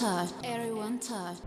Touch. Everyone touch.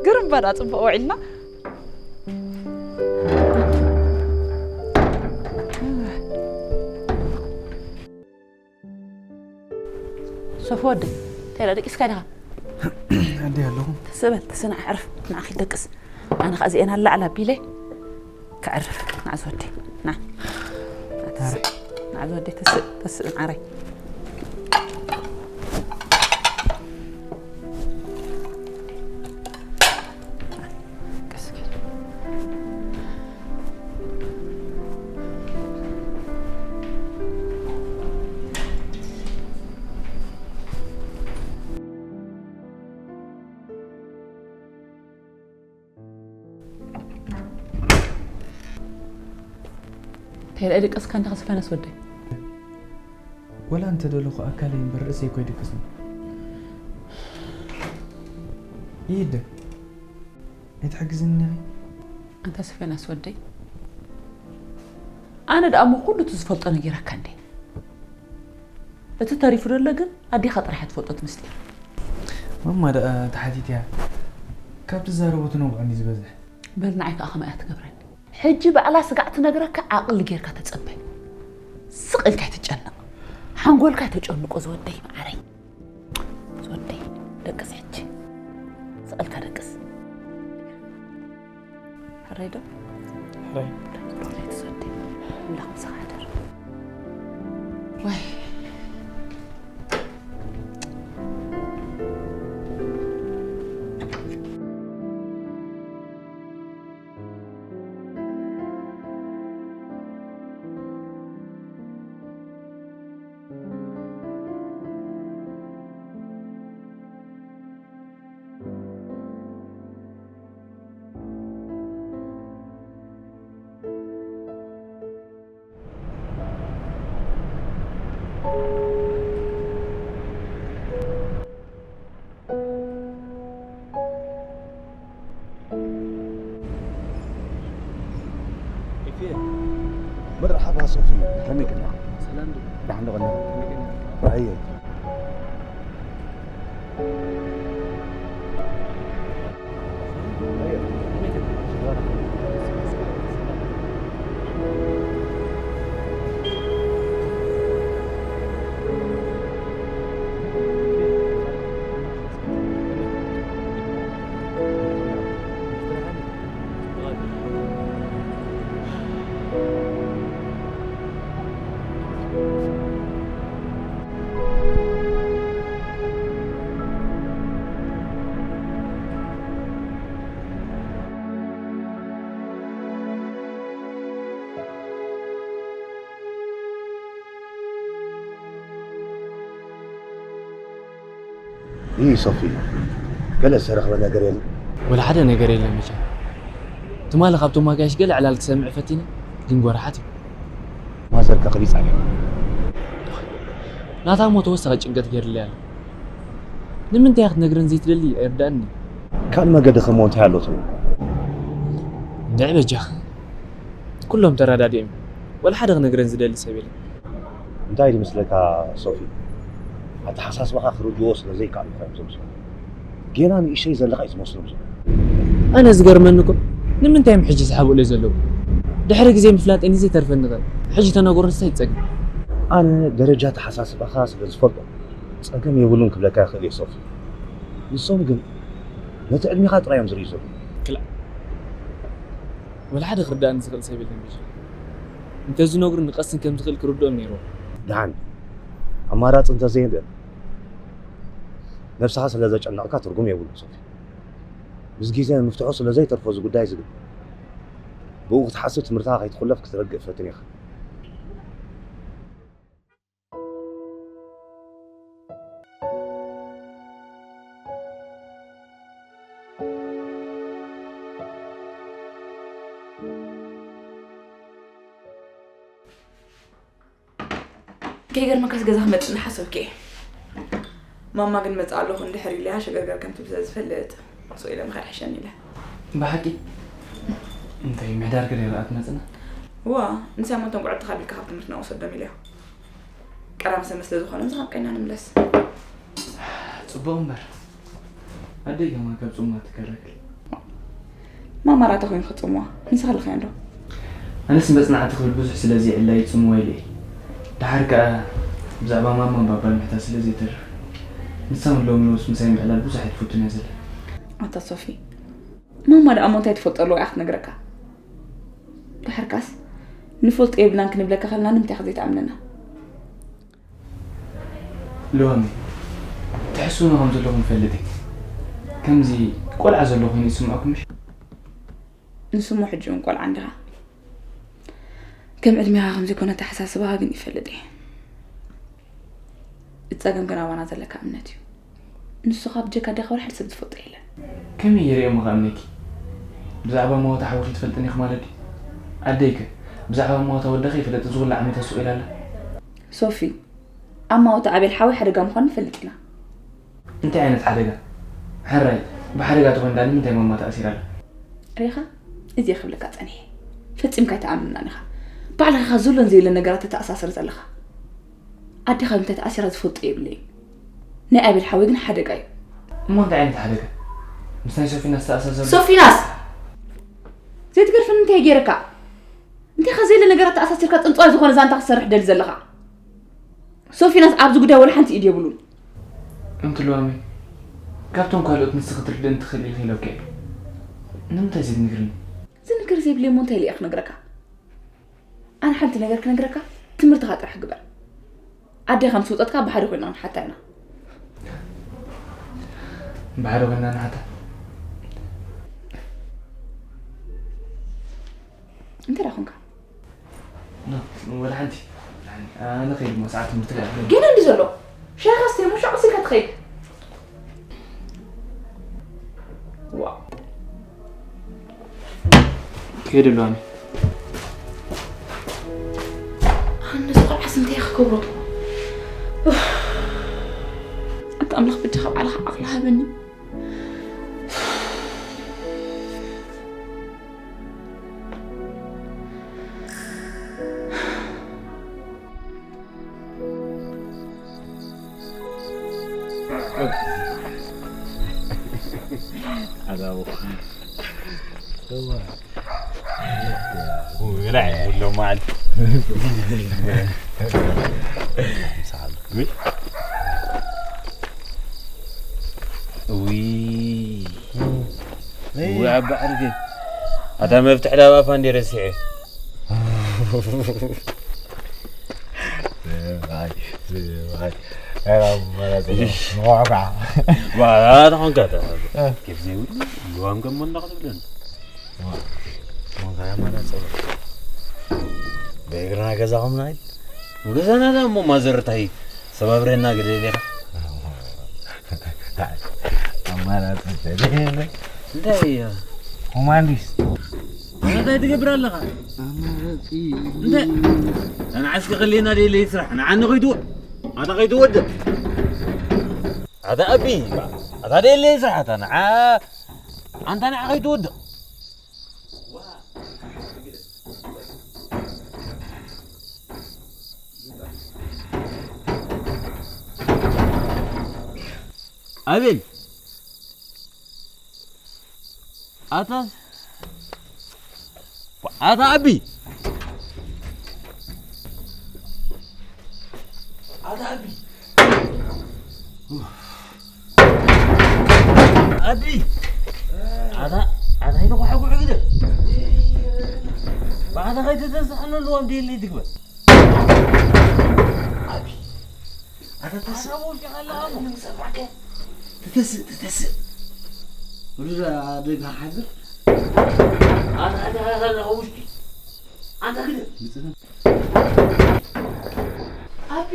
ግርም በዳ ጽቡቕ ውዒልና። ሶፍ ወደይ፣ እንታይ ደኣ ደቂስካ ዲኻ? ኣደይ ኣለኹ። ተስእ በል፣ ተስእ ንዓ ዕርፍ፣ ንዓ ኪድ ደቅስ። ኣነ ኸኣ እዚኤን ኣላዕላ ኣቢለ ከዕርፍ። ንዓ ዝወደይ፣ ንዓ። ንዓ ተስእ፣ ንዓ ዝወደይ፣ ተስእ፣ ተስእ ንዓረይ። እንታይ ደኣ ደቀስካ እንዲኻ ስፈናስ ወደይ? ወላ እንተ ደለኹ ኣካለይ እምበር ርእሰይ እኮ ኣይደቀስን። ይሂደ። ኣይትሕግዝኒ ኢኺ? ኣንታ ስፈናስ ወደይ፣ ኣነ ደኣ እሞ ኩሉ እቲ ዝፈልጦ ነጊረካ እንዴ? እቲ ተሪፉ ዘሎ ግን ኣዴኻ ጥራሕ እያ ትፈልጦ እቲ ምስጢር። ማማ ደኣ ተሓቲትያ ካብ ትዛረቦ ትነግዖ እንዲ ዝበዝሕ። በል ንዓይ ከኣ ከማይ እያ ትገብረኒ። ሕጂ ባዕላ ስጋዕ ትነግረካ ዓቕሊ ጌርካ ተጸበ። ስቕ ኢልካ ኣይትጨነቕ። ሓንጎልካ ኣይተጨንቆ ዝወደይ መዓረይ። ዝወደይ ደቅስ ሕጂ። ስቕ ኢልካ ደቅስ። ሕራይ ዶ? ሕራይ። ዶክተር ዝወደይ። ኣምላኽ ምሳኻ ይሕደር። ዋይ። መርሓባ ሶፊ፣ ከመይ ቀኒኻ? ሰላም ዶ? ደሓን ዶ ቀኒኻ? ከመይ ቀኒኻ? ኣየ። ይህ ሶፊ፣ ገለ ዝተረኽበ ነገር የለን? ወላ ሓደ ነገር የለን መቸም። ትማሊ ካብቶም ኣጋይሽ ገለ ዕላል ክሰምዕ ፈቲነ፣ ግን ጎራሓት እዩ። ማዘር ከቕሊጻ እያ። ናታ እሞ ተወሳኺ ጭንቀት ገይርለይ ኣሎ። ንምንታይ ክትነግረን ዘይትደሊ ኣይርዳእኒ። ካልእ መገዲ ከሞ እንታይ ኣሎ ትብል? እንድዒ በጃኻ። ኩሎም ተረዳዲኦም እዮም። ወላ ሓደ ክነግረን ዝደሊ ሰብ የለን። እንታይ ድመስለካ ሶፊ፣ ኣተሓሳስባኻ ክርድዎ ስለ ዘይከኣሉ እዮም እዞም ሰባት። ጌና ንእሽተይ ዘለኻ እዩ ትመስሎም ዘሎ። ኣነ ዝገርመኒ እኮ ንምንታይ እዮም ሕጂ ዝሓብኡለይ ዘለዉ? ድሕሪ ግዜ ምፍላጠይ ንዘይተርፈኒ ኸ ሕጂ ተነገሮስ እንታይ ጸገም? ኣነ ደረጃ ኣተሓሳስባኻ ስለ ዝፈልጦ ጸገም የብሉን ክብለካ ይኽእል እየ ሶፊ። ንሶም ግን ነቲ ዕድሜኻ ጥራይ እዮም ዝርእዩ ዘለዉ። ክላእ። ወላ ሓደ ክርዳእኒ ዝኽእል ሰብ የለን ብቻ። እንተዝነግሩኒ ቀስን ከም ዝኽእል ክርድኦም ነይርዎ። ደሓን ኣማራጺ እንተዘየለ ነብስኻ ስለ ዘጨነቕካ ትርጉም የብሉን ሶፊ። ምስ ግዜ ንምፍትሑ ስለ ዘይተርፎ እዚ ጉዳይ እዚ ግን ብኡ ክትሓስብ ትምህርትኻ ከይትኹለፍ ክትረግእ ፈትን ኢኻ። ከይገርመካስ ገዛ ክመጽእ እናሓሰብኩ እየ። ማማ ግን መጽእ ኣለኹ እንድሕር ኢለያ ሸገርገር ከም ትብል ስለ ዝፈልጥ ስቕ ኢለ ምኻድ ይሕሸኒ ኢለ። ብሓቂ? እንታይ ምሕዳር ገለ ይርኣ ትመጽና? እዋ፣ ንሳይ እሞ እቶም ቆልዑት ተኻቢልካ ካብ ትምህርትና ውሰዶም ኢለዮ። ቀዳም ሰንበት ስለ ዝኾነ ምሳኻ ቀኒና ንምለስ። ጽቡቕ እምበር። ኣደይ ከማን ካብ ጽሙዋ ትከላከል። ማማ ራታ ኮይኑ ክጽምዋ ንስኻ ኣለኻዮ እንዶ። ኣነስ መጽናዕቲ ክብል ብዙሕ ስለ ዘይዕላ ይጽምዋ ኢለ እየ። ደሓር ከኣ ብዛዕባ ማማን ባባን ምሕታት ስለ ዘይተርፍ ንሳ እውን ሎሚ ሎምስ ምሳይ ምዕላል ብዙሕ ኣይትፈቱን እያ ዘላ። ኣታ ሶፊ፣ ማማ ደኣ እሞ እንታይ ትፈልጦ ኣለዋ እያ ክትነግረካ? ደሓር ከኣስ ንፈልጦ የብልናን ክንብለካ ከለና ንምንታይ ኢኻ ዘይትኣምነና? ሎሚ ትሕስውና ከም ዘለኹም እፈልጥ እየ። ከምዚ ቆልዓ ዘሎ ኮይኑ ይስምዐኩም ምሽ? ንስሞ ሕጂ እውን ቆልዓ እንዲኻ። ከም ዕድሜኻ ከም ዘይኮነ ኣተሓሳስባኻ ግን ይፈልጥ እየ። እቲ ጸገም ግን ኣባና ዘለካ እምነት እዩ። ንስኻ ብጀካ ኣዴኻ ወላ ሓደ ሰብ ዝፈልጦ የለን። ከመይ ገይረ እየ እሞ ክኣምነኪ? ብዛዕባ እማወታ ሓወኺ ትፈልጥኒ ኢኺ ማለት ድዩ? ኣደይከ ብዛዕባ እማወታ ወደኺ ይፍለጥ እዚ ኩሉ ዓመታት ሱቕ ኢላ ኣላ? ሶፊ፣ ኣማወታ ኣቤል ሓወይ ሓደጋ ምዃኑ ንፈልጥ ኢና። እንታይ ዓይነት ሓደጋ? ሕራይ ብሓደጋ ተኾይኑ ደኣ ንምንታይ ማማ ተኣሲራ ኣላ? ሪኢኻ? እዚ እየ ክብለካ ጸኒሐ። ፈጺምካ ኣይትኣምነናን ኢኻ። ባዕልኻ ኢኻ ዘሎን ዘየለን ነገራት ተተኣሳስር ዘለኻ። ኣዴኻ ብምንታይ ተኣሲራ ዝፈልጦ የብለይን። ናይ ኣቤል ሓወይ ግን ሓደጋ እዩ። እሞ እንታይ ዓይነት ሓደጋ? ምስ ናይ ሶፊናስ ተኣሳሰሩ? ሶፊናስ! ዘይትገርፈኒ እንታይ ገይረካ? እንታይ ከ ዘየለ ነገራት ተኣሳሲርካ ጽንጽዋይ ዝኾነ ዛንታ ክትሰርሕ ደሊ ዘለኻ? ሶፊናስ ኣብዚ ጉዳይ ወላ ሓንቲ ኢድ የብሉን። ኣንቲ ሉዋመይ፣ ካብቶም ካልኦት ንስኺ ክትርድእኒ ትኽእሊ ኢኺ ኢሎኪ እየ። ንምንታይ ዘይትነግርኒ? ዝንገር ዘይብለይ እሞ እንታይ ኢለ እየ ክነግረካ? ኣነ ሓንቲ ነገር ክነግረካ፣ ትምህርትኻ ጥራሕ ግበር። ኣዴኻ ምስ ወጸትካ ብሓደ ኮይና ክንሓታ ኢና። ብሓደ ኮይና ንሓታ። እንታይ ደኣ ኮንካ? ኖ፣ ወላ ሓንቲ። ኣነ ከይድ እሞ ሰዓት ትምህርቲ ገና። ገና እንዲ ዘሎ። ሻሂ ኣስተይ እሞ ሻዕ ወሲድካ ትኸይድ። ዋው። ከይድ ኣለዋኒ። ኣነዚ ቆልዓስ እንታይ ክገብሮ? ኡፍ። ኣታ ኣምላኽ በጃኻ ባዕልኻ ዓቕሊ ሃበኒ። ኣዛቡ። እዋ። ውላዕ የብሎም መዓል። ውይ። ውይ። ውይ፣ ኣባ ዓርከይ። ኣታ መፍትሕ ዳባ ፋንዴ ረሲዐ። ስምዓይ፣ ስምዓይ። ኧረ፣ ማለት ነው። ዋጋ። ዋ፣ ተኾንካ፣ እ። ኬፍ ዘይብሉ፣ ልዋም ገሞ እንዳኽትብለኒ። ዋ፣ ተኾንካ፣ ማለት ነው። በእግርና ገዛኹም ናይድ? ገዛና ዳ እሞ ማዘር ታይ ሰባብረና ግደል ኢኻ። ኣማራጺ ስለሌለ። እንታይ እያ? ኮማንዲስ። እንታይ ትገብር ኣለኻ? ኣማራጺ። እንታይ? ኣነ ዓስኪ ከሌና ደለ ስራሕ። ንዓኒ ከይትወ-፣ ኣታ ከይትወድእ። ኣታ ኣቢ፣ ኣታ ደለ ስራሕ፣ ኣታ ንዓ-፣ ኣንታ ንዓ ከይትወድእ። ኣቤል፣ ኣታ፣ ኣታ ኣቢ፣ ኣታ ኣቢ፣ ኣቢ፣ ኣታ፣ ኣታ ይተኳሕኩሕ ግደ። ብኣታ ከይተተንስኣና ኣለዎም ደየለይ ትግበር። ኣቢ፣ ኣታ ተስእ። ኣታ ውሽጢ ከለኻ እሞ። ንምሰማዕከ። ትተስእ፣ ትተስእ። ሩዛ ደጋ ሓድር። ኣታ፣ ኣታ፣ ኣታ፣ ኣታ ውሽጢ። ኣታ ግደ። ኣቢ።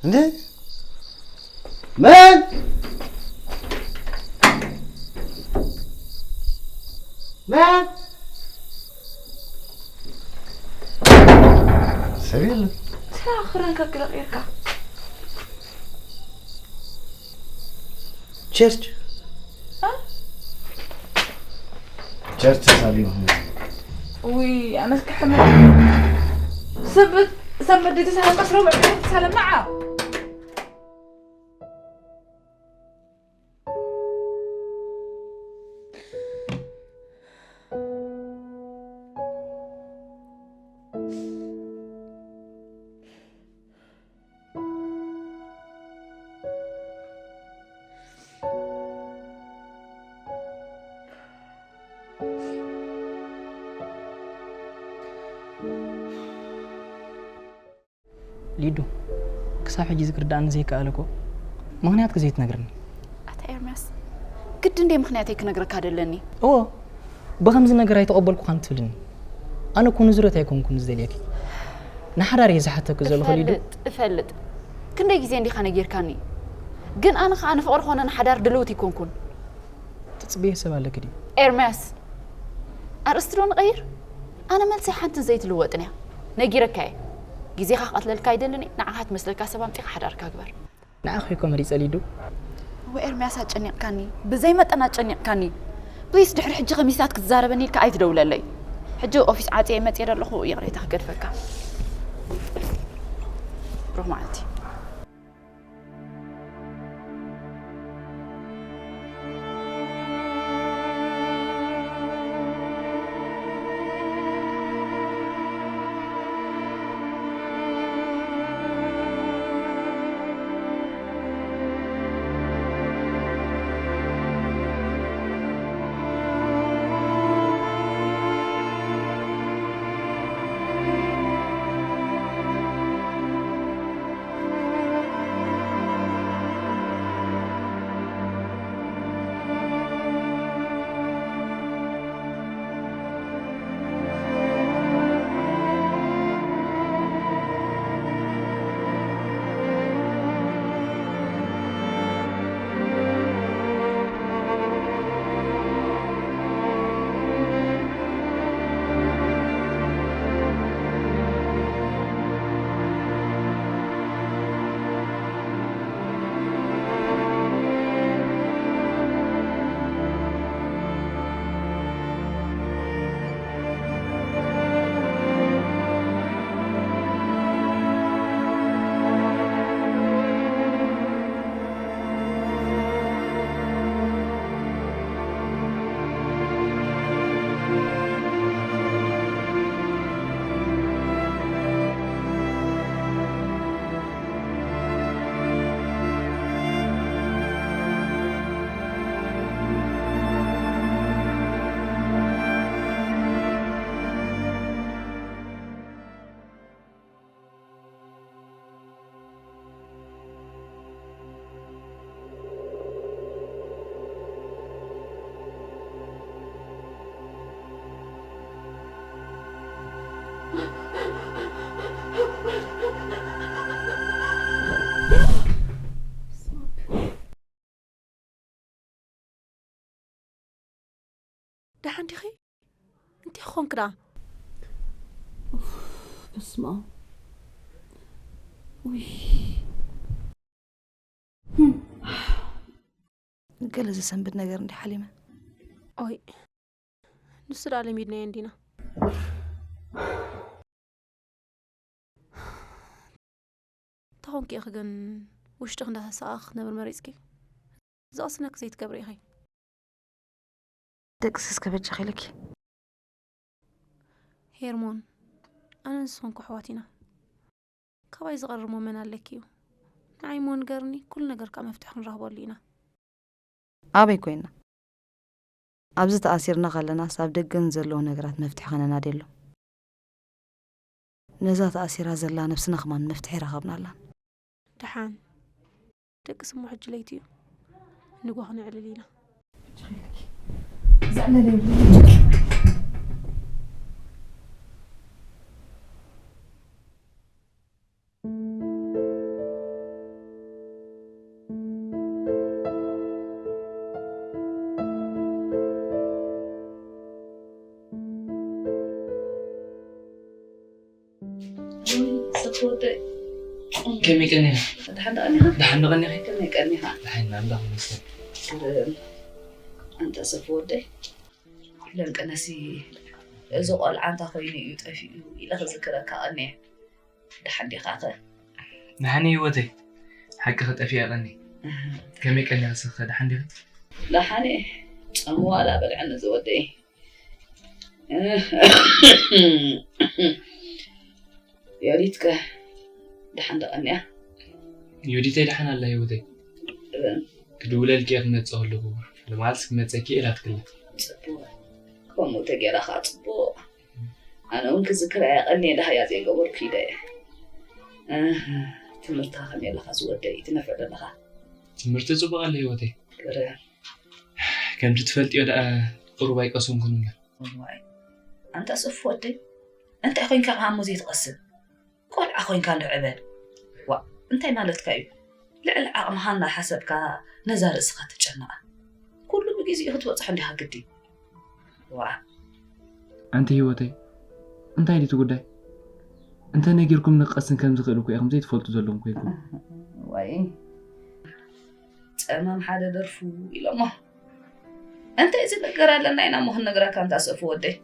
እንዴ? መን? መን? ሰብ የለን። ስራ ክረን ከግረቕ ኢርካ። ቸርች። አ? ቸርች ተሳሊሙ። ውይ፣ ኣነስ ክሕመ። ሰብ፣ ሰብ መዲ ተሳለም ቀስሮ በቃ ተሳለም ንዓ። ሊዱ፣ ክሳብ ሕጂ ዝክርዳእኒ ዘይከኣለ እኮ ምኽንያትኪ ዘይትነግርኒ። ኣታ ኤርምያስ፣ ግዲ እንደ ምኽንያተይ ክነግረካ ደለኒ። እዎ፣ ብኸምዚ ነገር ኣይተቐበልኩኻን ትብልኒ። ኣነ እኮ ንዙረት ኣይኮንኩን ዝደልየኪ። ንሓዳር እየ ዝሓተኪ ዘለኹ ሊዱ። እፈልጥ፣ እፈልጥ። ክንደይ ግዜ እንዲኻ ነጊርካኒ። ግን ኣነ ኸኣ ንፍቕሪ ኾነ ንሓዳር ድልውቲ ኣይኮንኩን። ትጽበዮ ሰብ ኣለኪ ድዩ? ኤርምያስ፣ ኣርእስቲ ዶ ንቐይር? ኣነ መልሰይ ሓንትን ዘይትልወጥን እያ። ነጊረካ እየ። ግዜኻ ክቐትለልካ ኣይደልን እየ። ንዓኻ ትመስለካ ሰብ ኣምጺኻ ሓዳርካ ግበር። ንዓኺ እኮ መሪጸ ሊዱ። እወ ኤርምያስ ኣጨኒቕካኒ። ብዘይ መጠን ኣጨኒቕካኒ። ፕሊስ ድሕሪ ሕጂ ከሚስታት ክትዛረበኒ ኢልካ ኣይትደውለለይ። ሕጂ ኦፊስ ዓጽየ መጽየ ዶ ኣለኹ ይቕሬታ ክገድፈካ። ብሩኽ መዓልቲ። ደሓን ዲኺ? እንታይ ኾንክ ደኣ? በስመ ኣብ። ውይ። ገለ ዘሰንብድ ነገር እንዲ ሓሊመ። ኦይ፣ ንሱ ደኣ ለሚድናዮ እንዲና። እንታይ ኾንኪ ኢኺ ግን ውሽጥኺ እንዳተሳቐ ክትነብሪ መሪጽኪ? ዝቐስነኪ ዘይትገብሪ ኢኺ። ደቅሲ እስከ በጃኺ ኢለኪ። ሄርሞን፣ ኣነ ንስኽን እኮ ኣሕዋት ኢና። ካባይ ዝቐርብ እሞ መን ኣለኪ እዩ? ንዓይ እሞ ንገርኒ፣ ኩሉ ነገር ከዓ መፍትሒ ክንረኽበሉ ኢና። ኣበይ ኮይና? ኣብዚ ተኣሲርና ከለናስ ኣብ ደገ ንዘለዉ ነገራት መፍትሒ ከነናድየሎም። ነዛ ተኣሲራ ዘላ ነብስና ከማን መፍትሒ ኣይረኸብናላን። ደሓን፣ ደቅስ እሞ ሕጂ ለይቲ እዩ። ንግሆ ክነዕልል ኢና። ዘዕለለ የብሉን። ሰፍ ወደይ። ከመይ ቀኒኻ? ደሓን ዶ ቀኒኻ? ደሓን ዶ ቀኒኺ? ከመይ ቀኒኻ? ደሓን ኣምላኽ ይመስገን። ሰላም። ኣንታ ሰፍ ወደይ። ለንቅነሲ እዚ ቆልዓ እንታይ ኮይኑ እዩ ጠፊኡ ኢለ ክዝክረካ ቀንየ። ደሓን ዲኻኸ? ደሓን እየ ህይወተይ። ሓቅኺ ጠፊኣ ቀንየ። ከመይ ቀኒኺ ንስኺ ደሓን ዲኺ? ደሓን እየ። ጾም ዋላ በልዐኒ ዝወደይ። ዮዲትከ ደሓን ዶ ቀኒያ? ዮዲተይ ደሓን ኣላ ህይወተይ። እም። ክድውለልኪ እየ ክመጽእ ከለኹ። ልማልስ ክመጸኪ እየ ኢላትክላ። ጽቡቕ። ከምኡ ተገይራ ኸዓ ጽቡቕ። ኣነ እውን ክዝክራ እየ ቀኒየ ደሃያ ዘይገበርኩ ኢለ እየ። እህ፣ ትምህርትኻ ከመይ ኣለኻ ዝወደይ? ትነፍዕ ዶ ኣለኻ? ትምህርቲ ጽቡቕ ኣሎ ህይወተይ። ግርም። ከምቲ ትፈልጥዮ ደኣ ቁሩብ ኣይቀሰንኩን እምበር። እዋይ፣ ኣንታ ሰፍ ወደይ፣ እንታይ ኮይንካ ከኣ እሞ ዘይትቐስን? ቆልዓ ኮይንካ እንዶ ዕበ። ዋእ፣ እንታይ ማለትካ እዩ? ልዕሊ ዓቕምኻ እናሓሰብካ ነዛ ርእስኻ ተጨንቓ። ኩሉ ብግዜኡ ክትበጽሖ እንዲኻ ግዲ። ዋእ። ኣንቲ ህይወተይ፣ እንታይ ድዩ እቲ ጉዳይ? እንተ ነጊርኩምኒ ክቐስን ከም ዝኽእል እኮ ኢኹም ዘይትፈልጡ ዘለኹም ኮይንኩም። ዋይ። ጸማም ሓደ ደርፉ ኢሎሞ። እንታይ ዝነገር ኣለና ኢና እሞ ክንነግረካ ኣንታ ሰፍ ወደይ?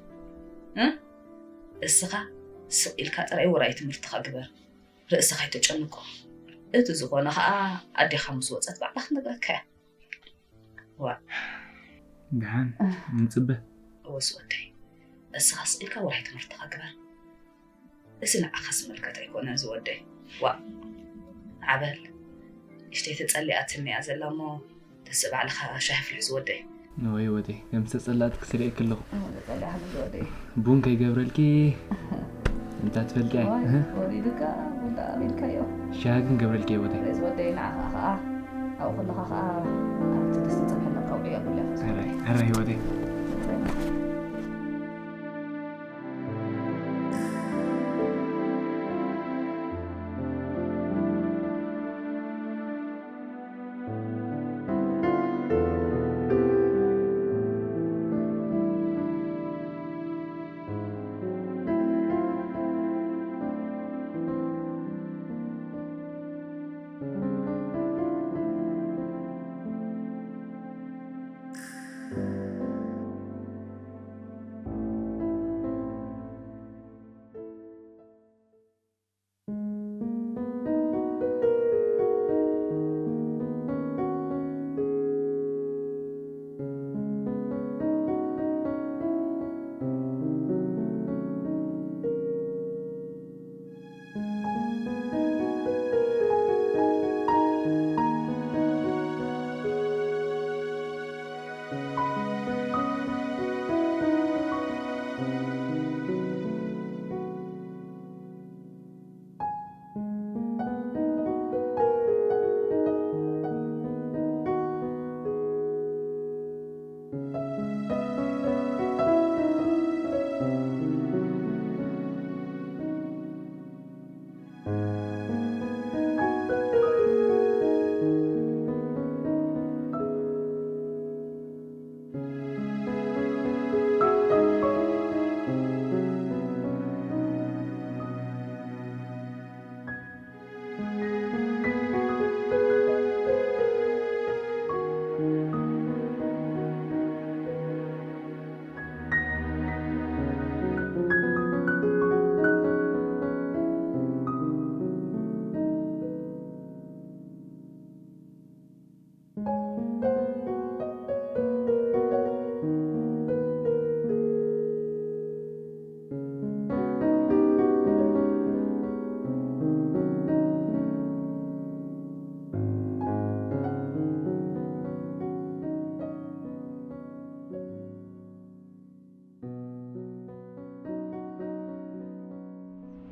እ? እስኻ ስቕ ኢልካ ጥራይ ውራይ ትምህርትኻ ግበር። ርእስኻ ኣይተጨንቆ። እቲ ዝኾነ ኸኣ ኣዴኻ ምስ ወጸት ባዕላ ክትነግረካ እያ። ዋእ። ደሓን ንጽበ። እወ ዝወደይ፣ እስኻ ስቕ ኢልካ ውራይ ትምህርትኻ ግበር። እዚ ንዓኻ ዝምልከት ኣይኮነን ዝወደይ። ዋእ። ዓበል። ንእሽተይ ተጸሊኣትኒ እያ ዘላ እሞ፣ ተስእ ባዕልኻ ሻሂ ኣፍልሕ ዝወደይ። እወ ህይወተይ፣ ከም ዝተጸላእትኪ ስሪኤኪ ኣለኹ። እወ፣ ተጸሊኣትኒ ዝወደይ። ቡን ከይገብረልኪ እንታ ትፈልጢ ኣይ፣ ዋይ፣ እህ። ወሪዱካ፣ ቡን ደኣ ኣበልካዮ። ሻሂ ግን ገብረልኪ ህይወተይ። ርእ ዝወደይ፣ ንዓኻ ኸኣ፣ ኣብኡ ከለኻ ኸኣ፣ ኣብቲ ድስቲ ጸብሒ ለካ ውዕዮ ኣብሉ ኢኻ። ሕራይ፣ ሕራይ ህይወተይ።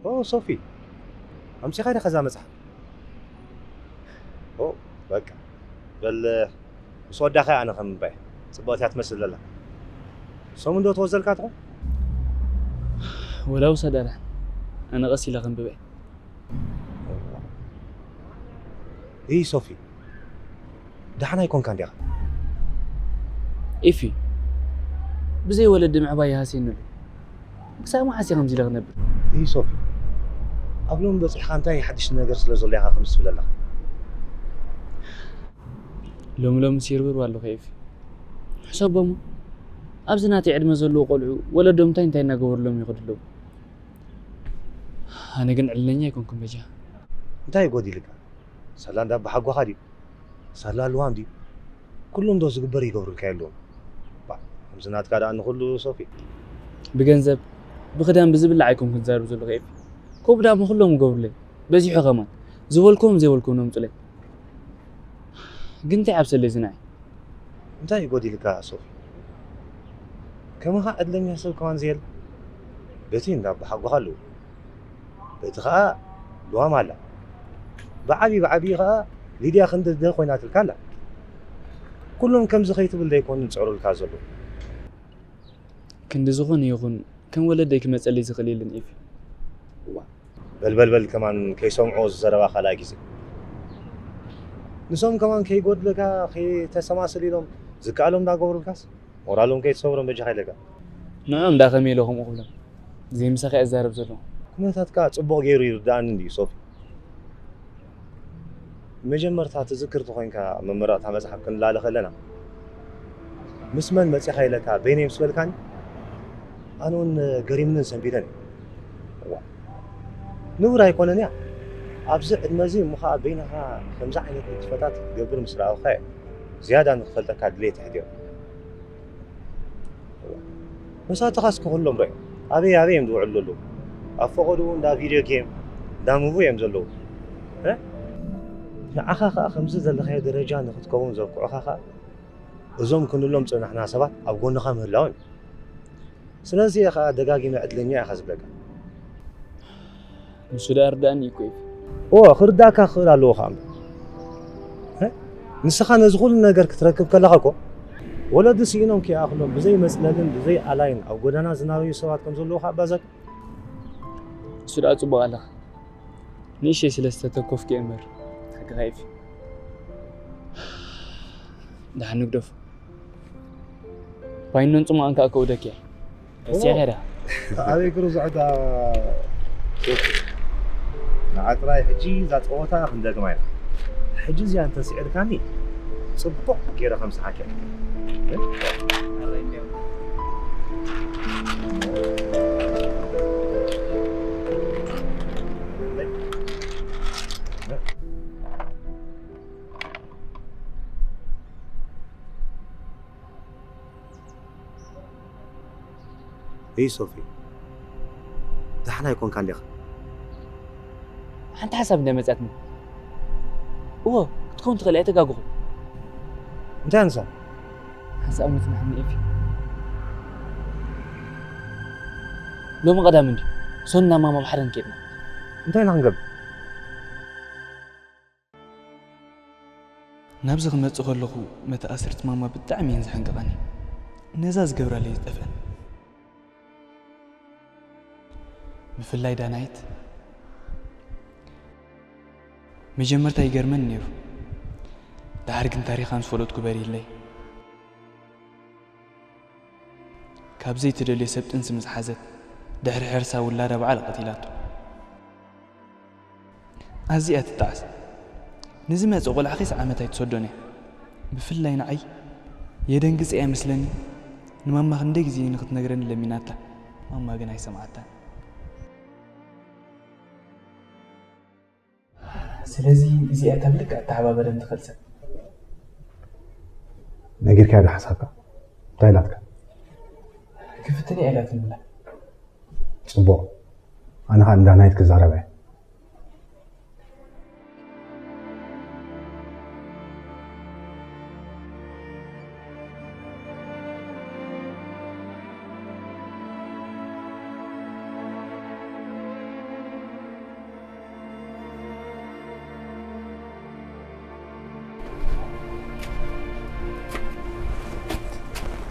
ኦ ሶፊ፣ ኣምጺኻ ዲኻ እዛ መጽሓፍ? ኦ በቃ፣ በል ምስ ወዳእካያ ኣነ ከንብባ እየ። ጽብቕቲ እያ ትመስል ዘላ። ሰሙን ዶ ትወዘልካ ትኾን? ወላ ውሰድ ኣነ፣ ኣነ ቀስ ኢለ ከንብበ እየ። እይ ሶፊ፣ ደሓን ኣይኮንካን ዲኻ? ኢፊ፣ ብዘይ ወለዲ ምዕባይ ይሃስየኒ ኣሎ። ክሳብ መዓስ እየ ከምዚ ኢለ ክነብር? እይ ሶፊ፣ ኣብ ሎሚ በጺሕካ እንታይ ሓድሽ ነገር ስለ ዘሎ ኢኻ ከምዚ ትብል ኣለኻ? ሎሚ ሎሚ ሲርብር ኣለኹ ኢፊ። ሕሰቦሞ፣ ኣብዚ ናተይ ዕድመ ዘለዉ ቆልዑ ወለዶም እንታይ እንታይ እናገበሩሎም ይኸዱ ኣለዉ። ኣነ ግን ዕድለኛ ኣይኮንኩን በጃ። እንታይ ጎዲልካ? ሳላ እንዳ ኣባሓጎኻ ድዩ? ሳላ ልዋም ድዩ? ኩሎም ዶ ዝግበር ይገብሩልካ የለዉን? ባ፣ ከምዚ ናትካ ደኣ ንኹሉ ሶፊ። ብገንዘብ ብኽዳን ብዝብላዕ ኣይኮንኩን ዝዛረብ ዘለኹ ኤፊ። ከምኡ ደኣ እሞ ኩሎም ይገብሩለይ። በዚሑ ከማን። ዝበልክዎም ዘይበልክዎም ነምጹለይ። ግን እንታይ ዓብሰለይ እዚ ንዓይ? እንታይ እዩ ጎዲልካ ሶፊ? ከማኻ ዕድለኛ ሰብ ከማን ዘየለ። በቲ እንዳ ኣባሓጎኻ ኣለዉ። በቲ ኸኣ ልዋም ኣላ። ብዓብዪ ብዓብዪ ኸኣ ሊድያ ክንዲ ደ ኮይናትልካ ኣላ። ኩሎም ከምዚ ከይትብል ደይኮኑ ዝጽዕሩልካ ዘለዉ። ክንዲ ዝኾነ ይኹን ከም ወለደይ ክመጸለይ ዝኽእል የለን ኤፊ። እዋ፣ በል በል በል ከማን ከይሰምዑ እዚ ዘረባ ካልኣይ ግዜ። ንሶም ከማን ከይጎድለካ ከይተሰማስል ኢሎም ዝከኣሎም እንዳገበሩልካስ ሞራሎም ከይትሰብሮም በጃኻ ኢለካ። ንዕኦም ደኣ ከመይ ኢለ ከምኡ ክብሎም? ዘይምሳኻ እየ ዝዛረብ ዘለኹ። ኩነታትካ ጽቡቕ ገይሩ ይርድኣኒ እንድዩ ሶፊ። መጀመርታ ትዝክር ተኾይንካ መመረቕታ መጽሓፍ ክንላለ ከለና ምስ መን መጺኻ ኢለካ በይነይ ምስ በልካኒ ኣነ እውን ገሪምንን ሰንቢደን እየ። እዋ፣ ንቡር ኣይኮነን እያ። ኣብዚ ዕድመ እዚ እሞ ኸኣ በይንኻ ከምዚ ዓይነት ንጥፈታት ክትገብር ምስ ረኣኹኻ እየ ዝያዳ ንክፈልጠካ ድሌት ኣሕዲረ። መሳትኻ እስኪ ኩሎም ርኣዮም። ኣበይ ኣበይ እዮም ዝውዕሉ ዘለዉ? ኣብ ፈቐድኡ እንዳ ቪድዮ ጌም፣ እንዳ ሙቪ እዮም ዘለዉ። እ? ንዓኻ ኸኣ ከምዚ ዘለኻዮ ደረጃ ንክትከውን ዘብቅዑኻ ኸኣ እዞም ክንብሎም ዝጸናሕና ሰባት ኣብ ጎንኻ ምህላዎም እዩ። ስለዚ እየ ኸኣ ደጋጊመ ዕድለኛ ኢኻ ዝብለካ። ንሱ ደኣ ርዳእኒ እዩ እኮ ኢፊ። እወ፣ ክርዳእካ ክኽእል ኣለዎ ኸኣ እምበር። እ? ንስኻ ነዚ ኩሉ ነገር ክትረክብ ከለኻ እኮ ወለዲ ስኢኖም ከይኣኽሎም ብዘይ መጽለልን ብዘይ ኣላይን ኣብ ጎዳና ዝናበዩ ሰባት ከም ዘለዉ ኸኣ ባዛካ። ንሱ ደኣ ጽቡቕ ኣለኻ። ንእሽተይ ስለ ዝተተኮፍኩ እየ እምበር። ሓቅኻ ኢፊ። ደሓን ንግደፎ። ባይኖን ጽማቕን ከኣ ከውደክ እየ። እስያ ከዳ። ኣበይ ክርዝዖ እታ ንዓ ጥራይ ሕጂ እዛ ጸወታ ክንደግማ ኢና። ሕጂ እዚኣ እንተስዒርካኒ ጽቡቕ ገይረ ከምስሓካ እየ። እይ ሶፊ፣ ደሓን ኣይኮንካን ዲኻ? ሓንቲ ሓሳብ እንድያ መጻትኒ። እወ፣ ክትከውን ትኽእል እያ፣ ኣይተጋግኹ። እንታይ ንሳ? ሓንሳእ እሞ ጽናሕኒ ኤፊ። ሎሚ ቀዳም እንድዩ። ሶንና ማማ ብሓደ ንኬድና። እንታይ ኢና ክንገብር? ናብዚ ክመጽእ ከለኹ መተኣስርቲ ማማ ብጣዕሚ እየን ዘሐንቅቓኒ። ነዛ ዝገብራለይ ዝጠፍአን። ብፍላይ ዳናይት መጀመርታ ይገርመኒ ነይሩ። ደሓር ግን ታሪኻ ምስ ፈለጥኩ በሪህለይ። ካብ ዘይትደልዮ ሰብ ጥንሲ ምስ ሓዘት ድሕሪ ሕርሳ ውላዳ ባዕላ ቀቲላቶ። ኣዚኣ ትጠዓስ። ንዝመጽእ ቆልዓኺስ ዓመት ኣይትሰዶን እያ። ብፍላይ ንዓይ የደንግጽ እያ መስለኒ። ንማማ ክንደይ ግዜ ንኽትነግረኒ ለሚናታ። ማማ ግን ኣይሰምዓታን። ስለዚ እዚኣ እታ ብልክዕ እተሓባበረኒ ትኽእል ሰብ። ነጊርካያ ዶ ሓሳብካ? እንታይ ኢላትካ? ክፍትን እያ ኢላትኒ ብላ። ጽቡቕ። ኣነ ኸኣ ንዳናይት ክዛረብ እየ።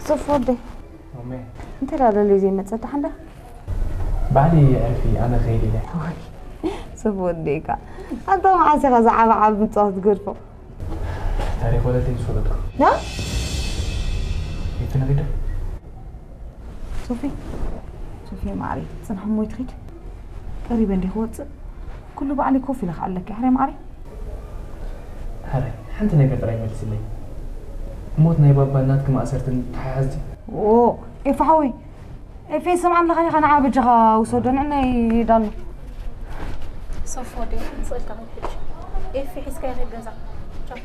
ሶፍ ወደይ፣ ኦሜ እንታይ ዳለሉ እዩ ዘይመፀ ደሓንዳ? ባዕሊ ዕርፊ ኣነ ኸይድ ኢለ። ሶፍ ወደይካ ኣንታ መዓስ ኢኻ ዝዓበ ዓብ ምፅዋት ትገድፎ? ታሪክ ወለደይ ዝፈለጥኩ ና ይትነግደ ሶፊ ሶፊ ማዕሪ ፅንሕ ሞይ ትኺድ ቀሪበ እንዲ ክወፅእ ኩሉ ባዕሊ ኮፍ ኢለ ክዓለኪ ሕረ ማዕሪ ሕረ ሓንቲ ነገር ጥራይ መልስለይ። ሞት ናይ ባባ ናትክ ማእሰርትን ተሓሓዝ ድዩ? ኦ ኤፋ ሓወይ ኤፌ ስምዓ ኣለኻ ኢኻ ንዓ በጃኻ ውሰዶ ንዕነይ ዳሎ ሶፍ ወዲ ንስእልካ ከይድ ሕጂ ኤፊ ሒዝካ ይኸይድ ገዛ ቻው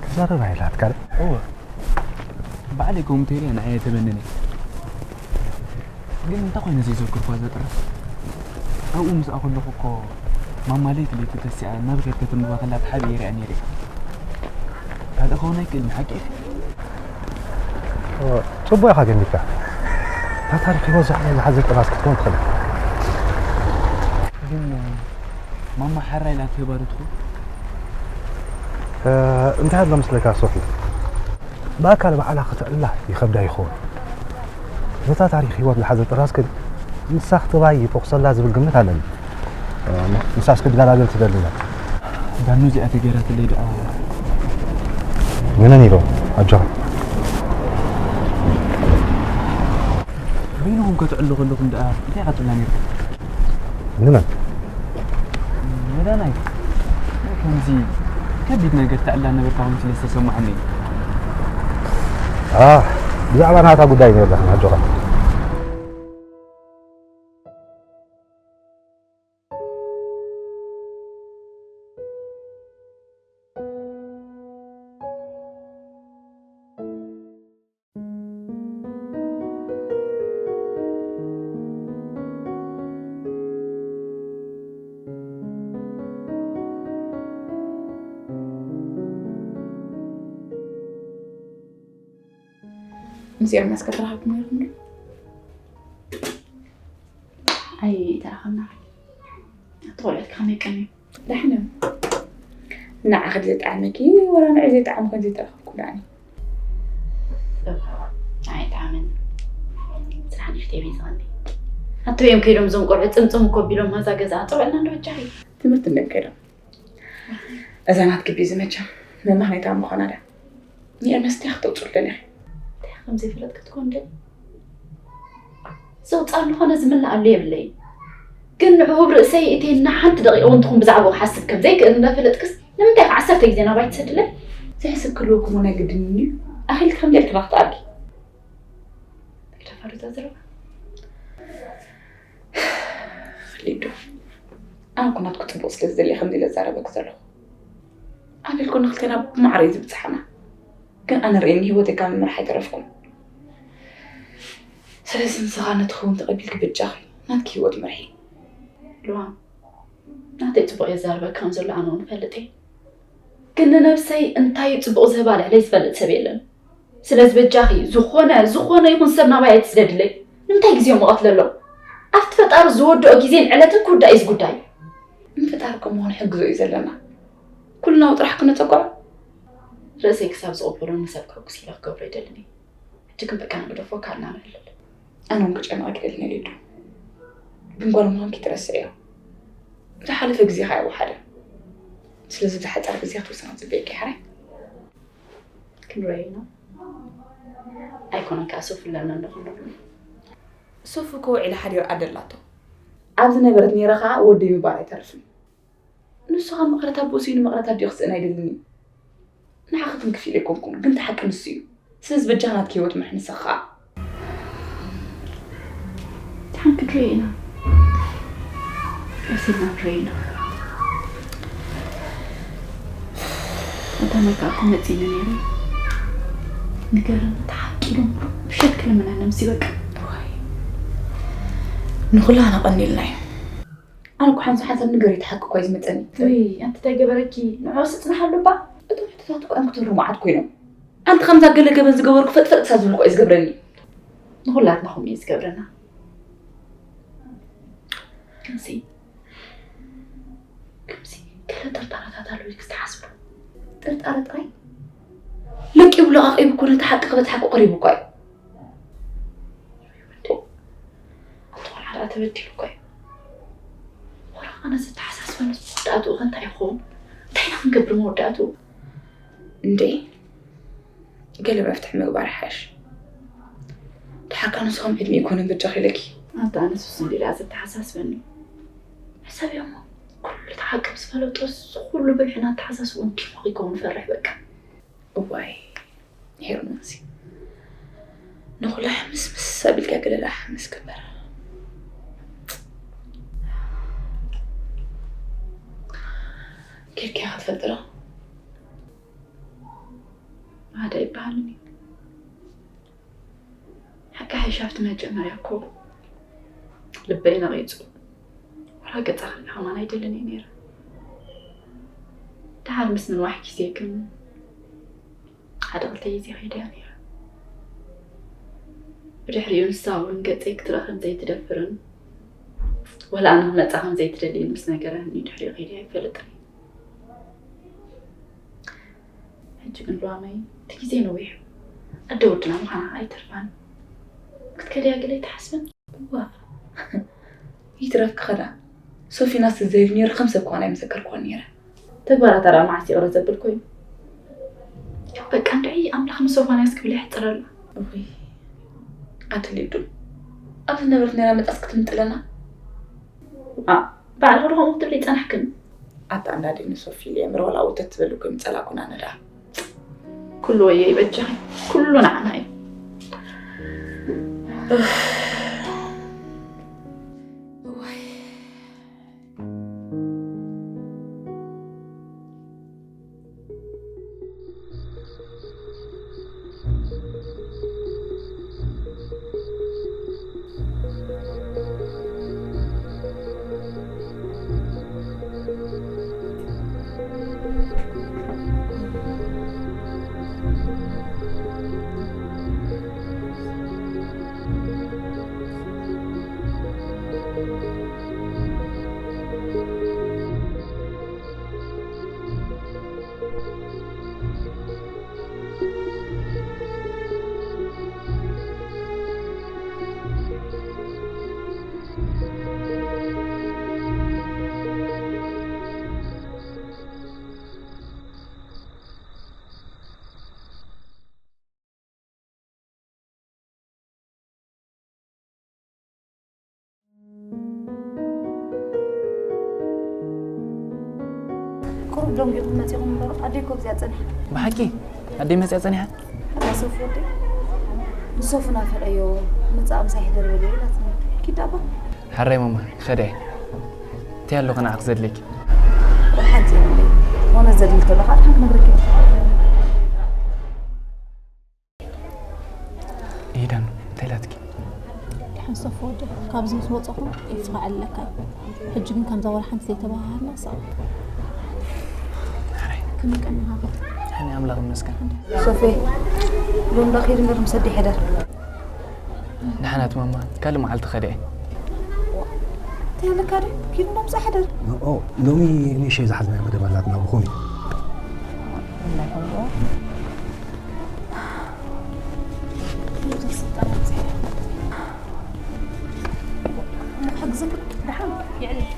ክዛረብ ኣይላትካ እወ ባዕለይ ከምኡ ተይለ ንዓየ ተበነኒ ግን እንታይ ኮይነ ዘይዘክርኳ ዘጥረ ኣብኡ ምስኣ ከለኹ እኮ ማማ ለይቲ ለይቲ ተሲኣ ናብ ኸድ ከተንብባ ከላ ተሓቢኤ ሪኣ ነይረ ካልእ ከውን ኣይክእልን ሓቂ ኢኺ ፅቡቅ ኢኻ ገሚትካ እታ ታሪክ ህይወት ዝሓዘ ዝሓዘ ጥራዝ ክትከውን ትኽእል ግን ማማ ሓራይ ኢላ ተባረትኩ እንታይ ኣሎ ምስለካ ሶፊ ብኣካል ባዕላ ክትዕላ ይኸብዳ ይኸውን ነታ ታሪክ ህይወት ዝሓዘ ጥራዝ ግን ንሳ ክትባይ ይፈኩሰላ ዝብል ግምት ኣለኒ ንሳስ ክትገላገል ትደሊ ኢና ዳኑ እዚኣ ተገይራትለይ ደኣ ንመን ኢሎም ኣጆኻ በይንኹም ከትዕሉ ከለኹም ደኣ እንታይ ኢኻ ትብላ ነርኩም ንመን መዳናይ ከምዚ ከቢድ ነገር ተዕላ ነበርካ ኮይኑ ስለ ዝተሰማዓኒ ብዛዕባ ናታ ጉዳይ ነርለኽን ኣጆኻ ምስ ኤርሚያስ ከተራኸብኩም ነይርኩም ዶ? ኣይተራኸብና። ኣቲ ቆልዑት ከመይ ቀንዮም? ደሓን እዮም። ንዓኺ ድዩ ዘጥዓመኪ ወላ ንዑ ዘይጠዓመ ኮን ዘይተረኸብኩም ደኣኒ? ኣይጠዓመን። ስራሕ ንእሽተይ ቤት ዝቐኒ። ኣቲ እዮም ከይዶም እዞም ቆልዑ ጽምጽም እኮ ቢሎም ማዛ ገዛ ጥውዕልና እንዶ በጃኺ። ትምህርቲ እንድዮም ከይዶም። እዛ ናትኪ ቢዚ መቸም መማህኔታ ምዃና ድያ? ንኤርመስ እንታይ ክተውፅሉ ደሊኺ? እንታይ ከም ዘይፈለጥካ ትኾን ደሊ? ዘውፅኣሉ ኾነ ዝምልኣሉ የብለይን። ግን ንዕኡ ብርእሰይ እተና ሓንቲ ደቂቕ እውን ትኹን ብዛዕባኡ ክሓስብ ከም ዘይክእል እንዳፈለጥክስ ንምንታይ ከ ዓሰርተ ግዜ ናባይ ትሰድለይ? ዘሕስብ ክህልወኩም እውን ኣይግድንን እዩ። ኣኺልኪ ከም ደልኪ ባ ክትኣልኪ። ኣይተፋርዛ ዘረባ። ሊዱ፣ ኣነ እኮ ናትኩ ፅቡቕ ስለ ዝደልየ ከምዚ ኢለ ዝዛረበኪ ዘለኹ። ኣነ ኢልኩ ንክልቴና ብማዕረ እዩ ዝብፅሓና። ግን ኣነ ርእየኒ ህይወተይ ካብ ምምራሕ ኣይተረፍኩን። ስለዚ ንስኻ ነቲ ክውን ተቐቢልኪ በጃኺ ናትኪ ህይወት ምርሒ። ልዋም፣ ናተይ ፅቡቕ እየ ዝዛረበኪ ከም ዘሎ ኣነ እውን እፈልጥ እየ። ግን ንነብሰይ እንታይ እዩ ፅቡቕ ዝህባ ልዕለይ ዝፈልጥ ሰብ የለን። ስለዚ በጃኺ ዝኾነ ዝኾነ ይኹን ሰብ ናባይ ኣይትስደድለይ። ንምንታይ ግዜኦም እቐትለሎም? ኣብቲ ፈጣሪ ዝወድኦ ግዜን ዕለትን ክውዳእ እዩ ዝጉዳይ። ንፈጣሪ ከምኡ ክንሕግዞ እዩ ዘለና። ኩልና ጥራሕ ክነፀግዖ ርእሰይ ክሳብ ዝቕበሎ ንሰብ ከሕጉስ ኢለ ክገብሮ ኣይደልን እየ። ሕጂ ግን በቃ ንግደፎ ካልና ንዕልል። ኣነ እውን ክጨንቐኪ ደልን እየ ሊዱ። ግን ጓል ምዃንኪ ትረስዕዮ። ዝሓለፈ ግዜኻ ኣይወሓደን። ስለዚ ብዝሓፀረ ግዜ ክትውስና ፅበየኪ ሓራይ። ክንረኣይ ኢና። ኣይኮነን ከኣ ሶፊ ኣለና እንዶ ክንረኽቦ። ሶፊ እኮ ውዒላ ሓዲራ ኣደ ኣላቶ። ኣብ ዝነበረት ነይረ ከኣ ወደይ ምባል ኣይተርፍን። ንሱ ካብ መቕረት ኣቦኡ ስኢኑ መቕረት ኣዲኡ ክስእን ኣይደልን እዩ። ንዓኺ ትንክፍ ኢለ ኣይኮንኩን፣ ግን እቲ ሓቂ ንሱ እዩ። ስለዚ በጃኻ ናትኪ ህይወት ምርሒ ንስኺ ከኣ። ደሓን ክንርኢ ኢና። ቀስ ኢልና ክንርኢ ኢና። ቀዳማይ ከኣ እኮ መጺኒ ነይረ። ንገረኒ፣ ተሓቂሩ ምሸት ክልምነኒ ምስ በቃ። ዋይ። ንኹላና ቀኒልና እዩ። ኣነ እኮ ሓንሳብ ሓንሳብ ንገሪ እቲ ሓቂ እኮ እዩ ዝመጸኒ። ውይ፣ ኣንቲ እንታይ ገበረኪ? ንዕኡስ እጽንሓሉ እባ። እቶም ሕቶታት እኮ እዮም ክተርሩ መዓት ኮይኖም። ኣንቲ ከምዛ ገለ ገበን ዝገበርኩ ፈጥፈጥ ክሳብ ዝብል እኮ እዩ ዝገብረኒ። ንኹላትና ከምኡ እዩ ዝገብረና። ክንሲ ገለ ጥርጣረታት ኣለዉ ኢልክስ ትሓስቡ? ጥርጣረ ጥራይ? ለቂቡ ለቓቒቡ እኮ ነቲ ሓቂ ክበጽሓ እኮ ቀሪቡ እኳ እዩ። ኣቶ ቆልዓ ደኣ ተበዲሉ እኮ እዩ። ወረ ኣነ ዘተሓሳስበኒ መወዳእትኡ ከ እንታይ ይኸውን? እንታይ ኢና ክንገብር መወዳእትኡ? እንዴ፣ ገለ መፍትሒ ምግባር ይሓይሽ። ድሓር ከ ንስኹም ዕድመ ኣይኮነን በጃኺ ኢለኪ። ኣታ ኣነስ እሱ እንዲ ደኣ ዘተሓሳስበኒ። ሕሰብዮ እሞ፣ ኩሉ እቲ ሓቂ ምስ ፈለጦ፣ እዚ ኩሉ ብልሕን ኣተሓሳስብኡን ዲፎቕ ይከውን፣ ፈርሕ በቃ። እዋይ፣ ሄርሞንሲ፣ ንኹሉ ሕምስምስ ኣቢልካ ገለ ደኣ ሕምስ ግበር። ኬድካ ኢኻ ትፈልጢ ዶ? ሓደ ኣይበሃልን እዩ። ሓቂ ሓይሽ ኣብቲ መጀመርያ እኮ ልበይ ነቒጹ። ወላ ገጻ ክርኢ ከማን ኣይደልን እየ ነይረ። ደሓር ምስ ምንዋሕ ግዜ ግን ሓደ ክልተ ግዜ ከይደ እያ ነይረ። ብድሕሪኡ ንሳ እውን ገጸይ ክትርኢ ከም ዘይትደፍርን ወላ ኣነ ክመጻ ከም ዘይትደልይን ምስ ነገረትኒ ድሕሪኡ ከይደ ኣይፈልጥን እየ። ሕጂ ግን ሉዋመይ እቲ ግዜ ነዊሑ። ኣደ ወድና ምዃና ከኣ ኣይተርፋን። ክትከድያ ገለ ኣይትሓስብን? እዋ፣ ይትረፍኪ ኸዳ። ሶፊናስ ተዘይሩ ነይሩ ከም ሰብ ክኾን ኣይምዘከርክዎን ነይረ። ተግባራታ ደኣ መዓስ ይቕረ ዘብል ኮይኑ። በቃ እንድዒ ኣምላኽ ንሶፋንያስ ክብል የሕጽረላ። እውይ፣ ኣደ ሊዱ። ኣብ ዝነበረት ነይራ መጻስ ክትምጥለና? ኣ፣ ባዕልኺ ዶ ከምኡ ክትብሊ ጸናሕክን? ኣታ እንዳ ዲኒ ሶፊ የምር ወላ ውተት ትብል እኮ ይምጸላ ኩና ነዳ። ኩሉ ወየ ይበጃኺ፣ ኩሉ ንዓና እዩ። እፍ። እዋይ። ቁሩብ ደንጊኹም መጺኹም እምበር፣ ኣደይ እኮ ኣብዚኣ ጸኒሓ። ብሓቂ? ኣደይ መጺኣ ጸኒሓ? ኣታ ሶፍ ወደይ፣ ንሶፍ ናፊቐዮ፣ ምጻእ ምሳይ ሕደር በልዮ ኢላትኒ። ኪድ ኣባ። ሕራይ ማማ፣ ክኸድ እየ። እንታይ ኣሎ ከ ንዓኺ ዘድልየኪ? ወላ ሓንቲ የብለይ። ዝኾነ ዘድሊ እንተሎ ከኣ ድሓን ክነግረኪ እየ። ኢዳን እንታይ ኢላትኪ? ደሓን ሶፍ ወደ፣ ካብዚ ምስ ወጻኹ ይፍቓዕ ኣለካ። ሕጂ ግን ከምዛ ወላ ሓንቲ ዘይተባሃሃልና ሳቕ። ሕራይ። ከመይ ቀኒኻ? ሕኒ ኣምላኽ ይመስገን። ሶፌ፣ ሎሚ ዶ ኪድ እምበር ምስ ኣደይ ሕደር። ደሓናት ማማ፣ ካልእ መዓልቲ ኸደ እየ። እንታይ ኣለካ ዶ? ኪድ እንዶ ምስ ኣሕደር። ኦ፣ ሎሚ ንእሽተይ ዝሓዝናዮ መደብ ኣላትና ብኾኑ። ሓግዝን ደሓን ይዕልል።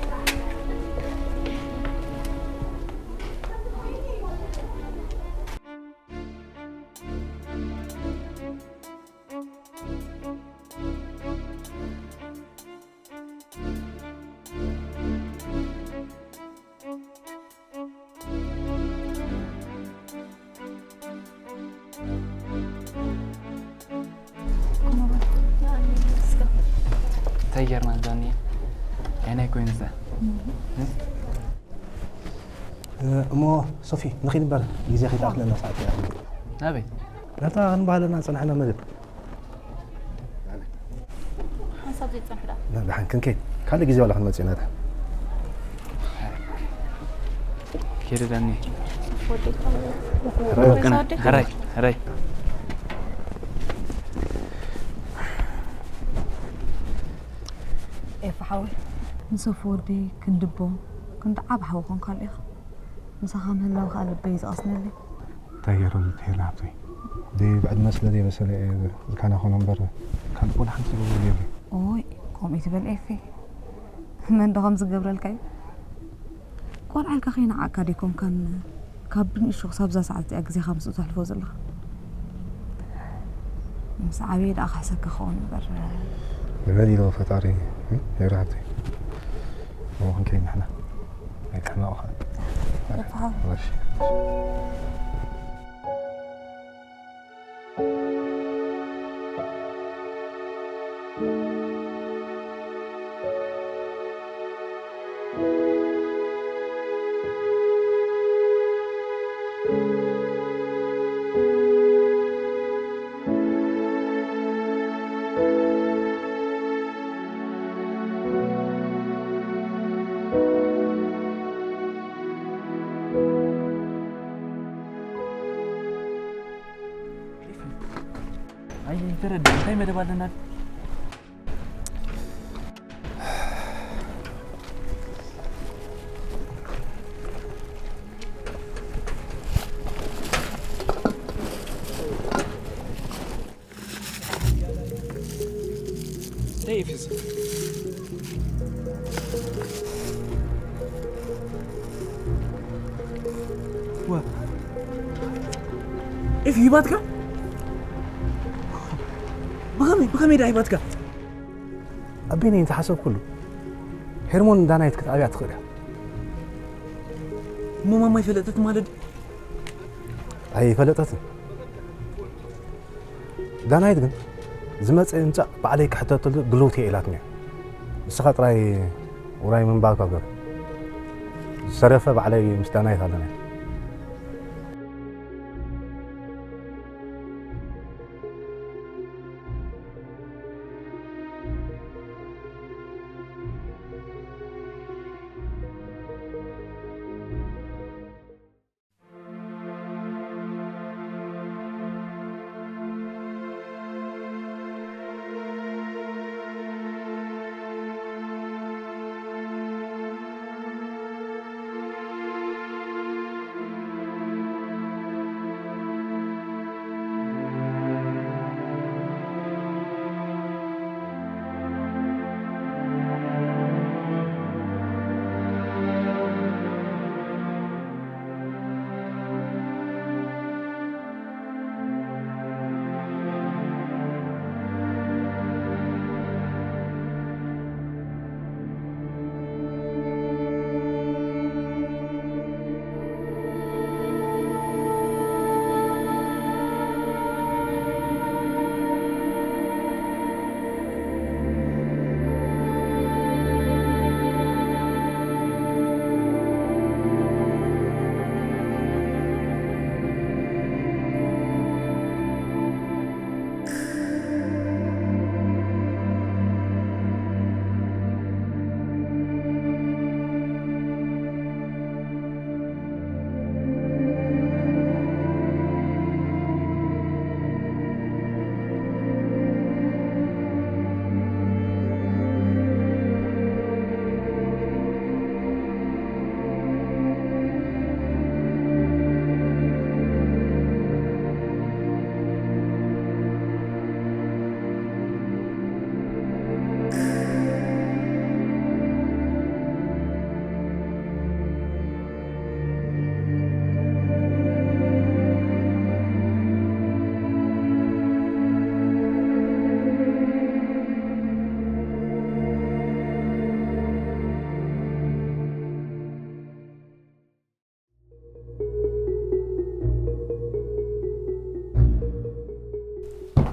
እንታይ ጌርና ዛኒ? ዓይናይ ኮይኑ እዛ። እሞ ሶፊ፣ ንኺድ እምበር፣ ግዜ ከይትኣኽለና ሰዓት እያ። ናበይ? ነታ ክንበሃለና ዝጸናሕና መደብ። ሓንሳብ ዘይጸንሑ ደኣ። ና፣ ደሓን ክንከይድ። ካልእ ግዜ ዋላ ክንመጽእ ኢና ደሓን። ኬደ ዳኒ። ወደይ። ሕራይ ወቅና። ወደይ። ሕራይ፣ ሕራይ። ኤፋ ሓወይ፣ ንሶፍ ወደይ ክንድቦ ክንዲ ዓብ ሓው ኾንካሉ ኢኻ። ምሳኻ ምህላው ከኣ ልበይ ዝቐስነለይ። እንታይ ገይሩ ዝትሄር ሃብተይ? ደይ ብዕድመ ስለ ዘይበሰለ እየ ዝካናኸኖ እምበር፣ ካልእ ወላ ሓንቲ ጽቡቕ የብለይ። ኦይ፣ ከምኡ ትበል ኤፌ። መን ዶ ከም ዝገብረልካ እዩ? ቆልዓ ኢልካ ከይነዓቕካ ደይኮንካን፣ ካብ ብንእሽቶ ክሳብ እዛ ሰዓት እዚኣ ግዜኻ ምስኡ ተሕልፎ ዘለኻ? ምስ ዓብየ ደኣ ክሕሰካ ክኸውን እምበር። ንበል ኢሎ ፈጣሪ፣ እ? ሄሪ ሓብተይ። እሞ ክንከይድ ንሕና። ኣይጥዕናቑ ኸኣ። ተፋሓ። እሺ። ኣይተረድእ እንታይ መደብ ኣለና? ኤፍ ሂባትካ? ብኸመይ ብኸመይ ደኣ ሂባትካ? ኣቤነይ እንተሓሰብኩሉ ሄርሞን ዳናይት ክትኣብያ ትኽእል እያ። እሞ ማማ ይፈለጠት ማለት? ኣይፈለጠትን። ዳናይት ግን ዝመፀ ይምፃእ ባዕለይ ክሕተተሉ ድልውቲ እየ ኢላትኒ እያ። ንስኻ ጥራይ ውራይ ምንባርካ ገር። ዝተረፈ ባዕለይ ምስ ዳናይት ኣለና።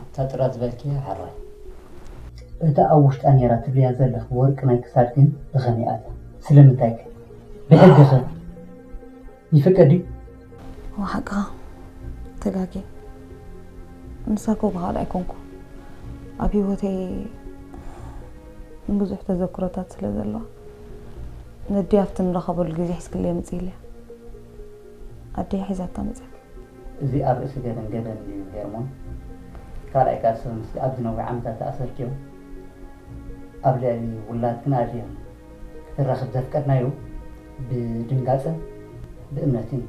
እታ ጥራ ዝበልክያ ሓራይ። እታ ኣብ ውሽጣ ነይራ ትብልያ ዘለኽ ወርቂ ናይ ክሳድ ግን ብኸመይ ኣትያ? ስለምንታይ ከ? ብሕጊ ኸ ይፍቀድ ድዩ? እወ ሓቅኻ። ተጋግየ። ንሳ እኮ ብኻልእ ኣይኮንኩ። ኣብ ህይወተይ ብዙሕ ተዘክሮታት ስለ ዘለዋ፣ ነዲኣ ኣብቲ ንራኸበሉ ግዜ ሒዝክለይ ምጽእ ኢለያ። ኣደይ ሒዛታ መጽያ። እዚ ኣብ ርእሲ ገደም ገደም ድዩ ሄርሞን? ካልኣይ ካልሲ ምስቲ ኣብዚ ነዊሕ ዓመታት ተኣሰርክዮ ኣብ ልዕሊ ውላድክን ኣድዮም ክትራኸብ ዘፍቀድናዮ ብድንጋጸን ብእምነትን እዩ።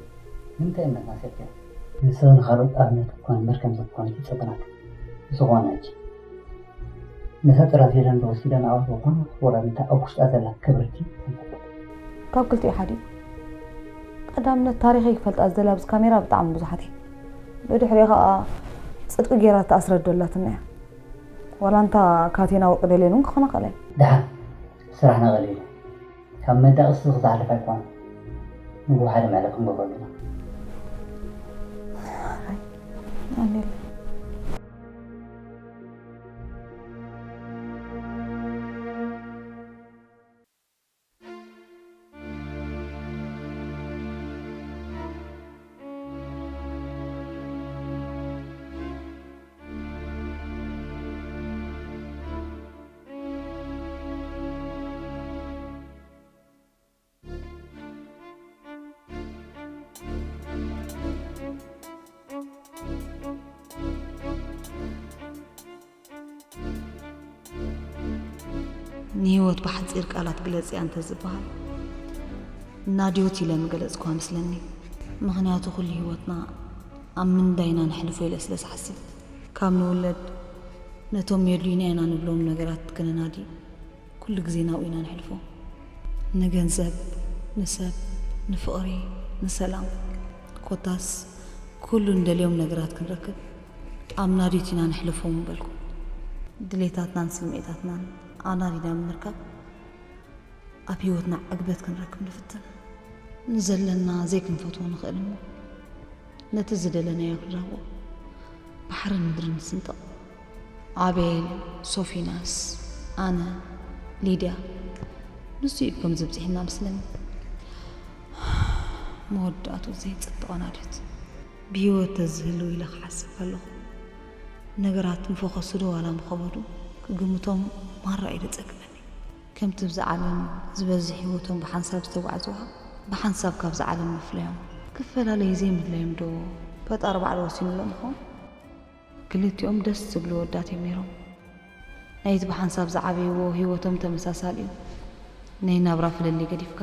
ንምንታይ እምነትና ሰኪሩ? ንስኺ ንኻልኦት ኣብነት ክትኮኒ እምበር ከም ዘትኮኒ ይጸበናኪ። ብዝኾነ ሕጂ ነታ ጥራዝ ኢለን ዶ ወሲደን ኣብ ዝኾነ ወላ ነታ ኣብ ውሽጣ ዘላ ክብርቲ ትንከቶ። ካብ ክልቲኡ ሓዲኡ። ቀዳምነት ታሪኸይ ክፈልጣ ዝደሊ ኣብዚ ካሜራ ብጣዕሚ ብዙሓት እየን። ብድሕሪኡ ኸኣ ጽድቂ ገይራ እተኣስረት ዶ ኣላትና እያ። ዋላ እንታ ካቴና ወርቂ ደልየን እውን ክኾና ክእላ እየን። ደሓን ስራሕና ቀሊል እዩ። ካብ መንደቕ እስኺ ዝሓልፍ ኣይኮነን። ንግሆ ሓደ መዕለቢ ክንገብረሉ ኢና። ኣሜን። ንህይወት ብሓጺር ቃላት ግለጽያ እንተዝበሃል፣ ናድዮት ኢለ ምገለጽኳ መስለኒ። ምኽንያቱ ኩሉ ህይወትና ኣብ ምንዳይ ኢና ነሕልፎ ኢለ ስለ ዝሓስብ፣ ካብ ንውለድ ነቶም የድልዩና ኢና ንብሎም ነገራት ክነናዲ ኩሉ ግዜ ናብኡ ኢና ነሕልፎ። ንገንዘብ፣ ንሰብ፣ ንፍቕሪ፣ ንሰላም፣ ኮታስ ኩሉ እንደልዮም ነገራት ክንረክብ ኣብ ናድዮት ኢና ነሕልፎ ምበልኩ። ድሌታትናን ስምዒታትናን ኣናዲና ብምርካብ ኣብ ህይወትና ዕግበት ክንረክብ ንፍትን። ንዘለና ዘይክንፈትዎ ንኽእል እሞ ነቲ ዝደለናዮ ክንረኽቦ ባሕርን ምድርን ንስንጥቕ። ኣቤል፣ ሶፊናስ፣ ኣነ፣ ሊድያ፣ ንሱ እዩ ከምዚ ብጺሕና መስለኒ። መወዳእቱ ዘይጽብቕ ናድዮት። ብህይወት ተዝህልው ኢለ ክሓስብ ከለኹ፣ ነገራት ምፈኸሱ ዶ ዋላ ምኸበዱ ክግምቶም ማራ እዩ ዘጸግመኒ። ከምቲ ብዛ ዓለም ዝበዝሕ ህይወቶም ብሓንሳብ ዝተጓዕዙዋ፣ ብሓንሳብ ካብዛ ዓለም ምፍለዮም። ክፈላለዩ ዘይምድላዮም ዶ ፈጣሪ ባዕሉ ወሲኑሎም ይኾን? ክልቲኦም ደስ ዝብሉ ወዳት እዮም ነይሮም። ናይቲ ብሓንሳብ ዝዓበይዎ ህይወቶም ተመሳሳሊ እዩ። ናይ ናብራ ፍልልይ ገዲፍካ።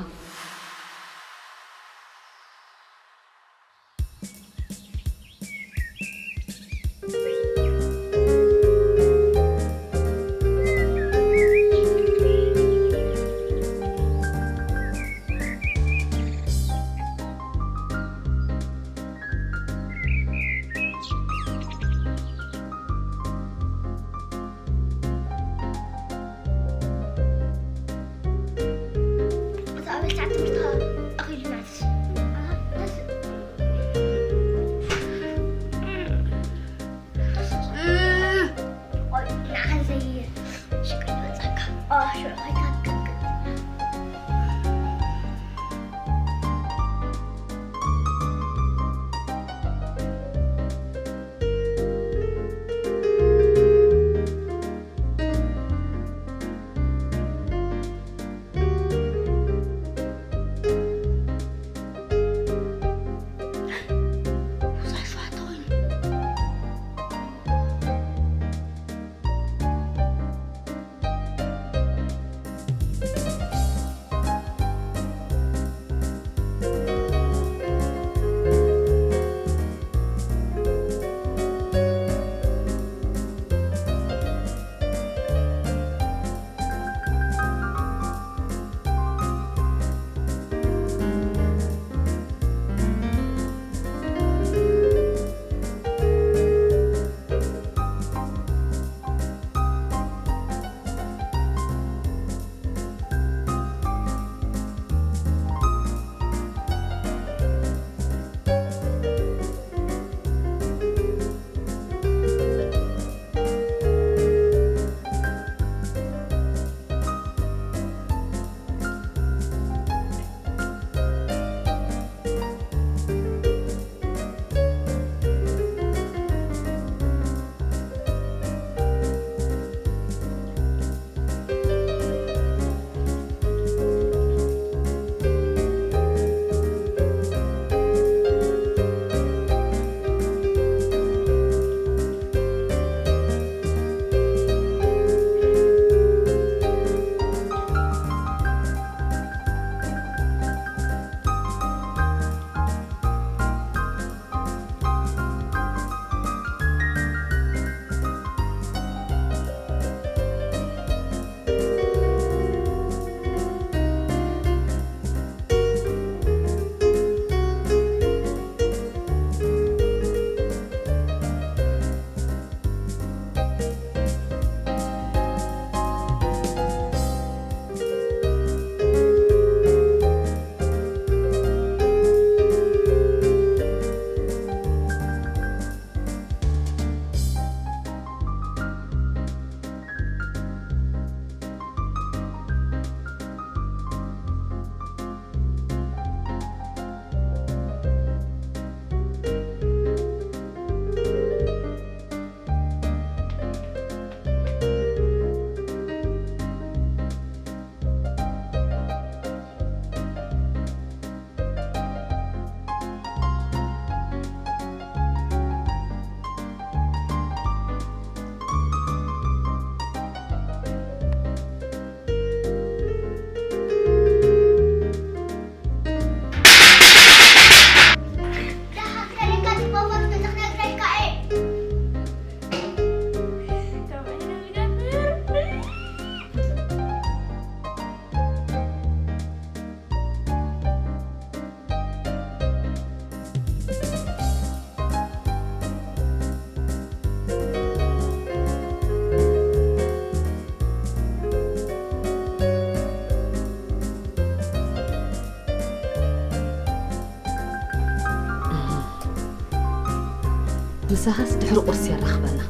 ምሳኻስ ድሕሪ ቁርሲ የራኽበና።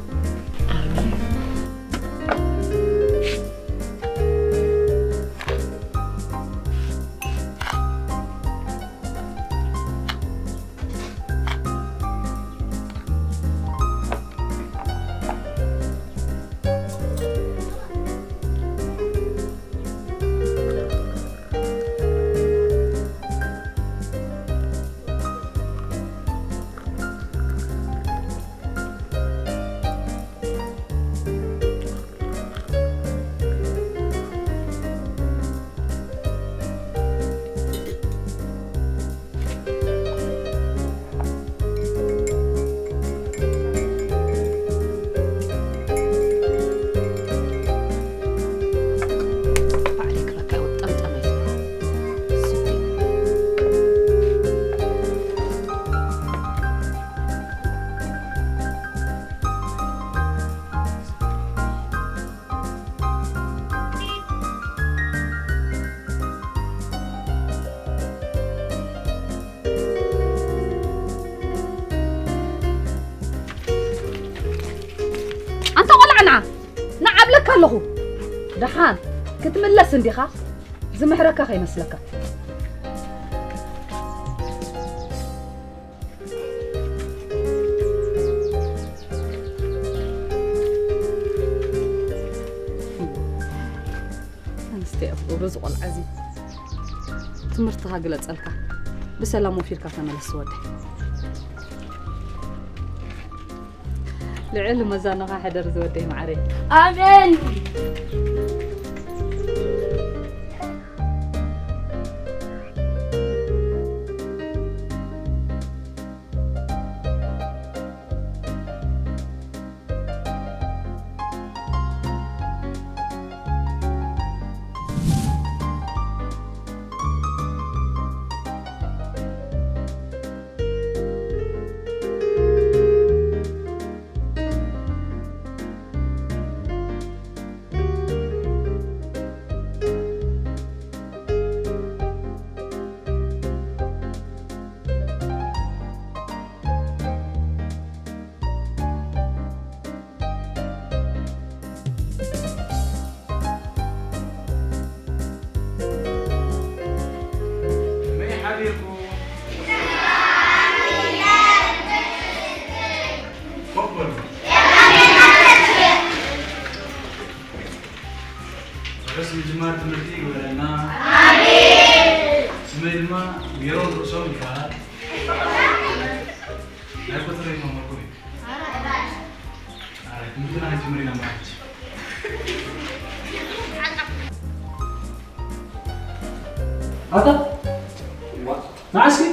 ኣሜን። ኣንታ ቆልዓ ንዓ፣ ንዓ እብለካ ኣለኹ። ደሓን ክትምለስ እንዲኻ፣ ዝምሕረካ ከይመስለካ። ኣንስቲ እኮ በዚ ቆልዓ እዚ ትምህርትኻ ግለጸልካ። ብሰላም ወፊርካ ተመለስ ዝወደይ። ልዕሊ መዛኖኻ ሕደር ዝወደይ ማዕረይ። ኣሜን። ከመይ ሓዲርኩም? ኮፍ በሉ። ርሑስ ምጅማር ትምህርቲ ይግበረልና። ስመይ ድማ ሜሮን ርእሶም ይበሃል። ናይ ቁፅሪ መምህርኩም እዩ። ኣረ፣ ትምህርትና ክንጅምር ኢና ማለት። ኣታ፣ ንዓ እስኪ።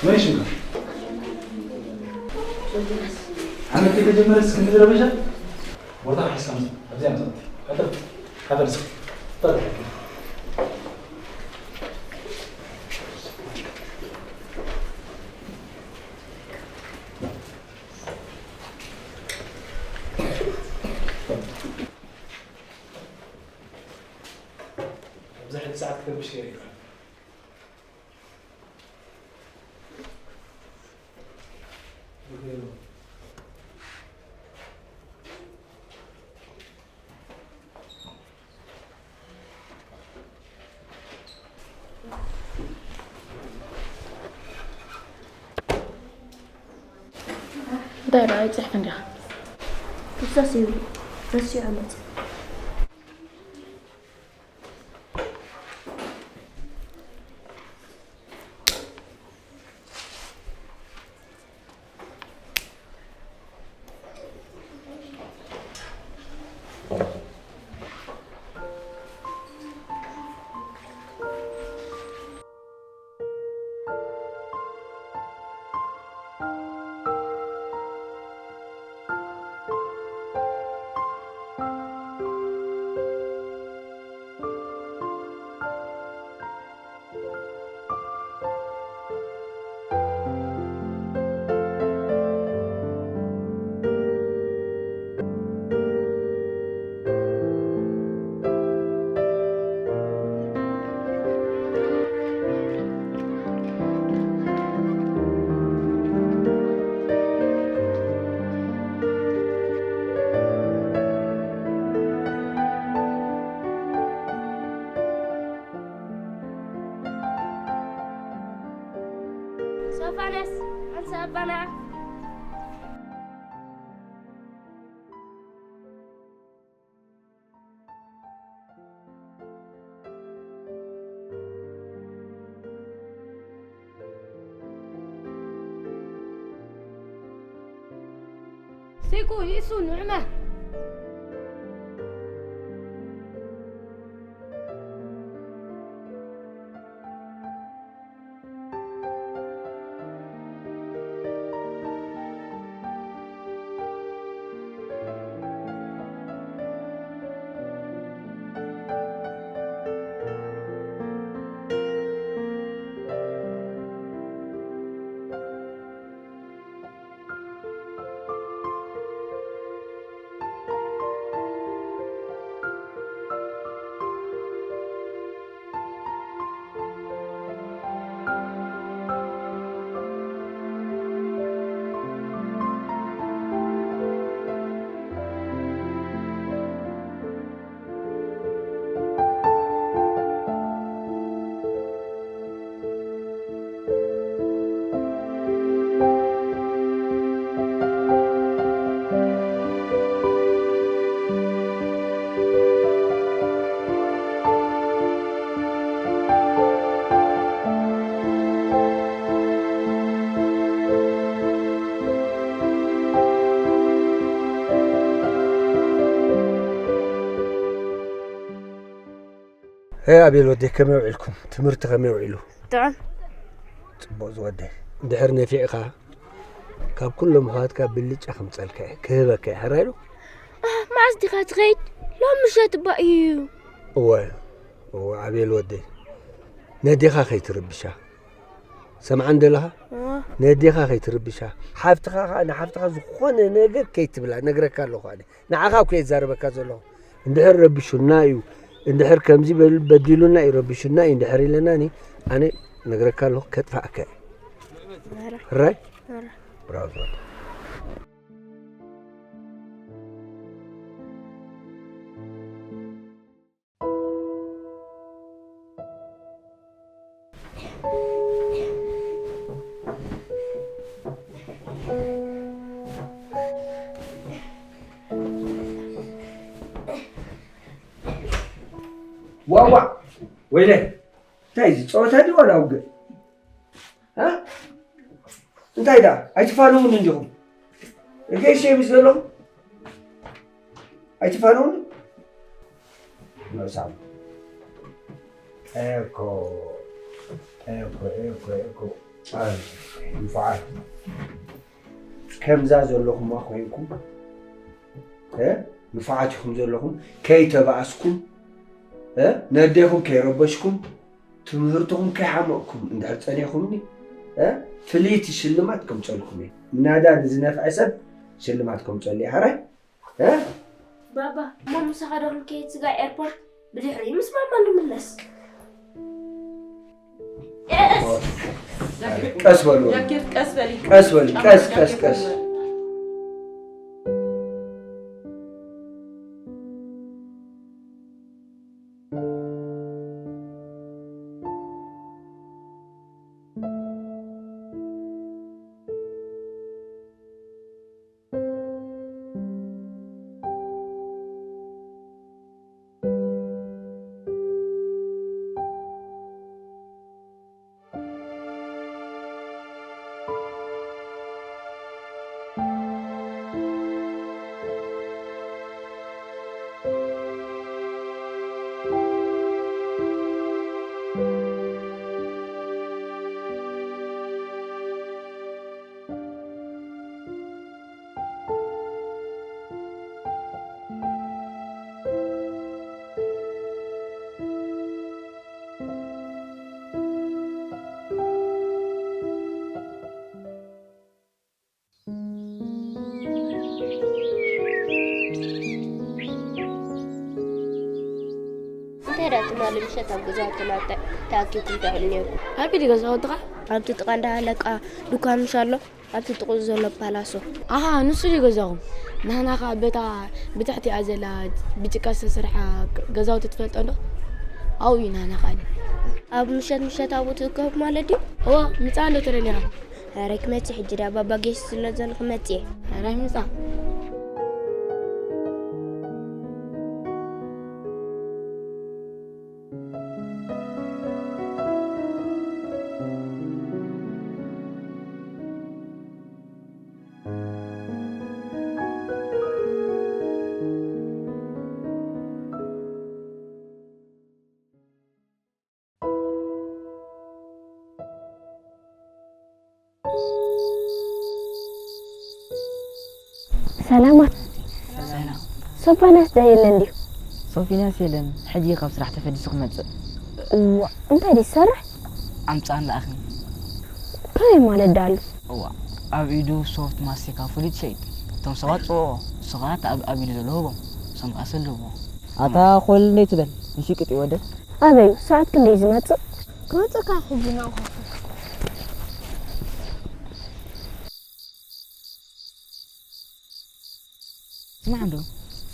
መን እዩ ሽምካ? ዓመት ከተጀመረስ ክንዲ ረበሻ? ቦታ ሒዝካ ምጽእ። ኣብዚኣ ምጽእ። ቀጥል። ቀጥል እስኪ። ቀጥል። ኣብዚ ሕጂ ሰዓት ክትርብሽ ገይረ ይኽእል። እንታይ ደኣ ኣይጽሕፍን ዲኻ? ክፍሰስ ይብሉ። ረሲዖ መጽእ። ኣባናስ፣ ኣንሳ ኣባና። ሲኩ፣ ይእሱ፣ ንዕመ። ሄ ኣቤል ወደይ፣ ከመይ ውዒልኩም? ትምህርቲ ከመይ ውዒሉ? ጥዑም። ጽቡቕ ዝወደይ። እንድሕር ነፊዕኻ፣ ካብ ኩሎም ኣሕዋትካ ብልጫ ከምጸልካ እየ፣ ክህበካ እየ። ሕራይ ዶ? ኣህ፣ መዓስ ዲኻ ትኸይድ? ሎሚ ምሸት እባ እዩ። እወ፣ እወ፣ ኣቤል ወደይ። ነዴኻ ከይትርብሻ። ሰምዓኒ ደለኻ? እወ። ነዴኻ ከይትርብሻ። ሓፍትኻ ኸኣ ንሓፍትኻ ዝኾነ ነገር ከይትብላ፣ ነግረካ ኣለኹ ኣነ። ንዓኻ እኮ እየ ዝዛረበካ ዘለኹ። እንድሕር ረቢሹና እዩ፣ እንድሕር ከምዚ በል-፣ በዲሉና እዩ፣ ረቢሹና እዩ እንድሕር ኢለናኒ፣ ኣነ ነግረካ ኣለኹ፣ ከጥፍኣካ እየ። ሕራይ? ብራቮ። ዋዋ! ወይለይ! እንታይ እዚ ጸወታ ድዩ ዋላ ውግእ? እ? እንታይ ደኣ ኣይትፋነዉኒ እንዲኹም? እገይ ሸሚዝ ዘለኹም ኣይትፋነዉኒ? ንዑሳም ኤኮ ኤኮ ኤኮ ኤኮ ንፉዓት ከምዛ ዘለኹማ ኮይንኩም እ ንፉዓት ኢኹም ዘለኹም ከይተባኣስኩም እ ነዴኹም ከይረበሽኩም ትምህርትኹም ከይሓመቕኩም እንድሕር ጸኒሕኩምኒ፣ እ፣ ፍልይቲ ሽልማት ከምጸልኩም እየ። ምናዳ ንዝነፍዐ ሰብ ሽልማት ከምጸሉ እየ። ሕራይ? እ? ባባ፣ እሞ ምሳኻ ዶ ክንከይድ ስጋ ኤርፖርት? ብድሕሪ ምስ ማማ ንምለስ። ቀስ በሉ። ያኪር ቀስ በሊ። ቀስ በሊ። ቀስ፣ ቀስ፣ ቀስ። እንታይ ደኣ ትማሊ ምሸት ኣብ ገዛውትና ተኣኪብኩም ተዕልሉ ነይርኩም? ኣበይ ድዩ ገዛውትኻ? ኣብቲ ጥቓ እንዳ ኣለቃ ዱኳን ምሽ ኣሎ፣ ኣብቲ ጥቕኡ ዘሎ ፓላሶ። ኣሃ፣ ንሱ ድዩ ገዛኹም? ናህና ኸኣ በታ ብታሕቲኣ ዘላ ብጭቃ ዝተሰርሓ ገዛውቲ ትፈልጦ ዶ? ኣብኡ እዩ ናህና ኸኣ። ኣብ ምሸት ምሸት ኣብኡ ትእከቡ ማለት ድዩ? እወ፣ ምጻእ እንዶ ተደሊኻ። ኧረ ክመጽእ ሕጂ ዳ ባባ ጌሽ ስለ ዘሎ ክመጽእ እየ። ኧረ ኣይምጻእ። ሰላማት። ሰላም። ሶፋንያስ ዶ የለን ድዩ? ሶፊንያስ የለን፣ ሕጂ ካብ ስራሕ ተፈዲሱ ክመጽእ። እዋ፣ እንታይ ድዩ ዝሰርሕ? ኣምጻን ለኣኽኒ። ከመይ ማለት ዳሉ? እዋ፣ ኣብ ኢዱ ሶፍት ማስቲካ ፍሉይ ትሸይጥ። እቶም ሰባት ጽውኦ፣ እሱ ኸኣ እቲ ኣብ ኣብ ኢዱ ዘሎ ህቦም፣ እሶም ኸኣ ሰልዎ። ኣታ ኾል እንዴ ትበል፣ ንሽቅጥ ይወደድ። ኣበዩ፣ ሰዓት ክንደይ ዝመጽእ? ክመጽእ ካብ ሕጂ ናብኡ ከፍል። ስማዕ እንዶ፣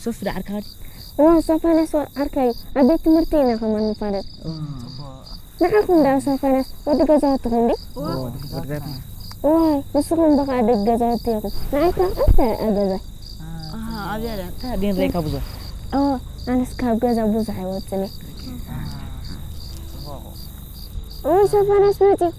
ሶፍ ዶ ዓርካ ድዩ? እዋ፣ ሶፋንያስ ዓርካ እዩ። ኣብ ቤት ትምህርቲ ኢና ከማን ንፋለጥ። ንዓኹም ደኣ ሶፋንያስ ወዲ ገዛውትኹም ድዩ? እዋ፣ ወዲ ገዛውትና። እዋይ፣ ንስኹም በኻ ደቂ ገዛውቲ ኢኹም። ንዓይ ከ ኣብታ እያ ገዛይ። ኣሃ፣ ኣብዚኣ ድያ? እታ ድየ ንርእየካ ብዙሕ? እዋ፣ ኣነስ ካብ ገዛ ብዙሕ ኣይወጽን እየ። እዋይ፣ ሶፋንያስ መጺኡ።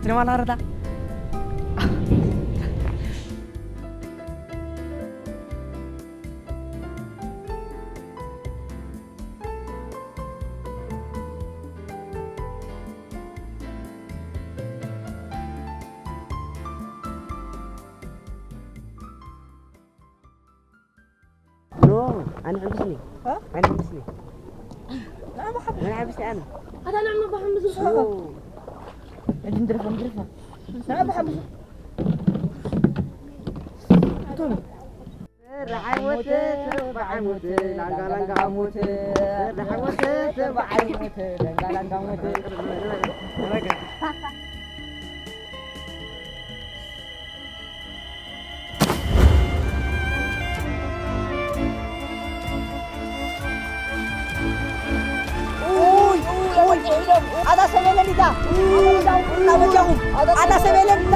Terima kasih. ኖ፣ ኣነ ሕጉስኒ። እ? ኣነ ሕጉስኒ። ኣነ ሕጉስኒ ኣነ። ኣታ ንዕማ ባሕም ብዙሕ ኖ። ሕጂ ንድረፋ፣ ንድረፋ። ንዕማ ባሕም ብዙሕ። ቶሎ። ራሓይ ሞት፣ ራሓይ ሞት፣ ላንጋ ላንጋ ሞት። ራሓይ ሞት፣ ራሓይ ሞት፣ ላንጋ ላንጋ ሞት። ኡይ፣ ኡይ፣ ኣታ ሰበለኒታ፣ ኣታ ሰበለኒታ።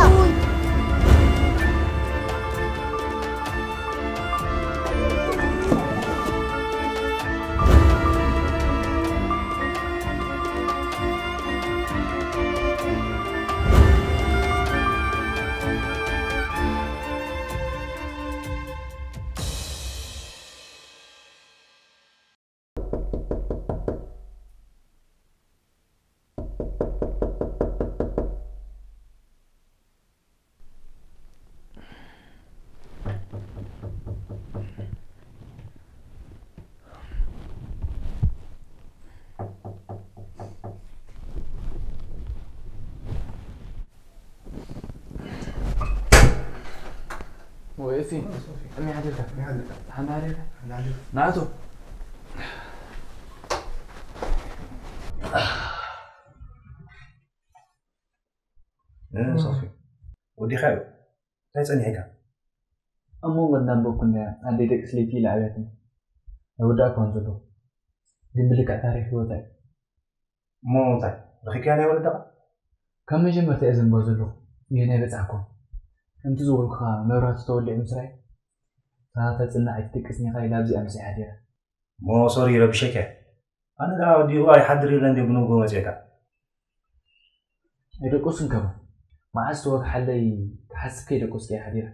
ወይ እሲ፣ ከመይ ሓዲርካ? ከመይ ሓዲርካ? ሓና ሓዲርካ? ሓና ሓዲርካ? ናቱ። እ፣ ሶፊ፣ ወዲኻ ዶ? እንታይ ጸኒሕካ? ኣብ መንጎ እንዳንበብኩ እንድያ ኣደይ ደቂ ስለይቲ ኢላ ኣብያትኒ። ኣይወዳእኩዋን ዘለኹ። ግን ብልክዕ ታሪኽ ህይወታ እዩ። እሞ እንታይ? ረኺብካያ ናይ ወለድኻ? ካብ መጀመርታ እየ ዘንብቦ ዘለኹ፣ ግን ኣይበጻሕኩዋን። ከምቲ ዝበልኩኻ መብራህቱ ተወሊዑ ምስ ረኣየ፣ እታ ተጽንዕ ኣይትደቅስን ኢኻ ኢላ ኣብዚኣ መጺኣ ሓዲራ። እሞ ሶሪ ረቢሸካ እየ። ኣነ ደኣ ወዲኡ ኣይሓድር ኢለ እንድየ ብንግሆ መጺኤካ። ኣይደቀሱን ከማን። መዓስ ተወግሓለይ ክሓስብ ከይደቀስኩ እየ ሓዲረ።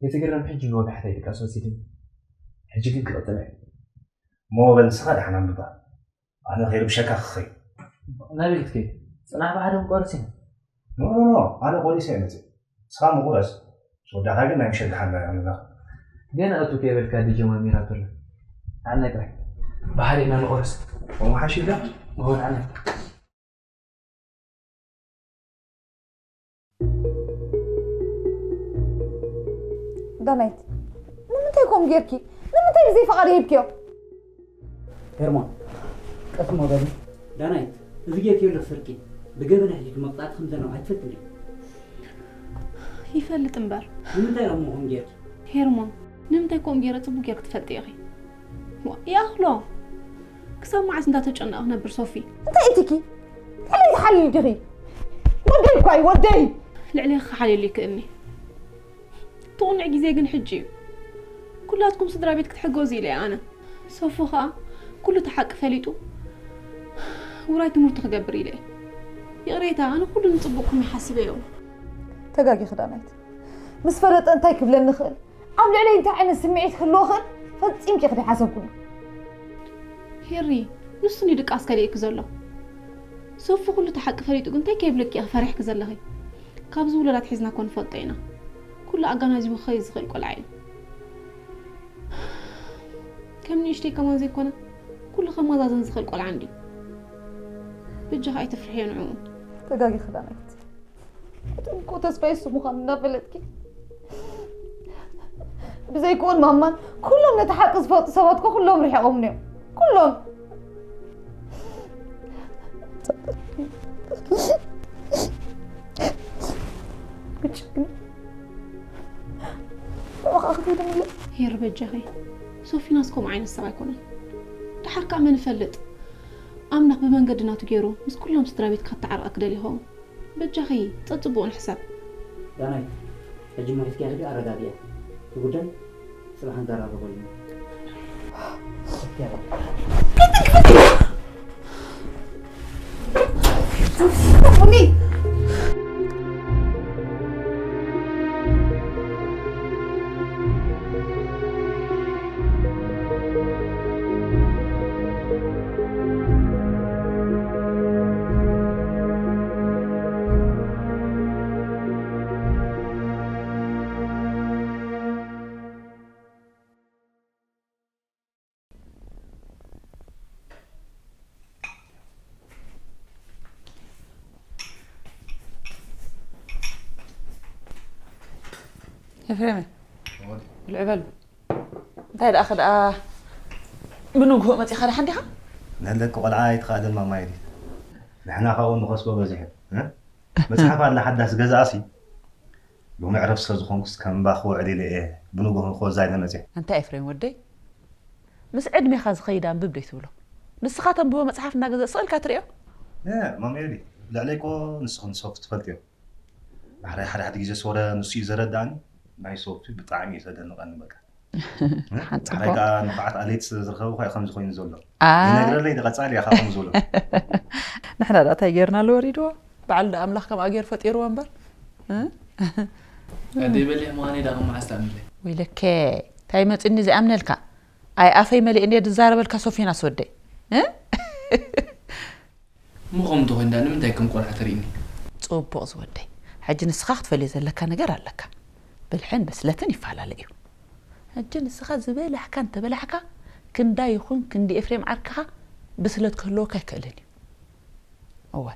ኣይትግረም፣ ሕጂ ንወግሓተይ ድቃስ ወሲድኒ። ሕጂ ግን ክቕጽል እየ። እሞ በል ንስኻ ደሓን ኣንብባ። ኣነ ከይርብሸካ ክኸይድ። ናበይ ክትከይድ? ጽናሕ ብሓደ ምቆረስ ኢና። ኖ፣ ኖ፣ ኖ፣ ኣነ ቆሪሰ እየ መጽእ። ንስኻ ምቁረስ። ወዳኻ ግን ናይ ምሸት ደሓን ናይ ኣምላኽ። ገና እቱ ከይበልካ ዲጀ ማሚራ ትብሎ። ንዓና ጥራይ። ብሓደ ኢና ንቆረስ። እሞ ሓሺ ኢልካ? እዎ፣ ንዓና። ዳናይት፣ ንምንታይ ከምኡ ጌርኪ? ንምንታይ ብዘይ ፍቓድ ሂብክዮ? ሄርሞን፣ ቀስ እሞ በሊ። ዳናይት፣ እዚ ጌርክዮ ዘሎ ፍርቂ ብገበን ኣሕሊፉ መቕጻዕቲ ከም ዘለዎ ኣይትፈልጥን ዲኺ? ይፈልጥ እምበር። ንምንታይ ኢኻ እሞ ከምኡ ጌርኪ? ሄርሞን፣ ንምንታይ ከምኡ ጌረ ጽቡቕ ጌርኪ ትፈልጢ ኢኺ። ዋ፣ ይኣኽሎ። ክሳብ መዓስ እንዳተጨነቐ ክነብር ሶፊ? እንታይ ኢትኪ? ልዕለይ ትሓልሊ ዲኺ? ወደይ እኳ እዩ፣ ወደይ! ልዕለይ ክሓልል ይክእልኒ። ትቑንዕ ግዜ ግን ሕጂ እዩ። ኩላትኩም ስድራ ቤት ክትሕገዙ ኢለ እየ ኣነ። ሶፊ ኸኣ ኩሉ እቲ ሓቂ ፈሊጡ ውራይ ትምህርቱ ክገብር ኢለ እየ። ይቕሬታ፣ ኣነ ኩሉ ንጽቡቕኩም ይሓስበዮ። ተጋጊኺ ዳናይት። ምስ ፈለጠ እንታይ ክብለኒ ይኽእል? ኣብ ልዕለይ እንታይ ዓይነት ስምዒት ክህልዎ ይኽእል? ፈጺምኪ ኢኺ ዘይሓሰብክሉ። ሄሪ፣ ንሱ ንድቃስ ከሊእኪ ዘሎ። ሶፊ ኩሉ እቲ ሓቂ ፈሊጡ ግን እንታይ ከይብለኪ ኢኺ ፈሪሕኪ ዘለኺ? ካብዚ ውሉድ ኣትሒዝና እኮ ንፈልጦ ኢና። ኩሉ ኣጋናዚቡ ክኸይድ ዝኽእል ቆልዓ እዩ። ከም ንእሽተይ ከማን ዘይኮነ፣ ኩሉ ከመዛዘን ዝኽእል ቆልዓ እንድዩ። በጃኺ ኣይተፍርሕዮ ንዕኡ። ተጋጊኺ ዳናይት። እቲ እንኮ ተስፋይ እሱ ምዃኑ እናፈለጥኪ፣ ብዘይክኦን ማማን ኩሎም ነቲ ሓቂ ዝፈልጡ ሰባት እኮ ኩሎም ርሒቖምኒ እዮም። ኩሎም። ብጭክን ንዕኻ ክትህድምለ። ሄር በጃኺ፣ ሶፊናስ ከምኡ ዓይነት ሰብ ኣይኮነን። ደሓር ከኣ መን ይፈልጥ፣ ኣምላኽ ብመንገዲ ናቱ ገይሩ ምስ ኩሎም ስድራ ቤትካ ክተዓርቐኪ ደልዩ ይኸውን። በጃኺ፣ ጸጽቡቑ ንሕሰብ። ዳናይት፣ ሕጂ እሞ ሒዝክያ ሂዲ ኣረጋግእያ። እቲ ጉዳይ ጽባሕ ንዘራረበሉ። ኤፍሬም፣ ብልዕ በል። እንታይ ደኣ ከ ደኣ ብንግሆ መጺኻ ደሓን ዲኻ? ንህለኪ ቆልዓ ኣይትኸኣልን ማማ ኢሊ። ንሕና ካብኡ ንኸስቦ በዚሑ፣ እ? መጽሓፍ ኣላ ሓዳስ ገዛኣሲ፣ ሎሚ ዕረፍቲ ስለ ዝኾንኩስ ከም እምባ ክውዕል ኢለ እየ ብንግሆ ክወዛ ኢለ መጽየ። ኣንታ ኤፍሬም ወደይ፣ ምስ ዕድሜኻ ዝኸይድ ኣንብብ ደይትብሎ? ንስኻ ተንብቦ መጽሓፍ እናገዛእ ስቕ ኢልካ ትርእዮ? እ፣ ማማ ኢሊ፣ ልዕለይ እኮ ንስኽን ሶፊ ትፈልጥዮ። ማሕራይ ሓደ ሓደ ግዜ ሶረ ንሱ እዩ ዘረድኣኒ። ናይ ሶፊ ብጣዕሚ እዩ ዘደንቐኒ በቃ። ሓንቲ ማሕራይ እኮ ከኣ ንፉዓት ኣለይቲ ስለ ዝረኸብኩ እዩ ከምዚ ኮይኑ ዘሎ። ኣ። ይነግረለይ፣ ቀጻሊ እያ ከምኡ ዝብሎ። ንሕና ደኣ እንታይ ጌርና ኣሎ ወሪድዎ? በዓል ደኣ ኣምላኽ ከምኣ ገይሩ ፈጢርዎ እምበር። እ? ኣደይ በሊሕ ምዃነይ ደኣ ከም መዓስ ትኣምንለይ? ወይለከ፣ እንታይ መጺኒ ዝኣምነልካ? ኣይ ኣፈይ መሊእ እንድየ ዝዛረበልካ ሶፊናስ ወደይ። እ? እሞ ከምኡ እንተኾይኑ ደኣ ንምንታይ ከም ቆልዓ ተርእይኒ? ጽቡቕ ዝወደይ። ሕጂ ንስኻ ክትፈልዮ ዘለካ ነገር ኣለካ። ብልሕን ብስለትን ይፈላለ እዩ። ሕጂ ንስኻ ዝበላሕካ እንተበላሕካ፣ ክንዳይ ይኹን ክንዲ ኤፍሬም ዓርክኻ ብስለት ክህልወካ ኣይክእልን እዩ። እወ፣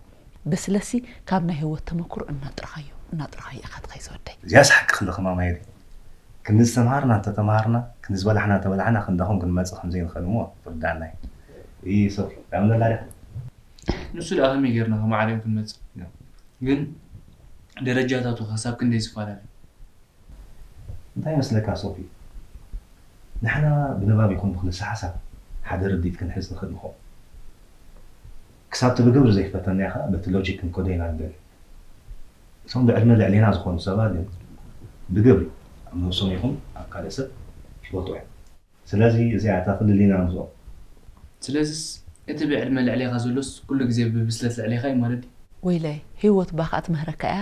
ብስለትሲ ካብ ናይ ህይወት ተመክሮ እናጥረኻዮ፣ እናጥረኻዮ ኢኻ ትኸይድ ዝወደይ። እዚኣስ ሓቅኺ ኣለኺ ማማ ኢሊ። ክንዲ ዝተምሃርና እንተተምሃርና፣ ክንዲ ዝበላሕና እንተበላሕና፣ ክንዳኹም ክንመጽእ ከም ዘይንኽእል እሞ ትርድኣና እዩ። እይ ሶፊ፣ ትኣምነላ ዲኻ? ንሱ ደኣ ከመይ ጌርና ከማዕርዮም ክንመጽእ? ያ። ግን ደረጃታቱ ክሳብ ክንደይ ዝፈላለ? እንታይ ይመስለካ ሶፊ? ንሕና ብንባብ ይኹን ብክልሰ ሓሳብ ሓደ ርድኢት ክንሕዝ ንኽእል ንኸውን። ክሳብ እቲ ብግብሪ ዘይፈተናዮ ኸኣ በቲ ሎጂክ ክንከዶ ኢና ንደሊ። እቶም ብዕድመ ልዕሌና ዝኾኑ ሰባት ግን ብግብሪ ኣብ ነብሶም ይኹን ኣብ ካልእ ሰብ ይፈልጡ እዮም። ስለዚ እዚኣ እታ ፍልልይና ምስኦም። ስለዚስ እቲ ብዕድመ ልዕሌኻ ዘሎስ ኩሉ ግዜ ብብስለት ልዕሌኻ እዩ ማለት ድዩ? ወይለይ፣ ህይወት ባኻ ትምህረካ እያ።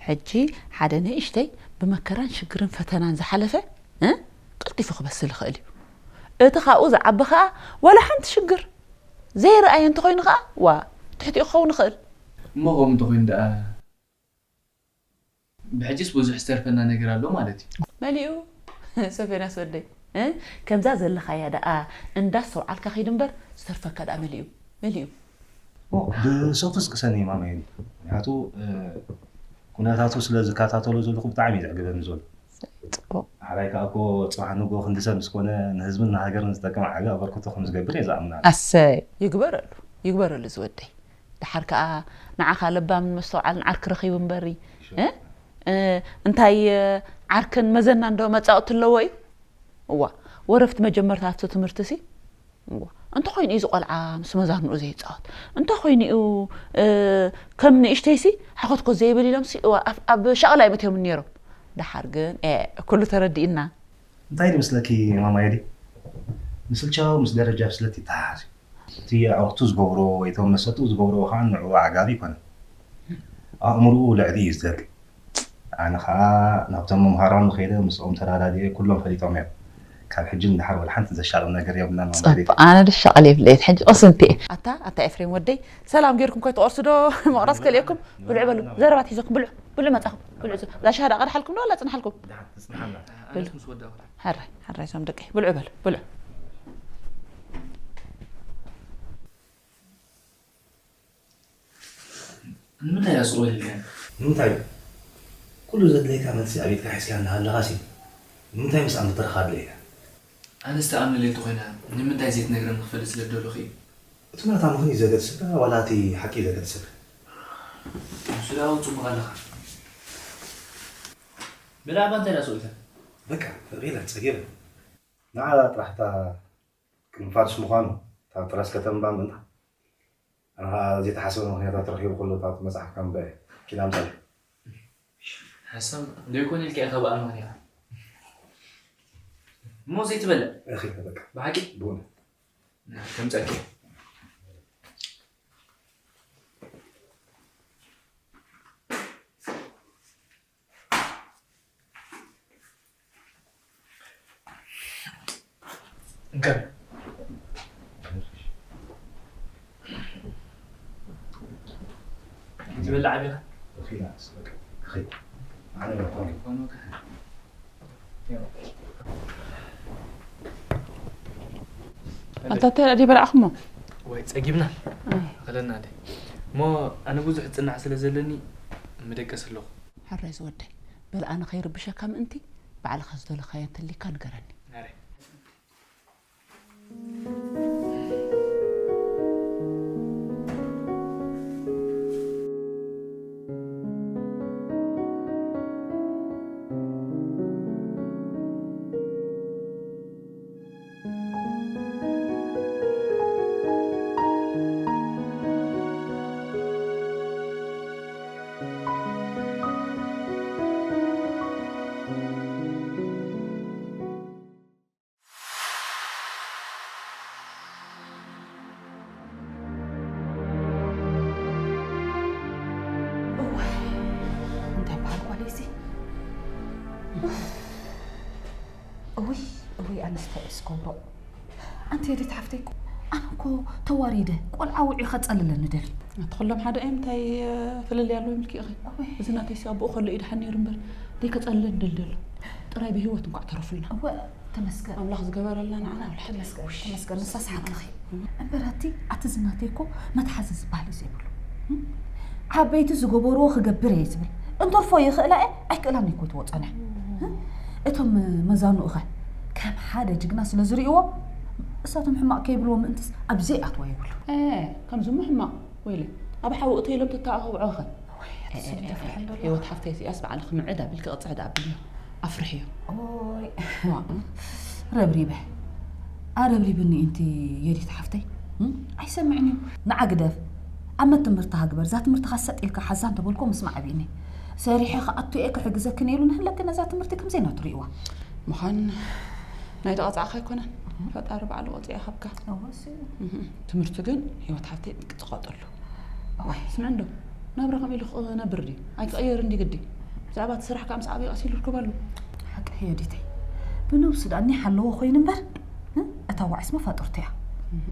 ሕጂ ሓደ ንእሽተይ ብመከራን ሽግርን ፈተናን ዝሓለፈ፣ እ? ቀልጢፉ ክበስል ይኽእል እዩ። እቲ ካብኡ ዝዓቢ ኸኣ ዋላ ሓንቲ ሽግር ዘይረኣየ እንተኾይኑ ኸኣ፣ ዋ፣ ትሕቲኡ ክኸውን ይኽእል። እሞ ከምኡ እንተኾይኑ ደኣ፣ ብሕጂስ ብዙሕ ዝተርፈና ነገር ኣሎ ማለት እዩ። መሊኡ፣ ሶፎንያስ ወደይ፣ እ? ከምዛ ዘለኻያ ደኣ እንዳስተውዓልካ ኺድ እምበር፣ ዝተርፈካ ደኣ መሊኡ፣ መሊኡ። ኦ፣ ብሰንኩስ ቅሰኒ ማመየኒ። ምኽንያቱ፣ እ፣ ኩነታቱ ስለ ዝከታተሎ ዘለኹ ብጣዕሚ እዩ ዘዕግበኒ ዘሎ። ጽቡቕ። ሓራይ ከኣ እኮ ጽባሕ ንግሆ ክንዲ ሰብ ምስ ኮነ ንህዝብን ንሃገርን ዝጠቅም ዓቢ ኣበርክቶ ከም ዝገብር እየ ዝኣምን ኣነ። ኣሰይ፣ ይግበረሉ፣ ይግበረሉ ዝወደይ። ደሓር ከኣ ንዓኻ ለባምን መስተውዓልን ዓርኪ ረኺቡ እምበሪ፣ እ? እ፣ እንታይ፣ እ፣ ዓርክን መዘናን ዶ መጻወቲ ኣለዎ እዩ? እዋ፣ ወረፍቲ መጀመርታ ኣብቲ ትምህርቲ ሲ? እዋ፣ እንተኾይኑ እዩ እዚ ቆልዓ ምስ መዛንኡ ዘይጻወት? እንተኾይኑ እዩ፣ እ፣ ከም ንእሽተይሲ ሓኾትኮት ዘይብል ኢሎምሲ፣ እዋ፣ ኣብ፣ ኣብ ሻቕላ እዮም እትዮም ነይሮም። ደሓር ግን፣ ኤ፣ ኩሉ ተረዲእና። እንታይ ይመስለኪ ማማየዲ? ምስልቻው ምስ ደረጃ ብስለት ይተሓሓዝ እዩ። እቲ ኣዕሩኽቱ ዝገብሮ ወይ እቶም መሰልትኡ ዝገብርዎ ኸኣ ንዕኡ ኣዕጋቢ ኣይኮነን። ኣእምሮኡ ልዕሊ እዩ ዝደሊ። ኣነ ኸኣ ናብቶም መምሃራኑ ከይደ ምስኦም ተረዳዲኤ ኩሎም ፈሊጦም እዮም። ካብ ሕጂ ንደሓር ወላ ሓንቲ ዘሻቕል ነገር የብልናን ማማየዲ። ጸብ፣ ኣነ ድሻቕል የብለየት ሕጂ ኦስንቲ እየ። ኣታ፣ ኣታ ኤፍሬም ወደይ፣ ሰላም ጌርኩም ከይትቖርሱ ዶ መቕረስ ከልእኩም? ብልዑ በሉ፣ ዘረባ ሒዘኩም ብልዑ፣ ብልዑ መጻኹም፣ ብልዑ። እዛ ሻሃዳ ቀድሓልኩም ዶ ዋላ ጽንሓልኩም? ደሓን ትጽንሓና። ኣነስ ምስ ወዳእኩ። ሕራይ፣ ሕራይ፣ እዞም ደቀይ። ብልዑ በሉ፣ ብልዑ። ንምንታይ እያ ስቕ ኢልካኒ? ንምንታይ? ኩሉ ዘድልየካ መልሲ ኣብ ኢድካ ሒዝካ እናሃለኻሲ፣ ንምንታይ ምስኣ ምትርኻብ ኣድልየካ? ኣነስ ተኣምነለይ እንተኾይና፣ ንምንታይ ዘይትነግረኒ ክፈልጥ ስለ ዝደለኹ እዩ። እቲ ናታ ምኽንያት ዘገድሰካ ዋላ እቲ ሓቂ ዘገድሰካ? ንሱ ደኣ እውን ጽቡቕ ኣለኻ። ብዛዕባ እንታይ ደኣ ስቕ ኢልካ? በቃ፣ ፍቕሪ ኢለ ጸጊበ። ንዓ ጥራሕ እታ ቅድሚ ፋርስ ምዃኑ፣ እታ ጥራዝ ከተንባ ምእንታ። ኣነ ኸኣ ዘይተሓሰበ ምኽንያታት ረኺቡ ከሎ፣ እታ መጽሓፍ ከንብበ ኪድ ኣምጻለይ። ሓሳብ ዘይኮነ ኢልካ ኢኻ ብኣልማንያ። እሞ ዘይትበልዕ? እኺ፣ በቃ። ብሓቂ? ብእውነት። ና፣ ከምጸልኪ። እንከ። ዝበልዕ ዓቢኻ? እኺ፣ ና፣ በቃ። እኺ። ኣነ በቃ። ኣንታ እንታይ ደኣ በላዕኹሞ? ወይ ጸጊብና። ኣይ። ኣኸለና ደይ። እሞ ኣነ ብዙሕ ጽናሕ ስለ ዘለኒ ምደቀስ ኣለኹ። ሕራይ ዝወደይ። በል ኣነ ከይርብሸካ ምእንቲ ባዕልኻ ዝደለኻዮ እንተሊካ ንገረኒ። ናረይ። እዋይ፣ እንታይ በሃል ጓለይሲ? እውይ፣ እውይ፣ ኣነስ እንታይ እየ ዝገብሮ? ኣንቲ የዲት ሓፍተይ እኮ፣ ኣነ እኮ ተዋሪደ፣ ቆልዓ ውዒ ከጸልለኒ ደሊ። ኣቲ ኩሎም ሓደ እዮም፣ እንታይ ፍልልይ ኣለዎ ኢልኪ ኢኺ? እወይ። እዚ ናተይሲ ኣቦኡ ከሎ እዩ ደሓን ነይሩ እምበር፣ ደይ ከጸልለኒ ደሊ ደሎ። ጥራይ ብህይወት እንኳዕ ተረፉልና። እወ፣ ተመስገን። ኣምላኽ ዝገበረልና ንዓና ኣምላኽ ተመስገን፣ ተመስገን። ንሳስ ሓቅኺ። እምበር ኣቲ፣ ኣቲ እዚ ናተይ እኮ መትሓዚ ዝበሃል እዩ ዘይብሉ። እም? ዓበይቲ ዝገበርዎ ክገብር እየ ዝብል። እንትርፎ ይኽእላ እየ፣ ኣይክእላን እኮ ትወጸነ። እም? እቶም መዛኑኡ ኸ ከም ሓደ ጅግና ስለ ዝርእይዎ፣ እሳቶም ሕማቕ ከይብልዎ ምእንትስ ኣብ ዘይኣትዎ ይብሉ። እ፣ ከምዚ እሞ ሕማቕ፣ ወይለ፣ ኣብ ሓዊ እተይሎም ተተኣኸብዖ ኸ? ወይ፣ ኣቲ፣ እ፣ እ፣ እ፣ ተፍርሒ እ፣ እንዶ ኣለኻ። ህይወት ሓፍተይ እዚኣስ ባዕልኺ ምዕድ ኣቢልኪ ቅጽዕድ ኣቢልዮ፣ ኣፍርሕዮ። ኦይ፣ ዋ። ረብሪበ። ኣረብሪብኒ እንቲ የዲት ሓፍተይ። እም? ኣይሰምዕን እዩ። ንዓ ግደፍ። ኣመት ትምህርትኻ ግበር። እዛ ትምህርትኻ ሰጥ ኢልካ ሓዛ እንተበልኮ ምስማዕ ኣቢኒ። ሰሪሐ ክኣቱ እየ ክሕግዘክን ኢሉ ንህለክን ነዛ ትምህርቲ ከምዘይ ናቱ ርእይዋ። ምዃን ናይ ተቐጻዕኻ ኣይኮነን። ፈጣሪ ባዕሉ ቆፂኡ ይሃብካ። እወ፣ እሱ እዩ። እህ፣ ትምህርቲ ግን ህይወት ሓፍተይ ጥንቅቕ ትቐጠሉ። እዋይ። ስምዕ እንዶ፣ ናብራ ከም ኢሉ ክነብር ድዩ? ኣይክቕየር እንዲ ግዲ። ብዛዕባ እቲ ስራሕ ከዓ ምስ ዓብዩ ቀስ ኢሉ ርከበሉ። ሓቂ ዮዲተይ። ብነብሱ ደኣ እኒሓ ኣለዎ ኮይኑ እምበር፣ እ? እታ ዋዕስ መፋጥርቱ እያ። እህ።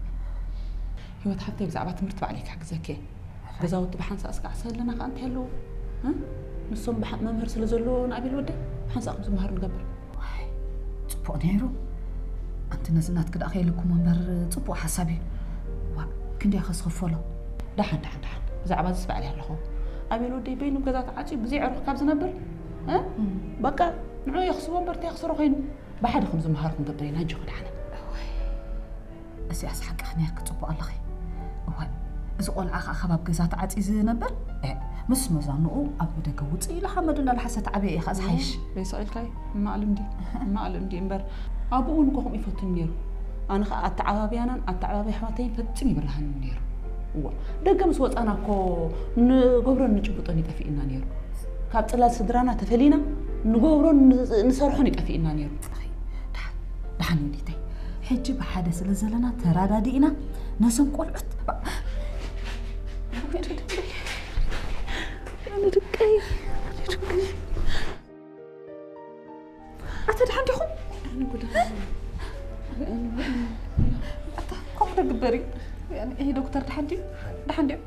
ህይወት ሓፍተይ ብዛዕባ ትምህርቲ ባዕለይ ክሕግዘኪ እየ። ገዛውቲ ብሓንሳእ ስጋዕ ሰለና ከኣ እንታይ ኣለዎ? እ? ንሶም ብሓ-፣ መምህር ስለ ዘለዎ ንኣቤል ወደይ ብሓንሳእ ከም ዝመሃር ንገብር። ዋይ፣ ጽቡቕ ነይሩ። ኣንቲ ነዚ ናትኪ ደኣ ከይልኩም እምበር ጽቡቕ ሓሳብ እዩ። ዋእ፣ ክንደይ ከ ዝኽፈሎ? ደሓን፣ ደሓን፣ ደሓን። ብዛዕባ እዚስ ባዕለይ ኣለኹ። ኣቤል ወደይ በይኑ ገዛ ተዓጽዩ ብዘይ ዕሩኽ ካብ ዝነብር፣ እ? እም። በቃ፣ ንዑ የኽስቦ እምበር እንታይ የኽስሮ ኮይኑ? ብሓደ ከም ዝመሃሩ ክንገብር ኢና፣ ኣጆኺ ደሓነ። እዋይ፣ እዚኣስ ሓቅኺ ነይርኪ፣ ጽቡቕ ኣለኺ። እዋይ፣ እዚ ቆልዓ ኸኣ ከባብ ገዛ ተዓጽዩ ዝነብር? ኤ፣ ምስ መዛንኡ ኣብ ደገ ውጽእ ኢሉ ሓመዱ እንዳልሓሰ ተዓብየ እዩ ኸኣ ዝሓይሽ። ዘይስቕ ኢልካይ፣ ሕማቕ ልምዲ፣ ሕማቕ ልምዲ እምበር፣ ኣቡኡ እውን እኮ ከምኡ ይፈቱኒ ነይሩ። ኣነ ኸኣ ኣተዓባብያናን ኣተዓባብያ ኣሕዋተይን ፈጺሙ ይብርሃኒ ነይሩ። እዋ፣ ደገ ምስ ወጻና እኮ ንገብሮን ንጭብጦን ይጠፍእና ነይሩ። ካብ ጽላል ስድራና ተፈሊና ንገብሮን ን-፣ ንሰርሖን ይጠፍእና ነይሩ። ደሓን፣ ደሓን ወዲተይ። ሕጂ ብሓደ ስለ ዘለና ተራዳዲእና ነዞም ቆልዑት ባ-፣ ኣነ ደቀይ፣ ኣነ ደቀይ። ኣታ ደሓን ዲኹም? ኣታ ከምኡ ዶ ግበር እዩ? ያኒ፣ ይሄ ዶክተር ደሓን ድዩ? ደሓን ድዩ?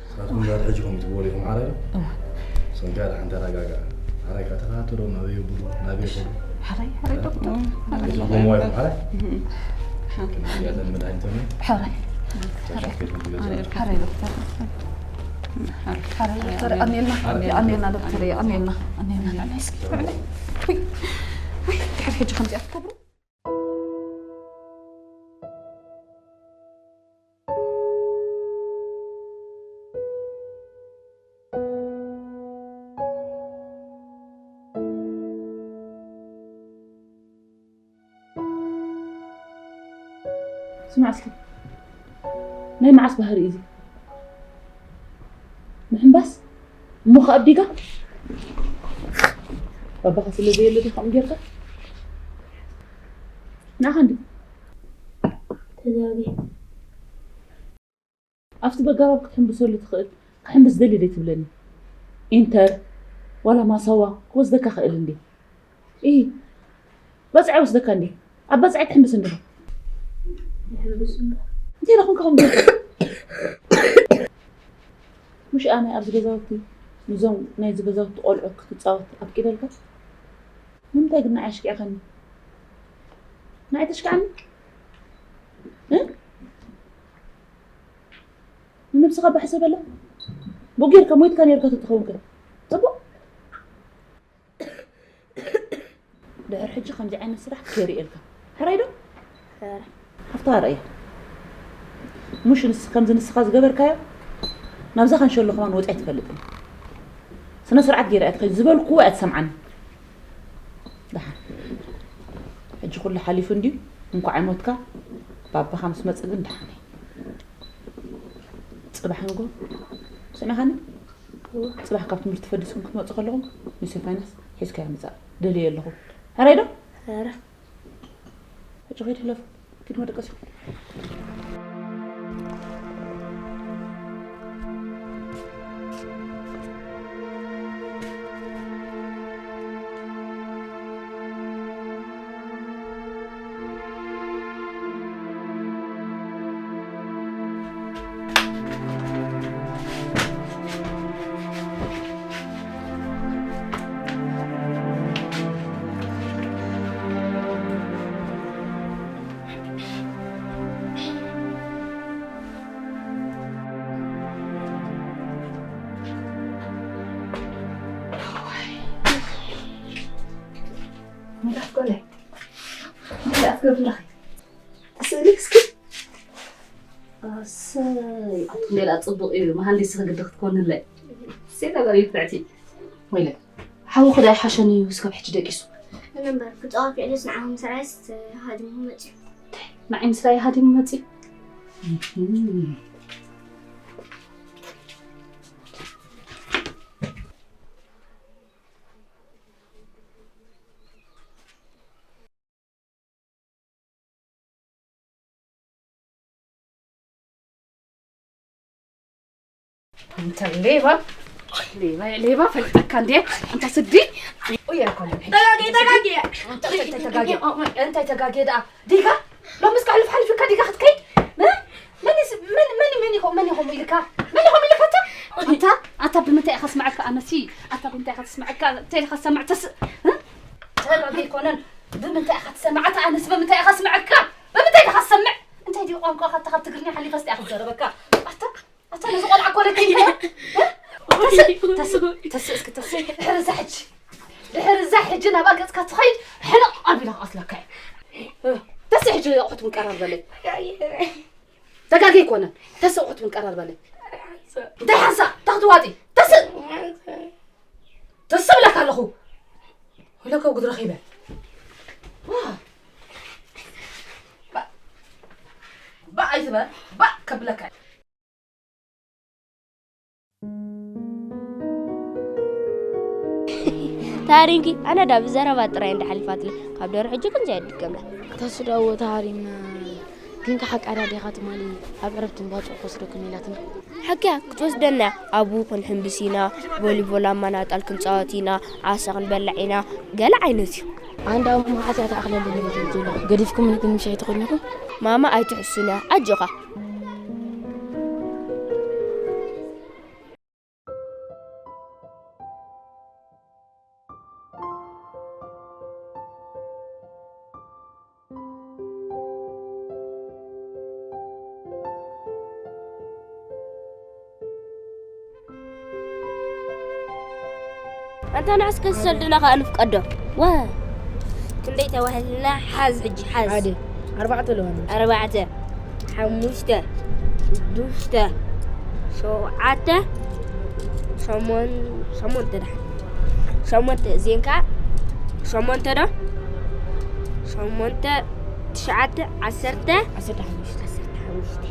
ንስኻትኩም ዛት ሕጂ ከምኡ ትብሉ ኢኹም፣ ሓራይ ዶ? እዋ። ሰንካ ደሓን ተረጋጋ። ሓራይ ከኣ ተኸታተሎ፣ ናበይ ይብሉ፣ ናበይ ይኸዱ። ሓራይ፣ ሓራይ ዶክተር። እዋ። ሓራይ። እዚ ኹም ዋይ ኹም ሓራይ? እህ። ሓ-፣ ከምዚ ያለን መድሃኒቶም እዩ። ሓራይ። ተሸኪልኩም ትገዛ። ሓራይ ዶክተር። ሓራይ ዶክተር፣ ኣሜልና፣ ኣሜልና ዶክተር፣ ኣሜልና፣ ኣሜልና። እስኪ፣ ውይ፣ ውይ፣ ድሕሪ ሕጂ ከምዚኣ ትገብሩ? ስማዕ እስኪ፣ ናይ መዓስ ባህሪ እዩ እዚ? ምሕንባስ? እሞ ኸኣ ኣዲጋ? ባባኻ ስለ ዘየለ ዲኻ ከምኡ ጌርካ? ንዓኻ እንዲ? ተዛጊ። ኣብቲ በጋባብ ክትሕምብሰሉ ትኽእል፣ ክሕምብስ ደልየ ደይ ትብለኒ። ኢንተር፣ ዋላ ማሳዋ ክወስደካ ክእል እንዴ? እይ፣ በጽዐ ወስደካ እንዴ? ኣብ በጽዐ ትሕምብስ እንዲኻ? ይሕምብስ እንዶ። እንታይ ደኹም ከኹም ጌርካ? ምሽ ኣነ ኣብዚ ገዛውቲ፣ ንዞም ናይዚ ገዛውቲ ቆልዑ ክትጻወት ኣፍቂደልካ? ንምንታይ ግን ንዓይ ኣሽኪዕካኒ? ንዓይ ተሽክዓኒ? እ? ንነብስኻ ባሕ ዘበላ? ብኡ ጌርካ ሞይትካ ኔርካ ተትኸውን ከ? ጽቡቕ? ድሕሪ ሕጂ ከምዚ ዓይነት ስራሕ ከይርእየልካ። ሕራይ ዶ? ሕራይ። ሃፍታ ርእያ። ሙሽ ንስ-፣ ከምዚ ንስኻ ዝገበርካዮ፣ ናብዛ ካንሸሎ ከማን ወጺኣ ኣይትፈልጥን። ስነ ስርዓት ገይራ እያ ትኸይድ። ዝበልኩዎ እያ ትሰምዓኒ። ደሓን። ሕጂ ኩሉ ሓሊፉ እንድዩ፣ እንኳዕ ኣይሞትካ። ባባኻ ምስ መጽእ ግን ደሓን እየ። ጽባሕ ንጎ፣ ሰሚዕኻኒ? እወ። ጽባሕ ካብ ትምህርቲ ፈዲስኩም ክትመጹ ከለኹም፣ ንሴ ፋይናንስ ሒዝካዮ ምጻእ። ደልየ ኣለኹ። ሕራይ ዶ? ሕራይ። ሕጂ ኸይድ ህለፉ። ኪድ መደቀሲ። መላስ ኮነ። እንታይ ኣትገብሪ ኣለኺ? ስእሊ እስኪ። ኣሰይ፣ ኣቱም ሌላ ጽቡቕ እዩ። መሃንዲስ ክግዲ ክትኮንለይ። ሴት ኣጋር ይፍዕቲ። ወይለ፣ ሓውኺ ዳይ ሓሸኒ እዩ እስካብ ሕጂ ደቂሱ። እምበር፣ ክጻወት ውዒሉስ ንዓኹም ምስራይስ ሃዲሙ መጺኡ። ንዓይ ምስራይ ሃዲሙ መጺኡ? እህም። እንተ ሌባ፣ ሌባ፣ ሌባ ፈልጠካ እንዴ? እንተ ስዲ፣ ኡየ እኮ ነኝ። ተጋጌ፣ ተጋጌ። እንተ፣ እንተ ተጋጌ፣ እንታይ ተጋጌ ደኣ? ዲጋ? ሎምስ ከሕልፍ ሓሊፍካ ዲጋ ክትከይድ? እ? መን ይስ-፣ መን፣ መን፣ መን ኢኹም፣ መን ኢኹም ኢልካ? መን ኢኹም ኢልካ ኣታ? ኣታ፣ ኣታ ብምንታይ ኢኻ ስምዓካ ኣነሲ? ኣታ ብምንታይ ኢኻ ትስምዓካ? እንታይ ኢኻ ትሰምዕ? ተስ-፣ እ? ተጋጌ ኣይኮነን። ብምንታይ ኢኻ ትሰምዕ? ኣታ ኣነስ ብምንታይ ኢኻ ስምዓካ? ብምንታይ ኢኻ ትሰምዕ? እንታይ ድዩ ቋንቋኻ? ኣታ ካብ ትግርኛ ሓሊፋ ስቲ ኢኻ ትዛረበካ? ኣታ ኣታ ነዚ ቆልዓ እኮ ለኪ እንተ፣ እ? ተስእ፣ ተስእ፣ ተስእ እስኪ ተስእ። ድሕሪ እዛ ሕጂ፣ ድሕሪ እዛ ሕጂ ናብኣ ገጽካ ትኸይድ ሕንቕ ኣቢለ ክቐትለካ እየ። ተስእ ሕጂ ኣቑሑት ውን ቀራርበለይ። ተጋጊ ኣይኮነን። ተስእ ኣቑሑት ውን ቀራርበለይ። እንታይ ሓንሳእ? እንታይ ክትዋጢ? ተስእ! ተስእ እብለካ ኣለኹ። ኢለ ከውግድ ረኺበ። ዋ! ባእ፣ ባእ ኣይትበል። ባእ ከብለካ እየ። ታሪንኪ ኣነ ዳ ብዘረባ ጥራይ እንዳ ሓሊፋትለ ካብ ደሩ ሕጂ ግን ዘይድገምላ። ተስዳዎ ተሃሪምና ግን ከሓቃዳ ዴኻ ትማሊ ኣብ ዕረፍቲ እንባጽዑ ክወስደኩም ኢላትና። ሓቅያ ክትወስደና ኣብኡ ክንሕምብስ ኢና፣ ቮሊቦል ኣብ ማናጣል ክንጻወት ኢና፣ ዓሳ ክንበልዕ ኢና፣ ገለ ዓይነት እዩ። ኣንዳ እሞ መዓስ እያ ተኣኽለሉ ገዲፍኩም ግን ምሻይ ተኾኒኹም? ማማ ኣይትሕሱና ኣጆኻ። ኣንታ ንዕስ ከሰልድና ከኣ ንፍቀዶ። ወ ክንደይ ተባሂልና? ሓዝ ሕጂ ሓዝ። ሓደ፣ ኣርባዕተ ኣለዋና። ኣርባዕተ፣ ሓሙሽተ፣ ሽዱሽተ፣ ሸውዓተ፣ ሸሞን-፣ ሸሞንተ ደሓን። ሸሞንተ እዚኤን ከኣ ሸሞንተ ዶ? ሸሞንተ፣ ትሽዓተ፣ ዓሰርተ። ዓሰርተ ሓሙሽተ። ዓሰርተ ሓሙሽተ።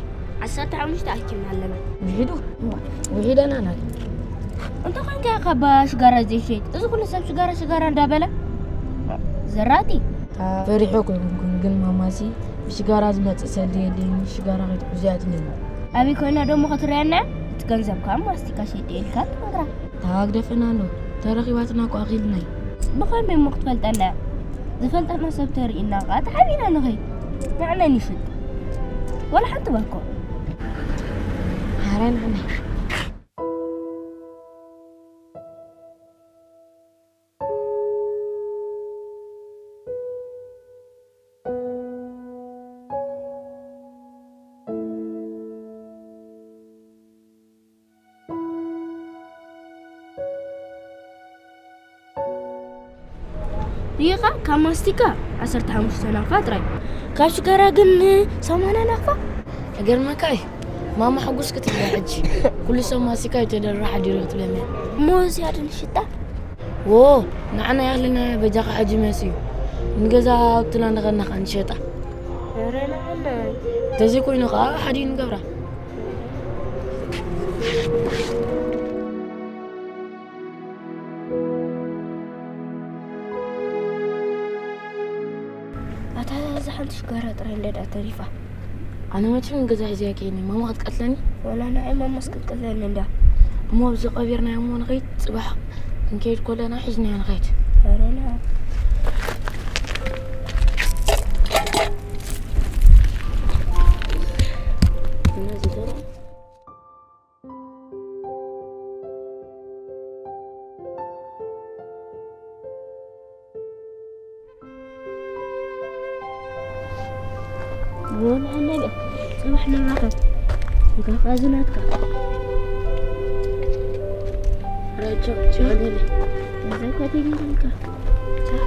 ዓሰርተ ሓሙሽተ ኣኪብና ኣለና። ውሒዱ? እዋ፣ ውሒደና ናል። እንተ ኾንካ ኢኻ እባ ሽጋራ ዘይሸይጥ። እዚ ኩሉ ሰብ ሽጋራ ሽጋራ እንዳበለ። ዘራጢ። ፈሪሖ እኮ ኣይኮንኩን፣ ግን ማማሲ ብሽጋራ ዝመጽእ ሰልዲ የለይን፣ ሽጋራ ከይትሕዙ እያ ትብለኒ። ኣበይ ኮይና ደሞ ክትርእየና? እቲ ገንዘብካ ማስቲካ ሸይጠ ኢልካ ትነግራ። ታግደፈና ኣሎ። ተረኺባትና እኮ ኣኺልና እዩ። ብኸመይ እሞ ክትፈልጠና እያ? ዝፈልጠና ሰብ ተርእይና ኸዓ ተሓቢና ንኸይድ። ንዓና ንሽጥ። ወላ ሓንቲ ባኮ። ሓራይ ንዓና። ዲኻ ካብ ማስቲካ ዓሰርተ ሓሙሽተ ናቕፋ ጥራይ። ካብ ሽጋራ ግን ሰማንያ ናቕፋ። እገርመካ እዩ፣ ማማ ሕጉስ ክትብላ ሕጂ። ኩሉ ሰብ ማስቲካ እዩ ተደርራ ሓዲሩ ክትብለና። እሞ እዚኣ ድንሽጣ? ዎ፣ ንዓና ያህልና በጃኻ ሕጂ መጽዩ። ንገዛ ኣብትና እንደኸድና ኸዓ ንሸጣ። ኧረ ንዓና። ተዘይ ኮይኑ ኸዓ ሓዲ ንገብራ። ኣታ እዛ ሓንቲ ሽጋራ ጥራይ እንደ ደኣ ተሪፋ። ኣነ መቸም ገዛ ሒዘያ ከይኒ፣ ማማ ክትቀትለኒ? ወላ ንዓይ ማማስ ክትቀትለኒ እንዳ። እሞ ኣብዚ ቀቢርናዮ እሞ ንኸይድ፣ ጽባሕ ክንከይድ ከለና ሒዝናዮ ንኸይድ። ኧረ ንዓ። እነዚ ደሮ ጽባሕ ንራኸብ። እንካ ኸዚ ናትካ። ራጆ፣ ቻው፣ ቻው። እዛ እኮ ትይልካ። ቻው።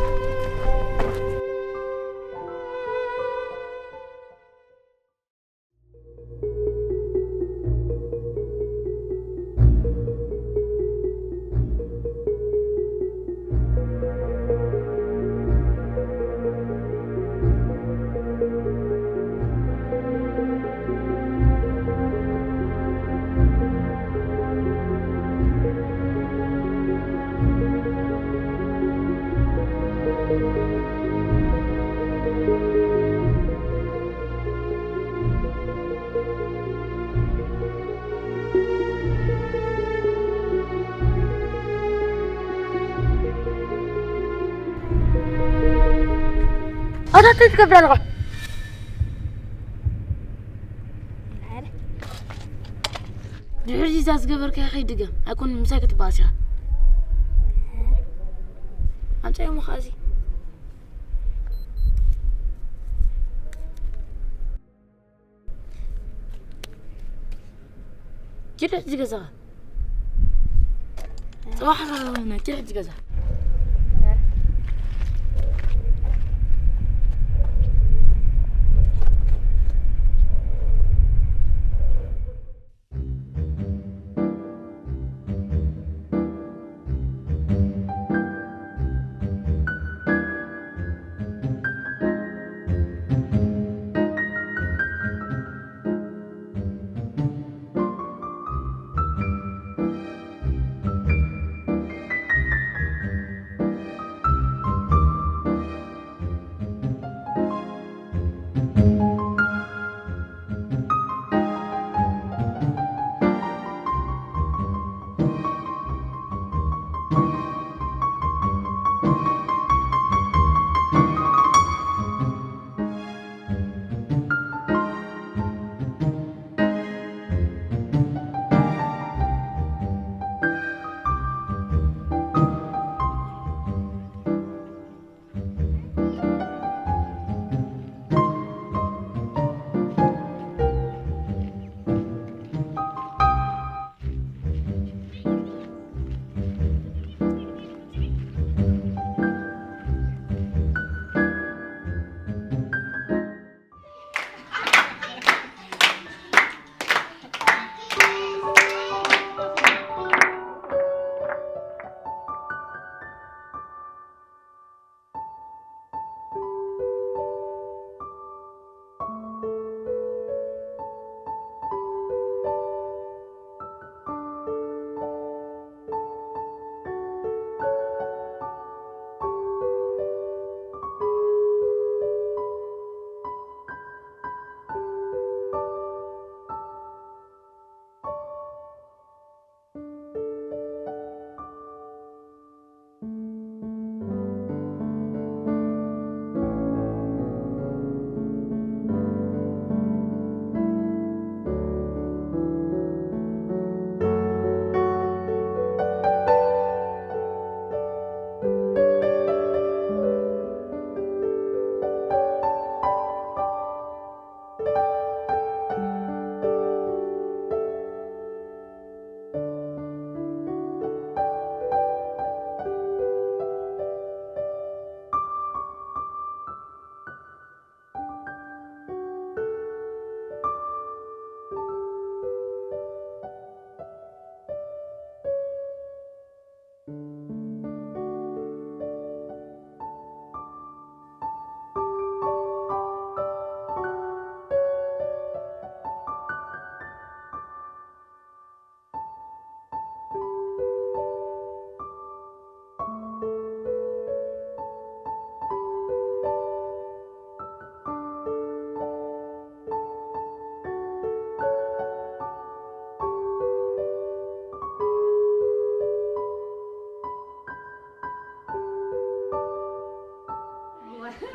ኣታ እንታይ ትገብር ኣለኻ? ድሕሪ እዛ ዝገበርካዮ ከይድገም ኣይኮን ምሳይ ክትበኣስ ኢኻ። ኣምጻዮ እሞ ከኣ እዚ ኪድ ሕጂ ገዛኻ። ጽባሕ ኪድ ሕጂ ገዛ።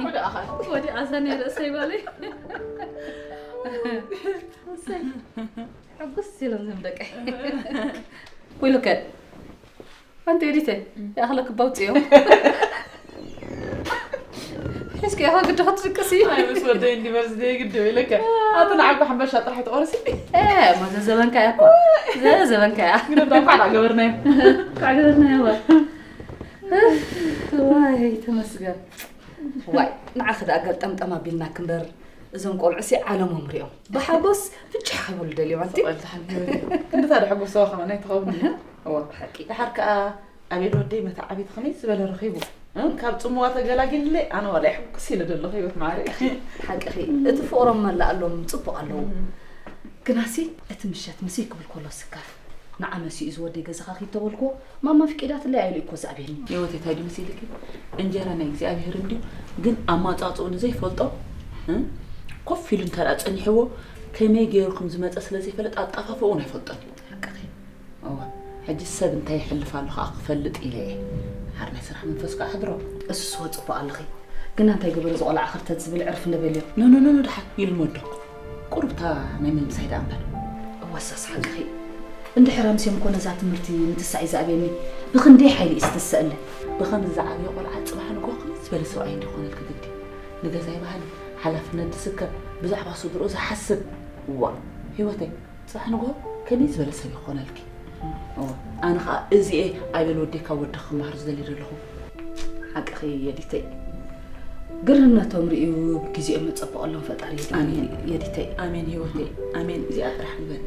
ወደ ኣኻ ወደ ኣዛን ርእሰይ በለይ። ሕጉስ ኢሎም ዞም ደቀይ። ወይለከ ኣንቲ ኤዲተ፣ ይኣኽለክ ባውፅዮ። ሒዝኪ ኢኻ ግዲ ክትድቅሲ። ኣይ፣ ምስ ወደይ እንዲ በርዝደይ ግዲ ኢለከ። ኣቲ ንዓቢ ሓምባሻ ጥራሕ ትቆርሲ። እ፣ ማ ዘዘበንካ እያ እኮ። ዘዘበንካ እያ። ግን እንዳ እንኳዕ ዳኣ ገበርናዮ። እንኳዕ ገበርናዮ እዋ። ዋይ፣ ተመስገን። ዋይ፣ ንዓኺ ደኣ ገልጠምጠም ኣቢልና ክንበር፣ እዞም ቆልዑ ሲ ዓለሞም ሪኦም። ብሓጎስ ፍጭሕ ክብሉ ደልዮም ኣንቲ። ወልተ ሓንቲ ህይወት እዩ። ክንዲ ታዲያ ሕጉስ ሰባ ከማን ኣይትኸውን። እዋ። ሓቂ። ድሓር ከኣ ኣቤል ወደይ መታዓቢት ከመይ ዝበለ ረኺቡ። እ? ካብ ጽምዋ ተገላጊልለይ ኣነ ዋላ ሕጉስ ኢለ ደለኹ ህይወት ማዕረ። ሓቅኺ። እቲ ፍቕሮም መላእ ኣሎም ጽቡቕ ኣለዉ። እም። ግናሲ እቲ ምሸት ምስይ ክብል ከሎ ስካፍ ንዓ መሲኡ ዝወደይ ገዛኻ ኪድ ተበልክዎ፣ ማማ ፍቂዳትለይ ኣይሉ እኮ ዝኣብየኒ። ህይወተይ ታይ ድዩ መሲልኪ? እንጀራ ናይ እግዚኣብሔር እንድዩ፣ ግን ኣማጻጽኡ ንዘይፈልጦ፣ እ? ኮፍ ኢሉ እንተ ደኣ ጸኒሕዎ፣ ከመይ ገይሩ ከም ዝመጸ ስለ ዘይፈልጥ ኣጠፋፍኡ እውን ኣይፈልጦን እዩ። ሓቅኺ። እዋ፣ ሕጂ ሰብ እንታይ ይሕልፍ ኣሎ ከኣ ክፈልጥ ኢለ እየ። ሓር ናይ ስራሕ መንፈስ ከኣ ሕድሮ። እሱስ ወ ጽቡቕ ኣለኺ። ግና እንታይ ገበረ፣ እዚ ቆልዓ ክርተት ዝብል ዕርፍ ነበልዮ። ኖ፣ ኖ፣ ኖ፣ ኖ፣ ደሓን ይልመዶ። ቁሩብታ ናይ ምምሳይ ደኣ እምበር። እወሳስ ሓቅኺ። እንድሕር ኣምስዮም እኮ ነዛ ትምህርቲ ምትሳእ እዩ ዝኣብየኒ። ብኽንደይ ሓይሊ እዩ ዝተሰእለ። ብኸምዚ ዝዓበየ ቆልዓ ጽባሕ ንግሆ ከመይ ዝበለ ሰብኣይ እንዲኾነልኪ ግዲ። ንገዛይ ባህሊ፣ ሓላፍነት ዝስከም፣ ብዛዕባ ስድርኡ ዝሓስብ። እዋ፣ ህይወተይ፣ ጽባሕ ንግሆ ከመይ ዝበለ ሰብ ይኾነልኪ? እዋ፣ ኣነ ኸኣ እዚኤ ኣበል ወደይ ካብ ወድኺ ክመሃር ዝደሊ ዘለኹ። ሓቅኺ የዲተይ። ግርነቶም ርእዩ ግዜኦም የጸብቐሎም ፈጣሪ። ኣሜን። የዲተይ። ኣሜን ህይወተይ፣ ኣሜን። እዚኣ ጥራሕ ንበል።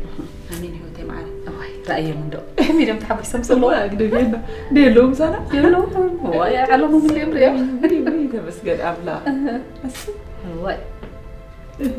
ኣሜን ህይወተይ መዓረ። እዋይ፣ ረኣዮም እንዶ። ከመይ ኢሎም ተሓጒሶም ዘለዉ? እዋ፣ ግደፍየና። ደየለዉ ምሳና? የለዉ። እዋይ፣ ዓለሞም እንዲኦም ርእዮም። እዋይ፣ ተመስገን ኣምላኽ። እህ። እስ-፣ እዋይ። እህ።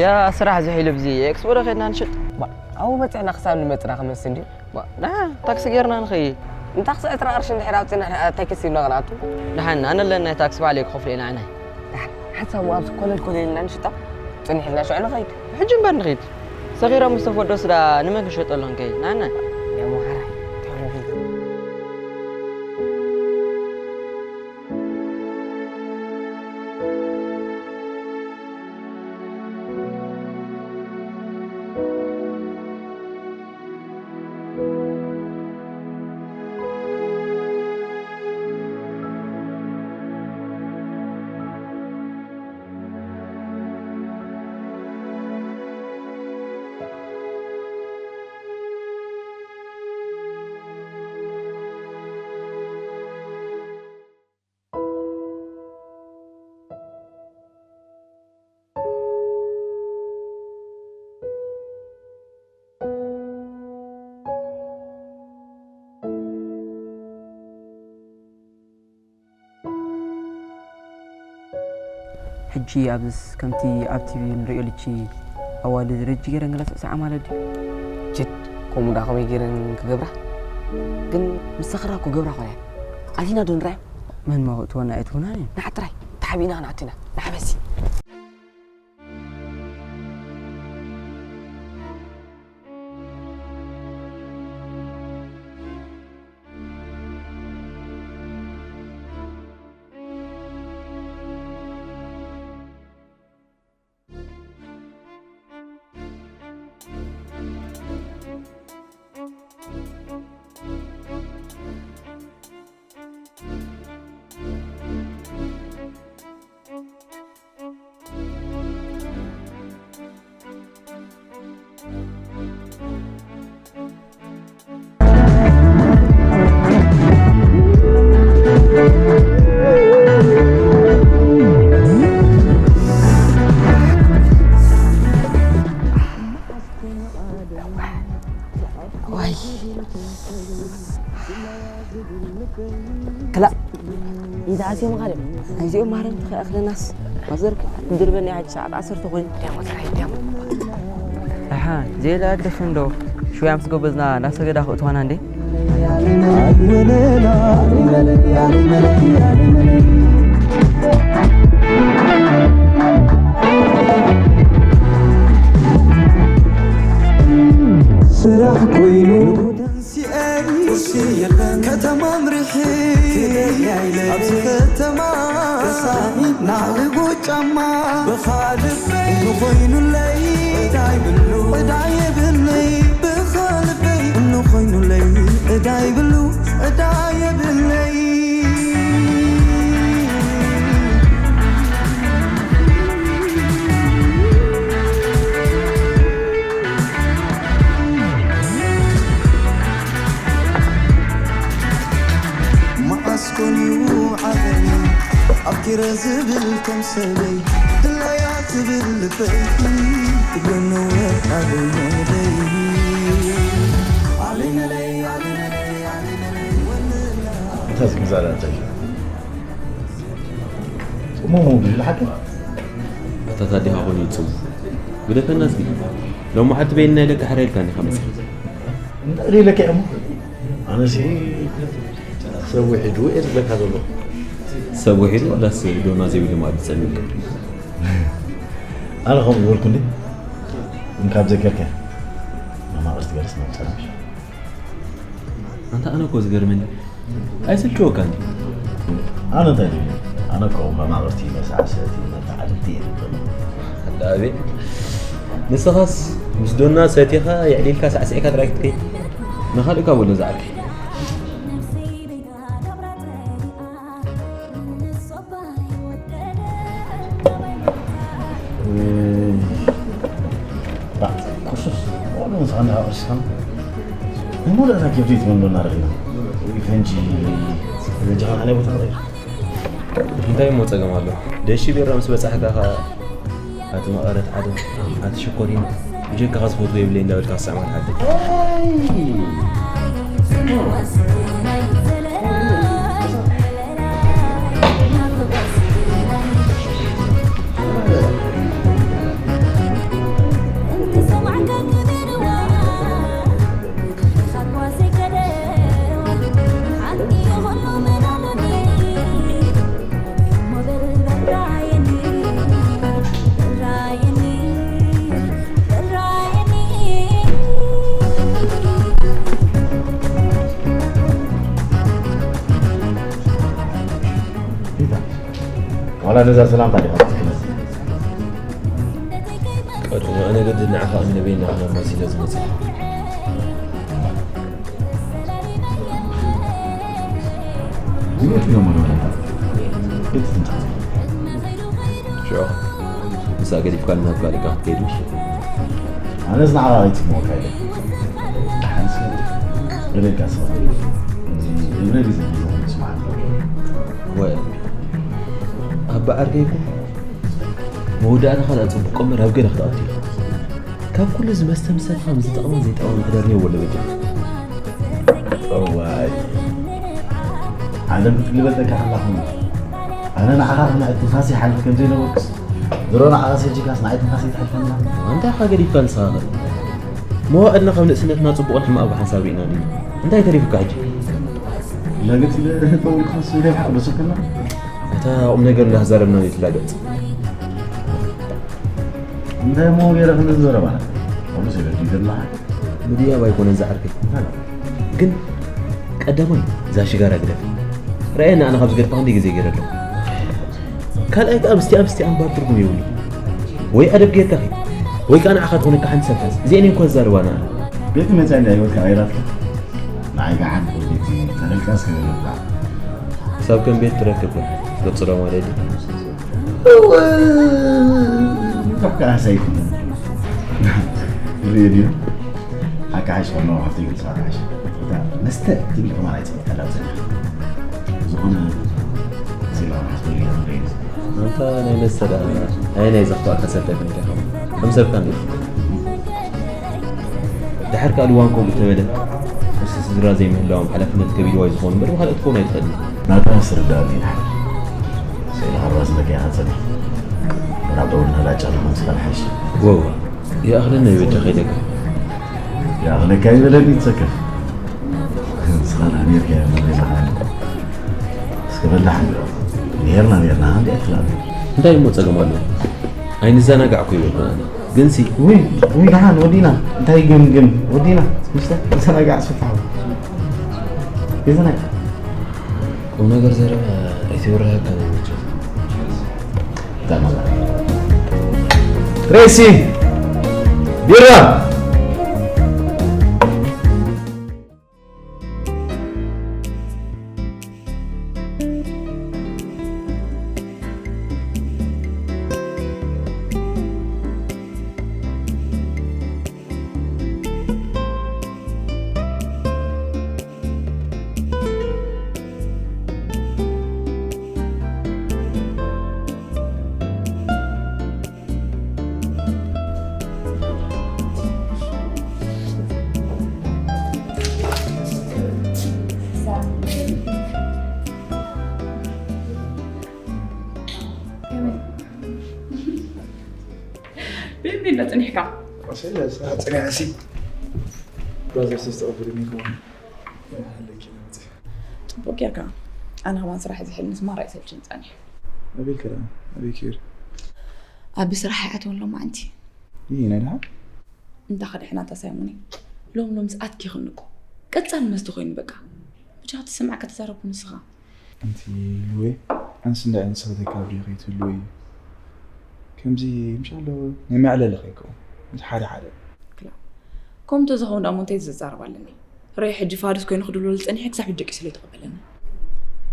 ያ ስራሕ ዝሒሉ ብዚ ኤክስፖ ዶ ኸድና ንሽጥ? ዋ፣ ኣብኡ በፂሕና ክሳብ ንመፅና ክመስል ድዩ? ዋ፣ ና፣ ታክሲ ጌርና ንኸይድ። ንታክሲ ዕስራ ቅርሺ እንድሕር ኣውፂና፣ እንታይ ክሲ ኢልና ክንኣቱ? ደሓን፣ ኣነ ኣለኒ ናይ ታክሲ ባዕለይ ክኸፍሎ ኢና፣ ኣነ። ደሓን፣ ሓንሳብ ኣብዚ ኮለል ኮለል ኢልና ንሽጣ፣ ፅንሕ ኢልና ሽዑ ንኸይድ። ሕጂ እምበር ንኸይድ። ሰኺሮም ምስ ተፈደሱ ዳ ንመን ክንሸጠሎም ከይ? ናና። ደሞ ሓራይ፣ ተረፉ። ሕጂ ኣብዝስ ከምቲ ኣብ ቲቪ ንሪኦ ልቺ ኣዋልድ ረጂ ገይረን ገለ ስዕስዓ ማለት ድዩ? ችድ፣ ከምኡ ደኣ ከመይ ገይረን ክገብራ? ግን ምስ ሰኽራ ክገብራ ኮነ። ኣቲና ዶ ንርኣዮ? መን መኽእትወና ኣይትሁናን እዩ። ንዓ ጥራይ፣ ተሓቢእና ክንኣቱ ኢና። ንዓ በዚ። ዋይ። ክላእ። ኢዛ ኣዝዮም ኻልም። ኣይዚኦም ማረም ተኸኣኽለናስ። ማዘርክ፣ ድርበኒ ሕጂ ሰዓት ዓሰርተ ኮይኑ። ዲያሞ ተራይ፣ ዲያሞ። ኣሓ፣ ዜላ ግደፍ እንዶ። ሽውያ ምስ ጎበዝና ናብ ሰገዳ ክእትዋና እንዴ? ስራሕ ኮይኑ ተንሲኤ ቁርሲ የለን ከተማ ምርሒ ኣብዚ ከተማ ረሳኒ ናዕሊ ጫማ ብኻልበይ እንኾይኑለይ ዕዳ ይብሉ ዕዳ የብለይ ብኻልበይ እንኾይኑለይ ዕዳ ይብሉ ዕዳ የብለይ። መዓስ ኮን እዩ ዓቐኒ ኣፍቂረ ዝብል ከም ሰበይ ድላያ ትብል ልበይ ትብለኒ ኣበይ መለይ ኣበይ መለይ ኣበይ መለይ ኣበይ መለይ ወለላ። እንታይ ዝግዛእ ደኣ እንታይ? ጽሙሙ ድዩ ዝሓትት? ኣታ ታዲኻ ኾን እዩ ጽሙ? ግደፈና እስኪ። ሎሚ ሓንቲ በይንና ኢለካ ሕራይ ኢልካኒ ኢኻ መጺኻ። እንታይ ኢለካ እሞ? ኣነሲ ሰብ ውሒዱ እየ ዝብለካ ዘሎ። ሰብ ውሒዱ ዋላስ ዶና ዘይብሉ መኣዲ ጸሚቑ? ኣነ ከምኡ ዝበልኩ እንዲ? እንካብ ዘከርከ መማቕርቲ ገለስ መምጸና። ኣንታ ኣነ እኮ ዝገርመኒ ኣይስልችወካን ድዩ? ኣነ እንታይ ድዩ? ኣነ እኮ መማቕርቲ መሳዕሰዕቲ መተዓልልቲ እየ ዝብሎ። ኣንታ ኣቤት፣ ንስኻስ ምስ ዶና ሰቲኻ የዕሊልካ ሳዕሲዕካ ጥራይ ክትከይድ። ንኻልእ ካብ ወሎ ዝዓርከይ። ኩሱስ፣ ወሎ ንስኻ እንዳሃወስካም ንሙሉእ እታ ኬብሪት መንዶ እናረኺና። ወይ ፈንጂ፣ ፈንጂ ኻን ኣነ ቦታ ኸይር። እንታይ እሞ ጸገም ኣሎ? ደሺ ቢራ ምስ በጻሕካ ኸኣ፣ ኣቲ መቐረት ዓደም፣ ኣቲ ሽኮሪና፣ ብጀካኻ ዝፈትዎ የብለይ እንዳበልካ ክስዕማ ትሓድር። ዋላ ነዛ ሰላምታ ዲኻ ትክነስ? ቀድሞ ኣነ ገድል ንዓኻ እምነ በይንና ክነማሲለ ዝመጽእ። ዝመት ነው መግባላት። ቤት ትንጫ። ሽዑ፣ ምሳ ገዲፍካ ናብ ካልእ ክትከይድ ምሽ? ኣነስ ንዓኻ ኣይጽምወካ ኢለ። ሓንስ፣ ገደልካ ሰብ። እዚ እብረ ግዜ ግዜ ስማዕ። ወይ፣ ኣብ በዓርከይ እኮ መወዳእታኻ ደኣ ጽቡቕ እምበር ኣብ ገለ ክትኣቱ ኢኻ። ካብ ኩሉ እዚ መስተ ምሰትኻ ምስ ዝጠቕምን ዘይጠቕምን ምሕዳር ነይዎ ወለ በጃ። እዋይ። ዓለም ክትልበጠካ ከላ ኹን። ኣነ ንዓኻ ከም ትንፋስ ይሓልፍ ከም ዘይነበርኩስ፣ ድሮ ንዓኻ ሰጂካስ ንዓይ ትንፋስ ይትሓልፈና። ኣንታ ኢኻ ገዲፍካ ንስኻ ኸ? መዋእልና ካብ ንእስነትና ጽቡቕን ሕማቕ ብሓንሳብ ርኢና ዲና? እንታይ ተሪፉካ ሕጂ? ላገጽ ኢለ ተውልካ ስለ ሓቂ በሰከና። እታ ቁም ነገር እንዳዛረብና ይትላገጽ። እንታይ እሞ ገይረ ክንዲ ዝዘረባ? ከምኡ ስለ ድዩ ዘለኻ? ምድያብ ኣይኮነን ዝዓርከይ። እንታይ? ግን ቀዳማይ እዛ ሽጋራ ግደፍ። ርኣየኒ ኣነ ካብ ዝገድፋ ክንደይ ግዜ ገይረ ኣለኹ። ካልኣይ ከኣ ምስቲ ኣምስቲ ኣምባር ትርጉም የብሉ። ወይ ኣደብ ጌርካ ኺድ፣ ወይ ከኣ ንዓኻ ትኾነካ ሓንቲ ሰብ ሓዝ። እዚአን እየን እኳ ዝዛረባና። ቤት መጻኢ እንዳ ህይወትካ ቀይራትካ? ንዓይ ከኣ ሓንቲ ቤት ተለልካ እስከ ገለብካ። ክሳብ ከም ቤት ትረክብ ግን ትቅጽሎ ማለት እዩ። እወ፣ ካብ ከኣ ሳይኩን። ሬድዮ። ሓቂ ሓይሽ ከሎ ሃብተይ ግን ሰዓት ሓይሽ። እታ መስተ ትብል ከማን ኣይጽብታ ላብ ዘላ። ዝኾነ ዜማ ሓስበሉ እየ ዝብል። ኣንታ ናይ መስተ ደኣ ኣየናይ ዘኽፍኣካ ሰብ ተገንካ ኢኻ? ከም ሰብካ እንዴ? ድሓር ካልእ እዋን ከምኡ ተበለ። ምስቲ ስድራ ዘይምህላዎም ሓላፍነት ከቢድዋ እዩ ዝኾኑ እምበር ብኻልእ ክትከውን ኣይትኽእልን። ናታ ኣስርዳእኒ ድሓር። ስእሊ ሃራስ መኪና ጸኒሕ። ናብ ደውልና ላጫ ንኹን ስኻ ንሓይሽ። ወዋ፣ ይኣኽለና እዩ በጃ ከይደካ። ይኣኽለካ ይበለኒ ትሰከፍ። ንስኻ ንኣሜሪካ እያ መለሳኻ። እስከ በላሕ ንብሎ። ነርና ነርና እንዴ ትላሉ። እንታይ እሞ ጸገም ኣለዎ? ኣይንዘናጋዕ እኮ ይበልኩ ኣነ። ግንሲ ውይ፣ ውይ፣ ደሓን ወዲና። እንታይ ግን፣ ግን? ወዲና። ምስታ ተዘናጋዕ ስፍሓው። ይዘናጋዕ። ቁም ነገር ዘረባ ኣይተወራሃካ ናይ ምቾት። ተማላ። ትሬሲ! ቢራ! ብእምኒ እንዳ ጽኒሕካ። ኣሰይ፣ ነዛ ጽኒሕሲ። ብራዘር ተስተቐብልኒ ከሆነ ኣለኪ ነመጽ። ጽቡቕ ጌርካ። ኣነ ከማን ስራሕ ዝሕልንስ ማራ ይሰልችኒ ጸኒሑ። ኣቤል ከዳ ኣቤል ኪር። ኣቢ ስራሕ ይኣትወን ሎማዓንቲ። ይህ ናይ ደሓ? እንዳ ኸድሕናታ ሳይሞኒ። ሎም ሎም ዝኣትኪ ይኽንቁ። ቀጻል መስቲ ኮይኑ በቃ። ብቻ ትሰማዕ ከተዛረቡ ንስኻ። ኣንቲ ሉዌ ኣንስ እንዳ ኣንስ ከተካብሪ ከይትህልዊ ከምዚ ምሻሎ ናይ መዕለሊ ከይከው ምስ ሓደ ሓደ ክላ። ከምቶ ዝኸውን ዳሞ እንታይ ዝዛረብ ኣለኒ? ሮይ ሕጂ ፋዱስ ኮይኑ ክድልወሉ ጸኒሐ ክሳብ ሕጂ ደቂሱ ለይተቐበለኒ።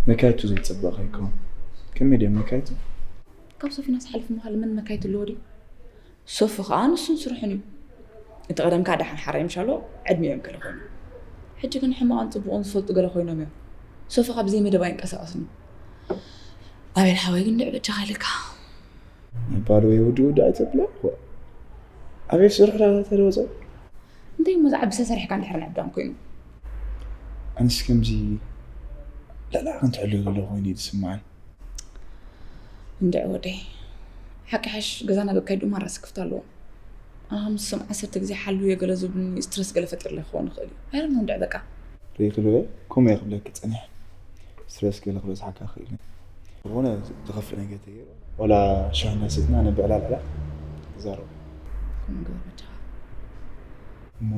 መካይቱ ዘይጸበቕ ከይከው ከመይ ድዮም መካይቱ? ካብ ሶፊና ዝሓልፍ ምዃል መን መካይቱ ኣለዎ ድዩ? ሶፊ ከኣ ንሱን ስርሑን እዩ። እቲ ቀደም ከኣ ደሓን ሓራይ ምሻሎ ዕድሚኦም ገለ ኮይኑ። ሕጂ ግን ሕማቕን ጽቡቕን ዝፈልጡ ገለ ኮይኖም እዮም። ሶፊ ከኣ ብዘይ መደብ ኣይንቀሳቐስን እዩ። ኣቤል ሓወይ ግን ድዕ በጃኻ ኢለካ። ባዶ ወይ ውዲ ውዲ ኣይተብለ። ኣቤል ስርሑ ዳ ተለወጸ። እንታይ እሞ ዝዓቢ ሰሰሪሕካ እንድሕር ንዕዳም ኮይኑ። ኣንስ ከምዚ ልዕሊ ዓቕን ትሕልዮ ዘሎ ኮይኑ እዩ ዝስምዓን። እንድዒ ወደይ፣ ሓቂ ሓሽ ገዛና በቃ ይድኡ ማራ ስክፍታ ኣለዎ። ኣነ ምስ ሰም ዓሰርተ ግዜ ሓልውዮ ገለ ዝብሉኒ ስትረስ ገለ ፈጢርለ ክኸውን ይኽእል እዩ። ኣይረኖ እንድዒ በቃ። ርኢኽሉ እየ፣ ከምኡ እየ ክብለኪ ጸኒሐ። ስትረስ ገለ ክበዝሓካ ክእል እዩ። ዝኾነ ዝኸፍእ ነገር ተገይሩ፣ ዋላ ሻሂ እናሰትና ነብዕላልዕላ ንዛረብ። ከምኡ ግበር በጃኻ። እሞ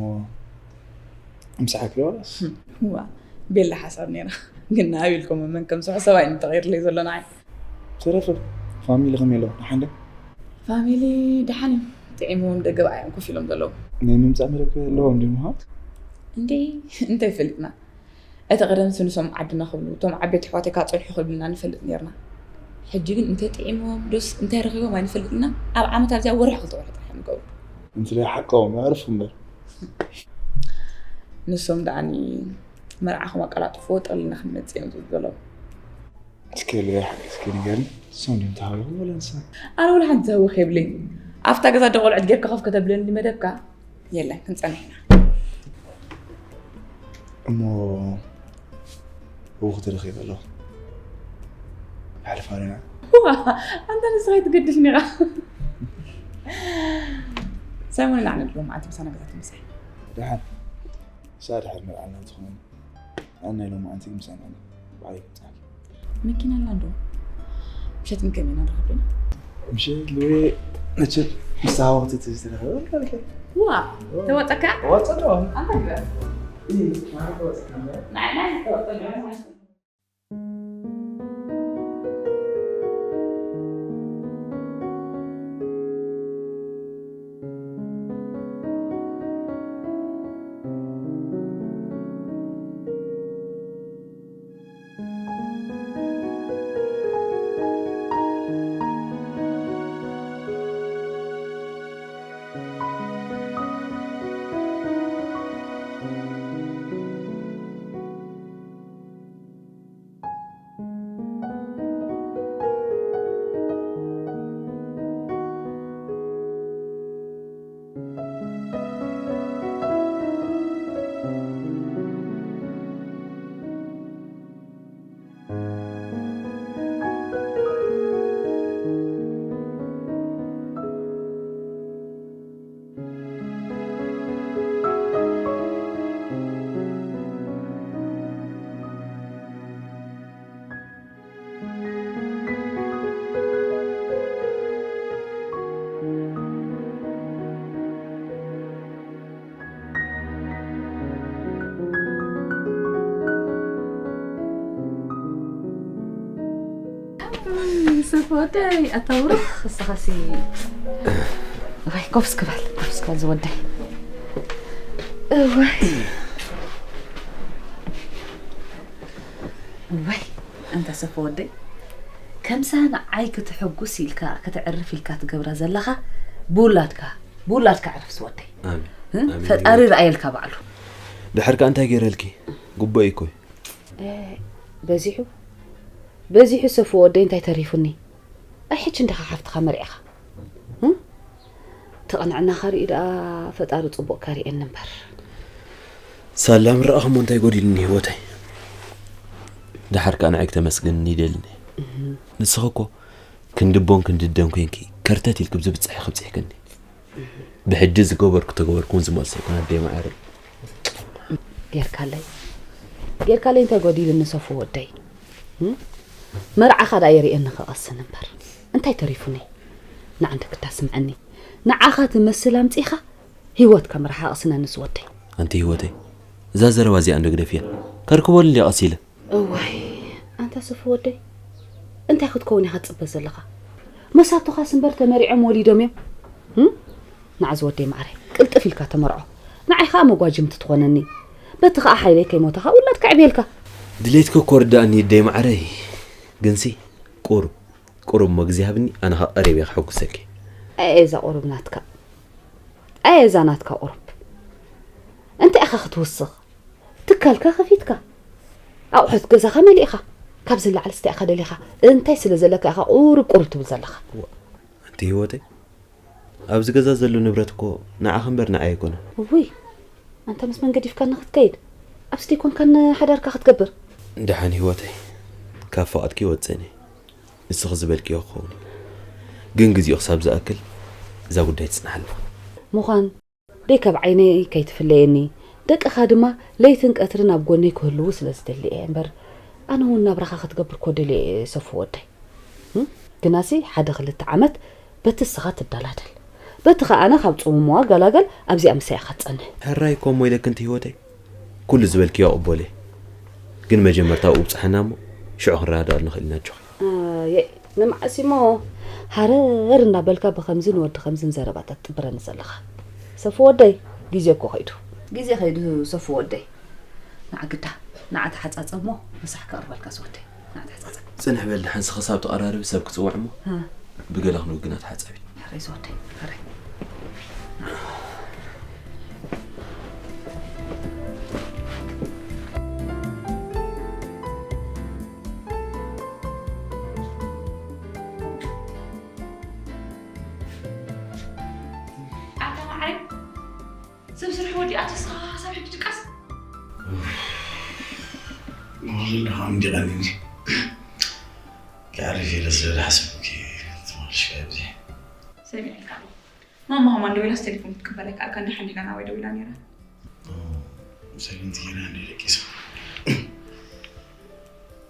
ምሳሓኪ ዶ ዋላስ? ዋ፣ ቤላ ሓሳብ ነይራ። ግን ንኣብ ኢልኩም መን ከም ስሑ ሰብኣይ እንተቐይርለይ ዘሎ ንዓይ። ተረፈ ፋሚሊ ከመይ ኣለዉ? ደሓን ዶ? ፋሚሊ ደሓን እዮም። ጥዒምዎም ደገ ብኣዮም ኮፍ ኢሎም ዘለዉ። ናይ ምምጻእ መደብ ከ ኣለዎም ድዩ ምዃን? እንዴ፣ እንታይ ፈሊጥና? እቲ ቀደም ስንሶም ዓድና ክብሉ፣ እቶም ዓበይቲ ኣሕዋተይ ካብ ጸንሑ ክብልና ንፈልጥ ነይርና። ሕጂ ግን እንታይ ጥዒምዎም ዶስ እንታይ ረኺቦም ኣይንፈልጥና። ኣብ ዓመት ኣብዚኣ ወርሒ ክልተ ወርሒ ጥራሕ እዮም ዝገብሩ። እንስለ ሓቆም ኣዕርፉ እምበር። ንሶም ደኣኒ መርዓኹም ኣቀላጥፍዎ ጠቕሊልና ክንመጽእ እዮም ዝብሉ ዘለዉ። እስኪ ልበይ ሓቂ እስኪ ንገርኒ፣ እሶም ድዮም ተሃዊኹም ወላ ንሳ? ኣነ ወላ ሓንቲ ተሃዊኸ የብለይን። ኣብታ ገዛ ዶ ቆልዑት ጌርካ ኮፍ ከተብለኒ መደብካ? የለን፣ ክንጸንሕ ኢና። እሞ እቡ ክትረኺብ ኣለኹ። ይሓልፍ ኣለና። ዋ፣ ኣንታ ንስኻ ኣይትገድፍኒ ኢኻ። ሳይሞን ኢና ንድሎ መዓልቲ ምሳና ገዛ ትምሳይ። ደሓን። ንሳ ድሓር መርዓና ትኸውን። ኣነ ናይ ሎማዓንቲ ግን ምሳና ኣለ። ባዕለይ ክምጻእኪ። መኪና ኣላ እንዶ። ምሸት ግን ከመይ ኢና ንረኽብ ዲና? ምሸት ልውየ መቸም ምስ ተሃወኽቲ ትዝተረኸበ። ዋ፣ ተወጸካ? ወጸዶ? ኣንታ ግበር። እይ፣ ማራ ተወጸካ እምበር። ናይ፣ ናይ፣ ተወጸካ። ሰፈወደይ ኣታውርኽ እስኻሲ። ወይ ኮፍስ ክባል ኮፍስ ክባል ዝወደይ። ወይ ወይ ኣንታ ሰፈወደይ፣ ከምሳ ንዓይ ክትሕጉስ ኢልካ፣ ከተዕርፍ ኢልካ ትገብራ ዘለኻ፣ ብውላድካ፣ ብውላድካ ዕረፍ ዝወደይ። ኣሜን። እ? ኣሜን። ፈጣሪ ይርኣየልካ ባዕሉ። ድሕር ከኣ እንታይ ገይረልኪ? ጉቦ እዩ እኮ። እ፣ በዚሑ፣ በዚሑ ሰፉ ወደይ እንታይ ተሪፉኒ? ኣይ፣ ሕጂ እንዲኻ ሓፍትኻ መርዒኻ። እ? ተቕንዕናኻ ሪኡ ደኣ ፈጣሪ ጽቡቕ ከርእየኒ እምበር። ሳላ ምረኣኹሞ እንታይ ጎዲሉኒ ህይወተይ? ደሓር ከኣ ንዓይ ክተመስግንኒ ይደልን እየ። እህ። ንስኺ እኮ ክንዲ ቦን ክንዲ ደን ኮይንኪ ከርተት ኢልኪ ብዝብጽሕ ኢኺ ኣብጺሕክኒ። ብሕጂ ዝገበርኩ ተገበርኩ እውን ዝመልሶ ኣይኮነ ኣደይ ማዕረ። ጌርካለይ ጌርካለይ እንታይ ጎዲሉኒ ሰፉ ወደይ? እም? መርዓኻ ደኣ የርእየኒ ክቐስን እምበር እንታይ ተሪፉኒ? ንዓንተ ክታስምዐኒ ንዓኻ ትመስል ኣምጺኻ ህይወትካ ምርሓቕ ስነ ንስ ወደይ። ኣንቲ ህይወተይ፣ እዛ ዘረባ እዚኣ እንዶ ግደፍያ። ከርክበሉ እንድየ ቀስ ኢለ። እዋይ ኣንታ ሰፉ ወደይ፣ እንታይ ክትከውን ኢኻ ትጽበ ዘለኻ? መሳቱኻስ እምበር ተመሪዖም ወሊዶም እዮም። እም? ንዓ ዝወደይ ማዕረ ቅልጥፍ ኢልካ ተመርዖ። ንዓይ ኸኣ መጓጅምቲ ትኾነኒ። በቲ ኸኣ ሓይለይ ከይሞተኻ ውላድ ከዕብየልካ። ድሌትኪ እኮ ርዳእኒ ይደይ ማዕረይ። ግንሲ ቁሩብ ቁሩብ እሞ ግዜ ሃብኒ ኣነ ኸኣ ቀሪብ እየ ከሐጉሰኪ። ኣየ እዛ ቁሩብ ናትካ ኣየ እዛ ናትካ ቁሩብ እንታይ ኢኻ ክትውስኽ? ትካልካ ከፊትካ ኣቑሑት ገዛኻ መሊእኻ ካብዚ ንላዕሊ ስታይ ኢኻ ደሊኻ እንታይ ስለ ዘለካ ኢኻ ቁሩብ ቁሩብ ትብል ዘለኻ? ኣንቲ ህይወተይ ኣብዚ ገዛ ዘሎ ንብረት እኮ ንዓኺ እምበር ንዓይ ኣይኮነን። እውይ ኣንታ ምስ መን ገዲፍካኒ ክትከይድ ኣብስ ደይኮንካን ሓዳርካ ክትገብር? ደሓን ህይወተይ ካብ ፈቐድኪ ይወፅእን እየ። ንስኺ ዝበልክዮ ክኸውን እዩ። ግን ግዚኡ ክሳብ ዝኣክል እዛ ጉዳይ ትፅናሕ ኣለዋ። ምዃን ደይ ካብ ዓይነይ ከይትፍለየኒ ደቅኻ ድማ ለይትን ቀትርን ኣብ ጎነይ ክህልዉ ስለ ዝደሊ እየ እምበር ኣነ እውን ናብራኻ ክትገብር ኮ ደልየ እየ ሰፉ ወደይ። ግናሲ ሓደ ክልተ ዓመት በቲ እስኻ ትደላደል በቲ ኸኣ ኣነ ካብ ጽሙምዋ ገላገል ኣብዚኣ ምሳይ ኢኻ ትጸንሕ። ሕራይ እኮ እሞ ኢለኪ እንቲ ህይወተይ ኩሉ ዝበልክዮ እቕበሎ እየ። ግን መጀመርታ ኣብኡ ብጽሓና እሞ ሽዑ ክንረዳድኣሉ ንኽእል ኢና ኣጆኺ። ኣየ ንመዓስ እሞ ሃረር እንዳበልካ ብኸምዝን ወዲ ኸምዝን ዘረባታት ትጥብረኒ ዘለኻ ሰፉ ወደይ። ግዜ እኮ ኸይዱ ግዜ ኸይዱ ሰፉ ወደይ። ንዓ ግዳ ንዓ ተሓጻጸብ እሞ ምሳሕ ከቕርበልካ ዝወደይ ንዓ ተሓጻጸብ። ጽንሕ በል ደሓን ስኽሳብ ተቐራርቢ ሰብ ክጽውዕ እሞ ብገለ ክንውግና ተሓጸቢ። ሕራይ ዝወደይ ሕራይ። ኣታ ማዓረይ ሰብ ስርሑ ወዲኣ ተስኻ ሳብ ሕጂ ድቃስ ወላ ደሓን እንዲ ቀኒኒ ክዕርፍ ኢለ ስለ ዝሓሰብኩ ተመልሽ ካብዚ ሰሚዐካ ኣለኹ ማማ ሃማ እንዶ ኢላስ ቴሌፎን ክትቅበል ኣይከኣልካን ደሓን ዲና ናባይ ደዊላ ነይራ ሰለንቲ ጌና እንዲ ደቂሳ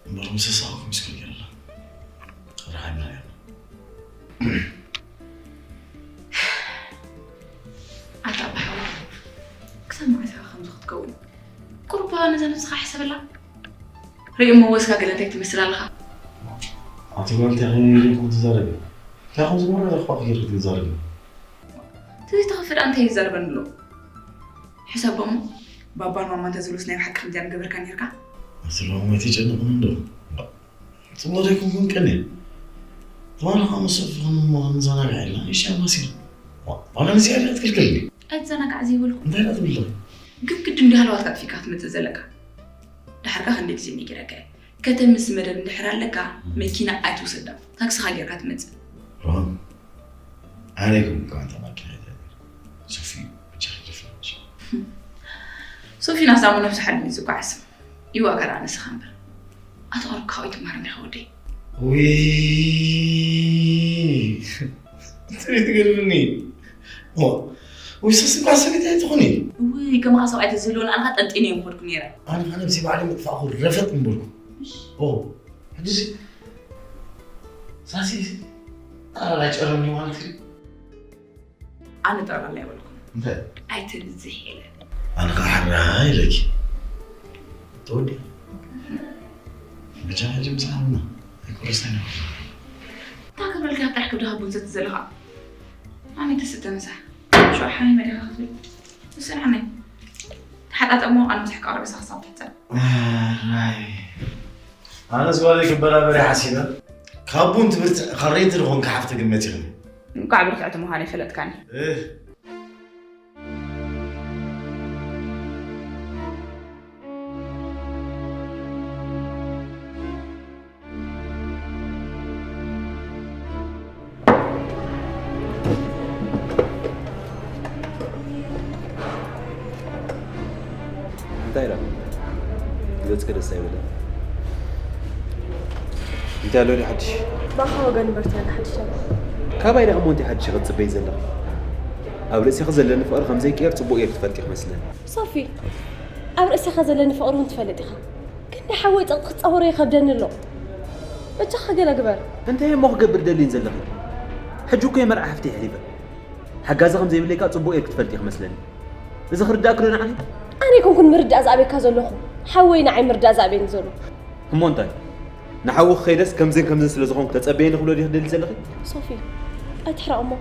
እምበር ምስ ሳቕኩ ምስክር ገይርላ ረሓና ነርና ኣታ ኣባሓዋ ክሳብ መዓስ ኢኻ ከምዚ ክትከውን ቁሩባ ነዛ ነብስኻ ሕሰበላ ርእዮ እሞ ወስካ ገለ እንታይ ትመስል ኣለኻ ኣቲ ጓል እንታይ ከመይ ኢልኩም ትዛረቢ እንታይ ከም ዝመረረ እኳ ክይር ክትዛረቢ ትዝተኸፍእ ደኣ እንታይ ይዛረበኒ ኣሎ ሕሰቦ እሞ ባባን ማማን ተዝብሉስ ናይ ብሓቂ ከምዚኣ ምገበርካ ነርካ ኣቲ ሎሚ ኣይትጨንቕኒ እንዶ ጽቡቕ ዘይኮንኩን ቀንየ ትማሊ ከዓ ምስ ኣፍኽን እሞ ክንዘናጋዕ ኢልና ንእሽተይ ኣማሲና ዋላ ንዚኣ ድኣ ትክልክልኒ ኣይትዘናጋዕ ዘይበልኩ እንታይ ደኣ ትብል ኣለኺ ግድግድ እንዲ ሃለዋትካ ኣጥፊእካ ክትመፅእ ዘለካ ዳሕርካ ክንደይ ግዜ ነጊረካ እየ ከተምስ መደብ እንድሕር ኣለካ መኪና ኣይትውሰዳ ታክስኻ ጌርካ ትመፅእ ሮን ኣነ ይኮንኩ ኣንታ ማኪና ይዘግር ሶፊ ብቻ ይደፍረች ሶፊ ናሳሙ ነብሱ ሓሊሙ ዝጓዓዝ ይዋጋር ኣነስኻ እምበር ኣቶ ኣሮካ ካውይ ትማር እንዲኻ ወደይ ውይ ትሪት ትገርምኒ ውይ ሰስንኳ ሰበይቲ ኣይትኾኒ ውይ ከማኻ ሰብኣይ ተዝህልወን ኣነኻ ጠንጢነ እዮም ኾድኩ ነይረ ኣነኻ ነብሲ ባዕለይ ምጥፋእኹ ረፈጥ ምበልኩ ኦ ሕጂ ሳሲ ኣራላይ ጨረምኒ ማለት እዩ ኣነ ጠቕላላ ኣይበልኩን እንታይ ኣይትብዝሕ ኢለ ኣነ ከዓ ሕራ ኢለኪ ተወዲ ብቻ ሕጂ ምሳና ኣይቁረስና እንታይ ክብለልካ ጥራሕ ክብድኻ ቡን ዘቲ ዘለኻ ኣነ ተስተ ምሳሕ ሽዑ ሓሚመ ዲኻ ክትብል ውስን ዓመይ ተሓጣጠሞ ኣነ ምሳሕ ክቐርብ ኢሳ ክሳብ ትሕፀብ ኣነስ ጓለይ ክበራበሪ ሓሲበ ካብ ቡን ትብርትዕ ካብ ሬንት ዝኾንካ ሓፍቲ ግመት ኢኽኒ እንኳዕ ብርትዕቲ ምዃነይ ፈለጥካኒ እንታይ ኢላ? ገጽኪ ደስ ኣይበለን። እንታይ ኣሎ ድዩ ሓድሽ? ብኣኻ ወገን እምበር እንታይ ኣሎ ሓድሽ? ካባይ ደኣ እሞ እንታይ ሓድሽ ኢኺ ትጽበዪ ዘለኺ? ኣብ ርእሲኺ ዘለኒ ፍቕሪ ከም ዘይቅየር ጽቡቕ ጌርኪ ትፈልጢ ኢኺ መስለኒ። ሶፊ! ኣብ ርእሰኻ ዘለኒ ፍቕሪ እውን ትፈልጥ ኢኻ። ግን ናይ ሓወይ ጸቕጢ ክጻወሮ ይኸብደኒ ኣሎ። በጃኻ ገለ ግበር። እንታይ እሞ ክገብር ደልይን ዘለኺ? ሕጂ እኮ የመርዓ ሃፍቲ ይሕሊፈ። ሓጋዚ ከም ዘይብለይ ከኣ ጽቡቕ ጌርኪ ትፈልጢ ክመስለኒ። እዚ ክርዳእኪ ዶ ንዓኺ? ኣነ ኣይኮንኩን ምርዳእ ዝኣብየካ ዘለኹ። ሓወይ ንዓይ ምርዳእ ዝኣብየኒ ዘሎ። እሞ እንታይ? ንሓውኺ ከይደስ ከምዝን ከምዝን ስለ ዝኾንኩ ተጸበየኒ ክብሎ ዲኺ ትደሊ ዘለኺ? ሶፊ፣ ኣይትሕረቕ እሞ።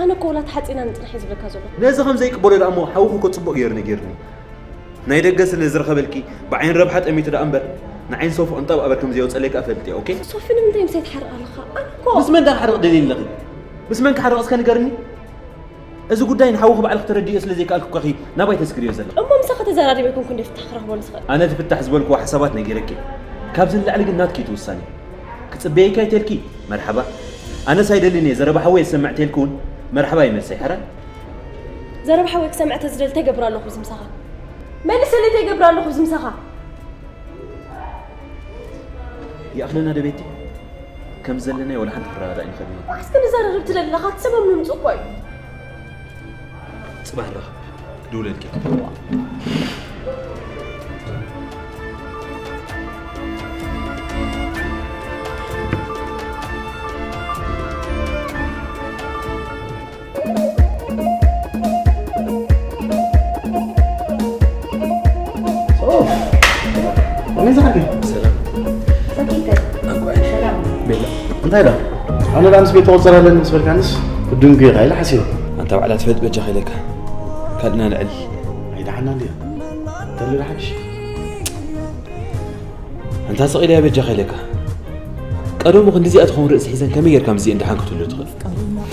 ኣነ እኮ ወላ ተሓጺና ንጽንሕ እየ ዝብለካ ዘለኹ። ነዚ ከም ዘይቅበሎ ደኣ እሞ ሓውኺ እኮ ጽቡቕ ገይሩ ነጊሩኒ። ናይ ደገ ስለ ዝረኸበልኪ ብዓይን ረብሓ ጠሚቱ ደኣ እምበር ንዓይን ሶፊ ቅንጣብ ኣበር ከም ዘየውጸለይ ከኣ ፈልጥ እየ፣ ኦኬ? ሶፊ ንምንታይ ምሳይ ትሓርቕ ኣለኻ? ኣነ እኮ ምስ መን ደኣ ክሓርቕ ደልየ ኣለኺ? ምስ መን ክሓርቕ እስከ ንገርኒ? እዚ ጉዳይ ንሓውኺ ባዕልኺ ተረድዮ ስለ ዘይከኣልኪ እኳኺ ናባይ ተስግርዮ ዘለኺ። እሞ ምሳኻ ተዘራሪበ ኣይኮንኩ እንደ ፍታሕ ክረኽቦ ንስኻ። ኣነ እቲ ፍታሕ ዝበልክዎ ሓሳባት ነጊረኪ። ካብዚ ንላዕሊ ግን ናትኪ እቲ ውሳኔ። ክጽበየኪ ኣይተልኪ፣ መርሓባ። ኣነስ ኣይደልን እየ፣ ዘረባ ሓወይ የሰምዕ ተልኪ እውን መርሓባ ይመልሰይ፣ ሓራ? ዘረባ ሓወይ ክሰምዕ ተዝደሊ እንታይ ገብር ኣለኹ ብዚ ምሳኻ? መልሰለይ እንታይ ገብር ኣለኹ ብዚ ምሳኻ? ይኣኽለና ዶ ቤቲ? ከም ዘለናዮ ወላ ሓንቲ ክረዳዳእ ኣይንኽእልን ኢና። እስከ ንዘራረብ ትደሊ ኣለኻ፣ እቲ ሰበብ ምምጽኡ እኮ እዩ። ጽባሕ ንራኸብ። ክድውለልኪ። ኦ፣ ከመይ ዝሓልኪ? ሰላም። ሰኪተ። ኣንኳዕ። ሰላም። ቤላ። እንታይ ዳ? ኣነ ዳ ምስ ቤት ተቆጸር ኣለኒ ምስ በልካንስ፣ ክድንጉ ኢኻ ኢለ ሓሲበ። ኣንታ ባዕላ ትፈልጥ በጃኻ ኢለካ። ካልእና ንዕል። ኣይደሓና እንድያ። ተሉ ዳ ሓድሽ። ኣንታ ስቕ ኢለ እያ በጃኻ ኢለካ። ቀደሙ ክንድዚኣ ትኸውን ርእሲ ሒዘን ከመይ ጌርካ ምስዚአን ደሓን ክትህሉ ትኽእል?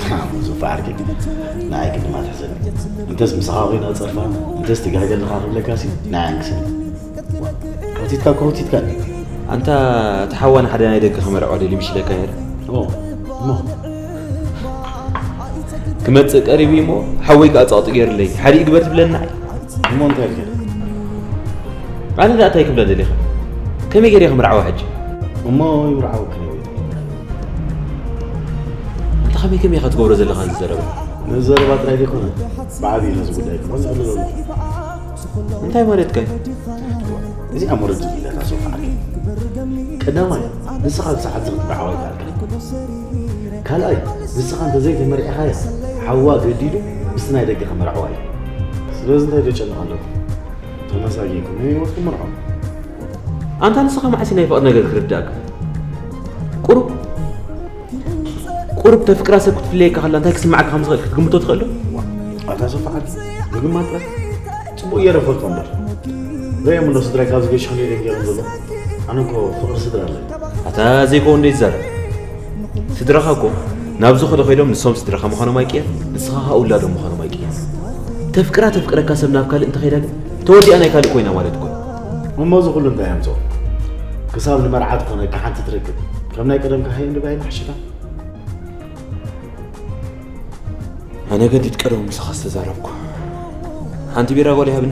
ሓሙሱ ፋርቂ። ንዓይ ግን ድማ ትሕዘኒ። እንተስ ምሳኻ ኮይና ጸርፋ፣ እንተስ ትጋገ ኣለኻ ክብለካሲ፣ ንዓይ ኣንክስኒ። ከውቲትካ እኮ ከውቲትካኒ። ኣንታ እቲ ሓዋ ንሓደ ናይ ደገ ክመርዖ ደልዩ ምሽ ኢለካ ነይረ። ኦ፣ እሞ? ክመጽእ ቀሪቡ እዩ እሞ፣ ሓወይ ከኣ ጸቕጢ ገይሩለይ። ሓደ ይግበር ትብለኒ ንዓይ? እሞ እንታይ ኢልካ? ኣነ ደኣ እንታይ ክብላ ደሊኻ? ከመይ ገይረ ክምርዓዋ ሕጂ? እሞ ይምርዓወኪ ነይሩ። ኣንታ ከመይ ከመይ ኢኻ ትገብሮ ዘለኻ እዚ ዘረባ? ነዚ ዘረባ ጥራይ ዘይኮነ፣ ብዓብዪ ነዚ ጉዳይ ክኾን ይኽእል ኣለኹ። እንታይ ማለትካ እዩ? እዚኣ መረጃ ኢላታ ሶፋ ዓርከይ። ቀዳማይ፣ ንስኻ ኣብዚ ሰዓት እዚ ክትምርዓዋ ኣይከኣልካን። ካልኣይ፣ ንስኻ እንተዘይተመርዒኻያ፣ ሓዋ ገዲዱ ምስቲ ናይ ደገ ከመርዕዋ እዩ። ስለዚ እንታይ ደጨንቕ ኣለኹ? ተመሳጊንኩም ናይ ህይወትኩም መርዖ። ኣንታ ንስኻ መዓስ ናይ ፍቕሪ ነገር ክርዳእካ? ቁሩብ ቁሩብ ተፍቅራ ሰብ ክትፍለየካ ከላ እንታይ ክስምዓካ ከም ዝኽእል ክትግምቶ ትኽእል ዶ? ኣታ ሶፋ ዓርከይ፣ ምግማት ጥራይ ጽቡቕ ገይረ እፈልጦ እምበር። ርእዮም እንዶ ስድራይ ካብ ዝገሹ ከመይ ኢሎም ገይሮም ዘሎ? ኣነ እኮ ፍቕሪ ስድራ ኣለኒ። ኣታ ዘይከውን ዶ ይዛረብ? ስድራኻ እኮ ናብ ዝኾነ ከይዶም ንሶም ስድራኻ ምዃኖም ኣይቅየር፣ ንስኻ ኸኣ ውላዶም ምዃኖም ኣይቅየር። ተፍቅራ ተፍቅረካ ሰብ ናብ ካልእ እንተኸይዳ ግን ተወዲኣ ናይ ካልእ ኮይና ማለት እኮ እዩ። እሞ እዚ ኩሉ እንታይ ኣምጽኦ? ክሳብ ንመርዓ ትኾነካ ሓንቲ ትረክብ። ከም ናይ ቀደምካ ሃይ እንድባይ ማሕሽካ። ኣነ ገዲድ ቀደሙ ምሳኻ ዝተዛረብኩ። ሓንቲ ቢራ ጓል ይሃብኒ።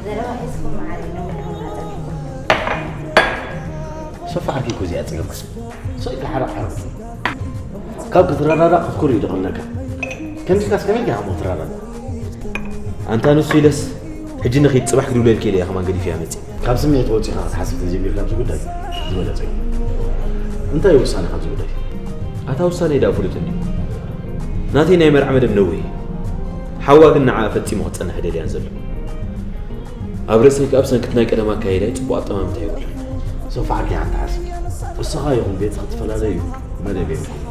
ዘረባ ሒዝኩም መዓረይ፣ ነዊሕ ኮንካ ጸኒሕኩም። ሰፋ ዓርኪ እኮ እዚኣ ጸገማት። ሰው ኢልካ ሓራቕ ሓራቕ። ካብ ክትረዳዳእ ክትኩር እዩ ደቐለካ። ከምዚካስ ከመይ ኢልካ እሞ ትረዳዳእ? ኣንታ ንሱ ኢለስ፣ ሕጂ ንኺድ ጽባሕ ክድውለልኪ ኢለ እየ ከማን ገዲፈያ መጺእ። ካብ ስምዒት ወጺኻ ክትሓስብ ተጀሚርካ ኣብዚ ጉዳይ ዝበለጸ እዩ። እንታይ እዩ ውሳኔ ካብዚ ጉዳይ? ኣታ ውሳኔ ደኣ ፍሉጥ እንድዩ። ናተይ ናይ መርዓ መደብ ነዊሕ እዩ። ሓዋ ግን ንዓኣ ፈጺሙ ክጸንሕ ደልያን ዘሎ። ኣብ ርእሰይ ከኣ ብሰንኪ እቲ ናይ ቀደም ኣካይዳይ ጽቡቕ ኣጠማምታ የብሉን። ሶፋ ዓርከይ ሓንቲ ሓስብ። እስኻ ይኹን ቤት ክትፈላለዩ መደብ የብልኩም።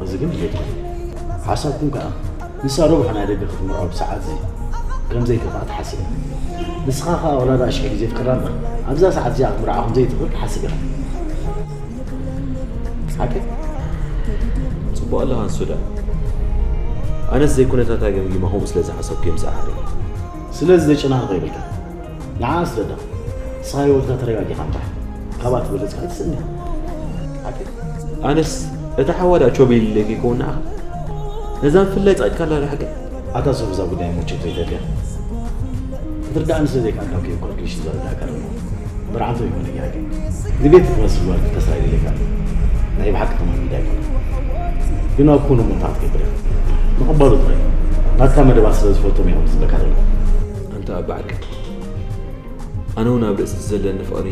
እዚ ግን ድሌትኩም። ሓሳብኩም ከኣ ንሳ ረቡሕ ናይ ደገ ክትምርዖ ብሰዓት እዚ ከም ዘይከፍኣ ትሓስብ። ንስኻ ከኣ ወላ ደኣ ሽሕ ግዜ ፍቅራ እምበር ኣብዛ ሰዓት እዚኣ ክትምርዓ ከም ዘይትኽእል ትሓስብ ኢኻ። ሓቂ? ጽቡቕ ኣለኻ ንሱ ደኣ። ኣነስ ዘይኩነታታ ገምጊመ ከምኡ ስለ ዝሓሰብኩ እየ ምስኣ ሓሪቐ። ስለዚ ዘጨናንቕ የብልካን። ንዓ ኣስረዳ። ንስኻ ህይወትካ ተረጋጊኻ ምራሕ። ካብኣ ትበልጽ ካልእ ትስእን ኢኻ። ሓቂ? ኣነስ እታ ሓዋ ደኣ ቾብ ኢልለይ ከይከውን ንዓኻ። ነዛ ምፍላይ ጸቒጥካ ኣላ ዶ ሓቂ? ኣታ ሶፍ እዛ ጉዳይ ሙችቶ ይደልያ። ክትርዳእኒ ስለ ዘይከኣልካ እኮ እዩ ኮልኩሌሽን ዘረዳእካ ዘለኹ። ብርዓንቶ ይኹን ነጊራኪ። ንቤት ክትመስል ጓል ክከስራ ይደልየካ ኣሎ። ናይ ብሓቂ ተማሚዳ ኣይኮነን። ግን ኣብ ኩሉ እሞ እንታይ ክትገብር ኢኻ? ምቕባሉ ጥራይ። ናትካ መደባት ስለ ዝፈልጦም እዮም ዝብለካ ዘለኹ። ተባዕከ ኣነ እውን ኣብ ርእሲ ዘለኒ ፍቕሪ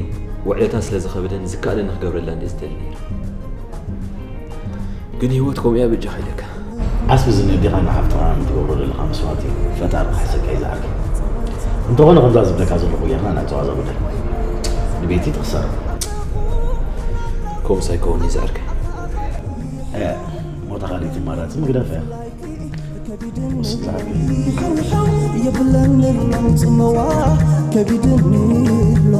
ውዕለታ ስለ ዝኸበደኒ ዝከኣለኒ ክገብረላ እንደ ዝደሊ ነይረ። ግን ህይወት ከምኡ እያ በጃኻ ኢለካ። ዓስቢ ዝነዴኻ ንሓፍትኻ ንትገብሮ ዘለኻ መስዋእቲ ፈጣሪ ክሕሰካ እዩ ዝዓርኪ። እንተኾነ ከምዛ ዝብለካ ዘለኹ ጌርና ናጽዋዛ ጉዳይ ንቤቲ ትኽሰር። ከምኡስ ኣይከውን እዩ ዝዓርከይ። እ፣ ሞታ ካልእ ትማራጽ ምግደፍ እያ። የብለንን ጽመዋ ከቢድኒ ኣሎ።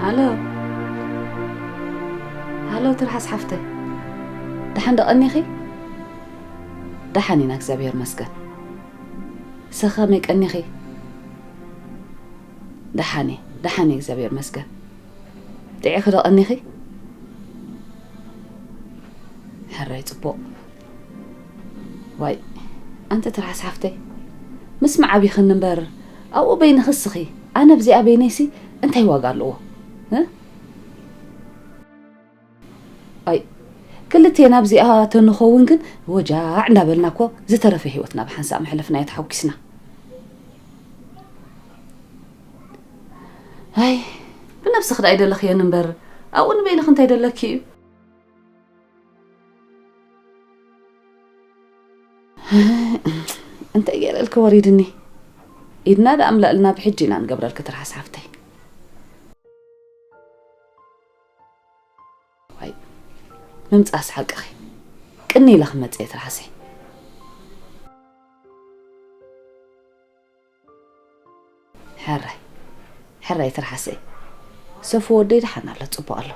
ሃሎ፣ ሃሎ፣ ትርሓስ ሓፍተይ፣ ደሓን ዶ ቀኒኺ? ደሓን ኢና፣ እግዚኣብሔር ይመስገን። ንስኺ ከመይ ቀኒኺ? ደሓን እየ፣ ደሓን እየ፣ እግዚኣብሔር ይመስገን። ጥዒኺ ዶ ቀኒኺ? ሕራይ ጽቡቕ። ዋይ፣ ኣንቲ ትርሓስ ሓፍተይ፣ ምስማዕ ኣቢኽኒ እምበር፣ ኣብኡ በይንኺ እስኺ፣ ኣነ ኣብዚኣ በይነይሲ እንታይ ዋጋ ኣለዎ? እ? ኣይ፣ ክልቴና ኣብዚኣ ተንኸውን ግን ወጃዕ እንዳበልና እኮ ዝተረፈ ህይወትና ብሓንሳእ መሕለፍናዮ ተሓጒስና። ኣይ፣ ብነብስኺ ደኣ ኣይደለኽዮን እምበር፣ ኣብኡ ንበይንኺ እንታይ ደለኪ እዩ? እንታይ ገይረልኪ ወሪድኒ? ኢድና ደኣ እምላእልና ብሕጂ ኢና ንገብረልኪ ትርሓስ ሓፍተይ። ዋይ፣ ምምጻእስ ሓቅኺ። ቅኒ ኢለ ክመጽእ እየ ትርሓሰይ። ሕራይ፣ ሕራይ ትርሓሰይ። ሰፉ ወደይ ደሓን ኣሎ፣ ጽቡቕ ኣሎ።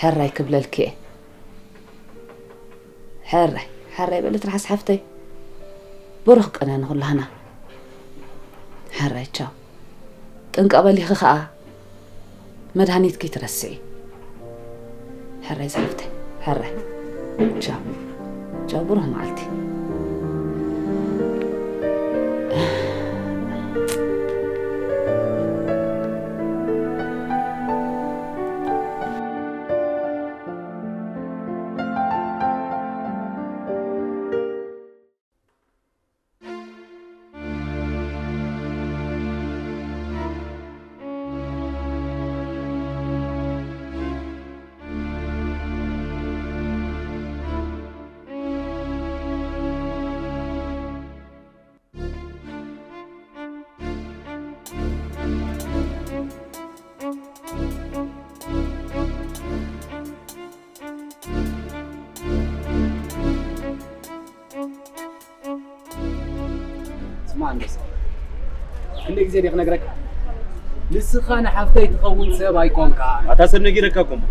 ሕራይ ክብለልኪ እየ። ሕራይ፣ ሕራይ በሊ ትርሓስ ሓፍተይ። ብሩኽ ቅነ ንኹላህና። ሕራይ፣ ቻው። ጥንቀቕ በሊኺ ኸኣ መድሃኒት ከይትረስዒ። ሕራይ ዝሓፍተይ፣ ሕራይ። ቻው። ቻው፣ ብሩህ መዓልቲ። ስማ ኣንበሳ፣ ክንደይ ግዜ ድየ ክነግረካ? ንስኻ ንሓፍተይ ትኸውን ሰብ ኣይኮንካን። ኣታ ሰብ ነጊረካ እኮ እሞ።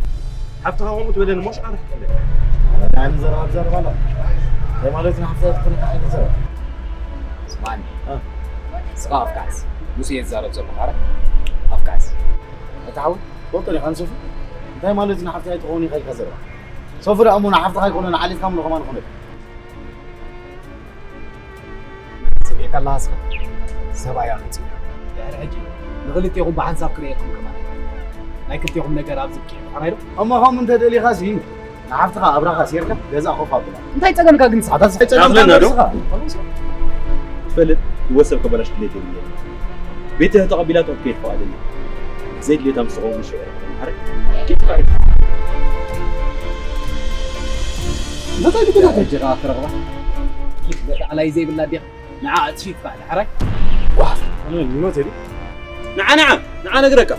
ሓፍትኻ ከምኡ ትበለኒ እሞ ሽቃ ርሕቅለይ። ኣነ ዘረባ ብዘረባ ኣላ። እንታይ ማለት እዩ ንሓፍትኻ ትኾነካ ዓይነት ዘረባ? ስማኒ፣ እ። ንስኻ ኣፍካስ፣ ምስ እየ ዝዛረብ ዘለኹ፣ ኣረ? ኣፍካስ። ኣታ ሓወይ፣ ትፈልጦ ዲኻ ንሰፉ? እንታይ ማለት እዩ ንሓፍትኻ ኣይትኸውን ኢኻ ኢልካ ዘረባ? ሰፉ ደኣ እሞ ንሓፍትኻ ኣይኮነን፣ ዓሌትካ እሞ ንኸማን ይኾነካ። ጽቢቕካ ኣለኻ እስኻ? ሰብኣይ ኣምጺእ። ድሕሪ ሕጂ ንኽልቴኹም ብሓንሳብ ክርእየኩም ከማን። ናይ ክልቴኹም ነገር ኣብዚ ብቂዕ ድሓን ኣይዶ? እሞ ከምኡ እንተ ደሊኻሲ ንሓፍትኻ ኣብራኻ ሴርካ ገዛ ኮፍ ኣብላ። እንታይ ጸገምካ ግን ንስኻ? ኣታ ዝፈ-፣ ዳኽለና ዶ? ንስኻ። ትፈልጥ፣ ህይወት ሰብ ከበላሽ ድሌት የብለይን። ቤትህ ተቐቢላቶ ክትከይድ ፍቓደኛ። ዘድልዮ ታምስኾ ምሽ። ኣረ፣ እንታይ ልብና ተጀራ ክረኽባ? ኪድ በቃ ላይ ዘይብላ ዲኻ? ንዓ ኣጽፊፍካ፣ ሓራይ። ዋ፣ ኣነ ሊኖ ዘሪ። ንዓ፣ ንዓ፣ ንዓ ነግረካ።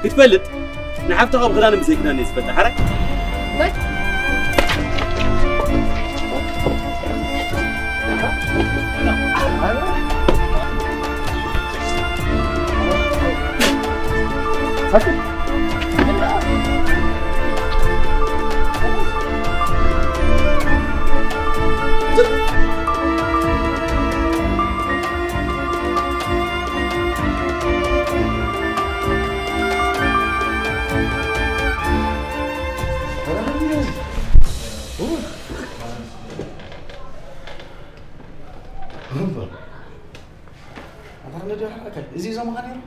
ክትፈልጥ፣ ንሓፍትኻ ብኽዳን ብዘይክዳን እየ ዝፈልጣ፣ ሓራይ። እዚ ዞም ኻኔሩ።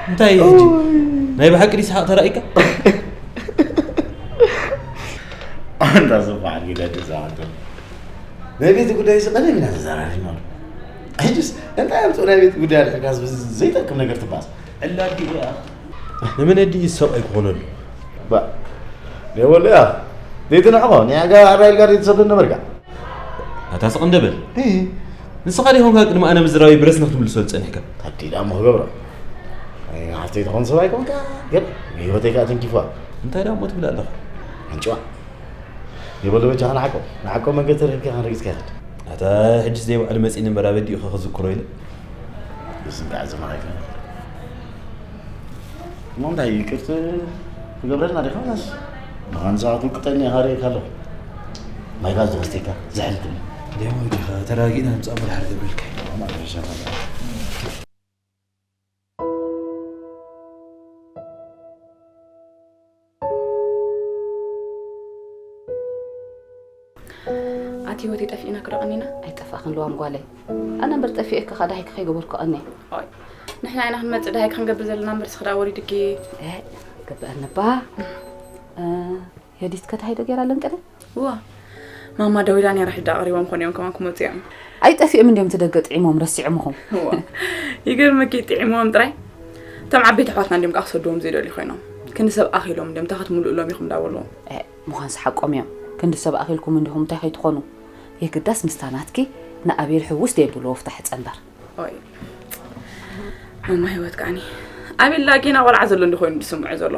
እንታይ እዩ ሕጂ? ናይ ብሓቂ ድዩ ሰሓቕ ተራእይካ? ኣንታ ዝበሃል ግደድ እዛ ኣንተ። ናይ ቤት ጉዳይ እዚ ቀደም ኢና ተዘራሪብናሉ። ሕጅስ እንታይ ኣምፅኡ ናይ ቤት ጉዳይ ኣልዒልካስ ብዘይጠቅም ነገር ትባስ? ዕላዲ እያ። ንመን ኣዲ ሰብኣይ ክኾነሉ? ባ፣ ደወለ እያ። ዘይትንዕቆ፣ ንያጋ ኣራይል ጋር የተሰደድ ነበርካ። ኣታ ስቕ እንደ በል። እህ። ንስኻ ዲኹም ካብ ቅድሚ ኣነ ምዝራበይ ብረስና ክትምልሶ ዝጸኒሕካ? ኣዲ ዳሞ ክገብሮ። ኣይ፣ ሃፍተይ ትኾን ሰብ ኣይኮንካ፣ ግን ብህይወተይ ከኣ ተንኪፍዋ። እንታይ ዳሞ ትብል ኣለኻ? ኣንጭዋ። ይበሉ በጃኻ ንዓቆ። ንዓቆ መንገዲ ተረኪብካ ክንርግጽካ ይኽእል። ኣታ ሕጅስ ዘይባዕሉ መጺእኒ እምበር ኣበዲኡ ከኽዝክሮ ኢለ። ብስንቃዕ ዝማይ እሞ እንታይ ይቅርት ትገብረልና ዲኻ? ናስ መኻን ሰዓት ውቅጠኒ ኢኻ ርእየካ ኣለኹ። ማይ ጋዝ ዝወስደካ ዝሕልትኒ። ደሞ ዲኻ ተራጊእና ንምጻእ መድሓር ገብረልካ እዩ። ማድረሻ ኣቲ ህይወተይ ጠፊእና ክደቐኒና? ኣይጠፋእኽን ልዋም ጓለይ። ኣነ እምበር ጠፊኤ ከኻ ዳሂ ክኸይገበርኩ ቀኒ። ኦይ፣ ንሕና ኢና ክንመጽእ ዳሂ ክንገብር ዘለና እምበር ስኽዳ ወሪድኪ። እ፣ ገብአንባ። እ፣ የዲት ከታሂዶ ገይራ ለንቀለ? እዋ፣ ማማ ደዊላ ነይራ ሕጂ ኣቕሪቦም ኮን እዮም ከማን ክመጹ እዮም። ኣይጠፊኦም እንዲዮም እቲ ደገ ጥዒሞም ረሲዖምኹም። እዋ፣ ይገርመኪ ጥዒሞም ጥራይ። እቶም ዓበይቲ ኣሕዋትና እንዲዮም ከኣ ክሰድዎም ዘይደልዩ ኮይኖም። ክንዲ ሰብ ኣኺሎም እንዲዮም፣ እንታይ ክትምልእሎም ኢኹም እንዳበልዎም። እ፣ ምዃንስ ሓቆም እዮም። ክንዲ ሰብ ኣኺልኩም እንዲኹም እንታይ ከይትኾኑ። የግዳስ ምስታ ናትኪ ንኣቤል ሕውስ ደየብልዎ ፍታሕ ጸንበር። ኦይ። ማማ ህይወት ከኣኒ። ኣቤል ዳኣ ጌና ቆልዓ ዘሎ እንዲ ኮይኑ ዝስምዖ ዘሎ።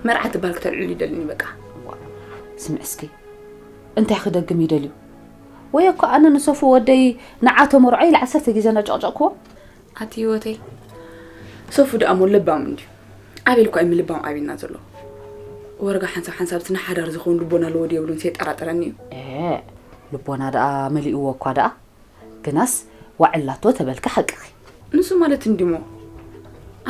መርዓ ትበሃል ክተልዕሉ ይደልኒ በቃ። ዋ፣ ስምዕ እስኪ። እንታይ ክደግም ይደልዩ? ወይ እኮ ኣነ ንሶፉ ወደይ ንዓ ተመርዖ ኢለ ዓሰርተ ግዜ እናጨቕጨቕክዎ። ኣቲ ህይወተይ። ሶፉ ደኣ እሞ ለባም እንድዩ። ኣቤል እኳ እዩ ምልባም ኣብዩና ዘሎ። ወርጋ ሓንሳብ ሓንሳብ እቲ ንሓዳር ዝኸውን ልቦና ኣለዎ ድየብሉን የጠራጥረኒ እዩ። ኤ፣ ልቦና ደኣ መሊእዎ እኳ ደኣ። ግናስ ዋዕ ኣላቶ ተበልኪ ሓቅኺ። ንሱ ማለት እንዲሞ።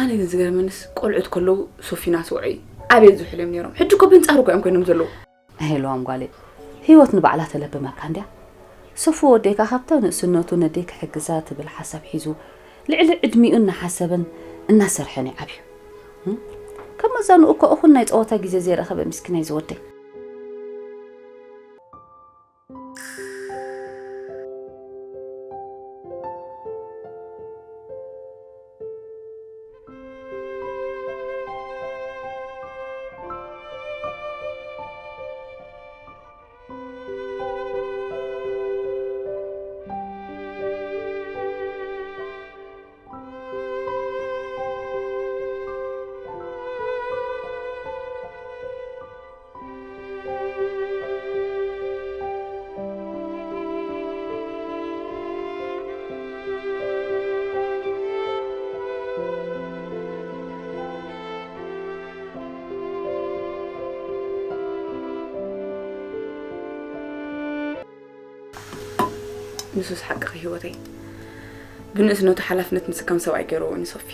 ኣነ ግን ዝገርመንስ ቆልዑት ከለዉ ሶፊና ስውዐይ ኣቤል ዝውሕል እዮም ነይሮም። ሕጂ እኮ በንጻሩ እኮ እዮም ኮይኖም ዘለዉ። ኣይ ልዋም ጓለይ፣ ህይወት ንባዕላ ተለብመካ እንድያ። ሶፉ ወደይካ ካብታ ንእስነቱ ነደይ ክሕግዛ ትብል ሓሳብ ሒዙ ልዕሊ ዕድሚኡ እናሓሰበን እናሰርሐን እዩ ዓብዩ። እም? ካብ መዛንኡ እኮ እኹል ናይ ጸወታ ግዜ ዘይረኸበ ምስኪናይ ዝወደይ። ንሱስ ሓቅኺ ህይወተይ። ብንእስነቱ ሓላፍነት ምስካም ሰብኣይ ገይርዎ እዩ ንሶፊ።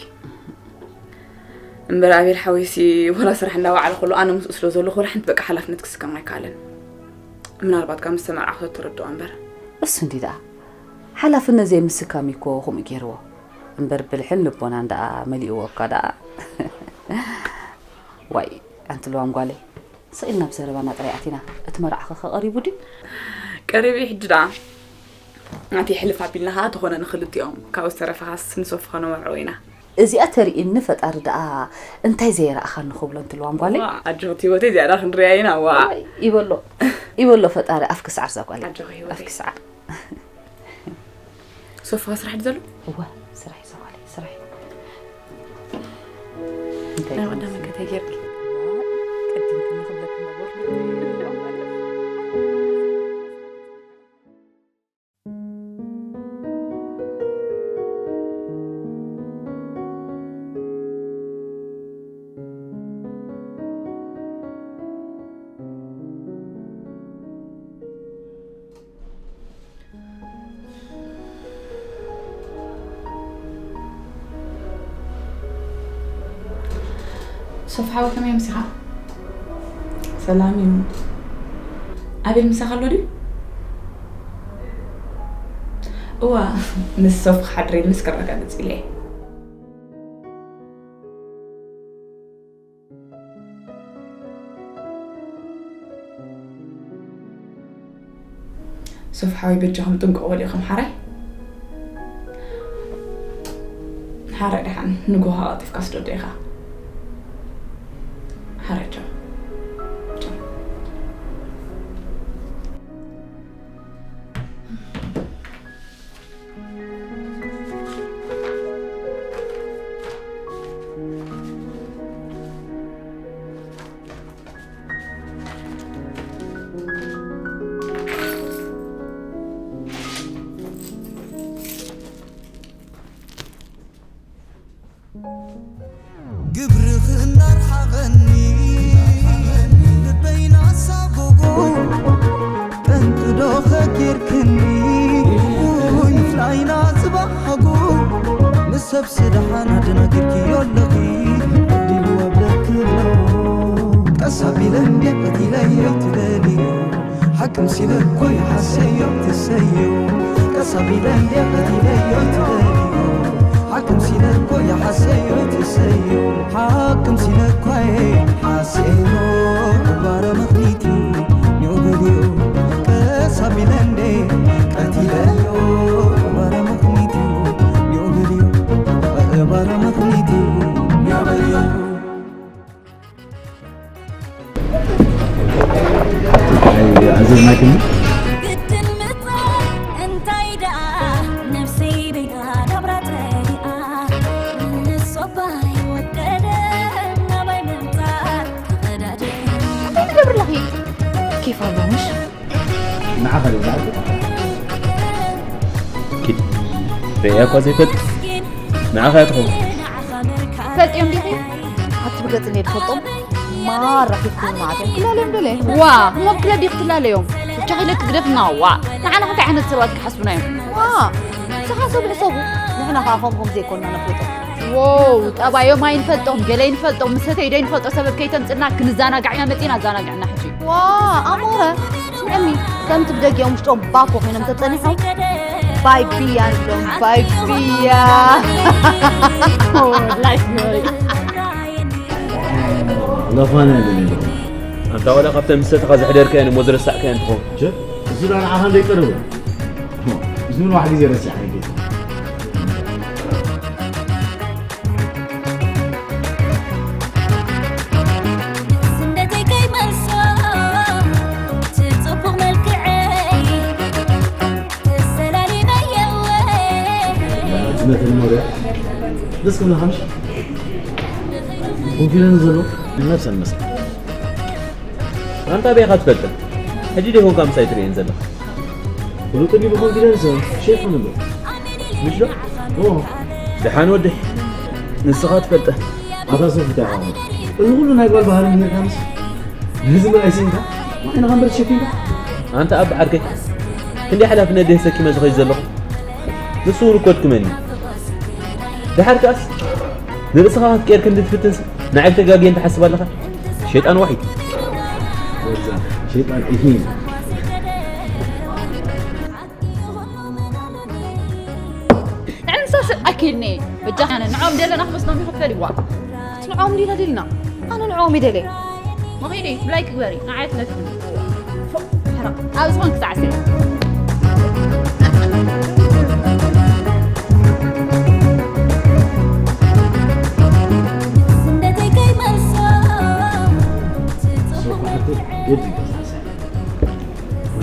እምበር ኣቤል ሓወይሲ ወላ ስራሕ እንዳወዓለ ከሎ ኣነ ምስኡ ስለ ዘለኹ ወላ ሓንቲ በቃ ሓላፍነት ክስከም ኣይከኣለን። ምናልባት ካብ ምስ ተመርዓኹ ተረድኦ እምበር። እሱ እንዲ ደኣ ሓላፍነት ዘይምስካም እዩ እኮ ከምኡ ገይርዎ። እምበር ብልሕን ልቦናን ደኣ መሊእዎ እኳ ደኣ። ዋይ፣ ኣንቲ ልዋም ጓለይ፣ ስቕ ኢልና ኣብ ዘረባና ጥራይ ኣቲና፣ እቲ መርዓኸ ቀሪቡ ድዩ? ቀሪቡ እዩ ሕጂ ደኣ። ኣቲ ሕልፍ ኣቢልና ኸዓ ተኾነ ንኽልቲኦም፣ ካብኡ ዝተረፈኻስ ንሶፊ ኸነመርዕዎ ኢና። እዚኣ ተርእየኒ ፈጣሪ ደኣ እንታይ ዘየረኣኻኒ ክብሎ ኣንቲ ልዋም ጓለይ? ዋ፣ ኣጆኺ ህይወተይ እዚኣ ደኣ ክንሪኣ ኢና፣ ዋ። ዋይ፣ ይበሎ፣ ይበሎ ፈጣሪ ኣፍኪ ሰዓር እዛ ጓለይ። ኣጆኺ ህይወተይ። ኣፍኪ ሰዓር። ሶፊ ኸ ስራሕ ድዩ ዘሎ? እወ፣ ስራሕ እዩ እዛ ጓለይ፣ ስራሕ እዩ። እንታይ ናይ ይኾን ቀዳመ ስራሕ? ከታይ ጌርኪ? ቅድም ክንዲ ክብለኪ ነበርኩ። ሶፍ ሓወይ ከመይ ኣምሲኻ? ሰላም እዩ። ኣቤል ምሳኻ ኣሎ ድዩ? እዋ፣ ምስ ሶፍ ክሓድር ኢሉ ምስ ከረጋግጽ ኢለ እየ። ሶፍ ሓወይ በጃኹም ጥንቁቕ በልኹም ሓራይ። ሓራይ ደሓን ንግሆ ቀልጢፍካ ስደዶ ኢኻ። ሓራይ ቻው። ቻው። ግብርኺ እናርሓቐኒ፣ ልበይ ናሳጎጎ፣ ጠንቂ ዶ ኸጌርክኒ፣ ውይ፣ ምፍላይና ጽባሕ ሓጎ፣ ንሰብሲ ደሓን ኣደናጊርክዮ ኣለኺ፣ ዕድል ወብለክሎ፣ ቀስ ኣቢለ እንድየ ቀቲለዮ ትበልዮ። ሓቅም ሲለ እኮ ይሓሰዮ ትሰዮ፣ ቀስ ኣቢለ እንድየ ቀቲለዮ ትበልዮ። ሓቅም ሲለ እኮ ይሓሰዮ ትሰዮ፣ ሓቅም ሲለ እኮ ይሓሰዮ። ክባረ ምኽኒት እዩ ኒኦ በልዮ፣ ቀስ ኣቢለ እንድየ ቀቲለዮ። ክባረ ምኽኒት እዩ ኒኦ በልዮ፣ ክባረ ምኽኒት እዩ ኒኦ በልዮ። ኣይ፣ ኣዘዝናክኒ። ግድን ምጻእ እንታይ ደኣ ነፍሰይ በይና ናብራ ጠይኣ። ንሶባይ ወደደ ናባይ ምምጻእ ተቐዳደ። እንታይ ትገብሪ ኣለኺ? ኬፍ ኣለዎ ምሽ? ንዓኻ ድዩ ዝዓቢ? ኪድ። ርእያ እኳ ዘይፈልጥ። ንዓኻ እያ ትኸውን። ፈልጥዮም ዲኺ? ኣቲ ብገጽ እንድየ ትፈልጦም? ማራ ኬፍ ክህቡ ማለት እዮም። ክላለዮም ደለ? ዋ፣ እሞ ብክለብ ዲኺ ትላለዮም? ብቻ ኺለኪ ግደፍና፣ ዋ። ንዓና እንታይ ዓይነት ሰባት ክሓስቡና እዮም? ዋ፣ ዝሓሰቡ ሕሰቡ። ንሕና ኸዓ ከምኡ ከም ዘይኮንና ነፍልጦ። ዎው፣ ጠባዮም ኣይንፈልጦም፣ ገለ ኣይንፈልጦም፣ ምሰተይ ዶ ኣይንፈልጦ ሰበብ ከይተምጽና ክንዘናጋዕ ኢና መጺና፣ ኣዘናግዕና ሕጂ። ዋ፣ ኣሞረ፣ ስምዕኒ፣ ከምቲ ብደጊኦም ውሽጦም ባኮ ኮይኖም ተጸኒሖም፣ ባይ ቢያ ንብሎም፣ ባይ ቢያ። ላይፍ ኖሪ። ለፋና ይደለ። ኣንታ ዋላ ካብተን ምሰትኻ ዘሕደርካየን እሞ ዝረሳዕካየን ትኸውን። ቸ፣ እሱ ዳ ንዓኻ እንደይቀረበ። እሱ ምን ዋሕድ ግዜ ረሲዕካ ይገኝ። ስንደተይ ከይመልሶ እቲ ጽቡቕ መልክዐይ ተሰላሊመዮ። ዝመተ ንመርያ ደስ ክብለካ ምሽ? ኮንፊደንስ ዘሎ ነብሰን መስል። ኣንታ ኣበይ ኢኻ ትፈልጠን? ሕጂ ዶ ይኾንካ ምሳይ ትርእየን ዘለኻ? ፍሉጥ እንዲ ብኮንፊደንስ ሼፍ ንብሎ። ምሽ ዶ? ኦ። ደሓን ወደይ፣ ንስኻ ትፈልጠ። ኣታ ሶፍ እንታይ ኢኻ? እዚ ኩሉ ናይ ጓል ባህሊ ምሂርካ ምስ ነዚ ምርኣይ ስኢንካ? ንዓይንኻ እምበር ተሸፊንካ? ኣንታ ኣብ ዓርከይ፣ ክንደይ ሓላፍነት ድየ ተሰኪመ ዝኸይድ ዘለኹ? ንሱ እውን እኮ ኣድክመኒ። ደሓር ከኣስ ንርእስኻ ክትቀይር ክንዲ ትፍትንስ ንዓይ ተጋግየን ትሓስብ ኣለኻ? ሸይጣን ዋሒድ። ወዛ ሸይጣን ኢሂን። ንዕንሳስ ኣኪልኒ በጃ ንዕኦም ደለና ክመስሎም ይኽፈል ይዋ ንዕኦም ዲና ደልና ኣነ ንዕኦም ይደለ መኺዲ ብላይ ክግበሪ ንዓየት ነትኒ ኣብ ዝኾን ክሳዕስዕ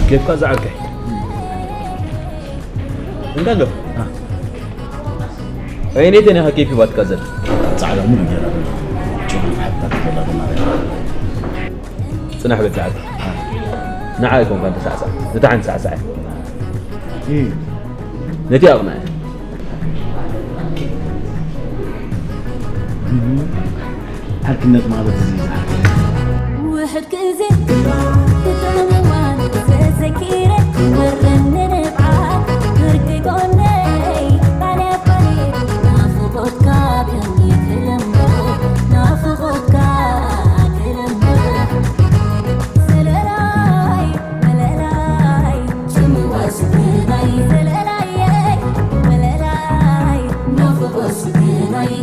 ኬፍካ ዝዓርከይ እንታይ ኣሎ? ኣየነይተን ኢኻ ኬፍ ሂባትካ ዘላ? ጻዕዳ ሙሉ ገይራ ጭጉ ሓብታት ገላ ማለት ጽናሕ በል ጻዕዳ ንዓ ኣይኮንካን ተሳዕሳዕ ንታ ሓንቲ ሳዕሳዕ ነቲ ኣቕንዐ ሓድነት ማለት እዚ እዩ ዝሓፍር። ውሕድ ግዜ ክጥዕምዋን ዘዘኪረ ክወረኒ ንብዓት ብርቂ ጎነይ ባልያ ባልየ ናፍቖትካ ብእምኒ ክልምዶ ናፍቖትካ ክልምዶ ዘለላይ መለላይ ሽምዋ ስግናይ ዘለላየይ መለላይ ናፍቖት ስግናይ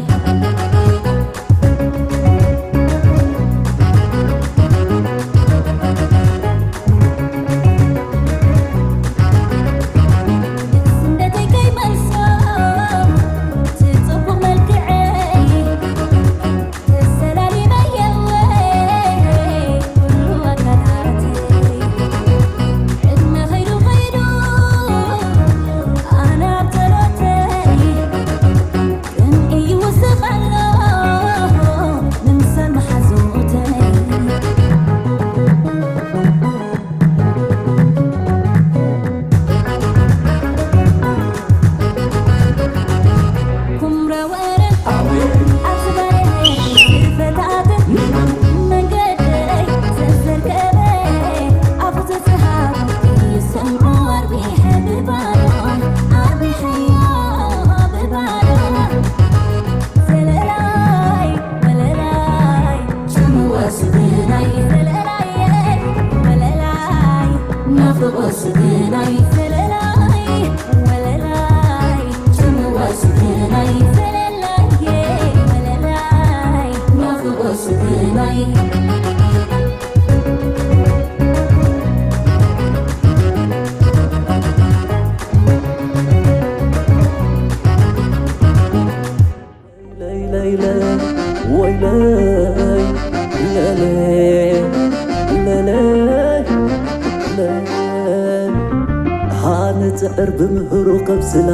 ንጽዕር ብምህሩ ከብስላ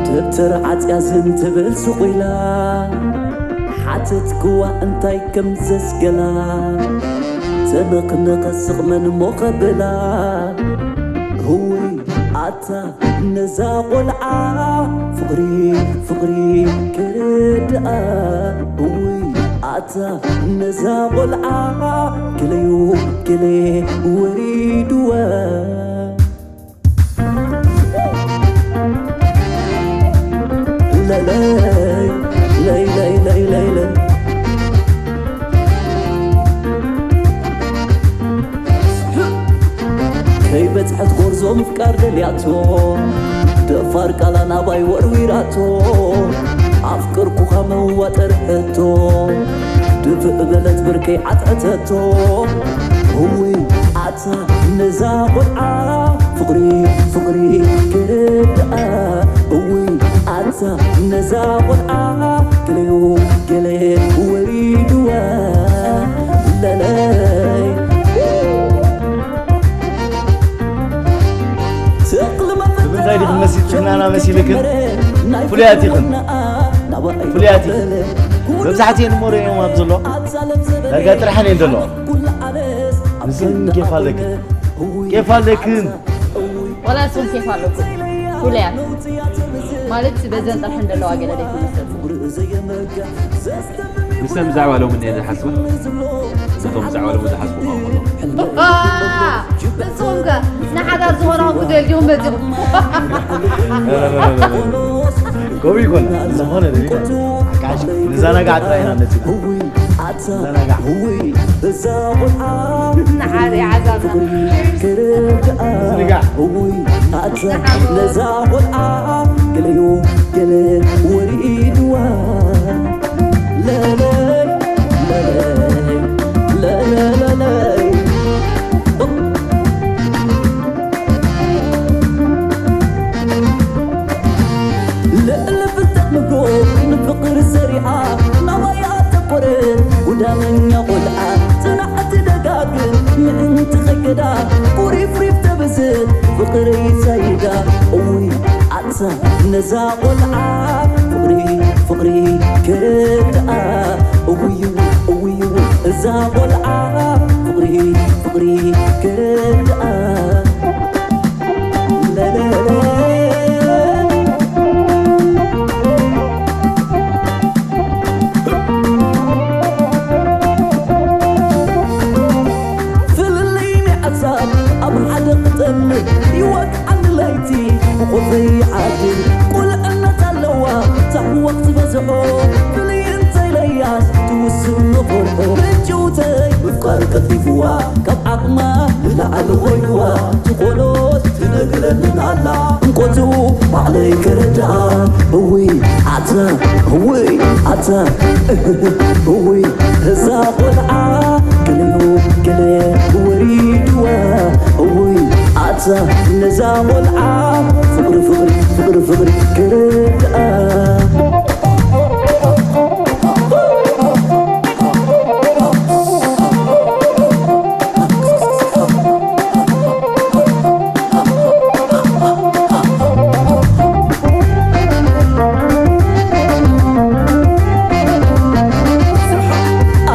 ደብተር ዓጽያ ዝን ትብል ስቑኢላ ሓተትክዋ እንታይ ከም ዘስገላ ተነኽነኸ ስቕ መን እሞ ከብላ እውይ ኣታ ነዛ ቖልዓ ፍቕሪ ፍቕሪ ክርድኣ እውይ ኣታ ነዛ ቖልዓ ክለዩ ክለ ወሪድዋ ለለይ ለይለይለይለይለይ ከይበጽሐት ጎርዞ ምፍቃር ደልያቶ ደፋር ቃላ ናባይ ወርዊራቶ ኣፍቅርኩኻ መዋጠር ሕቶ ድፍእ በለት ብርከይ ዓትዐተቶ እውይ ኣታ ነዛ ቆልዓ ፍቕሪ ፍቕሪ ክርድኣ እውይ ኣታ ነዛ ቆልዓ ገለዮ ገለ ወሪድዋ ለለይ ብምንታይ ዲኽን መሲልክናና መሲልክን ፍሉያት ኢኽን ፍሉያት ኢኽን መብዛሕትኤን እሞ ርእዮም ኣብ ዘሎ ዳርጋ ጥርሓን እየን ዘለዋ ንስን ኬፍ ኣለክን ኬፍ ኣለክን ዋላ ንስኹም ኬፍ ኣለኩም ፍሉያት ማለት በዘን ጥርሐን ዘለዋ ገለ ደይትመስል ንሰን ብዛዕባ ሎሚ እንደ ዝሓስቡ ነቶም ብዛዕባ ሎሚ ዝሓስቡ ክኸውን ከሎ ንስኹም ከ ንሓዳር ዝኾንኹም ክትደልዩ መፂኹም? ከምኡ ይኮን ዝኾነ ደሊና ሓቃሽ ንዘናጋዕ ጥራይ ኢና መፂና። ንዘናጋዕ። ንሓደ ይዓዛና። ዝንጋዕ። ነዛ ቆልዓ ገለዮ ገለ ወሪድዋ ለለይ ለለይ ለለለይ ልዕሊ ፍልጠት ምጎ ንፍቕሪ ዘሪኣ ናባይ ኣተኮረ ጉዳመኛ ቆልዓ ጽናዕቲ ደጋግም ምእንቲ ኸይከዳ ቁሪፍሪፍ ተብዝህ ፍቕሪ ይሳይዳ እውይ ኣታ ነዛ ቆልዓ ፍቕሪ ፍቕሪ ክርድኣ እውይ እውይ እዛ ቆልዓ ፍቕሪ ፍቕሪ ክርድኣ ፍልልይ ናይ ሓሳብ ኣብ ሓደ ክጠምር ይወግዓኒ ለይቲ ብቆፈይ ዓድር ቁልዕነት ኣለዋ ታሕዋኽ ዝበዝሖ ፍልይ እንተይለያስ ትውስኖ ፈርሖ ምጭውተይ ምፍቃር ቀልጢፍዋ ካብ ዓቕማ ንላዕሊ ኮይንዋ ዝኾኖት ትነግረንን ኣላ እንቆቱ ባዕለይ ክርድኣ እውይ ኣታ እውይ ኣታ እውይ እዛ ቆልዓ ገለዮ ገለ ወሪድዋ እውይ ኣታ ነዛ ቆልዓ ፍቕሪ ፍቕሪ ፍቕሪ ፍቕሪ ክርድኣ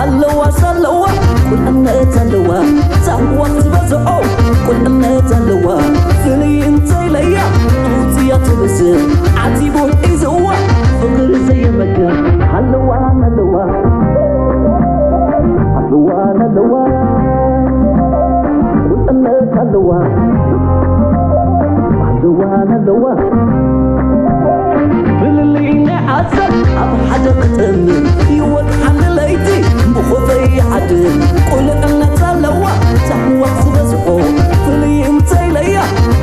ኣለዋ ሳለዋ ቁልዕነት ኣለዋ ዛህዋ ዝበዝሖ ቁልዕነት ኣለዋ ፍልይ እንተይለያ ውፅያ ትብዝሕ ዓቲቡ ሒዝዋ ፍቕሪ ዘየመክን ኣለዋ ኣለዋ ኣለዋ ኣለዋ ቁልዕነት ኣለዋ ኣለዋ ኣለዋ ፍልልይ ናይ ዓሰብ ኣብ ሓደ ክጥምር ይወቅዓኒ ለይቲ ብኾፈይ ዓድር ቁልዕነት ኣለዋ ታሕዋኽ ዝበዝሖ ፍልይ እንተይለያ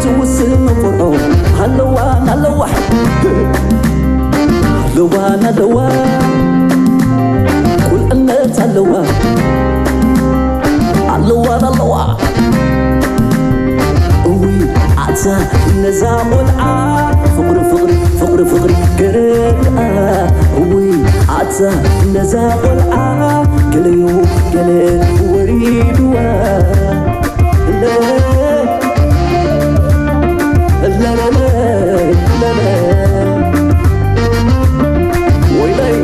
ትውስን ፍርሖ ኣለዋ ኣለዋ ኣለዋ ኣለዋ ቁልዕነት ኣለዋ ኣለዋ ኣለዋ እውይ ኣታ ነዛ ቆልዓ ፍቕሪ ፍቕሪ ፍቕሪ ፍቕሪ ገረድኣ እውይ ኣታ ነዛ ቆልዓ ገለዩ ገለ ወሪድዋ ለለለለለለ ወይለይ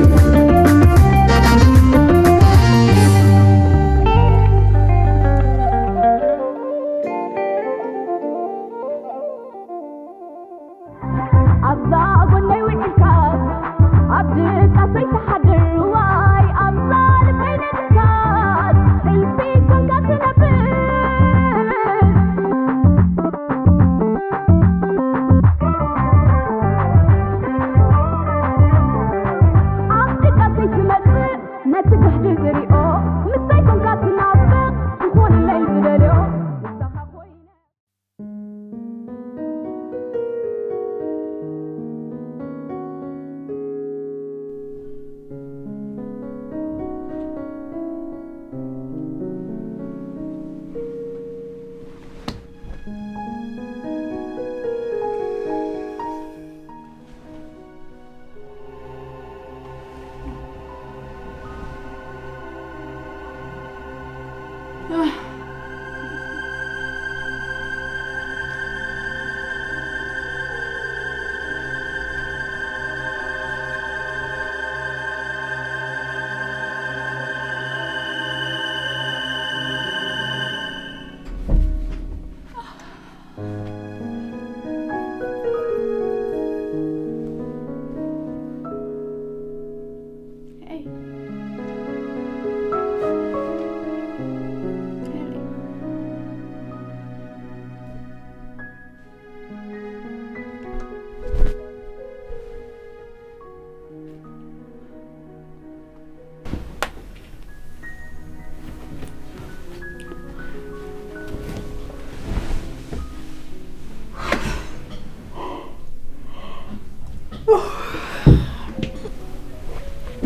ኣብዛ ጎነይ ውዒልካስ ኣብ ድቃሰይ ትሓድር ዋይ ኣብዛ ልበይ ነድካስ ሕልፊ ኮንካ ትነብር ኣብ ድቃሰይ ትመጽእ ነቲ ግሕዲ ዝሪኦ ምሳይ ኮንካ ትናፍቕ ክኾነለይ ዝደልዮ ንሳኻ ኮይነ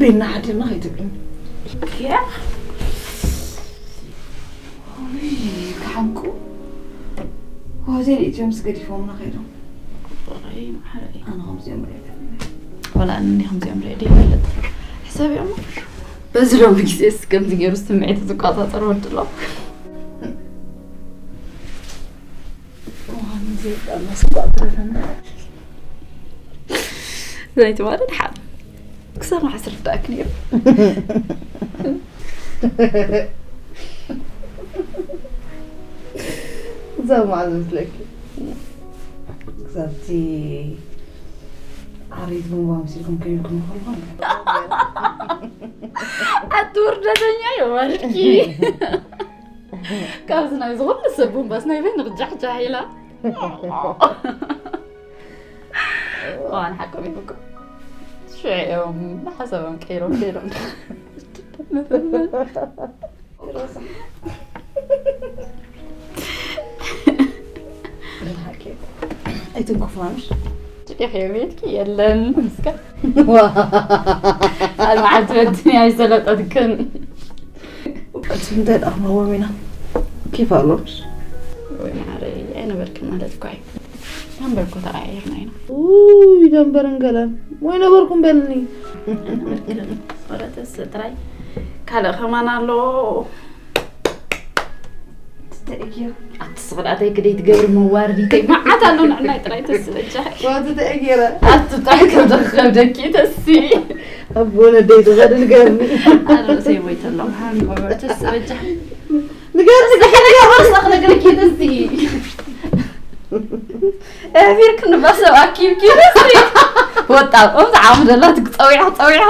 ቤና ሓዲርና ከይትብልኒ። ያ። ውይ፣ ክሓምቁ። ሆቴል ኢትዮ ምስ ገዲፎምና ከይዶም። ኣይ፣ ማዕረይ። ኣነ ከምዚኦም ሪአ ኣይፈልጥን። ወላ ኣነ ከምዚኦም ሪአ ድየ ይፈልጥ። ሕሰብ እዮም። በዚ ሎሚ ግዜስ ከምዚ ገይሩ ስምዒቱ ዝቆጻጸር ወዲ ኣሎ። እዋን ዘይብላ መስዋዕት ትረፈና። ናይቲ ማለት ሓ-፣ ክሳብ መዓስ ርዳእክ ነይሩ? ክሳብ መዓስ መስለኪ? ክሳብቲ ዓሪት ቡምባ መሲልኩም ከይድኩም ከለኹም። ኣቲ ውርደተኛ የዋርድኪ። ካብዚ ናይ ዝኾነ ሰብ ቡምባስ ናይ በይንኺ ጃሕጃሕ ኢላ። ዋን ሓቆም ይብቁ። ሽዑ እዮም ሓሳቦም ቀይሮም ከይዶም። ኣይትንኩፋንሽ። ጭቂሕ እየ ቤትኪ የለን። እስከ ዋ። ኣብ መዓልቲ በድንያ ኣይሰለጠትክን። እቲ እንታይ ደኣ ክነዎም ኢና? ኬፍ ኣሎምሽ? ወይ ማዕረይ፣ ኣይነበርክን ማለት እኮ እዩ። ደንበር እኮ ተቐያይርና ኢና። ውይ፣ ደንበርን ገለን። ወይ ነበርኩም በልኒ። ኣይነበርክን። ወረ ተስ ጥራይ። ካልእ ከማን ኣሎ። ትተእየ። ኣቲ ስቕላተይ ክደይ ትገብሪ መዋርዲተይ። መዓት ኣሎ ንዕናይ ጥራይ ተስ በጃ። ዋ፣ ትተእየ ገይረ። ኣቲ ብጣዕሚ ከም ዘኸብደኪ ተሲ። ኣቦ ነደይ ትኸዲ ንገርኒ። ኣነ ርእሰይ ሞይተ ኣለኹ። ሃኒ ኦቨር ተስ በጃ። ንገርኒ፣ ንገርኒ፣ ንገርኒ። ወሰኽ ነገርኪ ተሲ። ኣሕፊርክኒ በሰብ ኣኪብኪ ነስቲ። ወጣ፣ እም ዝዓሙ ዘላ ትክ-፣ ጸዊዓ፣ ጸዊዓ።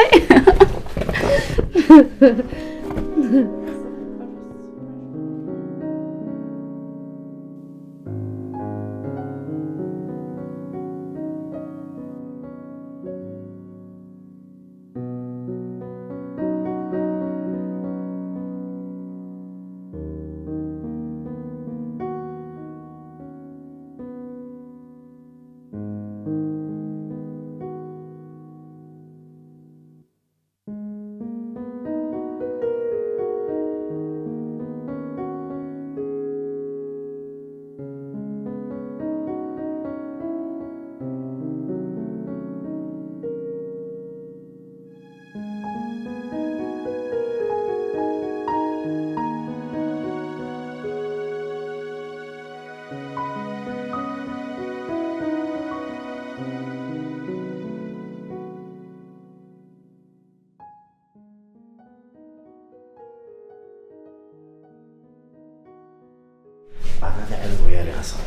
ኣታ እንታይ ዓይነት ወያኔ ኢኻ ንስኻ?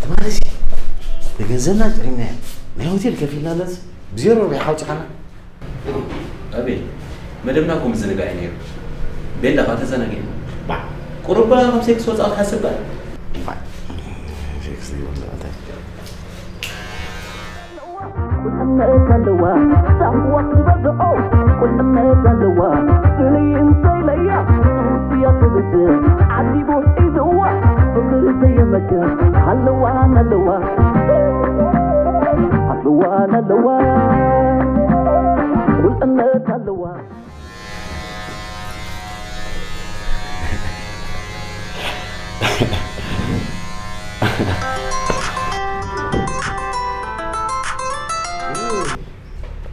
ትማሊ ሲ ንገንዘብና ጨሪምናዮ፣ ናይ ሆቴል ከፊልናለስ ብዜሮ ርብሒ ሓውፂኻና። ኣቤል፣ መደብና እኮ ምዝንጋዕ እዩ ነይሩ። ቤላ ኸዓ ተዘናጊዕና። ባዕ። ቁሩብ ካብ ሴክስ ወፃኢ ክትሓስብ በል። ባዕ። ሴክስ ዘይብሉ እንታይ? ቁልዕነት ኣለዋ፣ ዛንዋ ዝበዝሖ ቁልዕነት ኣለዋ። ፍልይ እንተኢለያ፣ ጡጥያ ትብስ፣ ዓዚቡ ሒዝዋ፣ ፍቕሪ ዘየመክን ሃለዋ ናለዋ። ሃለዋ ናለዋ፣ ቁልዕነት ኣለዋ።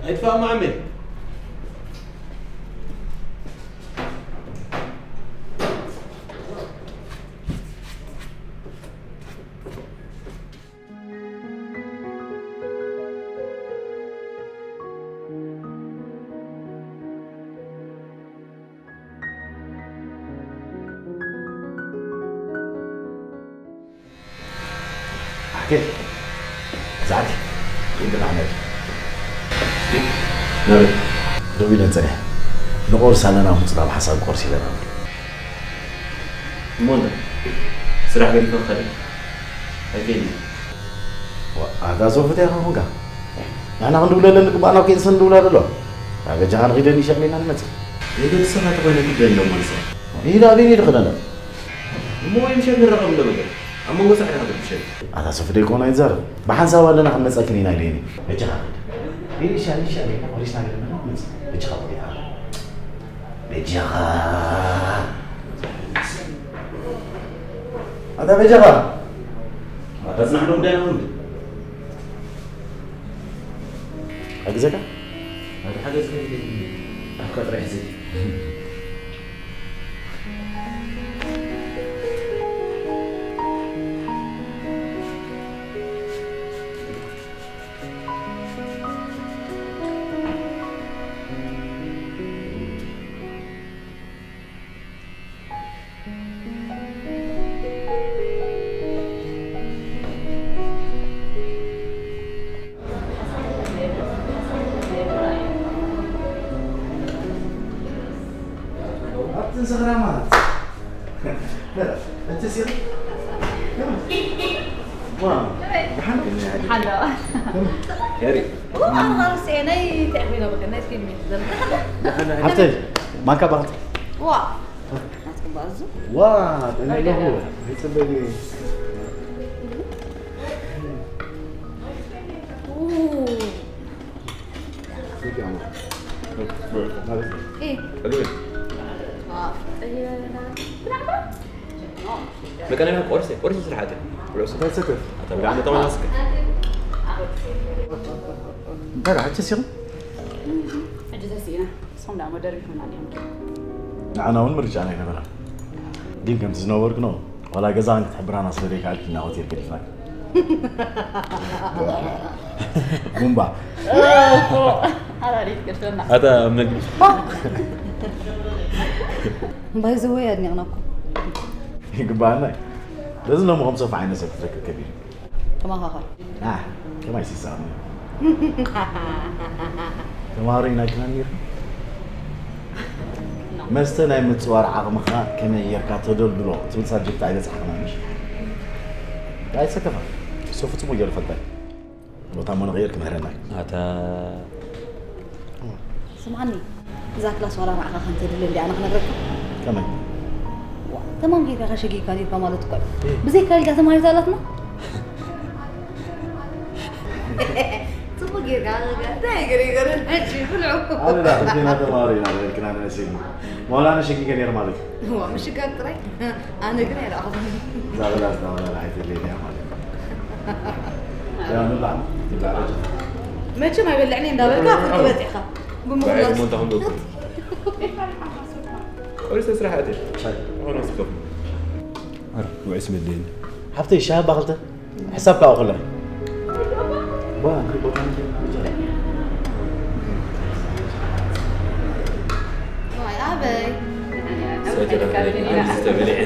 ኣይጥፋእ ማዓመይ። ኣሕቴ፣ ዛዕቲ፣ ይንቅጣዕ ነቢ። ናበይ? ደው ኢለን ጸኒሐ። ንቆርስ ኣለና፣ ምጽና ብሓሳብ ቆርስ ኢለና። እሞ እንተ ስራሕ ገዲፈ ክኸደ ኣይከይድን። ዋ፣ ኣታ ሶፉ እንታይ ኾንካ? ንሕና ክንድውለለን ንግባእ ናብ ኬንሰን ንድውላ ደሎ። ኣብ በጃኻ ንኺደን ይሸቕሊና ንመጽእ። የገድሰኻ ተኾይነ ክደን ደሞ ንሰ። ኢላ ኣበይ ድኽደነ? እሞ ወይ ምሸት ንራኸብ እንዶ በቃ። ኣብ መንጎ ጻዕዳ ክትብሸል። ኣታ ሶፉ ደይኮና ይዛረብ። ብሓንሳብ ኣለና ክንመጸክን ኢና ኢለኒ። በጃኻ ኺድ። ኢሻ፣ ኢሻ፣ ኢሻ፣ ቆሪስና ገለና ንመጽእ። በጃኻ በጃኻ። በጃኻ። ኣታ በጃኻ። ኣታ ጽናሕ ዶ ጉዳይና ክንብል? ሓግዘካ? ኣታ ሓገዝ ከይደ። ኣፍካ ጥራይ ሕዘኒ። ኣብተን ሰኽራማት። እቲ ሲር። ዋ፣ ደሓን። ሓሎ። ከመይ? ያሪ። ዋ፣ ኣነ ኻብ ስኤ ናይ እንታይ ኾይና በቃ፣ ናይ ፊልም እዩ ዘላ። ደሓን፣ ደሓን። ሓፍተይ፣ ማንካ ባኽቲ። ዋ። ናትኩም ባእዙ? ዋ፣ ጥዕና ኣለኹ። ኣይጽበኒ። ኡ። መቀነና ቆርሴ፣ ቆርሴ ስራሓት። ቁርሲ ተሰከፍ። ኣታ ብርሃን ተማስከ። እንታይ ደኣ፣ ሕጂ ሲኹም? ሕጂ ተሲእና። ንሶም ደኣ መደርቢኹምና ድዮም? ንዓና እውን ምርጫና ኣይነበረን። ግን ከምቲ ዝነበርክኖ፣ ዋላ ገዛኽን ክትሕብራና ስለ ዘይከኣልኪ፣ ኢና ሆቴል ገዲፍናኪ። ቡምባ። ሓራሪት ገድፈና። ኣታ መግቢ። ባይ ዘ ወይ ኣድኒቕናኩም። ይግባኣና እዩ። በዚ ሎሚ ከም ሶፋ ዓይነት ሰብ ክትረክብ ከቢድ እዩ። ተመኻኸር። ኣህ፣ ከማይ ሲሳብ። ተማሃሮ ኢና ግና ነይርና። መስተ ናይ ምጽዋር ዓቕምኻ ከመይ ጌርካ ተደልድሎ ትብል ሳብጀክት ኣይበጻሕክናን፣ ምሽ? ኣይሰከፋ። እሱ ፍጹም ገይሩ ፈልጣይ። ቦታ እሞ ንቕይር ክምህረና እዩ። ኣታ ስምዓኒ፣ እዛ ክላስ ዋላ ንዓኻ ከም ተድሊ እንዲያ ኣነ ክነግረካ። ከመይ? ዋ፣ ተማም ጌርካ ከሸጊግካ ኔርካ ማለት እኮ እዩ። እህ። ብዘይካ ኢልካ ተማሂርታ ኣላትና። ጽቡቕ ጌርካ፣ እንታይ ገለ ይገርም ሕጂ ብልዑ። ኣነ ዳ ክልቴና ተማሃሮ ኢና ኢልክና ንመሲልኒ። ዋላ ኣነ ሸጊገ ኔረ ማለት እዩ። ዋ፣ ምሽጋግ ጥራይ። ኣነ ግን ኣይረኣኹን። እዛ በላ፣ እዛ በላ ኣይትብለይ እያ ማለት እዩ። ያ ንብላዕ፣ ንብላዕ በጃ። መቸም ኣይበልዕን እየ እንዳበልካ ኣፍርቂ በጺሕካ። ብምኽንያት ባዕድ ሞንታ ክንገብር። ቆሪሰ ስራሕ ኣትየ። ሻይ። ኣሁን ኣስከፍ። ኣረ፣ ውዕስ መድልየኒ። ሓብተይ፣ ሻሂ ኣባ ክልተ። ሕሳብ ካብኡ ከለና። ባ፣ እንታይ ቦታ እንትን ብቻ። ዋይ፣ ኣበይ? ሰጀራ ተበሊዐ።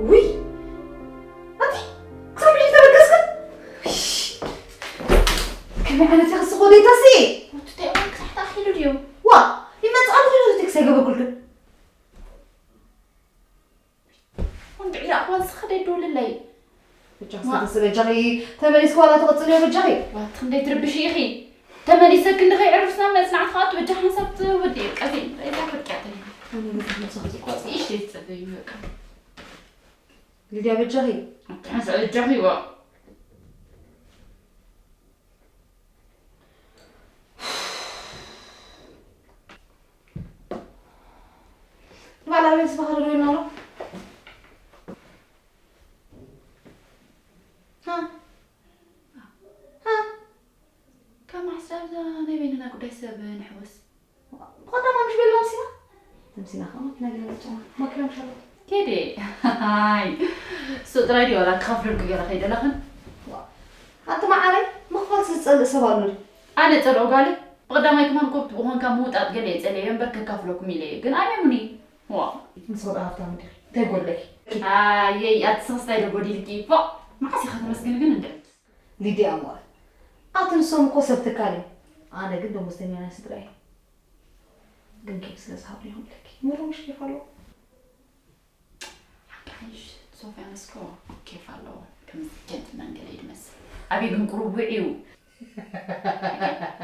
ውይ! ኣቲ ክሳብ ሕጂ ተበገስካ? እሽ! ከመይ ዓይነት ኢኺ ስቕ ወደይታሲ? ወዲ እንታይ እዋን ክሳዕ ተኣኺሉ ድዩ? ዋ! ይመጽእ ኣሎ ኢሉ ቴክስት ኣይገበርኩልክን። ወንድዒ ኣኽዋን ስኽ ደይደውልለይ። በጃኺ ዋ። ስተፈስለ በጃኺ ተመሊስኪ ዋላ ትቕጽልዮ በጃኺ። ዋት ክንደይ ትርብሺ ኢኺ። ተመሊሰ ክንዲ ከይዕርፍና መጽናዕቲ ከኣቱ በጃ ሓንሳብ ትወዲ ቀፊ። እዛ ፍርቅያ ተይ። ኣነ ግን ምሳኺ ዝቋጽ። እሺ ትጸበይ በቃ። ሊድያ በጃኺ። ሓንሳብ በጃኺ ዋ። ባላ ቤት ስባኸ ዶ ይኖሮ? ሃ? ሃ? ካብ መዓስ ዳብ እዛ ናይ በይንና ጉዳይ ሰብ ንሕወስ? ብቐዳማ ምሽ ቤሎም ሲና? ተምሲና ኸማ ናይ ገለ ጫማ ማክረም ሸሎ። ኬዴ፣ ሃይ፣ እሱ ጥራይ ድዩ ዋላ ክኸፍለልኩ ገለ ከይደለኽን? ዋ፣ ኣቲ መዓረይ፣ ምኽፋልስ ዝጸልእ ሰብ ኣሎ ድዩ? ኣነ ጸልኦ ጋለ፣ ብቐዳማይ ከማን ኮብቲ ብኾንካ ምውጣጥ ገለ እየ ጸልየ እምበር ከካፍለኩም ኢለ እየ፣ ግን ኣሜሙኒ። ዋ። ንስኺ ደኣ ሃብታም ዲኺ? እንታይ ጎድለኪ? ኣየይ ኣቲ ሰኽስታይ ዶ ጎዲልኪ? ፎ፣ መዓስ ኢኻ ተመስግኒ ግን እንደ? ሊድያ እሞ ኣቲ ንሶም እኮ ሰብ ትካል እዮም። ኣነ ግን ደሞዝተኛ ናይ ስድራ እየ። ግን ኬፍ ስለ ዝሃብኒ ይኹን ኢለኪ። ምሩ ምሽ ኬፍ ኣለዎ። ሓንሽ ሶፍያ መስኮ ኬፍ ኣለዎ። ከም ጀንትልማን ገለ እዩ ዝመስል። ኣበይ ግን ቁሩብ ውዕዩ።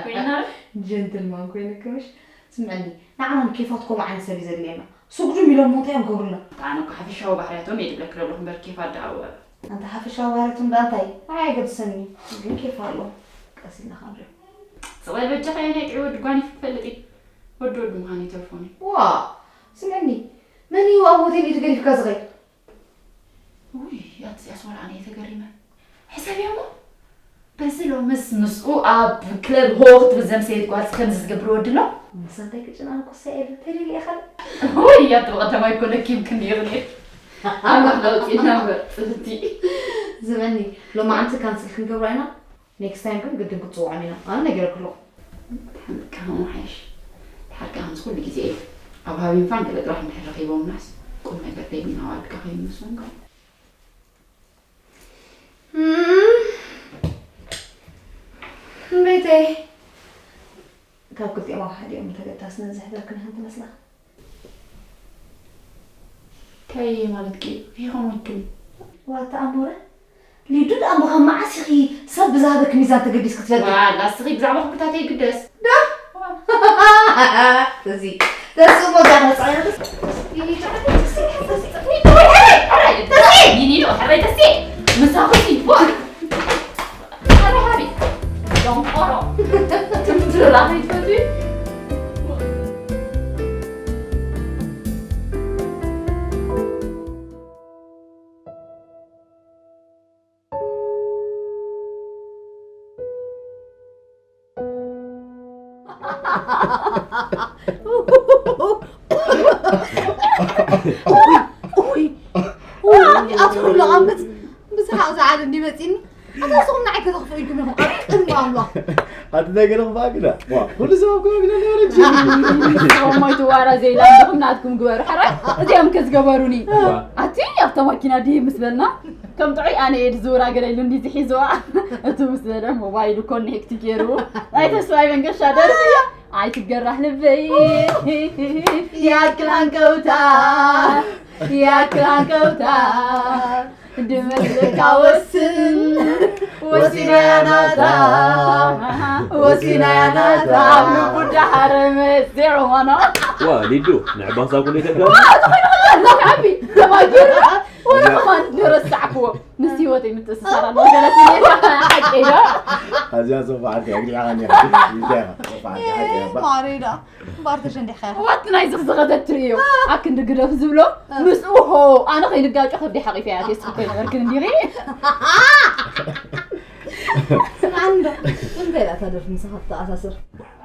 ኮይና ጀንትልማን ኮይነ ክምሽ ስምዕኒ። ንዓና ኬፋት ከምኡ ዓይነት ሰብ እዩ ዘድልየና። ስጉድም ኢሎም ሞ እንታይ እዮም ክገብሩና? ኣነ እኮ ሓፈሻዊ ባህርያቶም እየ ድብለኪ ዘለኹ እምበር ኬፋት ደኣ እወ። ኣንታ ሓፈሻዊ ባህርያቶም ደኣ እንታይ? ኣይ ኣይገድሰኒ። ግን ኬፍ ኣለዎ። ቀስ ኢልና ክንሪኦ። ስቕ በል በጃኻ፣ ናይ ጥዑይ ወዲ ጓኒፍ ክፈልጥ እየ። ወዲ ወዲ ምዃኑ ይተርፎኒ። ዋ፣ ስምዕኒ፣ መን እዩ ኣብ ሆቴል ኢዱ ገዲፍካ ዝኸይድ? ውይ፣ ኣቲ እዚኣስ ወላ ኣነ እየ ተገሪመ። ሕሰብዮ እሞ፣ በዚ ሎምስ ምስኡ ኣብ ክለብ ሆ ክትብል ዘምሰየት ጓልስ ከምዚ ዝገብር ወዲ ኣሎ? ንሳ እንታይ ክጭንቓ ኮሳ የለ፣ ተደልየ ካልእ። ውይ፣ ኣቲ ብቐዳማይ እኮ ለኪምክኒ ኢኽኒ። ኣምላኽ ለውጢና እምበር፣ ጽልቲ። ዝበኒ፣ ሎማዓንቲ ካንስል ክንገብራ ኢና። ኔክስት ታይም ግን ግድን ክትጽውዖም ኢና። ኣነ ነጊረኪ ኣለኹ። ከምኡ ሓይሽ። ድሓር ከኣ ከምዚ ኩሉ ግዜ እዩ። ኣብ ሃቢን ፋን ገለ ጥራሕ እንድሕር ረኺቦምናስ ቁም ነገር ዘይብልና ኣዋልድ ከ ከይመስሎም ከ። እም፣ ቤተይ፣ ካብ ክልቲኦም ኣብ ሓዲኦም እንተገዳስነት ዘሕደርክን ኢኽን ትመስላ። እንታይ ማለትኪ? ይኸም ወድም። ዋታ ኣሞረ? ሊዱ ደኣ እሞ ካብ መዓስ ኢኺ ሰብ ብዝሃበኪ ሚዛን ተገዲስኪ ትፈልጢ? ዋላ እስኺ ብዛዕባ ኩታተይ ይግደስ። ዶ? ተዚ፣ ተዚ እሞ ጋር መጻያ ተዚ። ይኒ ጫዕተይ ተዚ፣ ተዚ፣ ተዚ፣ ተዚ፣ ተዚ፣ ተዚ፣ ይኒ ነው፣ ሕራይ ተዚ። ምሳኹ ሲቦ። ኣረ ሃቢ፣ ደንቆሮ። ትምትርላ ከይትፈትዊ። ኡይ፣ ኡይ፣ ኣቲ ኩሉ ዓመት ብሰሓቕ ዝዓል እንዲ መጺኒ። ኣታ ንስኹም ንዓይ ከተኽፍኡ ኢልኩም ኢኹም ኣብ ቅድሚ ኣምላኽ። ኣቲ እንታይ ገለ ክፍኣ ግዳ? ዋ፣ ኩሉ ሰብ ኣብ ከባቢና ነበረ እንጂ። ንስኹም ሞይቱ ዋራ ዘይላ ኣለኹም ናትኩም ግበሩ። ሕራይ፣ እዚኦም ከ ዝገበሩኒ። ዋ። ኣቲ ኣብታ ማኪና ድሂብ ምስ በልና፣ ከም ጥዑይ ኣነ እየ ዝዝውራ ገለ ኢሉ እንዲ ዝሒዝዋ። እቱ ምስ በለ ሞባይሉ ኮኔክት ገይሩ። ናይ ተስፋይ መንገሻ ደርፊ እያ። ኣይትገራህ ልበይ። ያክል ሃንቀውታ፣ ያክል ሃንቀውታ። ድመልካ ወስን፣ ወሲና ያናታ፣ ወሲና ያናታ። ኣብ ልቡ ዳሃረ መጽዑ ሆኖ። ዋ፣ ሊዱ፣ ንዕባሳ ኩሉ ይተጋሩ። ዋ፣ ተኾይኑ ከሎ፣ ዓቢ፣ ተማጊሩ። ወላ እያ። ከማን ንረሳዕክዎ። ምስ ህይወተይ ምትእስሳር ኣለዎ ገለ ስሜት ሓቂ ዶ? ኣዝያ ሶፋ ዓዲ ኣግዲዕኻ ኔራ። እንታይ ኢኻ? ሶፋ ዓዲ ሓቂ እያ እባ። ማሬዳ። እምበኣር ተሸንዲሕካ ኢኻ። ዋት ናይ ዝኽዝኸተ ትርእዮ። ኣክንዲ ግደፍ ዝብሎ። እ። ምስኡ ሆ፣ ኣነ ከይንጋጮ ከብዲ ሓቂፈ እያ። ቴስት እኮ ይነበርክን እንዲኺ። ስምዓኒ ዶ? እንታይ ኢላ እታ ደርፊ ምሳኻ ትተኣሳስር?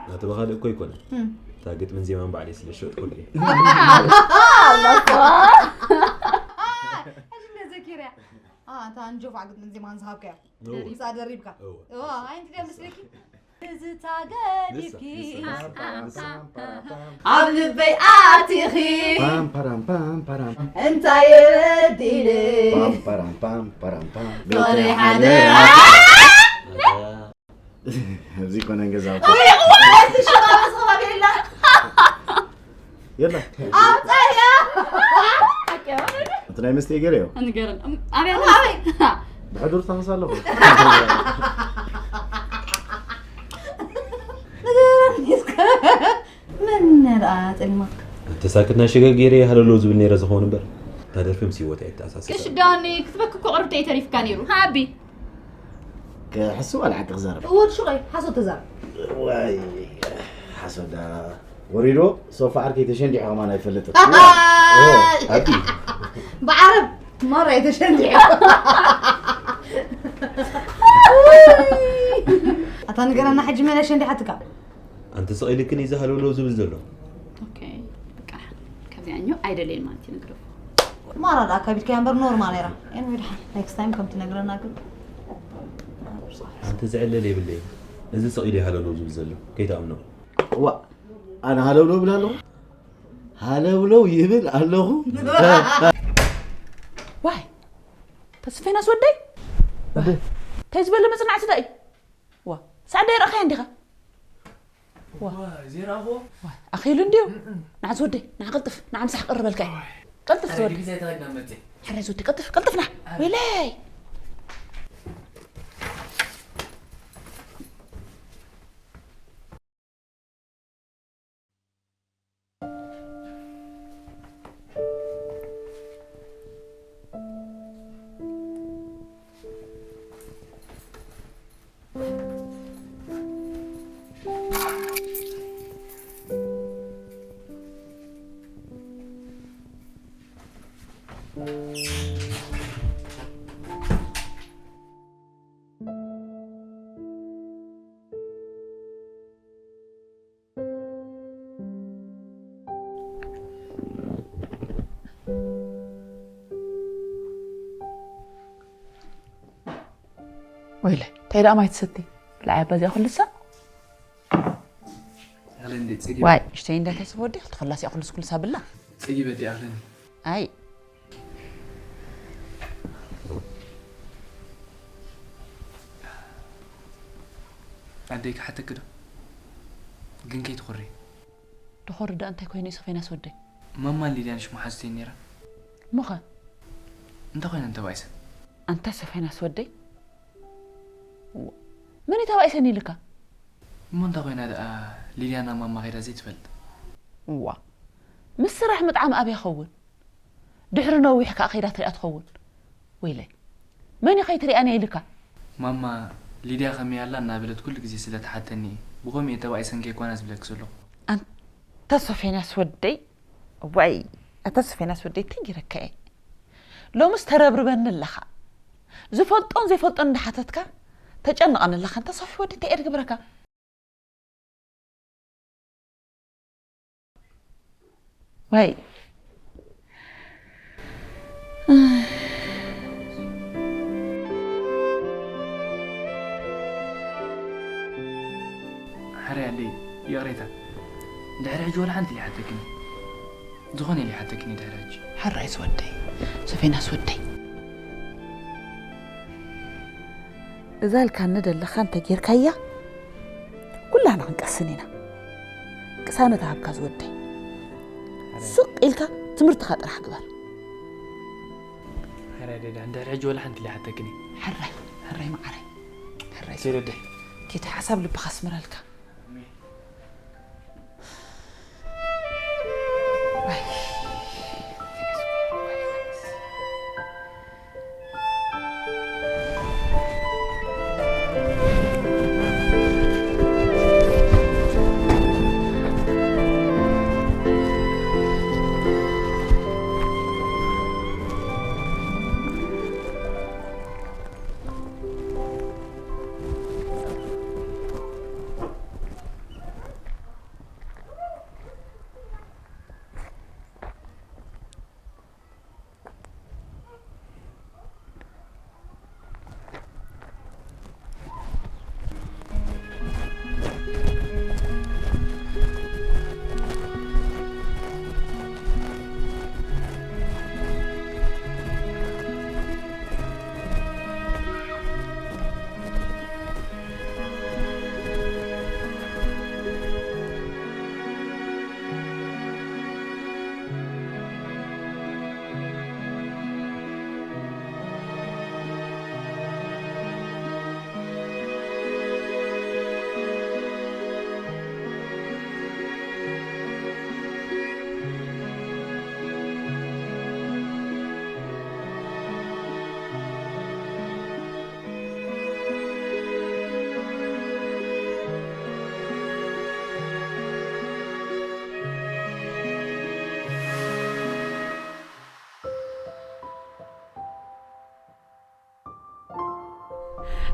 ናቲ ብኻልእ እኮ ኣይኮነን። እም። እታ ግጥምን ዜማን ባዕለይ ስለ ዝሸጥኩሉ እየ። ኣላ፣ ኣላ፣ ሕጂ እንደ ዘኪርያ። ኣ፣ እታ ንጆፋ ግጥምን ዜማን ዝሃብካያ። እወ። ምሳ ደሪብካ። እወ። እወ፣ ኣይ፣ እንታይ ደኣ መስለኪ? ትዝታ ገዲፍኪ። ንሳ፣ ንሳ፣ ንሳ። ኣብ ልበይ ኣቲኺ። ፓም፣ ፓራም፣ ፓም፣ ፓራም። እንታይ በዲለ? ፓም፣ ፓራም፣ ፓም፣ ፓራም፣ ፓም። ፍቕሪ ሓደራ። ኣታ። ኣብዚ ኮነ ገዛ እኮ። ኣይ፣ እዋይ፣ እቲ ሸባ ምስ ኸባቢ የላ። የላ። ኣምጻያ። ሓቂ ኣበለ። እቲ ናይ መስተ ገለ እዩ። ንገረን። ኣበይ ኣበይ? ብሕዱር ተኸስ ኣለኹ። ንገረን እስከ። መን ደኣ ጸሊማትካ? እቲ ሳክት ናይ ሽገር ገይረ ሃለሎ ዝብል ነይረ ዝኸውን እምበር። እታ ደርፊ ምስ ህይወት ኣይተኣሳሰር። ቅሽ ዳኒ ክትበክ እኮ ቅርብተይ ተሪፍካ ነይሩ። ሃቢ። ክሕሱ ዋላ ሓቂ ክዛረብ? ወዲ ሹቐይ፣ ሓሶት ተዛረብ። ዋይ፣ ሓሶት ዳ ወሪዶ፣ ሶፋ ዓርከይ ተሸንዲሑ ከማን ኣይፈልጥን። ኣይ! ኦ፣ ኣቢ። ብዓረብ ማራ እዩ ተሸንዲሑ። ኣታ ንገረና ሕጂ መን ኣሸንዲሓትካ? ኣንቲ ስቕ ኢልክን እዩ ዝሃለውለው ዝብል ዘሎ። ኦኬ፣ በቃ፣ ካብዚኣ እኛ ኣይደልየን ማለት እዩ፣ ንግረፎ። ማራ ደኣ ካቢድካያ እምበር ኖርማል ነይራ። ኤንዌይ፣ ድሓን ኔክስት ታይም ከም ትነግረና ግን። ኣንቲ ዝዕለል የብለይን። እዚ ስቕ ኢሉ እዩ ሃለውለው ዝብል ዘሎ። ከይትኣምኖ። እዋ፣ ኣነ ሃለውለው እብል ኣለኹ? ሃለውለው ይብል ኣለኹ? ዋይ፣ ተስፌናስ ወደይ? እንታይ ዝበለ መጽናዕቲ ደኣ እዩ? ዋ፣ ሳዕደይ ረኣኻያ እንዲኻ? ዋ። ዋ፣ ዘይረኣኹዎ? ዋ፣ ኣኺሉ እንድዩ። እም፣ እም። ንዓ ዝወደይ፣ ንዓ ቅልጥፍ፣ ንዓ ምሳሕ ቅርበልካ እዩ። ዋይ። ቅልጥፍ ኣረ፣ ዝወደይ። ግዜ ተኸድና መጽእ። ሕራይ ዝወደይ፣ ቅልጥፍ፣ ቅልጥፍ ንዓ። ኣረ። ወይለይ። ወይለ፣ እንታይ ደኣ ማይ ትሰቲ? ብላዕ ኣባዚኣ ኩልሳ? ኣኽለ እንዴ ጽጊ? ዋይ፣ እሽተይ እንዳተስብ ወዲ፣ ክልተ ኩላስ እያ ኩልስ ኩልሳ ብላ። ጽጊ በዲ ኣኽለኒ። ኣይ። ኣደይ ክሓተኪ ዶ? ግን ከይትኹሪ። ድኾሪ ደኣ እንታይ ኮይኑ እዩ ሰፌናስ ወደይ? ማማን ሊድያን ሽሙ ሓዝተይ ነይረን። እሞኸ? እንታይ ኮይነን ተባኢሰን? ኣንታ ሰፌናስ ወደይ? ዋ፣ መን እዩ ተባኢሰን ኢልካ? እሞ እንታይ ኮይና ደኣ ሊድያ ናብ ማማ ከይዳ ዘይትፈልጥ? ዋ፣ ምስ ስራሕ ምጥዓም ኣብያ ኸውን? ድሕሪ ነዊሕ ከኣ ከይዳ ትሪኣ ትኸውን። ወይለይ፣ መን እዩ ከይትሪኣኒ ኢልካ? ማማ ሊድያ ከመይ ኣላ እናበለት ኩሉ ግዜ ስለ ትሓተኒ እየ። ብኸምኡ እየ ተባኢሰን ከይኮና ዝብለኪ ዘለኹ። ኣንታ ሶፌንያስ ወደይ፣ ዋይ፣ ኣታ ሶፌንያስ ወደይ፣ እንታይ ገይረካ እየ? ሎምስ ተረብርበኒ ኣለኻ። ዝፈልጦን ዘይፈልጦን እንዳሓተትካ ተጨንቐኒ ኣለኻ። ኣንታ ሶፊ ወደይ፣ እንታይ እየ ዝግብረካ? ወይ። ሓራይ ኣደይ፣ ይቕሬታ። ድሕሪ ሕጂ ወላ ሓንቲ ሊሓተክኒ። ዝኾነ ሊሓተክኒ ድሕሪ ሕጂ። ሓራይ ዝወደይ፣ ሶፌናስ ወደይ። እዛ ኢልካኒ ዘለኻ እንተ ጌርካያ፣ ኩላህና ክንቀስን ኢና። ቅሳነት ሃብካ ዝወደይ። ሓራይ። ስቕ ኢልካ ትምህርትኻ ጥራሕ ግበር። ሓራይ ደዳ፣ እንድሕር ሕጂ ወላ ሓንቲ ሊሓተክኒ። ሓራይ፣ ሓራይ መዓረይ። ሓራይ። ዘይረድሕ። ጌታ ሓሳብ ልብኻ ኣስምረልካ።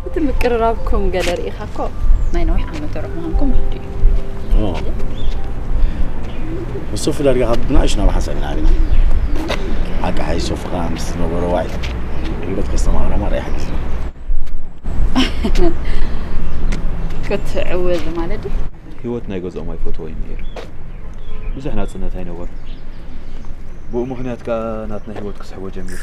እቲ ምቅርራብኩም ገለ ርኢኻ እኮ ናይ ነዊሕ ዓመት ርሑቕ ምዃንኩም ርዱእ እዩ። ኦ። ምስ ሶፊ ዳርጋ ካብ ብናእሽ ናብ ሓንሳብ ኢና ዓቢና። ሓቂ ሓይ ሶፊ ከኣ ምስ ዝነበሮ ዋይ ህይወት ከስተማቕራ ማራ ይሓግዝ። ክትዕወዝ ማለት ድዩ? ህይወት ናይ ገዝኦም ኣይፈትዎ እዩ ነይሩ። ብዙሕ ናጽነት ኣይነበሮም። ብኡ ምኽንያት ከኣ ናትና ህይወት ክስሕቦ ጀሚሩ።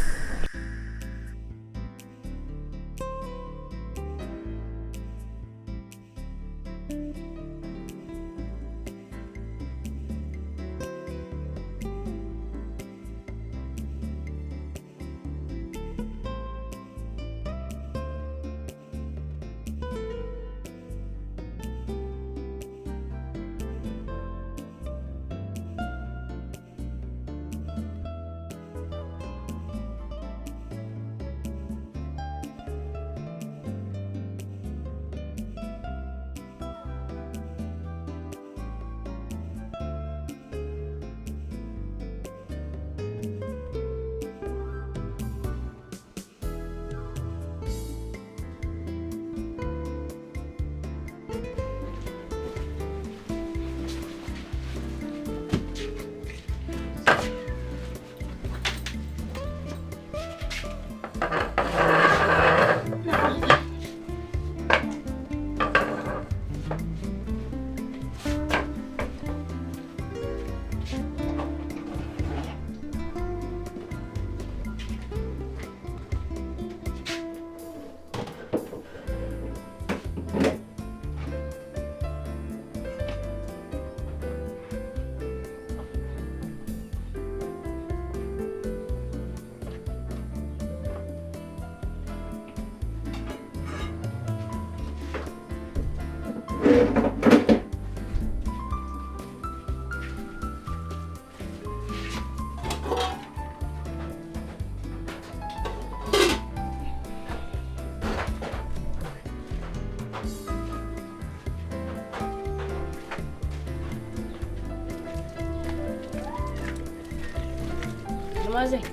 ማዘይ፣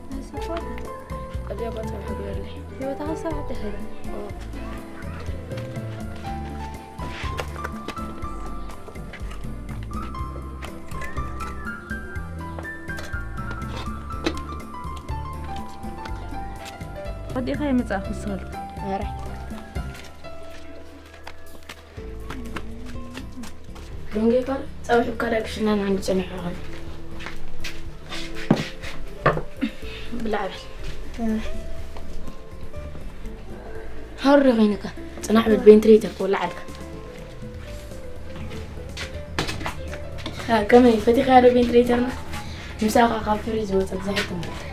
ናይ ሰፋ ቀዲያ ባጽዕ ግበርለይ። ህይወት ሓሳብ ሓደኸለ። ወዲኻ ይመጽኣ ክስል። ኧረ። ዶንጌ እኳ ጸብሒ እኳ ዳግሽና ንዓንዲ ጸኒሑ ይኾን። ብላዕ በል። ሃሩ ዶ ኮይንካ? ጽናሕ በል፣ ቬንትሬተር ክወልዓልካ። አ፣ ከመይ ፈቲኻ ዶ ቬንትሬተርና? ምሳኻ ካብ ፍሪጅ ዝወጸ ብዝሕት ትምህርቲ።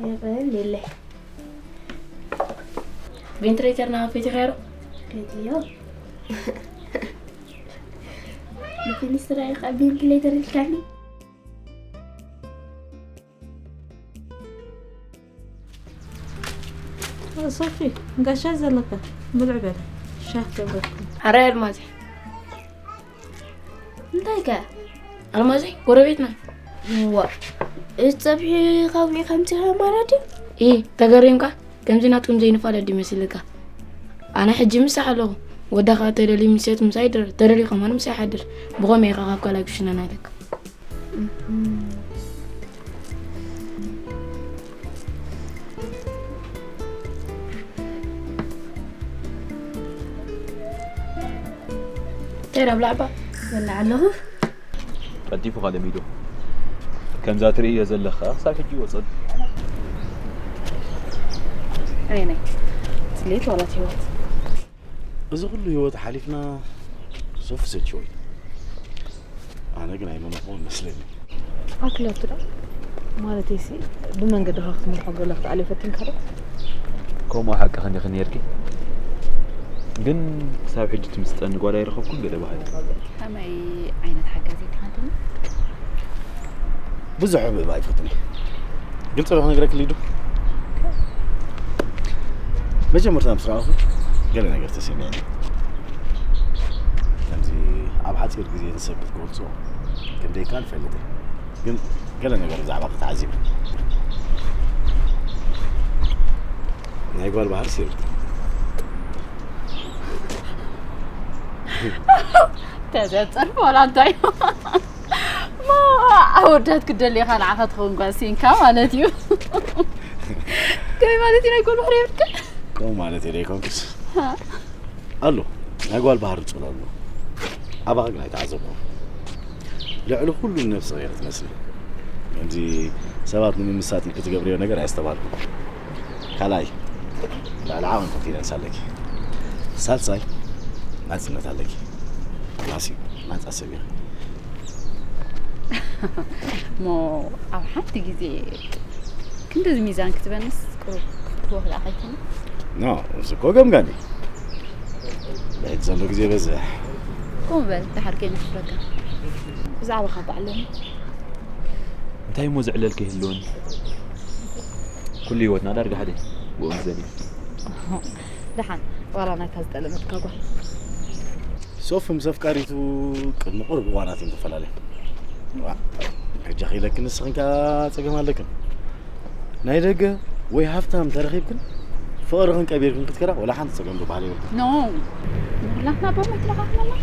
የቐን የለ። ቬንትሬተርና ፈቲኻ ዶ? ፈትዮ። ንፊኒስትራ ኢኻ ቬንትሌተር ኢልካኒ። ሶፊ፣ ጋሻ ዘለካ ብልዕ በለ። ሻህ ተብረኩ። ኣረ ኣልማዝ። እንታይ ከ? ኣልማዘይ፣ ጎረቤትና። ዋ፣ እዚ ጸብሒ ካብኡ ከምዚ ኢኻ ማለት ድዩ? ኢ፣ ተገሪምካ? ከምዚ ናትኩም ዘይንፋለጥ ድዩ መሲልካ? ኣነ ሕጂ ምሳሕ ኣለኹ። ወዳ ኸኣ ተደልዩ ምሸት ምሳይ ይደር፣ ተደልዩ ከማን ምሳይ ይሓድር። ብኸመይ ኢኻ ካብ ካልኣይ ክሽነ ናይለካ? እም። እንታይ ደኣ ብላዕባ? በላዕ ኣለኹ። ቀልጢፉ ኸኣ ለሚዱ። ከምዛ ትርእዮ ዘለኻ ክሳብ ሕጂ ይወጸሉ። ኣየናይ? ድሌት ዋላ ህይወት? እዚ ኩሉ ህይወት ሓሊፍና ሶፊ ሰልችዎ እዩ። ኣነ ግን ኣይመነኹን መስለኒ። ኣክለቱ ዶ? ማለተይሲ ብመንገድኻ ክትመርሖ ገለ ክትኣልዮ ፈቲንካ ዶ? ከምኡ ሓቅኺ እንዲኺ ነይርኪ። ግን ክሳብ ሕጂ ትምስጠኒ ጓል ኣይረኸብኩን ገለ በሃሊ። ከመይ ዓይነት ሓጋዚ ትሃንትኒ? ብዙሕ ምእባእ ኣይፈቱን እየ። ግልፂ ዶ ክነግረኪ ሊዱ? መጀመርታ ምስ ረኣኹ ገለ ነገር ተሰሚዕኒ። ከምዚ ኣብ ሓፂር ግዜ ንሰብ ክትገልፆ ከም ደይከኣል እፈልጥ እየ። ግን ገለ ነገር ብዛዕባኺ ተዓዚበ። ናይ ጓል ባህርስ የብልክን። ተዘርጸርፍ ዋላ እንታይ? ማ ኣወዳት ክደሊ ኢኻ ንዓኻ ትኸውን ጓል ሲንካ ማለት እዩ። ከመይ ማለት እዩ ናይ ጓል ባህሪ የብልካ? ከምኡ ማለት እዩ ደይኮንኩስ። ኣሎ ናይ ጓል ባህሪ ጽሎ ኣሎ። ኣባኻ ግን ኣይተዓዘብኩ። ልዕሊ ኩሉ ነብስኻ እያ ክትመስሊ። ከምዚ ሰባት ንምምሳጥ ክትገብርዮ ነገር ኣየስተባሃልኩ። ካልኣይ ልዕሊ ዓቕሚ ኮንፊደንስ ኣለኪ። ሳልሳይ ናጽነት ኣለኪ። ናሲ ናጻ ሰብ ኢኺ። እሞ ኣብ ሓንቲ ግዜ ክንድዚ ሚዛን ክትበንስ ቁሩብ ክትወኽላ ከይኮነ? ኖ፣ እዚ እኮ ገምጋም እዩ። ብሕጂ ዘሎ ግዜ በዝሕ። ከምኡ በል፣ ደሓር ከይነፍረካ። ብዛዕባኻ በዓለኒ። እንታይ እሞ ዝዕለል ከይህልወኒ? ኩሉ ህይወትና ዳርጋ ሓደ እዩ። ብኡ ምዘን እዩ። ደሓን፣ ዋላ ናይታ ዝጠለመትካ ጓል። ሶፊ ምስ ኣፍቃሪቱ ቅድሚ ቁሩብ እዋናት እዮም ተፈላለዮም። ዋ፣ ሕጂ ኺለኪ ንስኽን ከኣ ጸገም ኣለክን። ናይ ደገ ወይ ሃፍታም ተረኺብክን ፍቕርኽን ቀቢርክን ክትከዳ ወላ ሓንቲ ጸገም ዝበሃል የብልክን። ኖ፣ ንኹላትና እባ ኣይተረኻኽናና።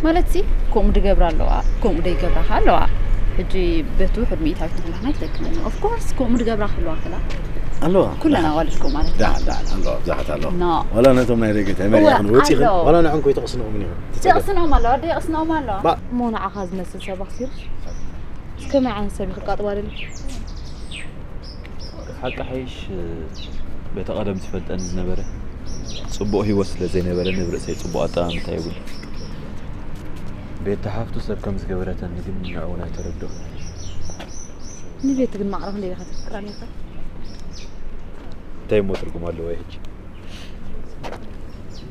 ማለትሲ፣ ከምኡ ድገብራ ኣለዋ፣ ከምኡ ደይገብራ ኸኣ ኣለዋ። ሕጂ በቲ ውሑድ ሚእታዊት ንኹላትና ኣይትጠቅመና። ኦፍ ኮርስ፣ ከምኡ ድገብራ ክህልዋ ክላ ኣለዋ። ኩለን ኣዋልድ ከምኡ ማለት ደሓን፣ ደሓን፣ ኣለዋ፣ ብዙሓት ኣለዋ። ኖ። ዋላ ነቶም ናይ ደገ እንታይ መሪዕኽን እወ፣ ወጺኽን፣ ኣለዋ። ዋላ ንዕን ኮይ ተቕስንኹምን ኢኽን። እቲ ጸገም። ተቕስንኦም ኣለዋ፣ ደይቕስንኦም ኣለዋ። ባ- እሞ ንዓኻ ዝመስል ሰብ ኣኽሲሩስ? እስከ መዓን ሰብ ኢኺ ክትቃጥባ ደሊ? ሓቂ ሓይሽ፣ በቲ ቀደም ዝፈልጠኒ ዝነበረ ጽቡቕ ህይወት ስለ ዘይነበረ፣ ንብርእሰይ ጽቡቕ ኣጠማምታ የብሉን። ቤቲ ሓፍቱ ሰብ ከም ዝገበረተኒ ግን ንዕኡ እውን ኣይተረድኦን። ንቤቲ ግን ማዕረ ክንደይ ኢኻ ተፍቅራ ነይርካ? እንታይ እሞ ትርጉም ኣለዎ ሕጂ?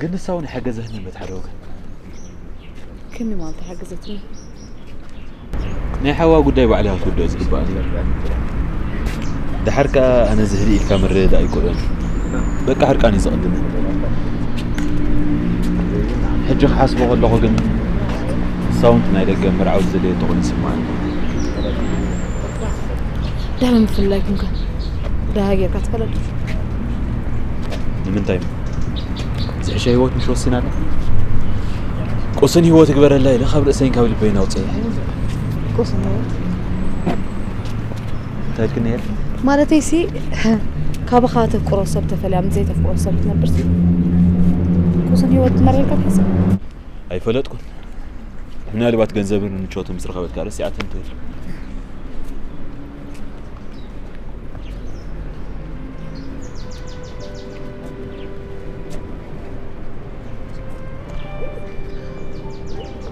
ግን ንሳ እውን ሓገዘትኒ በቲ ሓደ ወገን። ከመይ ማለት ሓገዘትኒ? ናይ ሓዋ ጉዳይ ባዕላ ክትውድኦ ዝግባኣ። ድሓር ከኣ ኣነ ዝህሊ ኢልካ ምርድዳእ ኣይክእሎን። በቃ ሕርቃን እዩ ዝቕድመ። ሕጂ ክሓስቦ ከለኹ ግን ሳውንት ናይ ደገ መርዓዊ ዘድልዮ ተኾይኑ ይስምዓኒ። ደህና ምፍልላይ ኩንካ ደሃ ጌርካ ትፈለጥ። ንምንታይ? ዝሕሸ ህይወት ምሽ ወሲና ኣላ። ቁስን ህይወት ይግበረላ ኢለ ካብ ርእሰይን ካብ ልበይን ኣውፅኤ። ቁስን ህይወት? እንታይ ኢልክኒ ነይረ? ማለተይሲ፣ ካባኻ ተፍቅሮ ሰብ ተፈልያ ምስ ዘይተፍቅሮ ሰብ ትነብርሲ፣ ቁስን ህይወት ትመርየልካ ትሓስብ? ኣይፈለጥኩን። ምናልባት ገንዘብን ምቾትን ምስ ረኸበት ከኣ ረሲዓትኒ ትብል።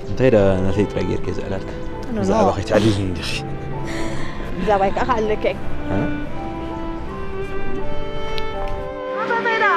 እንታይ ደኣ ናተይ ጥራይ ጌርኪ ዘዕላልካ? ኖ፣ ኖ። ብዛዕባ ከይተዕልልኒ እንዲኺ። ብዛዕባይ ከኣ ክኣልለካ እየ። እ? ኣታ እንታይ ደኣ?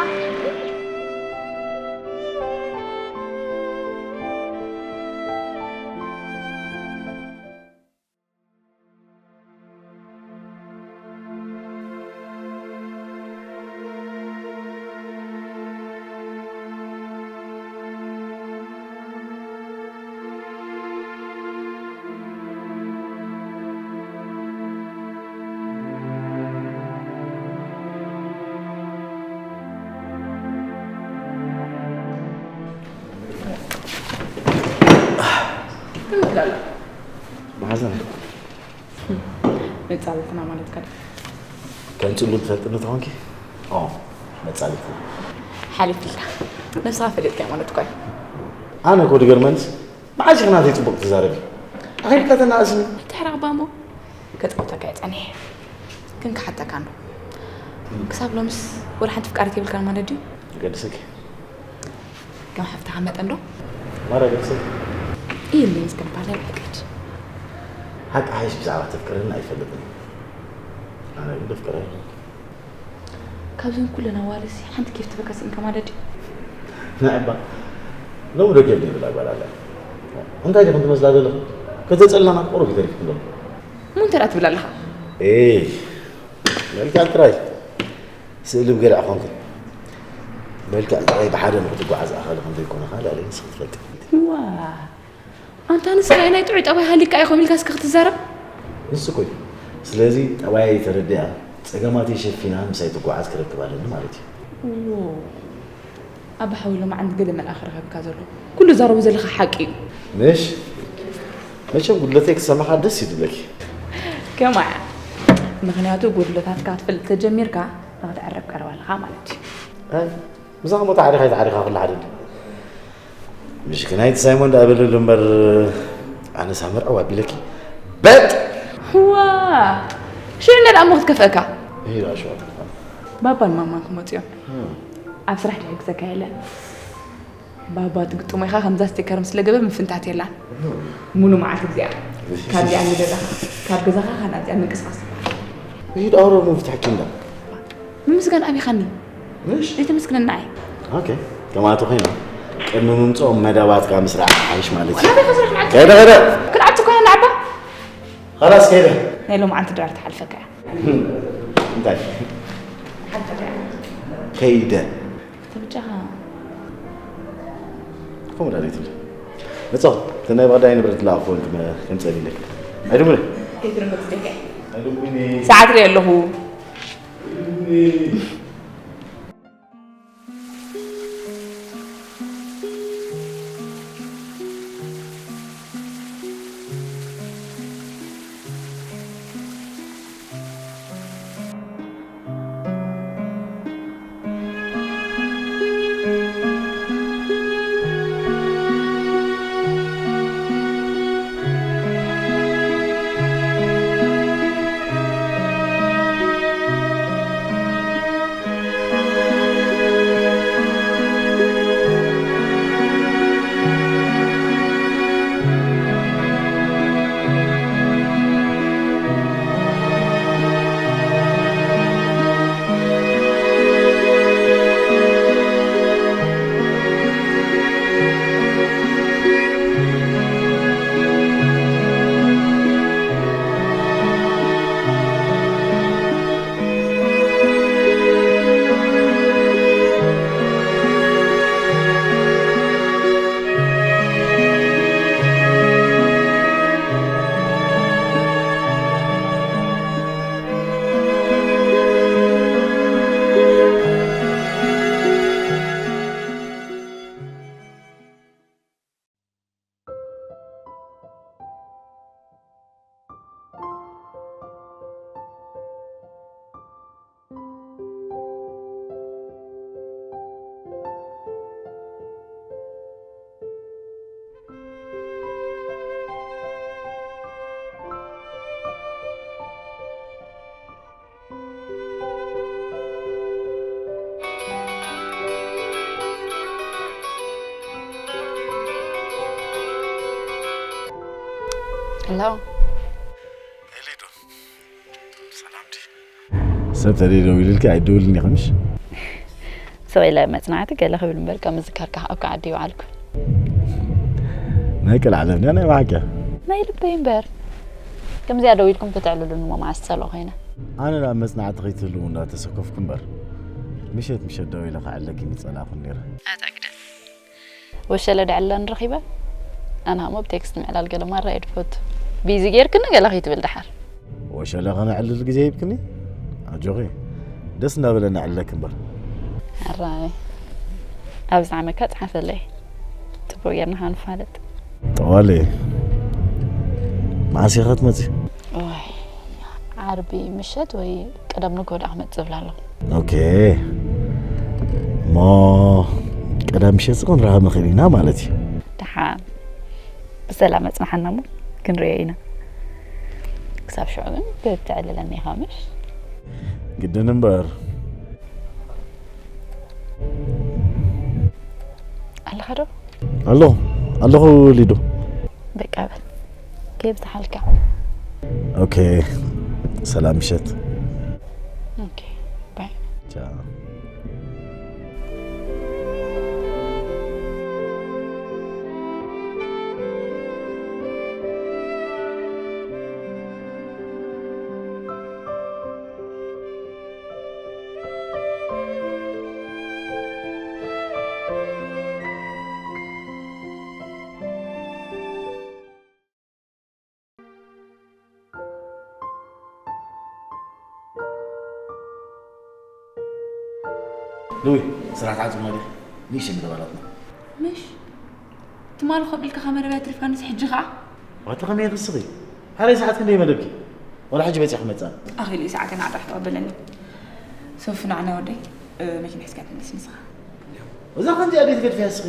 መሓዘና። መጻልትና ማለትካ ድዩ? ከም ጽሉል ትፈልጥኒ ተኾንኪ? ኦ፣ መጻልትና። ሓሊፍልካ። ነብስኻ ፈሊጥካዮ ማለት እኮ እዩ። ኣነ እኮ ድገርመንስ፣ መዓስ ኢኺ ናተይ ጽቡቕ ትዛረቢ? ኣኺልካ ተናእስኒ። ኣይትሕረቕ ባሞ። ከጻውተካ እየ ጸኒሐ። ግን ክሓተካ እንዶ። ክሳብ ሎምስ ወላ ሓንቲ ፍቃሪት የብልካን ማለት ድዩ? ገድሰኪ። ከም ሓፍትኻ መጠን ዶ? ማራ ገድሰኪ። ኢሊ ምስ ክንባል ኣይብቅድ። ሓቂ ሓይሽ ብዛዕባ ተፍቅረኒ ኣይፈልጥን። ኣነ ግን ደፍቅረ። ካብዘን ኩለን ኣዋልድሲ ሓንቲ ኬፍ ትበካ ስኢንካ ማለት ድዩ? ንዕባ ሎሚ ዶ ኬፍ ዘይብላ ጓል ኣላ? እንታይ ዲኹም ትመስላ ዘለኹም? ከተጸልላና ቁሩብ ይተሪፍኩም ዘሎ። እሞ እንታይ ደኣ ትብል ኣለኻ? ኤይ፣ መልክዕ ጥራይ ስእሊ ብገለ ኣይኮንኩን። መልክዕ ጥራይ ብሓደ ንክትጓዓዝ ኣኻሊ ከም ዘይኮነ ካልእ ኣለይ ንስኺ ትፈልጢ። ዋ፣ ኣንታ ንስኻ ናይ ጥዑይ ጠባይ ሃሊካ ኢኹም ኢልካ እስኪ ክትዛረብ? ንሱ እኮ እዩ። ስለዚ ጠባየይ ተረዲኣ፣ ጸገማተይ ሸፊና ምሳይ ትጓዓዝ ክረክብ ኣለኒ ማለት እዩ። ዎ፣ ኣባ ሓወይ ሎማዓንቲ ገለ መልኣኽ ረኸብካ ዘሎ። ኩሉ ዛረቡ ዘለኻ ሓቂ እዩ። ምሽ? መቸም ጉድለተይ ክሰማኻ ደስ እዩ ዝብለኪ። ከማያ። ምኽንያቱ ጉድለታትካ ክትፈልጥ ተጀሚርካ ንኽትዕረብ ቀረባ ኣለኻ ማለት እዩ። ኣይ፣ ምሳኻ ሞ ተዓሪኻ ኣይተዓሪኻ ኩሉ ሓደ ድዩ? ምሽክናይቲ ሳይሞን ደኣ በለሉ እምበር፣ ኣነስ ኣብ መርዓዊ ኣቢለኪ በጥ! ዋ! ሽዑ ነድኣ እሞ ክትከፍአካ? ይሄ ራሱ ኣጥፋ። ባባን ማማን ክመጹ እዮም። እም። ኣብ ስራሕ ድሕግዘካ የለን። ባባ ትግጥሞ ኢኻ፣ ከምዛ ስቲከር ምስ ለገበ ምፍንታት የላን። እም። ሙሉ መዓልቲ እዚኣ። እሺ። ካብዚኣ ንገዛኻ፣ ካብ ገዛኻ ካብ ናብዚኣ ምንቅስቓስ ይበሃል። ይሄ ደኣ ኦሮሞ ፍትሐኪ እንዳ። ምምስጋን ኣቢኻኒ። ምሽ? ዘይተመስግነና ኣይ። ኦኬ። ከማቱ ኮይና ቅድሚ ምምፅኦም መደባትካ ምስራሕ ሓይሽ ማለት እዩ። ናበይ ከስራሕ ማለት? ከደ፣ ከደ። ክልዓቱ ኮይና ንዓባ? ኸላስ ከይደ። ናይ ሎማዓንቲ ድራር ትሓልፈካ እያ። እንታይ? ሓልፈካ እያ። ከይደ። ተብጃኻ። ከምኡ ዳሪት እንደ። መጻኹ፣ እተን ናይ ብቐዳይ ንብረት ዝለኣኽዎ እንክመ-፣ ከምጸእ ኢለክ። ኣይድምነ። ከይትርምጽ ደቀ። ኣይድምነ። ሰዓት ርኢ ኣለኹ። ሄሎ። ኤሊዶ፣ ሰላም ድዩ? ሰብ ተደይ ደዊሉልኪ ኣይደውልን ኢኺ ምሽ? ስቕ ኢለ መጽናዕቲ ገለ ክብል እምበር፣ ካብ ምዝካርካ ኣብ ዓዲ ይውዓልኩ። ናይ ቀልዓ ለምንያ ናይ ብሓቂ? ናይ ልበይ እምበር። ከምዚኣ ደው ኢልኩም ተተዕልሉኒ እሞ መዓስ ዝጸልኦ ኮይነ። ኣነ ናብ መጽናዕቲ ከይትህልዉ እንዳተሰከፍኩ እምበር፣ ምሸት ምሸት ደው ኢለ ክዕለኪ ምጸላእኩ ነይረ። ኣታ ግደፍ። ወሸለ ደዕለን ረኺበ? ኣነ ሃሞ ብቴክስት ምዕላል ገለ ማራ እየ ድፈቱ። ቢዚ ጌርክኒ ገለ ከይትብል ደሓር። ወሸለ ከነዕልል ግዜ ሂብክኒ? ኣጆኺ። ደስ እንዳበለና ዕለክ እምበር። ኣራይ። ኣብ ዝዓመካ ጽሓፈለይ። ጽቡቕ ጌርና ኸንፋለጥ። ጠዋሊ። መዓስ ኢኻ ትመጺ? ኦይ፣ ዓርቢ ምሸት ወይ ቀደም ንግሆ ደኣ ክመጽእ እብል ኣለኹ። ኦኬ። እሞ ቀዳም ምሸት ጽ ክንራኸብ ንኽእል ኢና ማለት እዩ። ደሓን። ብሰላም ኣጽንሓና እሞ ክንርእዮ ኢና። ክሳብ ሽዑ ግን ክትዕልለኒ ኢኻ ምሽ? ግድን እምበር። ኣለኻ ዶ? ኣለኹ፣ ኣለኹ ሊዱ። በቃ በል። ከየብዝሓልካ። ኦኬ። ሰላም ምሸት። ኦኬ። ባይ። ቻው። ሉዊ፣ ስራሕ ትዓጽም ማለት ንእሽተይ ምተባላትና። ምሽ? ትማሊ ኮፍ ኢልካ ካብ መደብያ ኣትሪፍካንስ ሕጂ ኸዓ? ዋታ ከመይ ክስኺ? ሓራይ ሰዓት ክንደይ መደብኪ? ዋላ ሕጂ በጺሕ ክመጽእ። ኣኺሉ እዩ ሰዓተይ፣ ንዓ ጥራሕ ተቐበለኒ። ሶፊ፣ ንዓ ናይ ወደይ፣ እ፣ መኪና ሒዝካ ትምለስ ንስኻ። እዛ ከምዚኣ ድዩ ትገድፍያ ንስኺ?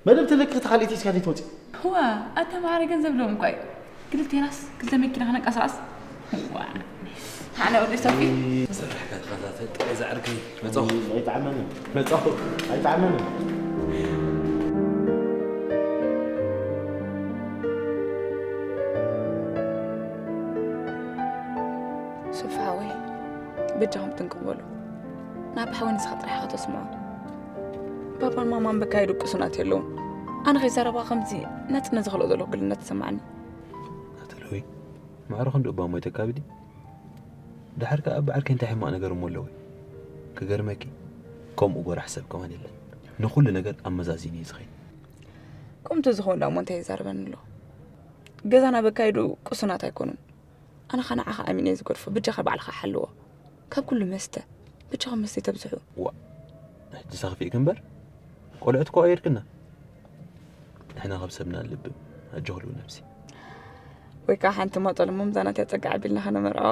መደብ ተለኪ፣ እታ ካልኣይቲ ሒዝካ ዘይትወጺ? እዋ፣ ኣታ ማዕረ ገንዘብ ኣለዎም እኳ እዩ። ክልቴናስ ክልተ መኪና ክነንቀሳቕስ። እዋ። ኣነ ወዲ ሶፊ። ስራሕካ ተኸታተል፣ ጥራይ ዝዓርከይ። መጻኹ። ኣይጠዓመንን። መጻኹ። ኣይጠዓመንን። ሶፊ ሓወይ፣ በጃኹም ጥንቅቕ በሉ። ናብ ሓወይ ንስኻ ጥራሕ ኢኻ ተስምዖ። ባባን ማማን በካይዱ ቅሱናት የለውን። ኣነ ከይዛረባ ከምዚ ናጽነት ዝኸልኦ ዘለኹ ግልነት ተሰማዕኒ። ናተለወይ፣ ማዕረ ክንዲ እባ ሞይተካ ብዲ? ደሓር ከኣ ኣብ ዓርከይ እንታይ ሕማቕ ነገር እሞ ኣለወይ? ክገርመኪ፣ ከምኡ ጎራሕ ሰብ ከማን የለን። ንኹሉ ነገር ኣመዛዚኑ እዩ ዝኸይድ። ከምቲ ዝኸውን ደኣ እሞ እንታይ ይዛረበኒ ኣሎ? ገዛና በካይዱ ቅሱናት ኣይኮኑን። ኣነ ኸ ንዓኻ ኣሚነ እየ ዝገድፎ፣ በጃኻ ባዕልኻ ሓልዎ። ካብ ኩሉ መስተ፣ በጃኻ መስተ ተብዝሑ። ዋ፣ ሕጂ ሳኽፊእኪ እምበር፣ ቆልዑት እኮ ኣየድክና። ንሕና ካብ ሰብና ንልብም፣ ኣጆኺ ልኡ ነብሲ። ወይ ከዓ ሓንቲ ማጠል እሞ ምዛናት እያ ጸጋ ዓቢልና ኸነመርዖ።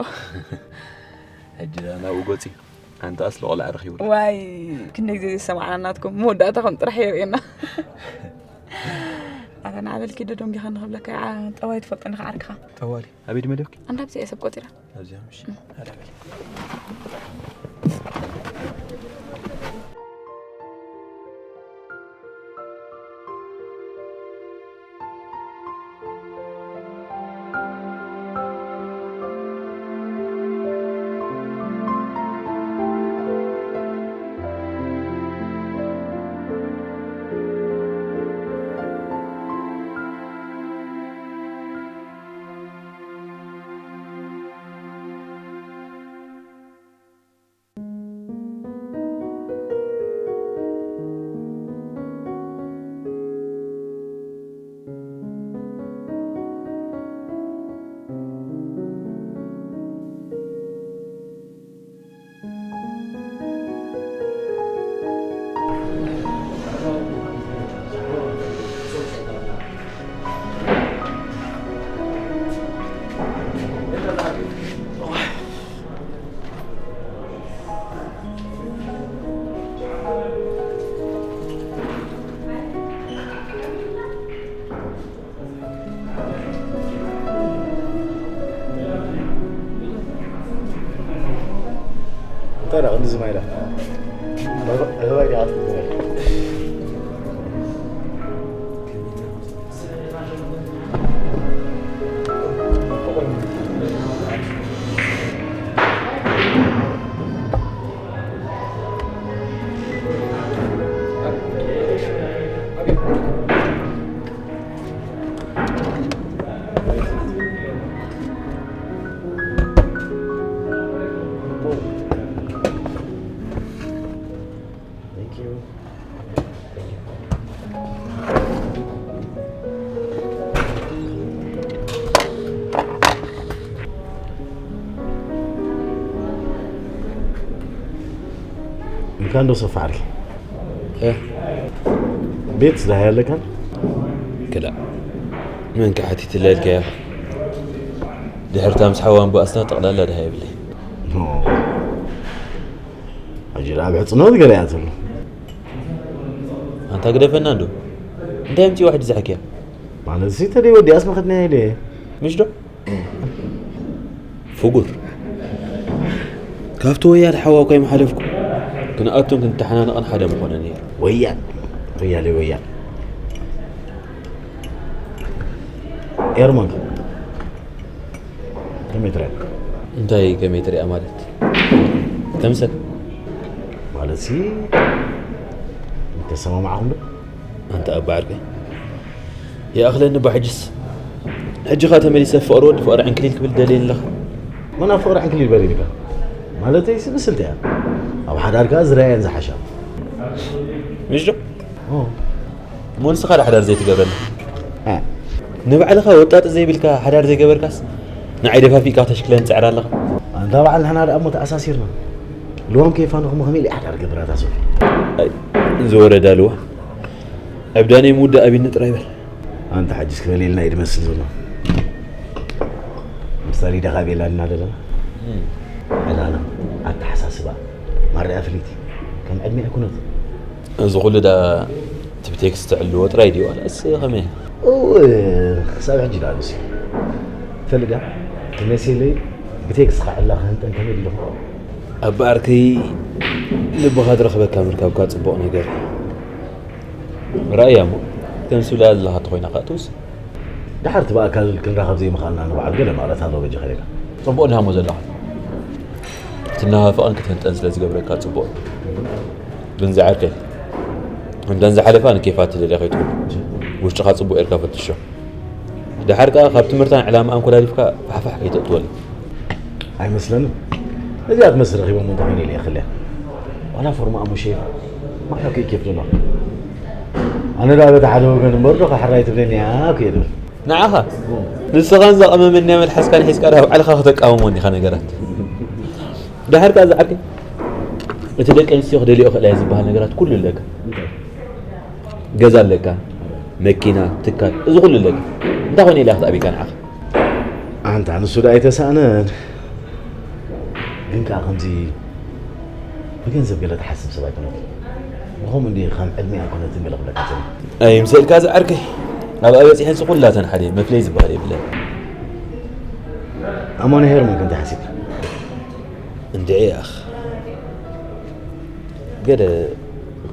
ሕጂ ደኣ ናብኡ ጎጺ፣ ሓንቲ ኣስሊ ቆልዓ ረኺቡ። ዋይ፣ ክንደይ ግዜ ዝሰማዕና ናትኩም፣ መወዳእታኹም ጥራሕ የርእየና። ኣታ ንዓ በልኪ ዶ ደንጊኻ ንኽብለካ፣ ዓ-፣ ጠባይ ትፈልጦ እንዲኻ ዓርክኻ። ጠዋሊ፣ ኣበይ ድዩ መደብኪ? ኣንዳ ብዚኣ ሰብ ቆጺራ። ኣብዚኣ ምሽ። እም። ኣዳ በሊ። እንታይ ደኣ ክንድዚ ማይ ኢላ? እህባይ ዲኣ ክትብል? ካንዶ ሰፋ ዓርኪ ቤት ዝዳሃያ ኣለካን? ክላእ፣ መን ክሓቲትላ ኢልካያ? ድሕርታ ምስ ሓዋ ኣንባኣስና ጠቕላላ ድሃ የብለይ። ሕጂ ደኣ ብሕጽኖት ገለ እያ ዘሎ። ኣንታ ግደፈና እንዶ፣ እንታይ ኣምጺኡ ዋሕዲ ዝሕክያ? ማለት ሲ ተደይ ወዲኣስ መኸድና ኢለ። ምሽ ዶ? ፍጉር፣ ካብቲ ወያል ሓዋ እኳ ይመሓለፍኩ። ክንኣቱን ክንተሓናነቕን ሓደ ምኾነ ነይሩ። ወያል ወያል ወያል ኤርሞን ከመይ ትሪኣ? እንታይ ከመይ ትሪኣ ማለት? ተምሰል ማለት ሲ እንተሰማማዕኹም ዶ? ኣንታ ኣባ ዓርከይ ይኣኽለኒ እባ ሕጅስ። ሕጂ ኸኣ ተመሊሰ ፍቕሪ ወዲ ፍቕሪ ዕንክሊል ክብል ደልየኒ ኣለኻ። መን ኣብ ፍቕሪ ዕንክሊል በል ኢልካ? ማለተይሲ ብስልቲ እያ። ኣብ ሓዳርካ ዝረኣየን ዝሓሻ። ምሽ ዶ? እሞ ንስኻ ዶ ሓዳር ዘይትገብረኒ? ንባዕልኻ ወጣጢ ዘይብልካ ሓዳር ዘይገበርካስ ንዓይ ደፋፊእካ ተሽክለኒ ትጽዕር ኣለኻ። ኣንታ በዓል ንሕና ደኣ እሞ ተኣሳሲርና። ልዋም ከይፋነኹ እሞ ከመይ ኢለ ሓዳር ገብር ኣታ ሶፊ? ኣይ ዝወረዳ ልዋም። ዕብዳነይ ምውዳእ ኣቢኒ ጥራይ በል። ኣንታ ሕጅስ ክበል ኢልና እዩ ዝመስል ዘሎ። ምሳሌ ደኻ ቤላ እና ዘለና ዕላላ ኣተሓሳስባ ማርያ ፍሊቲ ከም ዕድሜ ኣይኩነት። እዚ ኩሉ ዳ እቲ ብቴክስት ትዕልዎ ጥራይ ድዩ ዋላስ ከመይ? እው፣ ክሳብ ሕጂ ደኣ ንሱ እዩ። ትፈልጥ ድያ? መሴለይ ብቴክስት ክዕላ ክህንጠን ከመይ ኣለኹ? ኣባ ዓርከይ ልብኻ ዝረኽበካ ምርካብካ ጽቡቕ ነገር እዩ። ራእያ እሞ ከም ስብላ ዘለኻ ተኾይና ከዓ ትውስን። ደሓር እቲ ብኣካል ክንራኸብ ዘይምኽኣልና ንባዕሉ ገለ ማለት ኣለዎ በጃኻ ኢለካ። ጽቡቕ ድሃሞ ዘለኻ። ትናፋፍቕን ክትህንጠን ስለ ዝገብረካ ጽቡቕ እዩ። ግን ዝዓርከይ፣ እንደን ዝሓለፋ ንኬፋ ትደልያ ከይትኹን። ውሽጥኻ ጽቡቕ ጌርካ ፈትሾ። ደሓር ከኣ ካብ ትምህርታን ዕላማኣን ኮላሊፍካ ፋሕፋሕ ከይተእትወለን። ኣይመስለንን። እዚኣ ትመስል ረኺቦም እንተኾይነ ኢለ እየ ክልያ። ዋላ ፎርማ ኣሙሼ ማሕረኩ ይኬፍ ዘሎ። ኣነ ደኣ በቲ ሓደ ወገን እምበር ዶ ከሕራይ ትብለኒ እያ እኮ እየ ድብል። ንዓኻ ንስኻን ዘቐመመንያ መልሓስካን ሒዝካ ደኣ ባዕልኻ ከተቃውሞ እንዲኻ ነገራት። ደሓር ከኣ ዝዓርከይ እቲ ደቂ ኣንስትዮ ክደልዮ ክእላ እየ ዝበሃል ነገራት ኩሉ ኣለካ። ገዛ ኣለካ፣ መኪና፣ ትካል፣ እዚ ኩሉ ኣለካ። እንታይ ኮነ ኢላ ክትኣብይካ ንዓኻ? ኣንታ ንሱ ደኣ ኣይተሳእነን። ግን ከኣ ከምዚ ብገንዘብ ገለ ትሓስብ ሰብ ኣይኮነትን። ብኸምኡ እንዲ ከም ዕድሜ ኣይኮነትን ገለ ክብለካ ጸኒሐ። ኣይምሰልካ ዝዓርከይ። ኣብኣ በጺሐንሲ ኩላተን ሓደ መፍለይ ዝበሃል የብለን። ኣሞነ ሄርሞን ከ እንታይ ሓሲብካ? እንድዒ ኣኽ ገለ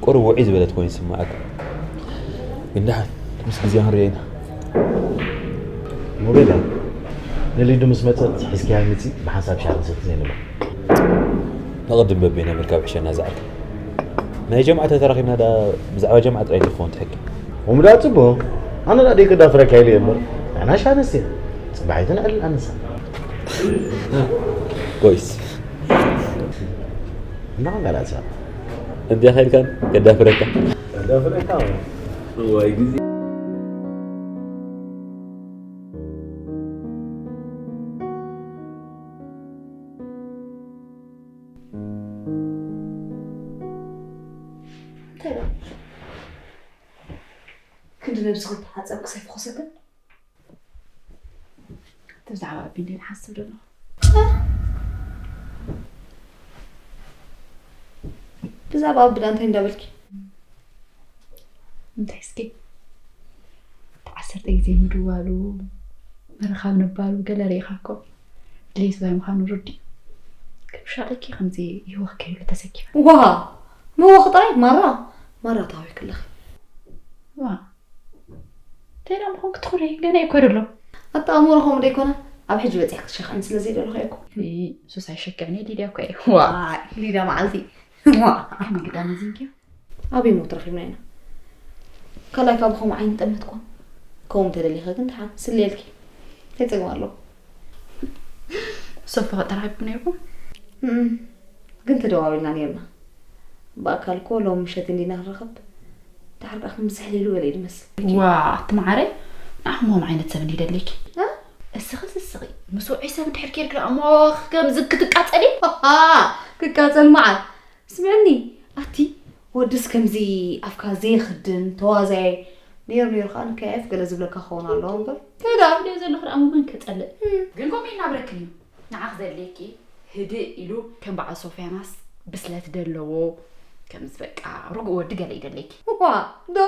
ቁሩብ ውዕይ ዝበለት ኮይኑ ይስምዓካ። ግን ደሓን ምስ ግዜ ክንሪኦ ኢና። ሞቤላ ንሊዱ ምስ መጸት ሒዝካያ ምጺ ብሓንሳብ ሻሂ ክንሰቲ ዘይንብሎ። ንቕድም በበይና ምርካብ ይሕሸና ዝዓርከይ። ናይ ጀምዓ ተተራኺብና ደኣ ብዛዕባ ጀምዓ ጥራይ ተኾን ትሕኪ። እሞ ደኣ ጽቡቕ። ኣነ ደኣ ደይ ከዳፍረካ ኢለ እየ እምበር ንሕና ሻሂ ነስቲ ጽባሒቱ ንዕልል ኣንሳ። ኮይስ እና ኸንጋላትያ እንዲያ ኸይልካን ከዳፍረካ። ከዳፍረካ። እዋይ ግዜ። እንታይ ደኣ? ክንዲ ነብስኺ ተሓጸብክስ ኣይፈኾሰክን? እቲ ብዛዕባ ኣቢ እንድየ ዝሓስብ ዘለኹ። ብዛዕባ ኣቢ ደኣ እንታይ እንዳበልኪ? እንታይ እስኪ? እቲ ዓሰርተ ግዜ ምድዋሉ፣ ምርኻብ ምባሉ ገለ ርኢኻ እኮ ድሌቱ እንታይ ምዃኑ ርዲእ። ከም ሻቒኪ ከምዚ ይህወኽ ከይብሉ ተሰኪፈ። ዋእ! ምህዋኽ ጥራይ ማራ! ማራ ተሃዊኽኪ ኣለኺ። ዋእ! እንታይ ደኣ ምዃንኪ ትኾኒ? ገና እየ እኮ ዘሎ። ኣጠቓቕምኡ ከምኡ ዶ ኣይኮነ? ኣብ ሕጂ በጺሐ ክትሸኽዕኒ ስለ ዘይደለኹ እየ እኮ። እይ፣ ሱስ ኣይሸክዕን እየ፣ ሊድያ እኮ እየ። ዋእ! ኣይ፣ ሊድያ መዓልቲ። ዋእ! ከመይ ግዳ መዚንክዮ? ኣበይ ሞት ረኺብና ኢና? ካልኣይ ካብ ብኸምኡ ዓይኒ ጠመትኳ። ከምኡ እንተደሊኺ ግን ደሓን፣ ስለየልኪ። እንታይ ጸገም ኣለዎ? ሶፋ ተራኺብኩም ነይርኩም? እም፣ ግን ተደዋዊልና ነይርና። ብኣካል እኮ ሎሚ ምሸት እንዲና ክንራኸብ። ደሓር ከኣ ከም ዝሕሊሉ ገለ እዩ ዝመስል። ዋእ፣ ኣቲ መዓረይ፣ ንዓኹም ከምኡ ዓይነት ሰብ እንድዩ ደልየኪ። እ? እስኺ ስስቒ፣ ምስ ውዑይ ሰብ እንድሕር ኬድኪ ደኣ እሞ ከምዚ ክትቃጸሊ? ክቃጸል መዓት? ስምዕኒ፣ ኣቲ ወድስ ከምዚ ኣፍካ ዘይኽድን ተዋዛይ ነይሩ ነይሩ ከዓ ንከያየፍ ገለ ዝብለካ ክኸውን ኣለዎ እምበር። ከዳ ደው ዘለኹ ደኣ ሙመን ከጸልእ ግን ከምኡ ይናብረክን እዩ። ንዓኽ ዘድልየኪ ህድእ ኢሉ ከም በዓል ሶፍያናስ ብስለት ደለዎ ከምዚ በቃ ርጉእ ወዲ ገለ ይደልየኪ። ዋ ዶ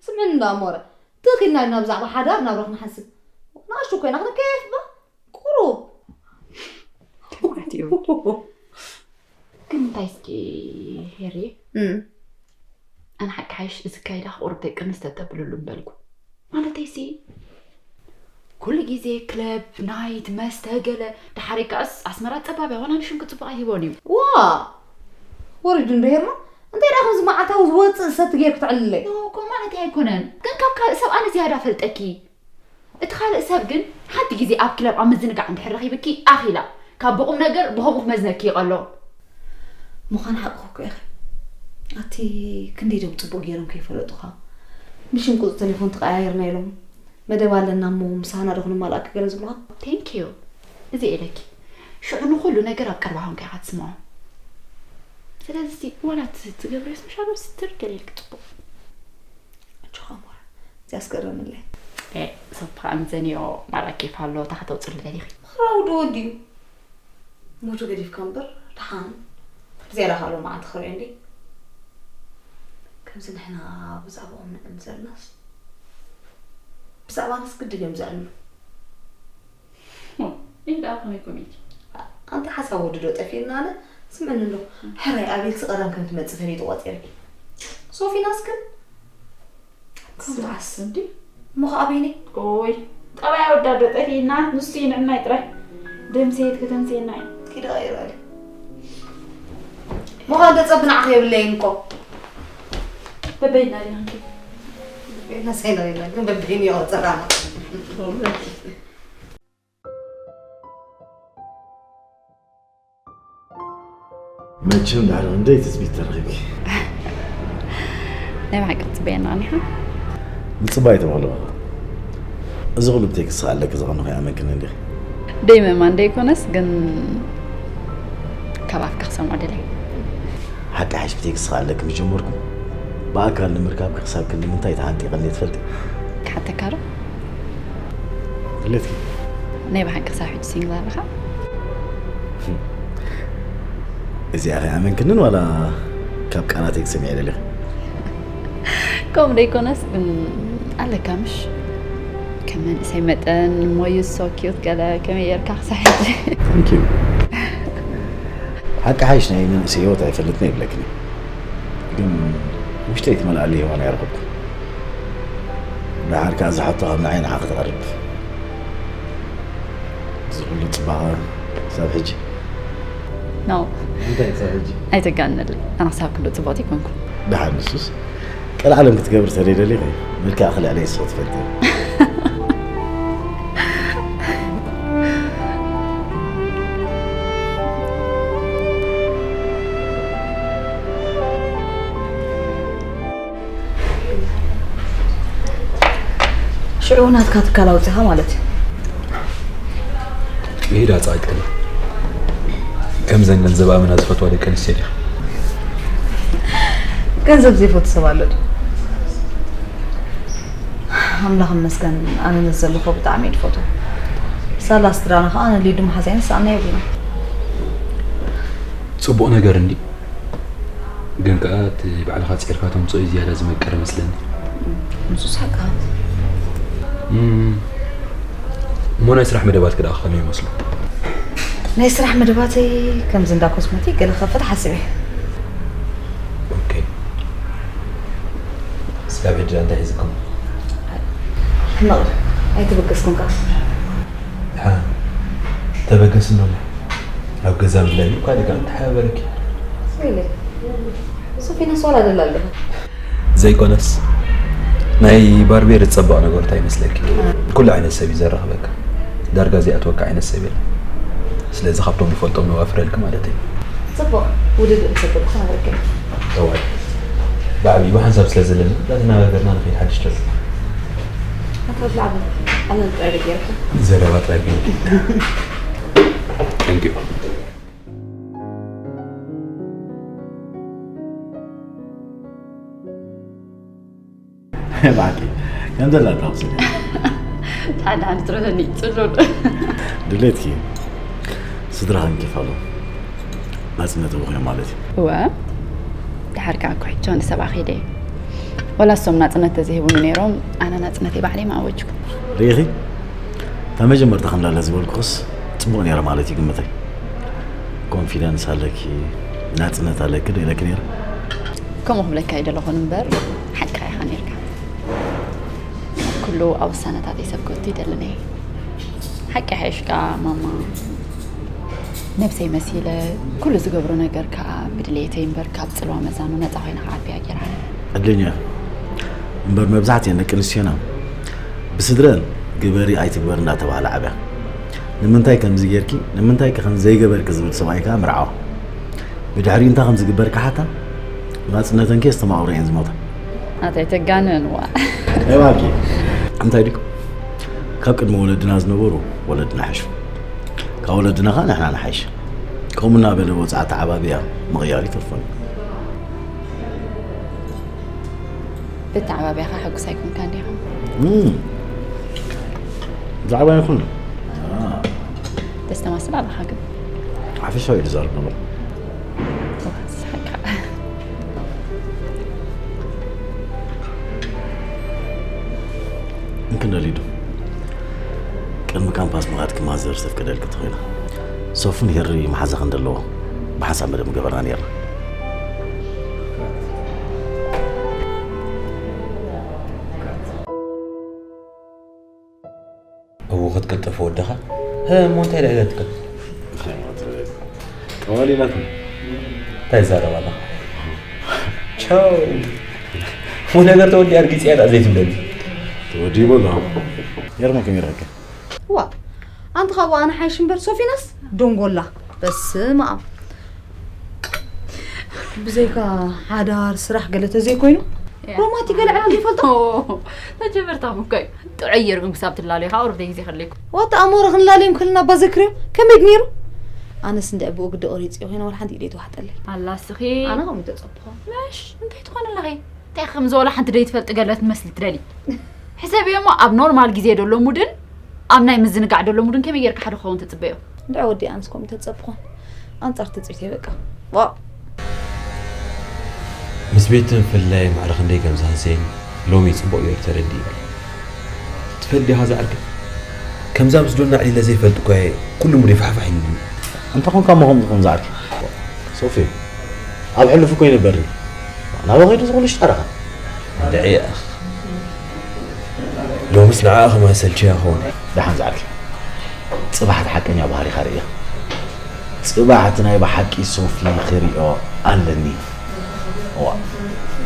ስምዕኒ እንዳ ሞረ ትኽ ኢልና ኢና ብዛዕባ ሓዳር ናብራ ክንሓስብ ንኣሽቱ ኮይና ክንከየፍ ባ ቁሩብ ማለት እዩ። ግን እንታይ እስኪ ሄሪ ኣነ ሓቂ ሓይሽ እዚ ካይዳ ቁሩብ ደቂ ኣንስትዮ ተብልሉ ምበልኩ ማለተይ ሲ ኩሉ ግዜ ክለብ ናይት መስተ ገለ ድሓሪ ከኣስ ኣስመራ ጸባብ እያ ዋላ ንሽም ክጽቡቕ ኣይህቦን እዩ ዋ ወሪዱ እንዶ ሄርማ እንታይ ደኣ ከምዚ መዓልታዊ ዝወፅእ ሰብ ትጌር ክትዕልለይ ኖ እኮ ማለት ኣይኮነን ግን ካብ ካልእ ሰብ ኣነ ዝያዳ ፈልጠኪ እቲ ካልእ ሰብ ግን ሓንቲ ግዜ ኣብ ክለብ ኣብ ምዝንጋዕ እንድሕር ረኺብኪ ኣኺላ ካብ ብቑም ነገር ብኸምኡ ክመዝነኪ ይቐሎ። ምዃን ሓቅኺ እኮ ኢኺ። ኣቲ ክንደይ ዶም ጽቡቕ ገይሮም ከይፈለጡኻ። ብሽም ቁጽ ተሌፎን ተቐያይርና ኢሎም መደብ ኣለና እሞ ምሳና ዶ ክንማልኣኪ ገለ ዝብሉኻ። Thank you። እዚ ኢለኪ። ሽዑ ንኹሉ ነገር ኣብ ቀረባ ኮንካ ኢኻ ትስምዖ። ስለዚ እስቲ ዋላ እቲ ትገብርዮስ ምሻሎ ስትር ገለ ኢልኪ ጽቡቕ። ኣጆኻ ሞራ፣ እዚኣስ ገረምለይ። ኤ፣ ሶፋ ኣምዘንዮ ማራ ኬፍ ኣሎ፣ እታ ከተውፅሉ ደሊኺ? ማራ ወዲ ወዲ እዩ። ሞጆ ገዲፍካ እምበር፣ ደሓን። ዝያዳ ካልኦ መዓልቲ ክሪኦ እንዲ። ከምዚ ንሕና ብዛዕባኦም ንዕም ዘለናስ፣ ብዛዕባናስ ግድን እዮም ዘዕኑ። ይህ ደኣ ከመይ ኮሜዲ ኣንታ ሓሳብ ወዲ ዶ ጠፊእና ኣነ ስምዕኒ ኣሎ ሕራይ ኣቤልሲ ቀደም ከም ትመጽእ ፈሊጡ ቆጺርኪ ሶፊናስ ግን ከምዓስ እንዲ እሞ ከኣ በይነይ ኦይ ጠባይ ወዳ ዶ ጠፊእና ንሱ ይንዕናይ ጥራይ ደምሰየት ከተምስየና እዩ ኪደ ቀይራለ ምዃን ተጸብናዕ ከየብለይን እኮ በበይና ዲና ንኪ በበይና ሳይና ዲና ግን በበይን ይቆጸራና መቸም ድሕሪ ክንደይ ትጽቢት ተረኺብኪ? ናይ ብሓቂ ክትጽበየና ቐኒኻ? ምጽባይ ተባህለ እዚ ኩሉ ብቴክስት ክኣለኪ ዝቐንኹ ይኣመንክን እንዲኺ? ደይ ምእማን ደይኮነስ ግን ካብ ኣፍካ ክሰምዖ ደለየ። ሓቂ ሓይሽ ብቴክስት ክኣለኪ ምስ ጀመርኩ ብኣካል ንምርካብኪ ክሳብ ክንዲ ምንታይ ተሃንጢቐኒ ትፈልጢ? ክሓተካ ዶ? ድሌትኪ ናይ ብሓቂ ክሳብ ሕጂ ሲንግል ኣለኻ? እዚኣ ከይኣመንክንን ዋላ ካብ ቃላተይ ክሰሚዐ ደሊኺ? ከምኡ ደይኮነስ ኣለካ ምሽ ከም መንእሰይ መጠን ሞዩ so cute ገለ ከመይ ጌርካ ክሳብ ሕጂ Thank you። ሓቂ ሓይሽ ናይ መንእሰይ ህይወት ኣይፈልጥን ይብለክን ግን ውሽጠይ ትመልኣለይ ሂዋን ኣይረኸብኩን። ደሓር ከኣ ዝሓቶ ካብ ንዓይ ንዓ ክትቐርብ እዚ ኩሉ ጽባቐ ክሳብ ሕጂ No እንታይ ክሳብ ሕጂ ኣይተጋንነለይ ኣነ ክሳብ ክንዶ ጽቡቕቲ ኣይኮንኩን ደሓር ንሱስ ቀልዓለም ክትገብር ተደይደሊኺ መልክዕኺ ልዕለይ ስኺ ትፈልጢ ሽዑ ናትካ ትካል ኣውፂኻ ማለት እዩ። ይሄዳ ጻድቅኒ ከምዘን ገንዘብ ኣመና ዝፈትዋ ደቂ ኣንስትዮ ዲኻ? ገንዘብ ዘይፈቱ ሰብ ኣሎ ድዩ? ኣምላኽ ይመስገን ኣነ ነዚ ዘለኹ ብጣዕሚ እየ ዝፈትዎ። ሳላ ስድራና ከዓ ኣነ ሊዱ መሓዛይን ሰኣና የብሉን። ጽቡቕ ነገር እንዲ ግን ከኣ እቲ ባዕልኻ ጺዕርካ ተምጽኦ እዩ ዝያዳ ዝመቅር መስለኒ። ንሱስ ሓቅኻ። እም፣ እሞ ናይ ስራሕ መደባትኪ ደኣ ከመይ ይመስሉ? ናይ ስራሕ መደባተይ ከምዚ እንዳ ኮስሞቲክ ገለ ክኸፍት ሓሲበ። ኦኬ። ስጋብ ሕጂ እንታይ ሒዝኩም? ሕመቕ ኣይተበገስኩን ከኣ። ድሓ ተበገስ እንዶ ኣብ ገዛ ብላይ እኳ ደጋ እንተሓበረኪ። ወይለይ ሶፊናስ ዋላ ደላ ኣለኹ። ዘይኮነስ ናይ ባርቤር ዝጸበቕ ነገሩ እንታይ ይመስለኪ? ኩሉ ዓይነት ሰብ እዩ ዘራኽበካ። ዳርጋ ዘይኣትወካ ዓይነት ሰብ የለን። ስለዚ ካብቶም ንፈልጦም ነዋፍረልኪ ማለት እዩ። ጽቡቕ ውድድእ ምስ ኣበልኩ ክነግረካ እየ። እዋይ ብዓብዪ ብሓንሳብ ስለ ዘለና እንዳተነጋገርና ንኸይድ ሓድሽ ተርፍ። ኣታ ብላዕሊ ኣመል ጥራይ ዶ ገይርካ? ዘረባ ጥራይ ገይሩ። Thank you። ባዕዲ ከም ዘላ ትረኽስኒ። ሓደ ሓንቲ ትረፈኒ ጽሉል። ድሌትኪ ስድራኽን ኪፋሉ ናጽነት ብኹዮ ማለት እዩ። እወ፣ ድሓር ከዓ እኮ ሕጆ ንሰብኣ ከይደ እየ። ወላ እሶም ናጽነት ተዘይህቡኒ ነይሮም፣ ኣነ ናጽነተይ ባዕለይ ምኣወጅኩ። ርኢኺ፣ እታ መጀመርታ ክንላለ ዝበልኩኽስ ጽቡቕ ነይረ ማለት እዩ ግምተይ። ኮንፊደንስ ኣለኪ፣ ናጽነት ኣለኪ ዶ ኢለኪ ነይረ። ከምኡ ክብለካ ኣይደለኹን እምበር፣ ሓቅኻ ኢኻ ነይርካ። ኩሉ ኣብ ውሳነታተይ ሰብ ክእቱ ይደልን እየ። ሓቂ ሓይሽካ ማማ፣ ነብሰይ መሲለ ኩሉ ዝገብሮ ነገር ከዓ ብድሌተይ እምበር ካብ ፅልዋ መዛኑ ነፃ ኮይነ ክዓብያ ገይራ። ዕድለኛ እምበር መብዛሕትኤን ደቂ ኣንስትዮና ብስድረን ግበሪ ኣይትግበር እንዳተባሃለ ዓብያ። ንምንታይ ከምዚ ጌርኪ፣ ንምንታይ ከ ከምዚ ዘይገበርኪ ዝብል ሰብኣይ ከዓ ምርዓዋ። ብድሕሪኡ እንታይ ከም ዝግበር ክሓታ ናጽነተን ከ ዝተማቕሮ እየን ዝሞታ። ኣታይ ተጋነንዋ። ኣይባኪ እንታይ ድዩ ካብ ቅድሚ ወለድና ዝነበሩ ወለድና ሓሹ ካብ ወለድና ከዓ ንሕና ንሓይሽ ከምኡ እናበለ ወፃ ተዓባቢያ ምቕያር ይተርፎን እዩ። ብተዓባቢያኻ ሕጉስ ኣይኮንካ እንዲኻ። ብዛዕባ ይኹን ተስተማስል ኣለኻ ግን ሓፈሻዊ ኢሉ ዘርብ ነበር ስሓቅካ እንክንደልዩ ዶ ቅድሚ ካምፓስ ምኻድ ክማዘር ዘፍቀደልኪ ተኾይና ሶፍን ሄሪ መሓዛ ክንደለዎ ብሓሳብ መደብ ገበርና ነርና እዎ ክትቅልጥፍ ወድኻ እሞ እንታይ ደኣ ኢላትካ ጠዋል ኢላትኒ እንታይ ይዛረብ ኣለኻ ቻው እሞ ነገር ተወዲኣ ርጊፅያ ደኣ ዘይትብለኒ ተወዲኡ በሎ የርሞ ከመይ ረኸብካ ዋ ኣንቲ ካብኡ ኣነ ሓይሽ እምበር ሶፊናስ ደንጎላ በስመ ኣብ ብዘይካ ሓዳር ስራሕ ገለ ተዘይኮይኑ ሮማቲ ገለ ዕላል ይፈልጦ ተጀመርታ ምኮይ ጥዑይ ጌርኩም ክሳብ ትላለዩ ካብ ሩብ ግዜ ከለይኩም ዋታ ኣሞረ ክንላለዮም ከለና ባዘክርዮ ከመይ ነይሩ ኣነስ እንደ ብኡ ግዲ ኦሪፅ ኮይነ ወላ ሓንቲ ኢደ ተዋሕጠለይ ኣላስኺ ኣነ ከምኡ ተፀብኾ መሽ እንታይ ትኾን ኣለኺ እንታይ ከም ዝበሎ ሓንቲ ደይ ትፈልጥ ገለ ትመስሊ ትደሊ ሕሰብዮ እሞ ኣብ ኖርማል ግዜ ደሎ ሙድን ኣብ ናይ ምዝንጋዕ ደሎ ሙድን ከመይ ጌርካ ሓደ ክኸውን ትፅበዮ እንድዒ ወዲ ኣንስ ከምኡ ተፀብኾን ኣንፃር ትፅቢተይ በቃ ምስ ቤት ምፍልላይ ማዕረ ክንደይ ከም ዝሃሰየኒ ሎሚ ፅቡቕ ገይሩ ተረዲእኒ ትፈልጥ ዲኻ ዝዓርከይ ከምዛ ምስ ዶና ዕሊለ ዘይፈልጥ እኳ እየ ኩሉ ሙደይ ፋሕፋሕ ኢሉኒ እንተኾንካ እሞ ከምዚ ከም ዝዓርከይ ሶፊ ኣብ ሕሉፍ እኮ ይንበር እዩ ናበ ኸይዱ ዝኽሉ ሽጣራኻ እንድዒ ሎምስ ንዓኣ ከማን ሰልችያ ኸውን ደሓን ዝዓርከይ ፅባሕ እቲ ሓቀኛ ባህሪኻ ርእያ ፅባሕ እቲ ናይ ብሓቂ ሶፊ ክሪኦ ኣለኒ ዋ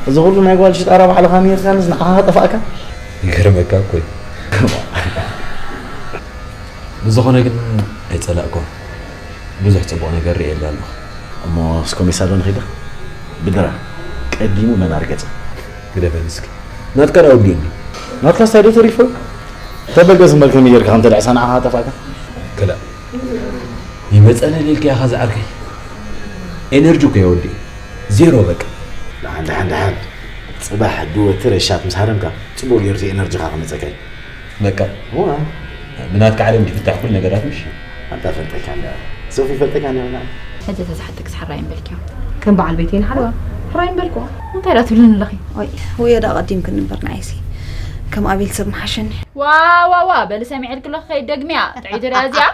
እዚ ኩሉ ናይ ጓል ሽጣራ ባዕልኻ ነርካንስ ንዓኻ ጠፋእካ ይገርመካ እኮ እዩ ብዝኾነ ግን ኣይፀላእኮን ብዙሕ ፅቡቕ ነገር ርእየላ ኣለኹ እሞ እስኮ ሜሳ ዶ ንኺዳ ብድራ ቀዲሙ መን ኣርገፀ ግደፈኒ እስኪ ናትካ ዳ ወዲኡኒ ናትካ ስታይ ዶ ተሪፎ ተበገስ እምበር ከመይ ጌርካ ከምተ ድዕሳ ንዓኻ ጠፋእካ ክላ ይመፀኒ ሌልካ ኢኻ ዝዓርከይ ኤነርጂ እኮ የወዲ ዜሮ በቃ ደሓን ደሓን ደሓን ፅባሕ ድወ ትረሻት ምስ ሃረምካ ፅቡቅ ገይሩ ኤነርጂኻ ክመፀካ እዩ በቃ ብናትካ ዓለም ድፍታሕ ኩሉ ነገራት ምሽ ኣንታ ፈልጠካ እንዳ ሶፊ ፈልጠካ እንዳ ሕጂ ተዝሓተክስ ሕራይ እምበልኪዮ ከም በዓል ቤተይ ንሓለዋ ሕራይ እምበልክዋ እንታይ ዳ ትብልኒ ኣለኺ ወይ ወይ ዳ ቀዲምክኒ እምበር ንዓይሲ ከም ኣቤል ሰብ ምሓሸኒ ዋ ዋ ዋ በሊ ሰሚዐልኪ ኣለኹ ከይደግምያ ጥዒት ሪያ እዚኣ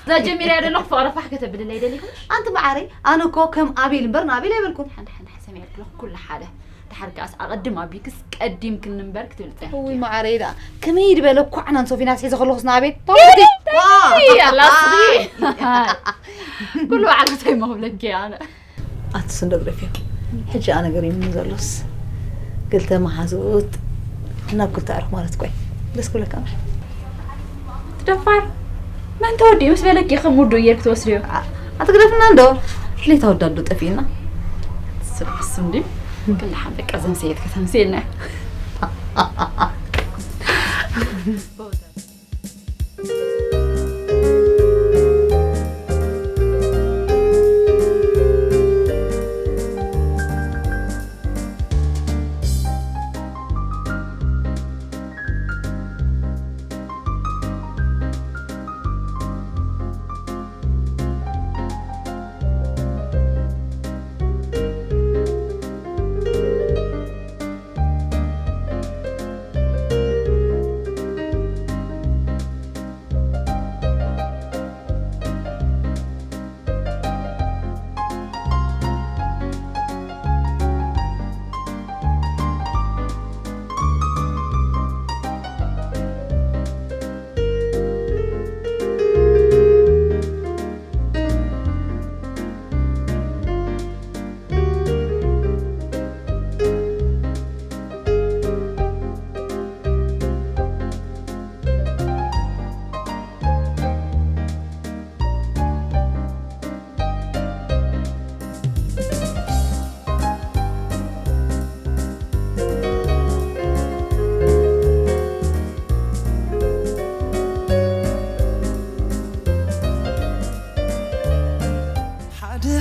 እዛ ጀሚርያ ዘለኹ ፍቕሪ ፋሕ ከተብልለይ ደሊኹ ኣንቲ መዓረይ ኣነ እኮ ከም ኣቤል እምበር ንኣቤል ኣይበልኩን ሓንቲ ሓንቲ ሓሰም የርክሎ ኩሉ ሓደ ድሓር ከኣስ ኣቐድም ኣቢክስ ቀዲምክኒ እምበር ክትብል ፀኒሕኪ እውይ መዓረይ ደኣ ከመይ ድበለ ኳዕናን ሶፊናስ ሒዘ ከለኹስ ንኣቤል ኣላስኺ ኩሉ ባዕልክተይ መኽብለኪ ኣነ ኣትስ እንዶ ግደፍዮ ሕጂ ኣነ ገሪምኒ ዘሎስ ክልተ መሓዙት ናብ ክልተ ኣዕሩኽ ማለት እኮ እዩ ደስ ክብለካ እምበር ትደፋር መን ተወዲኡ ምስ በለኪ ከም ውዱእ ጌርክ ትወስድዮ ኣትግደፍና እንዶ ድሌት ኣወዳዱ ጠፊእና ስብስም ድዩ ክልሓን በቃ ዘምሰየት ከተምስየልና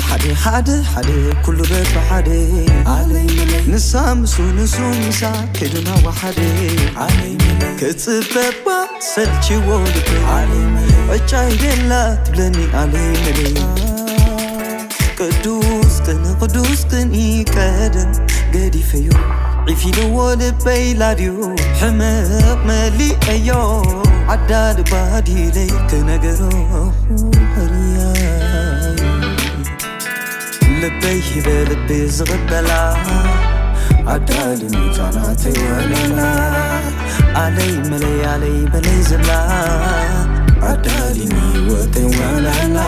ሓደ ሓደ ሓደ ኩሉ በብሓደ ኣለይ መለይ። ንሳ ምስኡ ንሱ ምሳ ከይዱ ናብ ሓደ ኣለይ መለይ። ክጽበባ ሰልችዎ ልበይ ኣለይ መለይ። ዕጫ ይደላ ትብለኒ ኣለይ መለይ። ቅዱስ ቅን ቅዱስ ቅን ቀደም ገዲፈዮ ዒፊለዎ ልበይ ላድዮ ሕመቕ መሊአዮ ዓዳ ልባዲለይ ክነገሮ ሕርያይ ልበይ ሂበ ልቢ ዝቕበላ ኣዳሊ ሚዛናተይ ወለላ ኣለይ መለይ ኣለይ በለይ ዝብላ ኣዳሊ ንህይወተይ ወለላ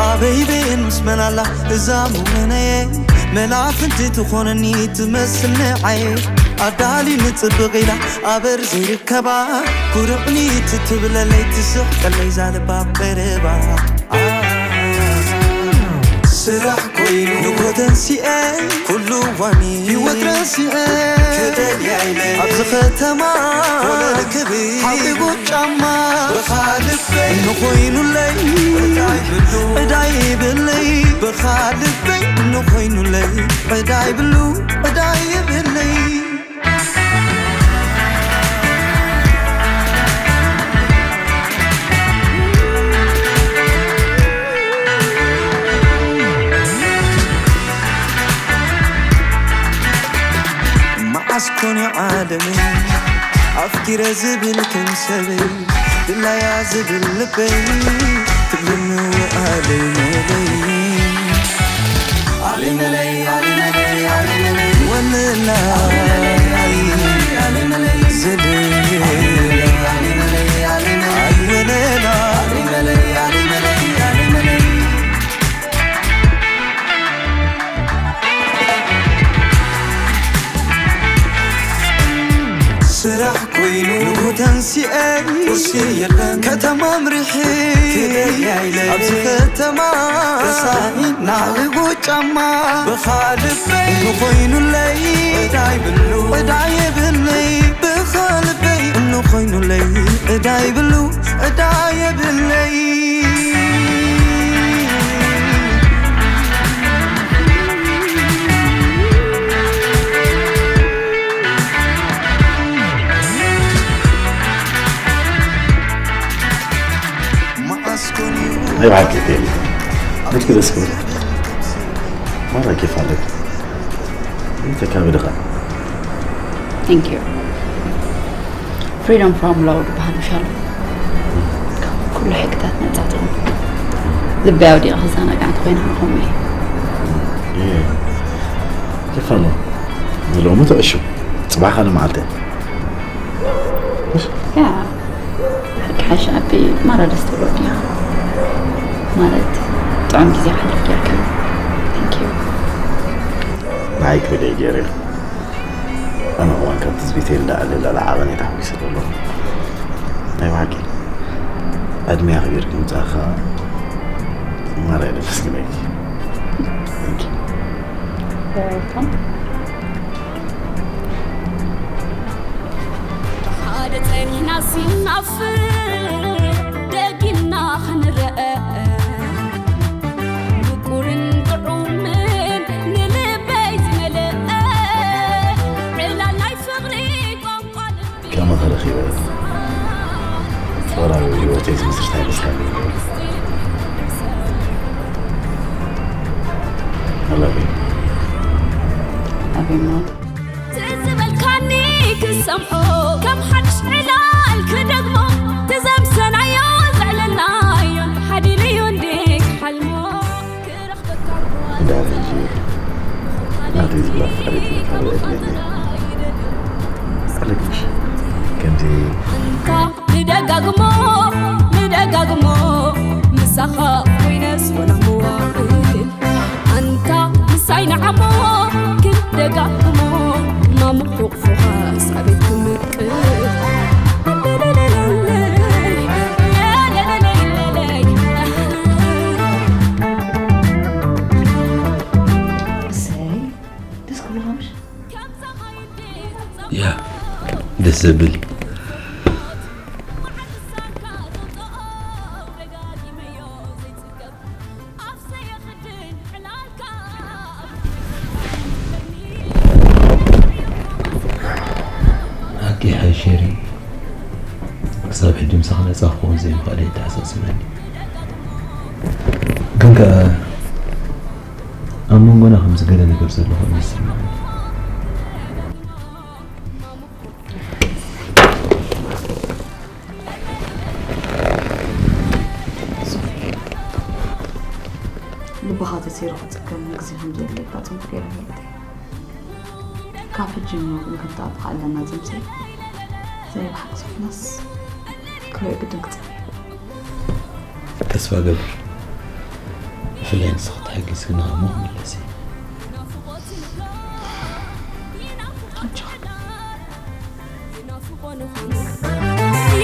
ኣበይ በየን ምስ መን ኣላ እዛ ሙመነየ መላፍንቲ ትኾነኒ ትመስል ንዓየ ኣዳሊ ንጽብቕ ኢላ ኣበር ዘይርከባ ኩርዕኒ ትትብለለይ ትስሕቀለይ ዛልባ ቀረባ ስራሕ ኮይኑ ንጎተንሲኤ ኩሉ ዋኒ ህይወት ረሲኤ ክደልያ ኢለ ኣብዚ ከተማ ኮነ ክብል ሓቂቡ ጫማ ብኻ ልበይ እንኾይኑለይ ዕዳ ይብሉ ዕዳ ይብለይ ብኻ ልበይ እንኾይኑለይ ዕዳ ይብሉ ዕዳ ይብለይ መዓስ ኮን ዓለመይ ኣፍቂረ ዝብል ከም ሰበይ ድላያ ዝብል ልበይ ትብልኒ ወኣለይ መለይ ስራሕ ኮይኑ ንጉ ተንሲኤ ቁርሲ የለን ከተማ ምሪሒ ኣብዚ ከተማ ረሳኒ ናዕሊጉ ጫማ ብኻ ልበይ እንኾይኑለይ ዕዳ ይብሉ ዕዳ የብለይ ብኻ ልበይ እንኾይኑለይ ዕዳ ይብሉ ዕዳ የብለይ ናይ ብሓቂ ቴዲ ብትኪ ደስ ክብል ማራ ኬፍ ኣለካ ይተካቢ ድኻ Thank you. Freedom from law ዝበሃል ምሻሎ ካብ ኩሉ ሕግታት ነፃ ትኹን ልበይ ኣውዲቐ ክዘናጋዕ እንተኮይነ ከምኡ እየ ኬፍ ኣሎ ንሎሚ ትዕሹ ፅባሕ ካልእ መዓልቲ ያ ሓቂ ሓሽ ኣቢ ማራ ደስ ትብሎ ዲያ ማለት ጥዑም ግዜ ከሕልፍ ጌርካ Thank you. ንዓይ ክብል እየ ገይረ ኣነ እዋን ካብ ትዝቢተይ እንዳኣለ ላላ ዓቐነይ ተሓጒሰ ዘለኹ ናይ ብሓቂ ዕድመይ ኣኽቢርኪ ምጻእኻ ማራ የደመስግነኪ Thank you. You're welcome. ብሓደ ጸኒሕና ሲናፍር ደጊምና ክንረአ ምቁርን ጥዑምን ንልበይ ዝመልአ ዕላል ናይ ፍቕሪ ቋንቋ ልቢ ከማኺ ረኺበ ፍቕራዊ ህይወተይ ዝምስርታ ይመስለኒ ኣለኒ ኣቤማ ትዝ በልካኒ ክሰምዖ ከም ሓድሽ ዕላል ክደግሞ ትዘምሰናዮ ዘዕለልናዮ ሓዲርዮ እንዴ ክሓልሞ ክረኽበካ እንዳ ሕጂ ናተይ ዝብላ ፍቕሪ ትምካሪ ዕድመ ኣለግሽ ከምዚ ኣንታ ንደጋግሞ ንደጋግሞ ምሳኻ ኮይነስ ወላ መዋእል ኣንታ ምሳይ ንዓሞ ክንደጋግሞ ማሙቕ ሕቑፍኻስ ኣቤት ክምቅር እሰይ ደስ ክብልኻ ምሽ ያ ደስ ዘብል እዩ። ካብ ሕጂ ምሳኻ ነጻ ክኸውን ዘይምኽኣለይ ይተሓሳስበኒ። ግን ከኣ ኣብ መንጎና ከምዚ ገለ ነገር ዘሎ ኮይኑ ይስምዓኒ። ልብኻ ተሲሩ ክጽገም ግዜ ከም ዘድልየካ ጽቡቕ ገይረ እፈልጥ እየ። ካብ ሕጂ ንነገ ክንተኣኻኸብ ኣለና ጽምጺ። ዘይብሓቂ ዝኾነስ ክሪኦ ግድን ክጸንሕ እዩ። ተስፋ ገብር፣ ብፍላይ ንስኺ ተሓጊዝክኒ እሞ ክምለስ እየ። ኣጆኻ።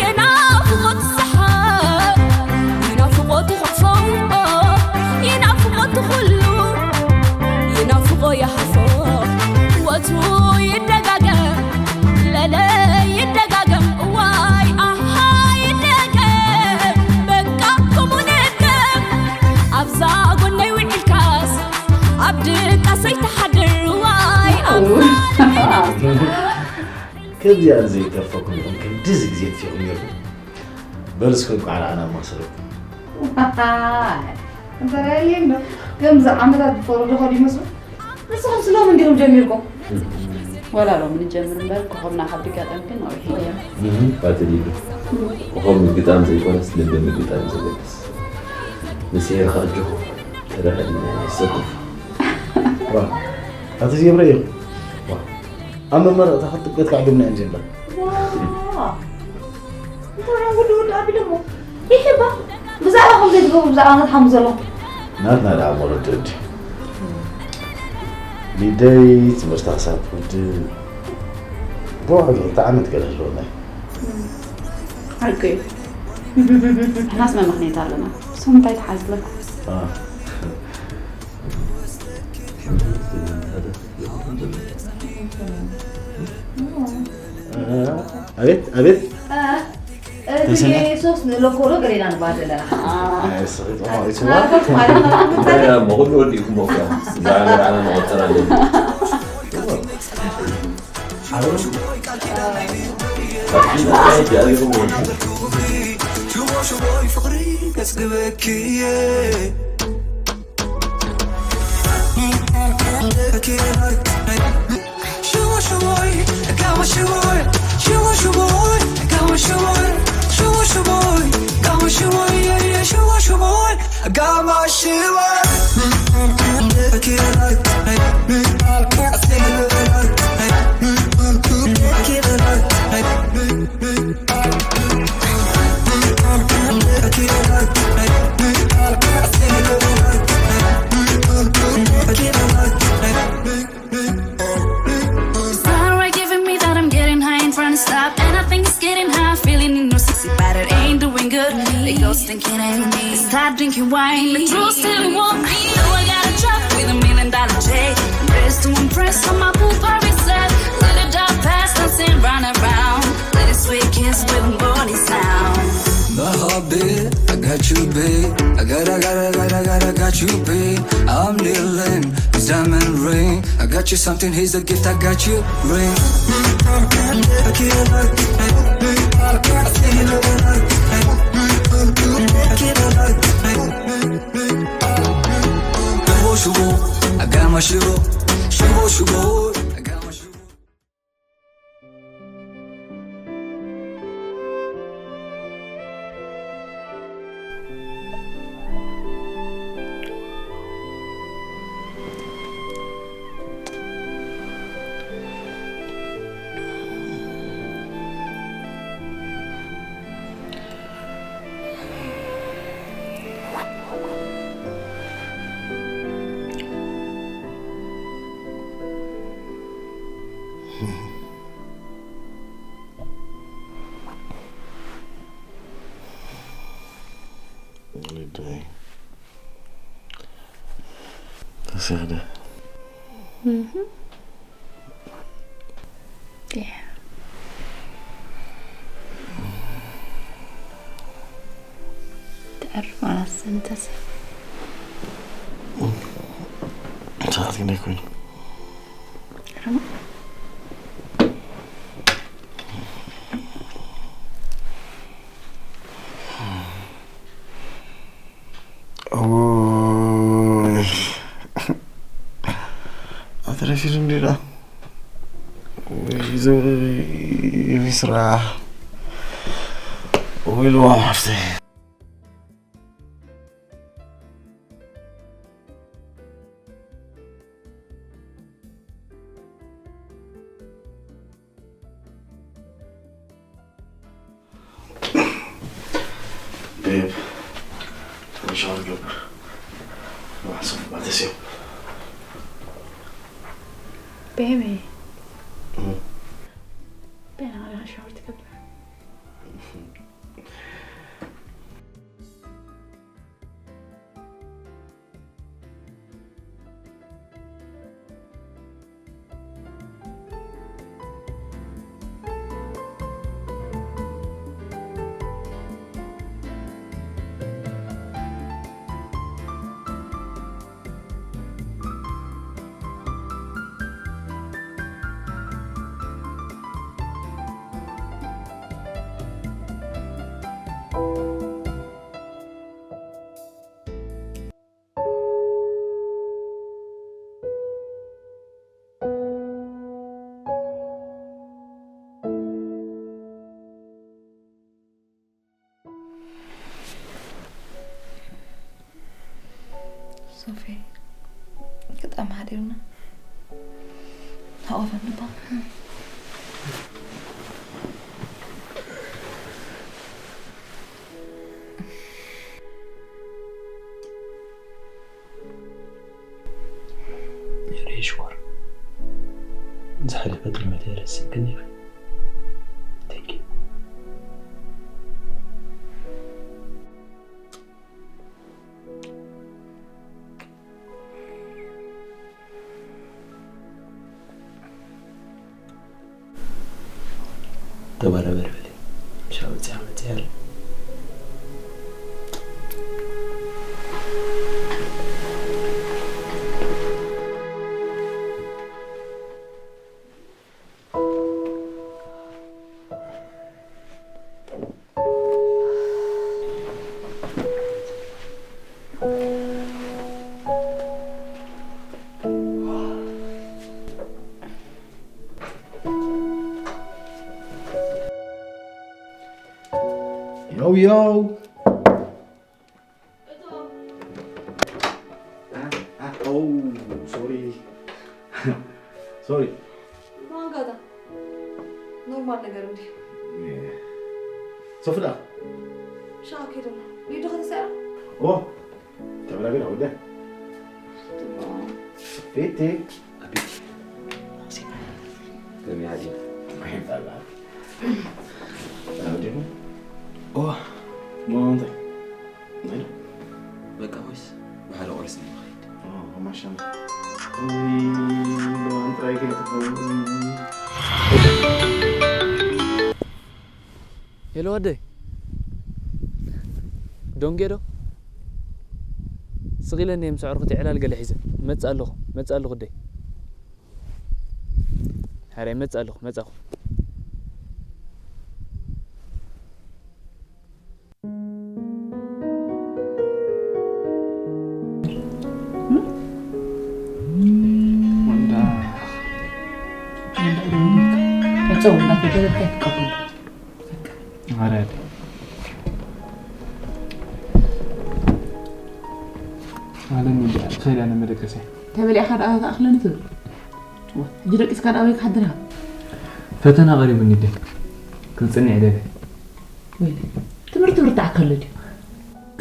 የናፍቆት ሰሓቕ፣ የናፍቆት ክፎ፣ የናፍቆት ኩሉ፣ የናፍቆ ይሓፎ። ወትሩ ይደጋገም፣ ለለ ይደጋገም፣ እዋይ ኣሃ ይደገም፣ በቃ ከምኡ ንደም። ኣብዛ ጎነይ ውዒልካስ፣ ኣብ ድቃሰይ ትሓድር፣ እዋይ ኣሃ። ከምዚኣ ዘይተርፈኩም ኢኹም ክንድዚ ግዜ ትፊኹም ነይርኩም። በሉ እስከ እንቋዕ ንዓና ማሰለኩም። እንተ ራእየለይ እንዶ፣ ከምዚ ዓመታት ዝፈረዱ ኸዱ ይመስሉ። ንስኹም ስሎም እንዲኹም ጀሚርኩም። ወላ ሎም ንጀምር እምበር፣ ኮኸብና ካብ ድጋጠም ግን ነዊሕ እዩ። እህ፣ ባትል ኢሉ። ኮኸብ ምግጣም ዘይኮነስ፣ ልቢ ምግጣም ዘገድስ። ንስሄርካ ኣጆኹ፣ ተረዳእኒ፣ ይሰኩፍ። ዋ፣ ኣቲ ዜብረ እዩ። ዋ፣ ኣብ መመረቕታ ክትጥቀት ካዕዱምና እዮም ዜምበር። ዋ፣ እንታይ ወዲ ወዲ ኣቢሎሞ? ይሕባ፣ ብዛዕባ ከም ዘይትገብሩ ብዛዕባ ናትሓሙ ዘሎ። ናትና ደኣ እሞ ርድእ እንድዩ። ሊደይ ትምህርታ ክሳብ ትውድእ ብውሕዱ ክልተ ዓመት ገለ ኣለዎ ናይ። ሓቂ እዩ። ንሕናስ መመኽንያት ኣለና። ንስኹም እንታይ ትሓዝለኩም? አ። ኣቤት፣ ኣቤት። እ፣ እቲ ተሰምዐ? ሶስት ንእለኮ ዶ ገሌና ንበሃል ዘለና? ኣይ፣ ስኺ ጥቕማ ናርኮስ ይስዋ። ማለት ነው። እንታይ? እንታይ እሞ፣ ኩሉ ወዲእኩሞ እኮ። እዛ ሃገር ኣነ መቆጸር ኣለኒ። ሽቦ ሽቦይ ፍቕሪ ከጽግበኪ እየ። Sorry, giving me that I'm getting high in front of stop. And I think it's getting high, feeling in your sexy body ain't doing good. They go stinking at me. Start drinking wine. The truth still won't be. Though I got a truck with a million dollar check. I'm dressed to impress on my pool party set. Let the dark past us and run around. Let it sweet kiss with a morning sound. My heart beat, I got you, babe. I got, I got, I got, I got, I got you, babe. I'm Lil Wayne, his diamond ring. I got you something, here's a gift, I got you ring. ሽቦ ሽቦ፣ I got my ሽቦ፣ ሽቦ ሽቦ፣ I got my ሽቦ። Good day. That's it. Mhm. Yeah. تعرف على السنتس. تعرفين يكون. ኦይ፣ ኣትረፊዱ እንዲዳ። ወይ ዘ-፣ ይስራሕ። ወይ ልዋ ሓፍተይ። ቤብ፣ ሻወር ገብር። ንባዕል ሶፍ ባተስዮ። ቤቢ። እም። ቤና ሻወር ትገብር። ሶፊ፣ ገጣሚ ሓዲርና። ሃቆፈኒ እባ። የኔ ሽኮር፣ ዝሓለፈ ጥልመት ረሲእክኒ ኢኺ። Thank you። ተበራበር በሊ። ምሻ ወፂኣ መፂኣ ኣለ። Yo, yo. አ፣ አ፣ ኦ፣ ሶሪ። ሶሪ። ማንጋታ። ኖርማል ነገር እንዴ? ሶፍዳ። ሻው ኬደና። ሊዶ ከተሰራ? ኦ፣ ተበላገና ወደ። ቤቴ። ኣቤት። ከመይ ሓዲርካ? ይባላል። ኣውዲኹ? ኦ። ሞ እንታይ? እንታይ? በቃ ኮይስ፣ ብሓደ ቁርሲ ንኸይድ። ኦ፣ ማሻ። ውይ፣ ሎማን ጥራይ ከይትኸውን። ሄሎ ወደይ። ዶንጌ ዶ? ስቕ ኢለኒ እየ ምስ ኣዕሩኽቲ ዕላል ገለ ሒዘ። መጽእ ኣለኹ፣ መጽእ ኣለኹ ወደይ። ሓራይ መጽእ ኣለኹ፣ መጻኹ። ጸው እንዳተደረገ ኣይትቀበሉ። ማርያም። ኣለም እንዲ፣ ኸይዳ ንመደቀስያ። ተበሊዕኻ ደኣ ተኣኽለኒ ትብል። ዋ፣ ሕጂ ደቂስካ ደኣ ኣበይ ክሓድር ኢኻ? ፈተና ቀሪቡኒ እንዲ። ክጽንዕ ደለ። ወይለ፣ ትምህርቲ ብርታዕ ከሎ ድዩ?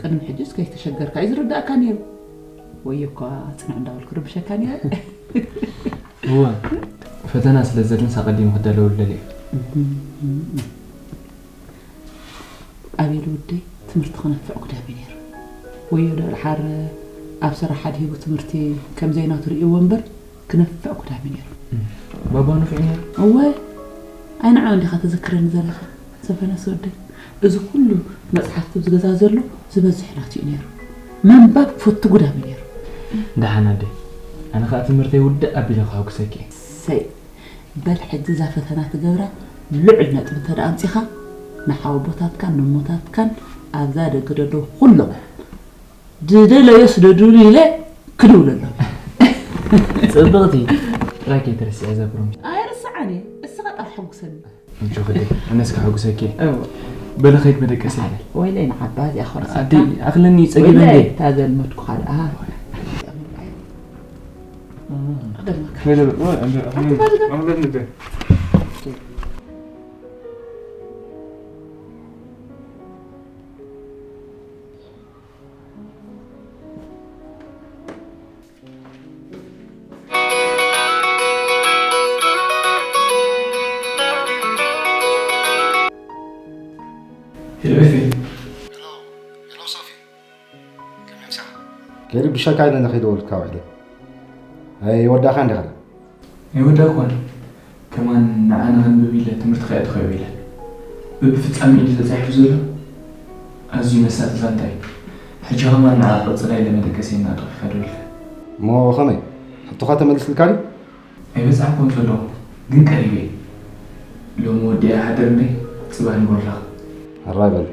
ቅድሚ ሕጂስ ከይተሸገርካ እዩ ዝርዳእካ ነይሩ። ወዮ እኳ ጽንዕ እንዳበልኩ ርብሸካ ነይረ። እወ፣ ፈተና ስለ ዘለንስ ኣቐዲሙ ክዳለወሉ ደልየ። ኣቤል ወደይ፣ ትምህርቲ ክነፍዕ ጉዳም እዩ ነይሩ። ወዮ ዶ ድሓር ኣብ ስራሕ ኣድሂቡ ትምህርቲ ከም ዘይናቱ ርእይዎ እምበር፣ ክነፍዕ ጉዳም እዩ ነይሩ። እም፣ ባባ ንፉዕ ነይሩ። እወ፣ ኣይ ንዕኡ እንዲኻ ተዘክረኒ ዘለኻ፣ ሰፈነስ ወደይ። እዚ ኩሉ መጽሓፍቲ ኣብዚ ገዛ ዘሎ ዝበዝሕ ናቱ እዩ ነይሩ። ምንባብ ፈቱ ጉዳም እዩ ነይሩ። ደሓን ኣደይ፣ ኣነ ኸኣ ትምህርተይ ውድእ ኣቢለ ከሐጉሰኪ እየ። ሰይ፣ በል ሕጂ እዛ ፈተና ትገብራ ልዑል ነጥቢ እንተ ደኣ ኣምጺኻ፣ ንሓወቦታትካን ነሞታትካን ኣብዛ ደገ ዘለዉ ኩሎም ድደለዮ ስደዱሉ ኢለ ክድውለሎም። ጽብቕቲ። ጥራይ ከይትረስዒ ዘብሮም። ኣይርስዓን እየ። እስኻ ጥራሕ ሕጉሰኒ። እንጆ ክደ፣ ኣነስ ክሕጉሰኪ። እዎ። በለ ኸይድ መደቀሲ። ወይለይ ንዓባ እዚኣ ኾርሳ። ኣዲ፣ ኣኽለኒ ጸጊበ ወይለይ እንዴ? እታ ዘልመድኩኻ ደኣ። ኣኽለኒ። ሄሎ ኤፊ። ሄሎ፣ ሄሎ ሶፊ። ከመይ ምሳኻ? ከይርብሸካ ኢለ ንኸይደወልካ ውዒለ። ኣይወዳእካን ዲኻ? ኣይወዳእኳን። ከማን ንዓ ንኸንብብ ኢለ ትምህርቲ ከየእተኹ እየ ኢለ። በብፍጻሜ ኢሉ ተጻሒፉ ዘሎ ኣዝዩ መሳጢ ዛንታ እዩ። ሕጂ ከማን ንዓ ቀጽላ ኢለ መደቀሰይ እናእተኹ ይኸዶ ኢልካ። እሞ ከመይ? ሕቶኻ ተመሊስልካ ድዩ? ኣይበጻሕኩን ዘለኹ፣ ግን ቀሪበ እየ። ሎሚ ወዲኣ ይሓድር እንደ ጽባሕ ንጎርላኻ። ሕራይ በል።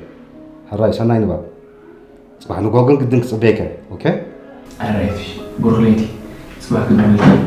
ሕራይ፣ ሰናይ ንባብ። ጽባሕ ንግሆ ግን ግድን ክጽበየካ እየ። ኦኬ? ኣራይቲ፣ ብሩኽ ለይቲ። ጽባሕ ክንራኸብ።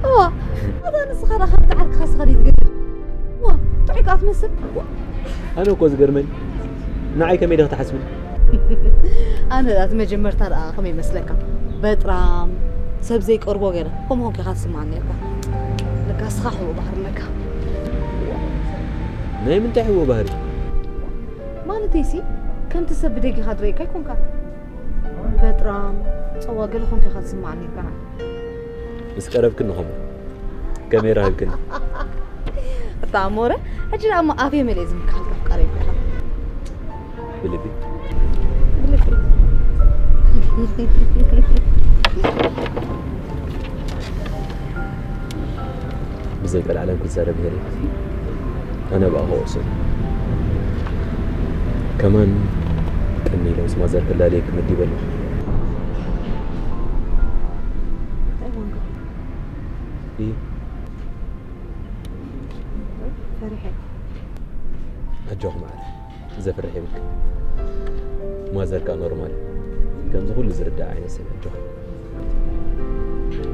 እዋ፣ ኣታ ንስኻ ደኣ ካብቲ ዓርክኻ ስኻ ድዩ ትገድድ? ዋ፣ ጥዑይ ከኣ ትመስል። ዋ፣ ኣነ እኮ ዝገርመኒ፣ ንዓይ ከመይ ዲኺ ትሓስብኒ? ኣነ ደኣ እቲ መጀመርታ ደኣ ከመይ ይመስለካ? በጥራም፣ ሰብ ዘይቀርቦ ገይረ፣ ከምኡ ኮንካ ኢኻ ትስምዓኒ ነይርካ። ለካ ንስኻ ሕቡእ ባህሪ ኣለካ። ናይ ምንታይ ሕቡእ ባህሪ? ማለተይሲ፣ ከምቲ ሰብ ብደጊኻ ዝርእየካ ኣይኮንካን። በጥራም፣ ጸዋ ገለ ኮንካ ኢኻ ትስምዓኒ ነይርካ። ምስ ቀረብክኒ ኸምኡ ከመይ ረኺብክኒ? እታ ኣሞረ፣ ሕጂ ደኣ እሞ ኣፍየ መሊኤ ዝምክሓልካ ኣፍቃሪ ኢኻ። ብልቢ? ብልቢ። ብዘይቀልዓለም ክትዛረብ ሄሪ። ኣነ ብኣ ክወቅሶ። ከማን ቀኒለ ምስ ማዘር ክላለየኪ መዲበ ኣለኹ። እንታይ ኾንካ? እይ። ፈሪሐ። ኣጆኺ መዓረ፣ ዘፍርሕ የብልኪ። ማዘር ከኣ ኖርማል እዩ። ከምዚ ኩሉ ዝርዳእ ዓይነት ሰብ ኣጆኺ።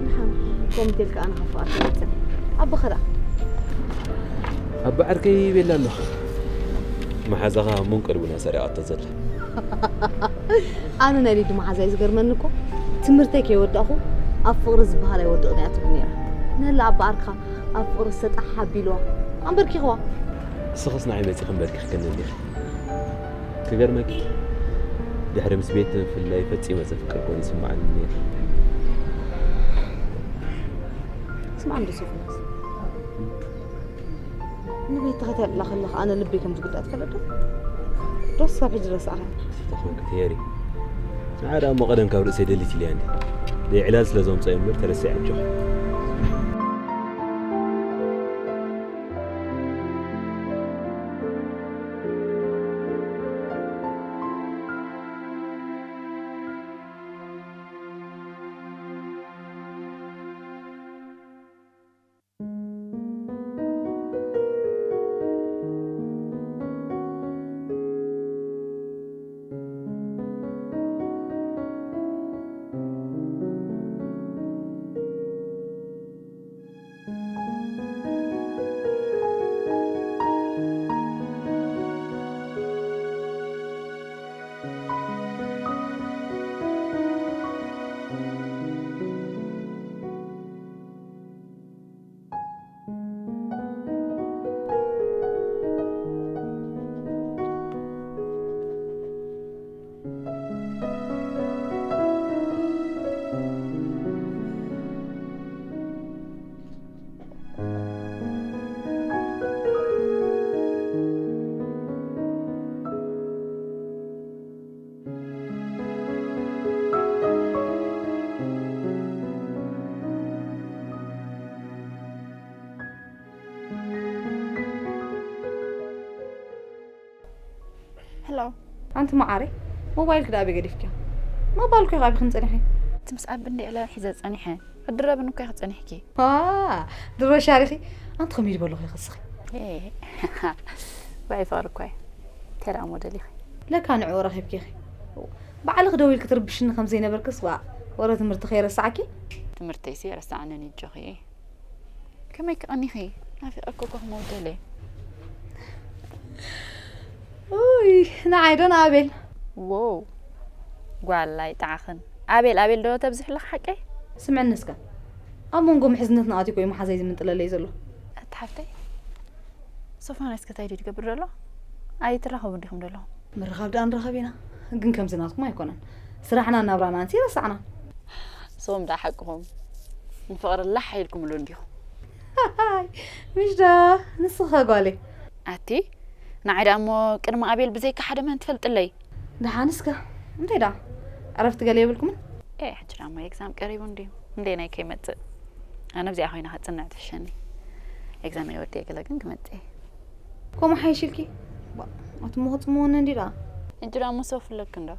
ደሓን፣ ከምኡ ኢልካ ኣነ ካብ ፍቓድ ተመጽእ። ኣቦኻ ደኣ? ኣቦ ዓርከይ ቤላ ኣሎ። መሓዛኻ መንቀሊ ቡና ሰሪቓቶ ዘላ። ኣነ ናይ ሊዱ መሓዛ እዩ ዝገርመኒ እኮ። ትምህርተይ ከይወዳእኹ ኣብ ፍቕሪ ዝበሃል ኣይወድቕን እያ ትብል ነይራ። ነላ ኣቦ ዓርክኻ ኣብ ፍቕሪ ዝተጣሓ ኣቢልዋ ኣንበርኪኽዋ። ንስኽስ ንዓይ መጺኺ ኣንበርኪኽክኒ እንዲኺ። ክገርመኪ፣ ድሕሪ ምስ ቤት ምፍላይ ፈጺመ ዘፍቅር ኮይኑ ይስምዓኒ ነይሩ። ስማዕ እንዶ ሶፎንያስ፣ ንቤት ተኸታትላ ከለኻ ኣነ ልበይ ከም ዝጉዳእ ትፈልጥ ዶ? ዶስ ካብ ሕጂ ረሳዕኻ? ተኾንኪ ትሄሪ። ንዓ ደኣ እሞ ቀደም ካብ ርእሰይ ደሊት ኢለያ እንዲ። ደይ ዕላል ስለ ዘምጸዮ እምበር ተረሲዐ ኣጆኺ። ኣንቲ መዓረይ፣ ሞባይልኪ ደኣ ኣበይ ገዲፍኪያ? ሞባይልኪ ኢኺ ኣቢኺ ጸኒሒ። እቲ ምስ ኣቢ እንድዒ ዕላል ሒዘ ጸኒሐ። ክድረብን እኮ ኢኺ ጸኒሕኪ። ዋ፣ ድሮ ሻሪኺ። ኣንቲ ከመይ ድበለኹ ይኸስኺ? ኤ፣ ዋይ ፍቕሪ እኮ እየ። እንታይ ደኣ ሞዴል ኢኺ? ለካ ንዕኡ ረኺብኪ ኢኺ። ባዕልኺ ደዊልኪ ትርብሽኒ ከም ዘይነበርክስ፣ ዋ፣ ወረ ትምህርቲ ከይረሳዕኪ። ትምህርተይሲ ረሳዕንን ይጆኺ። ከመይ ክቐኒኺ? ናፊቐኪ እኮ ክመውት ደልየ። ኡይ፣ ንዓይ ዶ ንኣቤል? ዎው፣ ጓል ኣይጠዓኽን። ኣቤል፣ ኣቤል ዶ ተብዝሒ ኣለኺ ሓቀይ? ስምዕኒ እስከ፣ ኣብ መንጎ ምሕዝነትና ኣትዩ እኮ እዩ መሓዛይ ዝምንጥለለይ ዘሎ። ኣቲ ሓፍተይ፣ ሶፎንያስ ከ እንታይ ድዩ ዝገብር ዘሎ? ኣይትራኸቡን ዲኹም ዘለኹም? ምርኻብ ደኣ ንራኸብ ኢና፣ ግን ከምዚ ናትኩም ኣይኮነን። ስራሕናን ናብራናንሲ ረሳዕና። ሶም ደኣ ሓቅኹም። ንፍቕሪ ላሕ ኢልኩምሉ እንዲኹም። ምሽ ዶ? ንስኻ ጓለይ። ኣቲ፣ ንዓይ ደኣ እሞ ቅድሚ ኣቤል ብዘይካ ሓደ መን ትፈልጥለይ? ደሓን እስከ፣ እንታይ ደኣ? ዕረፍቲ ገለ የብልኩምን? ኤ፣ ሕጂ ደኣ እሞ ኤግዛም ቀሪቡ እንድዩ። እንዴ ናይ ከይመጽእ። ኣነ ኣብዚኣ ኮይና ከጽንዕ ትሕሸኒ። ኤግዛመይ ወዲአ ገለ ግን ክመጽእ እየ። ከምኡ ሓይሽ ኢልኪ? ባ፣ ኣቲ እሞ ክጽምወኒ እንዲ ደኣ። ሕጂ ደኣ እሞ ሶፍ ኣለኪ እንዶ?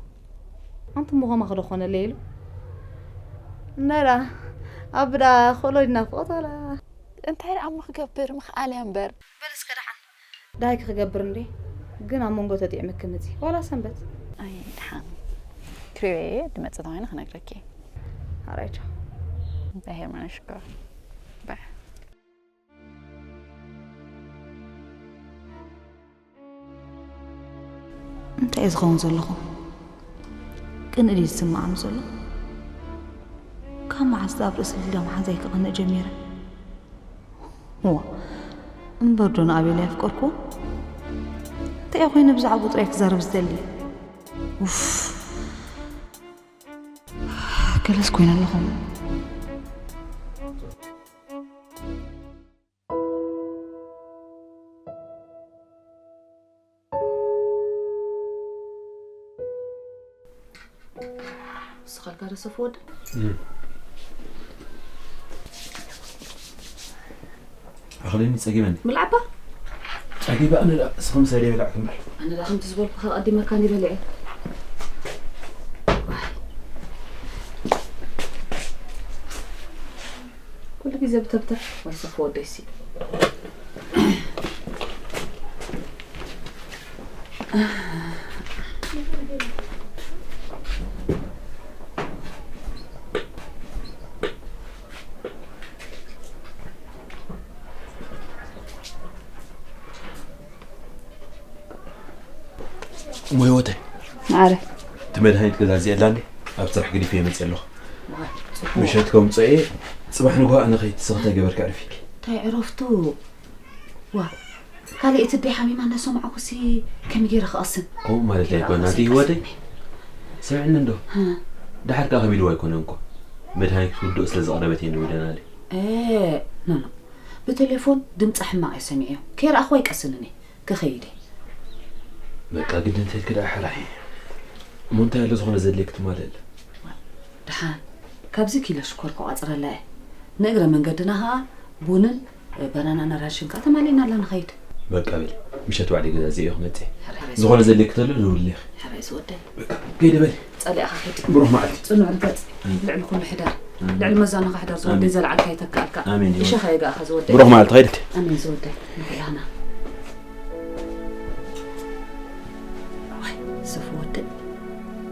ኣንቲ እሞ ከማኺ ዶ ኮነለይ ኢሉ? እንታይ ደኣ? ኣቢ ደኣ ክእሎ ድናፍቖት ዋላ? እንታይ ደኣ እሞ ክገብር ምኽኣል እያ እምበር። በል እስከ ደሓን። ደሃይኪ ክገብር እንዴ? ግን ኣብ መንጎ ተጥዕምኪ ምጺ። ዋላ ሰንበት። ኣይ፣ ደሓን። ክሪበየ ድመጽእ ተኾይነ ክነግረኪ። ኣራይ ቻው። እንታይ ሄርማን ሽኮር። ባይ። እንታይ እዩ ዝኸውን ዘለኹ? ቅንኢ ድዩ ዝስምዓኒ ዘሎ? ካብ መዓስ ኣብ ርእሲ ሊዳ መሓዛይ ክቐንእ ጀሚረ? እዋ፣ እምበር ዶ ንኣቤል ኣየፍቀርኩዎን? እንታይ ኮይኑ ብዛዕባኡ ጥራይ ክዛረብ ዝደሊ? ኡፍ። ገለስ ኮይነ ኣለኹ። ንስኻ ኢልካ ዶ ሰፍ ወደ? እም። ኣኽለኒ ጸጊበኒ። ምልዓባ? ጸጊበ ኣነ ደኣ፣ እስኺ ምሳይ ደይበላዕኪ እምበር። ኣነ ደኣ ከምቲ ዝበልኩኻ ቀዲመካ እንዲ በሊዐ። ኩሉ ግዜ ብተብተብ ወይ ሰፍ ወደይሲ። እሞ ህይወተይ፣ ማዕረ። እቲ መድሃኒት ገዛዚኤላ እንዴ፣ ኣብ ስራሕ ገዲፈ መፅእ ኣለኹ። ምሸት ከምፅኦ እየ፣ ፅባሕ ንግሆ ኣነ ከይድ፣ ንስኺ እንታይ ገበርኪ ኣዕርፊ? እንታይ ዕረፍቱ? ዋ፣ ካልእ እቲ ኣደይ ሓሚማ እናሰማዕኩሲ ከመይ ገይረ ክቐስን? ከምኡ ማለት ኣይኮነን፣ ኣቲ ህይወተይ። ስምዕኒ እንዶ። እ። ደሓር ከኣ ከቢድዋ ኣይኮነን እኮ። መድሃኒት ክትውድኦ ስለ ዝቐረበት እየን ደዊለናለይ። እ፣ ኖ፣ ኖ። ብቴሌፎን ድምጻ ሕማቕ እየ ሰሚዐዮ። ከይረኣኽዋ ኣይቀስንን እየ። ክኸይድ እየ። በቃ ግድን እንተልኪ ደኣ ሕራይ። እሞ እንታይ ኣሎ ዝኾነ ዘድልየኪ ትማልእለ? ደሓን፣ ካብዚ ኪሎ ሽኮር ክቋጽረላ እየ። ንእግረ መንገድና ኸኣ ቡንን፣ እ፣ ባናናን ኣራንሽን ከኣ ተማሊእናላ ንኸይድ። በቃ በሊ፣ ምሸት ባዕለይ ገዛዚኤዮ ክመጽእ እየ። ሕራይ ዝኾነ ዘድልየኪ ተሎ ደውልለይ ኢኺ። ሕራይ ዝወደይ። በቃ፣ ከይደ በሊ። ጸሊእኻ ኪድ። ብሩኽ መዓልቲ። ጽኑዕ ርገጽ። ኣሜን። ልዕሊ ኩሉ ሕደር። ኣሜን። ልዕሊ መዛኑኻ ሕደር ዝወደይ፣ ኣሜን። ዘለዓልካ ይተክኣልካ። ኣሜን፣ ይወደይ። እሸኻ የጋእኻ ዝወደይ። ብሩኽ መዓልቲ፣ ከይደ። ኣሜን ዝወደይ። ንኹላህና። ዋይ፣ ሰፉ ወደይ።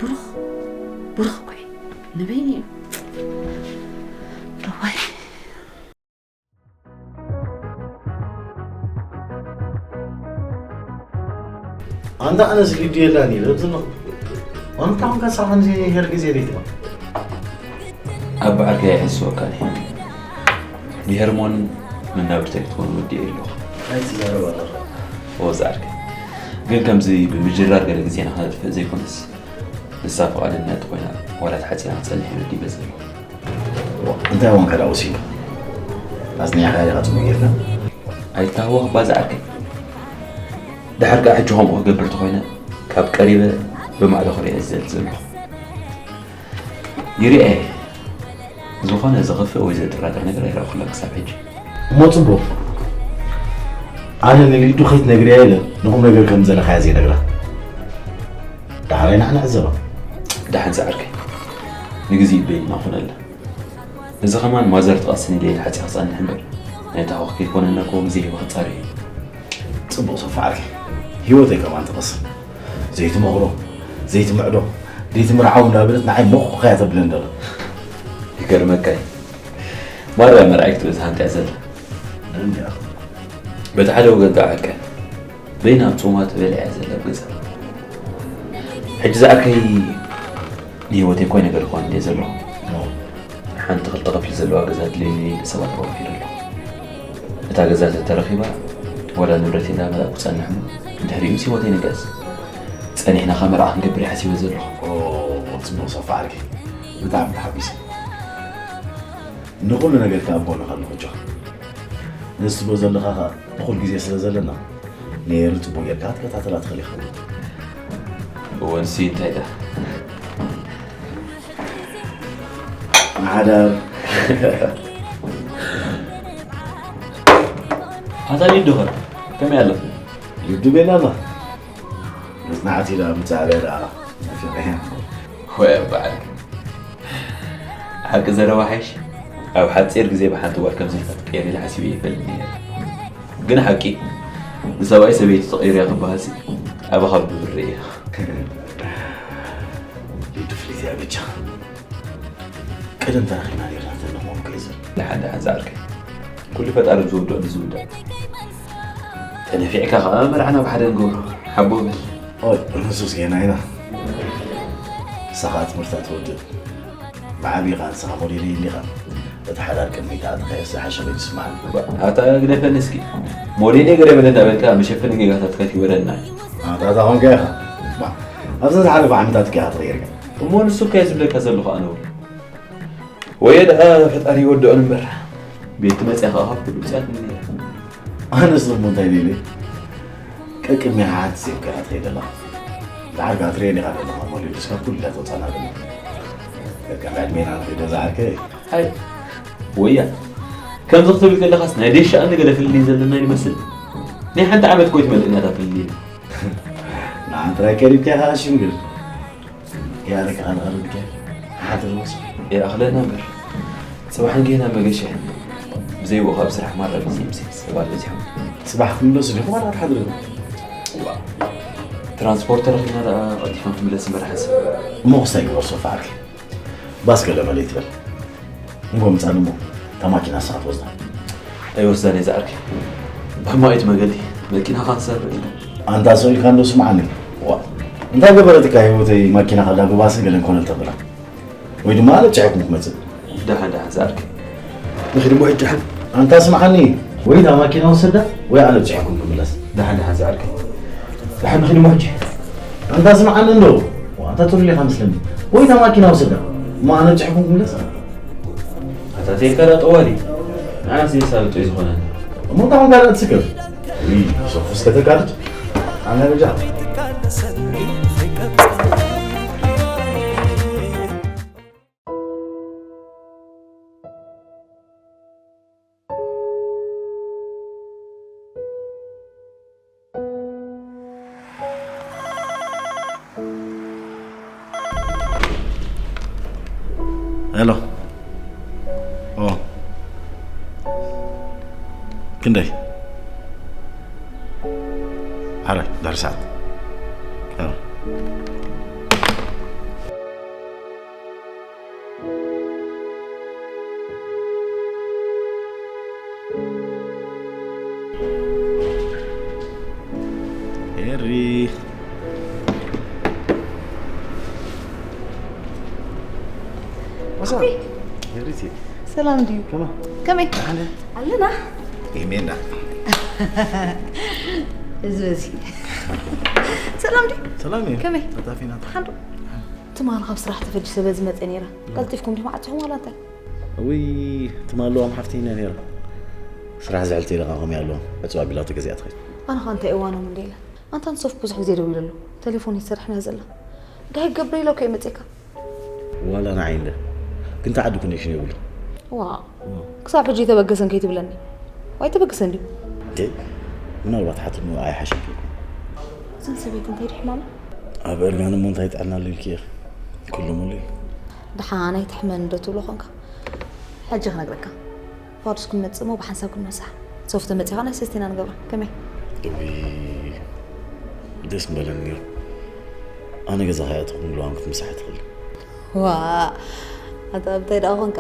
ብሩኽ፣ ብሩኽ እኮ እዩ። ንበይኑ እዩ። ዶ ዋይ። ኣንታ ኣነስ ግዲ የላን እዩ። ለብዝን ኣንታ ኣሁን ከሳኸን ሄር ጊዜ ሪትማ። ኣብ በዓልካ ይሕስወካን እዩ። ንሄርሞን መናብርተይ ክትኮን ወዲኤ ኣለኹ። እንታይ ትዛረብ ኣለኻ? ኦ፣ ዝዓርከይ። ግን ከምዚ ብምጅራር ገለ ግዜና ክነጥፍእ ዘይኮነስ፣ ንሳ ፍቓደኛ እንተኾይና፣ ዋላ ተሓጺና ክትጸንሕ እየ መዲበ ዘለኹ። እንታይ ኾንካ ደኣ ወሲንካ? ኣጽኒዕካያ ዲኻ ጽቡቕ ጌርካ? ኣይትታወኽ እባ ዝዓርከይ። ድሓር ከኣ ሕጂ ከምኡ ክገብር እንተኾይነ፣ ካብ ቀሪበ ብማዕዶ ክርእያ እየ ዝደሊ ዘለኹ። ይርኤ፣ ዝኾነ ዘኽፍእ ወይ ዘደራድር ነገር ኣይረኣኹላን ክሳብ ሕጂ። እሞ ጽቡቕ። ኣነ ንሊዱ ከይትነግርያ ኢለ ንቑም ነገር ከም ዘለኻያ ዘይነግራ። ዳሕራይ ንዓና ዕዘባ። ደሓን ጻዕርከይ። ንግዜ በይንና ኩነልና። እዚ ከማን ማዘር ትቐስን ኢለ ኢለ ሓጺ ክጸንሕ እምበር፣ ናይ ታወኽ ከይኮነና እኮ ግዜ ሂበ ክጻረይ እዩ። ጽቡቕ ሶፋ ዓርከይ። ህይወተይ ከማን ትቐስን። ዘይትመኽሮ፣ ዘይትምዕዶ፣ ዘይትምርዓው እንዳበለት ንዓይ ሞኽ ከያ ተብለን ደሎ። ይገርመካ እዩ። ማርያ መርዓይ ክትበዝሃ እንታይ ዘላ? እንዲያ። በቲ ሓደ ወገን ከዓ ሓቀ። በይና ኣብ ጾማ ተበሊዓ ዘላ ገዛ። ሕጂ ዝኣከይ ንህይወተይ እኮ ነገር እኳ እንድየ ዘለኹ። ሓንቲ ክልተ ክፍሊ ዘለዋ ገዛ ድሌኒ ሰባት ኣወፊረ ኣለኹ። እታ ገዛ ተተረኺባ፣ ዋላ ንብረተይ እንዳመላእኩ ጸንሕ እሞ፣ ድሕሪኡስ ህይወተይ ንግዕዝ። ጸኒሕና ኸኣ መርዓ ክንገብር እየ ሓሲበ ዘለኹ። ኦ፣ ጽቡቕ ሶፋ ዓርከይ። ብጣዕሚ ተሓጒሰ። ንኹሉ ነገር ከኣ ኣብ ጎንኻ ኣለኹ፣ ኣጆኻ። ነዚ ትብሎ ዘለኻ ከኣ እኹል ግዜ ስለ ዘለና፣ ነይሩ ጽቡቕ ጌርካ ክትከታተላ ትኽእል ኢኻ። እወ፣ ንሱ እንታይ ደኣ? ማሕደር። ኣታ ሊዱ ኸ ከመይ ኣሎ? ሊዱ ቤላ ኣላ። መጽናዕቲ ኢላ ምጽኣበያ ደኣ ናፊቐያ። ወይ ኣባ ዓርከይ። ሓቂ ዘረባ ሓይሽ፣ ኣብ ሓጺር ግዜ ብሓንቲ ጓል ከምዚ ኢልካ ትቀየር ኢለ ሓሲበ ኣይፈልጥን ነይረ። ግን ሓቂ፣ ንሰብኣይ ሰበይቲ ትቐይር እያ ክበሃልሲ፣ ኣባኻ ብብር እየ። ሊዱ ፍልይቲ እያ በጃ። ቀደም ተራኺብና ነይርና እንተለኹም ከይዘር። ደሓን ደሓን ዝዓርከይ። ኩሉ ፈጣሪ ዝወድኦ ንዝውዳእ። ተነፊዕካ ኸዓ መርዓና ብሓደ ንገብሮ። ሓቦ በል። ኦይ፣ ንሱስ ጌና ኢና። ንስኻ ትምህርታ ትወድእ። ብዓብዪ ኸዓ ንስኻ ሞዴለይ እንዲኻ። እቲ ሓዳር ቅድሚት ኣትኻዮ ዝሓሸ ኮይኑ ይስምዓኒ። ኣታ ግደፈኒ እስኪ። ሞዴለይ ገለ በለ እንዳበልካ መሸፈኒ ጌጋታትካ ትወረና። ኣታ፣ ኣታ ኾንካ ኢኻ። ማ፣ ኣብዘን ዝሓለፋ ዓመታት እኮ ኢኻ ተቐይርካ። እሞ ንሱ እኮ እየ ዝብለካ ዘለኹ ኣነ እውን። ወየ ደኣ ፈጣሪ ይወድኦን እምበር። ቤት መጽያ ኸዓ ካብ ኩሉ ብፅያት ነይረ። ኣነስ እሞ እንታይ ደልየ? ቀቅድሚያ ሓንቲ ሴፍ ገይራ ትኸይድ ኣላ። ዳሓር ከኣ ትርእየኒ ኢኻ ዘለኻ፣ እሞ ሌሉስ ካብ ኩሉ እያ ትወጻና ደላ። ቀቅድሚ ዕድሜና ንኸይዶ ዝዓርከ። ኣይ፣ ወያ። ከምዚ ክትብል ከለኻስ ናይ ዴሻ ኣነ ገለ ፍልልይ ዘለና ይመስል። ናይ ሓንቲ ዓመት እኮ ኣይትመልእን እያ እታ ፍልልይ። ንዓን ጥራይ ቀሪብካ ኢኻ ሽምግል። ያረካ ኣልኣሉልከ ሓድር ወስ ይኣኽለና እምበር፣ ጽባሕ ንጌና መገሻ። ብዘይ ወኻ ኣብ ስራሕ ማራ ብዚ ምሲ ሰባት በዚሖም። ጽባሕ ክምለሱ ዲኹም ኣላ ክትሓድሩ? ዋ፣ ትራንስፖርት ተረኺብና ደኣ ቀልጢፍና ክንምለስ እምበር ሓንሳብ። እሞ ክስታይ ግበር ሶፋ ዓርከይ። ባስ ገለ መለ ይትበል። ንጎ ምጻን እሞ እታ ማኪና ንስኻ ትወስዳ። ኣይወስዳን እየ ዝዓርከይ። ብሕማቕ እዩ እቲ መገዲ። መኪና ኻንሰር እዩ። ኣንታ ሰው ኢልካ እንዶ ስምዓኒ። ዋ፣ እንታይ ገበረትካ ህይወተይ ማኪና ከላ ብባስን ገለን ኮነ ተብላ? ወይ ድማ ኣነ ብፅሒኩም ክመፅእ። ደሓን ደሓን ዝዓርከይ። ንኺድ እሞ ሕጂ ደሓን። ኣንታ ስምዓኒ። ወይ እታ ማኪና ውሰዳ ወይ ኣነ ብፅሒኩም ክምለስ። ደሓን ደሓን ዝዓርከይ። ደሓን ንኺድ እሞ ሕጂ። ኣንታ ስምዓኒ እንዶ። ዋ፣ ኣንታ ጥሩይ ኢኻ መስለኒ። ወይ እታ ማኪና ውሰዳ እሞ ኣነ ብፅሒኩም ክምለስ። ኣታ ቴካ ዳ ጠዋሊ። ንዓስ ዘይሳልጦ እዩ ዝኾነኒ። እሞ እንታይ ኾንካ ዳ ትስከፍ? ውይ፣ ሶፉስ ከተጋርድ። ኣነ በጃ። ሄሎ። ኦ። ክንደይ? ሓረ፣ ድሕሪ ሰዓት። ሄሎ። ኤሪ። ወሳ? ኦኬ። ኤሪቲ። ሰላም ድዩ? ከማ? ከመይ? ደሓን። ኣለና። ይሜና። እዚ በዚ። ሰላም ድዩ? ሰላም እዩ። ከመይ? ኣታፊና። ደሓን ዶ? ትማሊ ካብ ስራሕ ተፈዲሰ በዚ መፀ ነይረ። ቀልጢፍኩም ዲኹም ዓፂኹም ዋላ እንታይ? እውይ፣ ትማሊ ለዋም ሓፍተይ ኢና ነይረ። ስራሕ ዝሕልቲ ኢለ ኸዓ ከምኡ ኣለዎ። ዕፅዋ ቢላ ተገዚኣ ትኸይድ። ኣነ ኸዓ እንታይ እዋኖም እንደ ኢለ። ኣንታ ንሶፍ ብዙሕ ግዜ ደዊለ ኣሎ። ቴሌፎን ይሰርሕና ዘላ። እንታይ ገብረ ኢለ እኮ እየ መፅእካ። ዋላ ንዓይ እንደ። ግን ተዓዲ ኮኔክሽን የብሉ። ዋ። ክሳብ ሕጂ ተበገሰን ከይትብለኒ። ዋይ ተበገሰን ድዩ? እንዴ? ምናልባት ሓትኑ ኣይሓሸኪ። እዞም ሰበይቲ እንታይ ድዩ ሕማማ? ኣብ እርጋን እሞ እንታይ ጥዕና ኣሎ ኢልኪ ኢኺ? ኩሉ ሙሉ እዩ። ደሓን ኣይትሕመን ዶ ትብሎ ኾንካ? ሕጂ ክነግረካ። ፋዱስ ክንመጽእ እሞ ብሓንሳብ ክንመሳሕ። ሶፍቲ መጺኻ ናይ ሰስቲና ንገብራ። ከመይ? እዊ ደስ ምበለኒ ነይሩ። ኣነ ገዛ ከይኣተኹ ንልዋም ክትምሳሕ ትኽእል። ዋ ኣታ ኣብታይ ደኣ ኾንካ?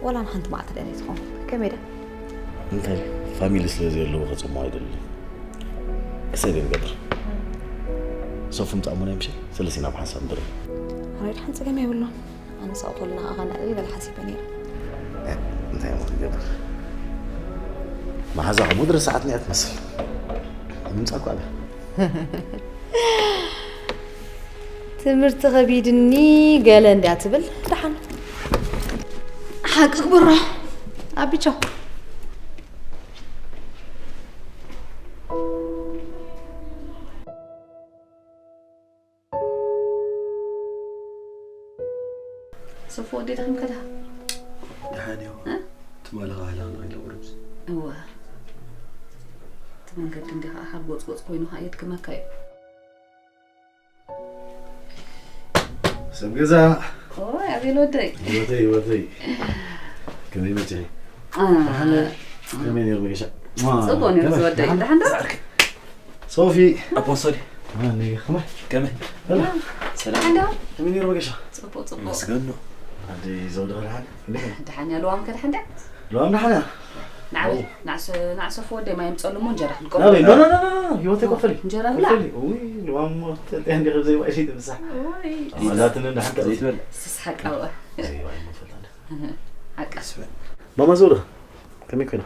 ዋላ ንሓንቲ መዓልቲ ደኣ ኣይትኸውን። ከመይ ደኣ? እንታይ ፋሚሊ ስለ ዘለዎ ከጽሞ ኣይደልን። ክሰብ ይንገጥር። ሶፍም ጻሙና ይምሽ ስለሲና ብሓንሳብ ንድረብ። ኣነ ድሓን ጸገም የብሉን። ኣነ ሳው ኮልና ኣኻ ንዕል ገለ ሓሲበ ነይረ። እንታይ ሞ ክገብር? መሓዛ ከሙድ ረሳዓትኒ እያ ትመስል። ምምጻእ እኮ ኣለ። ትምህርቲ ከቢድኒ ገለ እንድያ ትብል። ደሓን ሓቂ ክብሮ ኣቢቻው ሰፎ ወዲ ደኺም ከዳ ደሓን እዮ ትማሊ ኻህላ ንሪለ ቁርብስ እወ እቲ መንገዲ እንዲ ከዓ ሓርጎፅጎፅ ኮይኑ ከዓ የድክመካ እዩ ሰብ ገዛ ኦይ ኣቤል ወደይ ህይወተይ ህይወተይ ከመይ መፅኢ ከመይ ነይሩ መገሻ ፅቡቅ ነይሩ ዝወደይ ደሓን ዶ ሶፊ ኣቦ ሶሪ ከመይ ከመይ ሰላም እንዳ ከመይ ነይሩ መገሻ ፅቡቅ ፅቡቅ መስገኑ ኣዲ ዘውዲ ከደሓን ደሓን እያ ልዋም ከደሓን ዳ ልዋም ደሓን እያ ናዕሶ ወደ ማይ ምፀሉ እሞ እንጀራ ክንቆ ናበይ ኖ ኖ ኖ ኖ ህይወተይ ቆፈሊ እንጀራ ብላ ቆፈሊ ውይ ልዋም ሞ ትጠጥያ እንዲ ከብዘይ ዋይ ሽጥ ምሳሕ ወይ ማላትንን ደሓን ዘይትበል ስስሓቃወ ዘይዋይ ሞ ትፈልጣለ ሓቃ ማማ ዘውዲ ከመይ ኮይና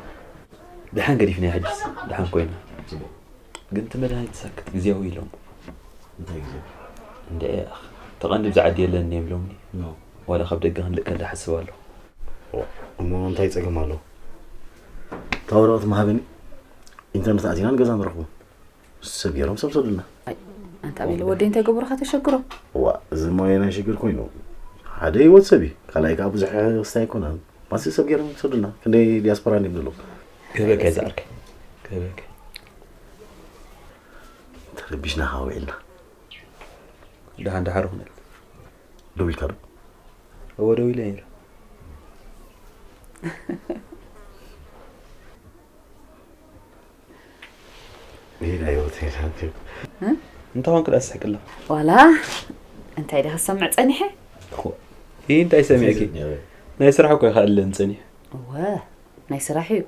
ድሓን ገዲፍና ሕጅስ ድሓን ኮይና ግን እቲ መድሃኒት ሳክት ግዜያዊ ኢሎም እንታይ ግዜ እንደ ተቐንዲ ብዛዓዲ የለን እዮም ኢሎምኒ ኖ ዋላ ካብ ደገ ክንልእከል ዝሓስብ ኣለኹ እሞ እንታይ ፀገም ኣለዎ እታ ወረቐት መሃበኒ ኢንተርነት ኣቲና ንገዛ ንረኽቦ ሰብ ገይሮም ሰብ ሰዱና ኣንታ ቤለ ወደይ እንታይ ገብሩኻ ተሸግሮ ዋ እዚ ሞየ ናይ ሽግር ኮይኑ ሓደ ህይወት ሰብ እዩ ካልኣይ ከዓ ብዙሕ ክስታይ ኣይኮነን ማሲ ሰብ ገይሮም ሰዱና ክንደይ ዲያስፖራ እንዲም ዘለዉ ክህበካ ይዝዓርከ ክህበካ ተረቢሽና ከዓ ውዒልና ደሓን ደሓር ኹነል ደው ኢልካ ዶ እወ ደው ኢለ ነይረ ይሄዳ ህይወት ይላል እንታይ ኾንክ ዳ ስሕቅ ኣለኻ ዋላ እንታይ ደ ክሰምዕ ጸኒሐ ይህ እንታይ ሰሚዕኪ ናይ ስራሕ እኮ ይኸኣለን ጸኒሕ እወ ናይ ስራሕ እዩ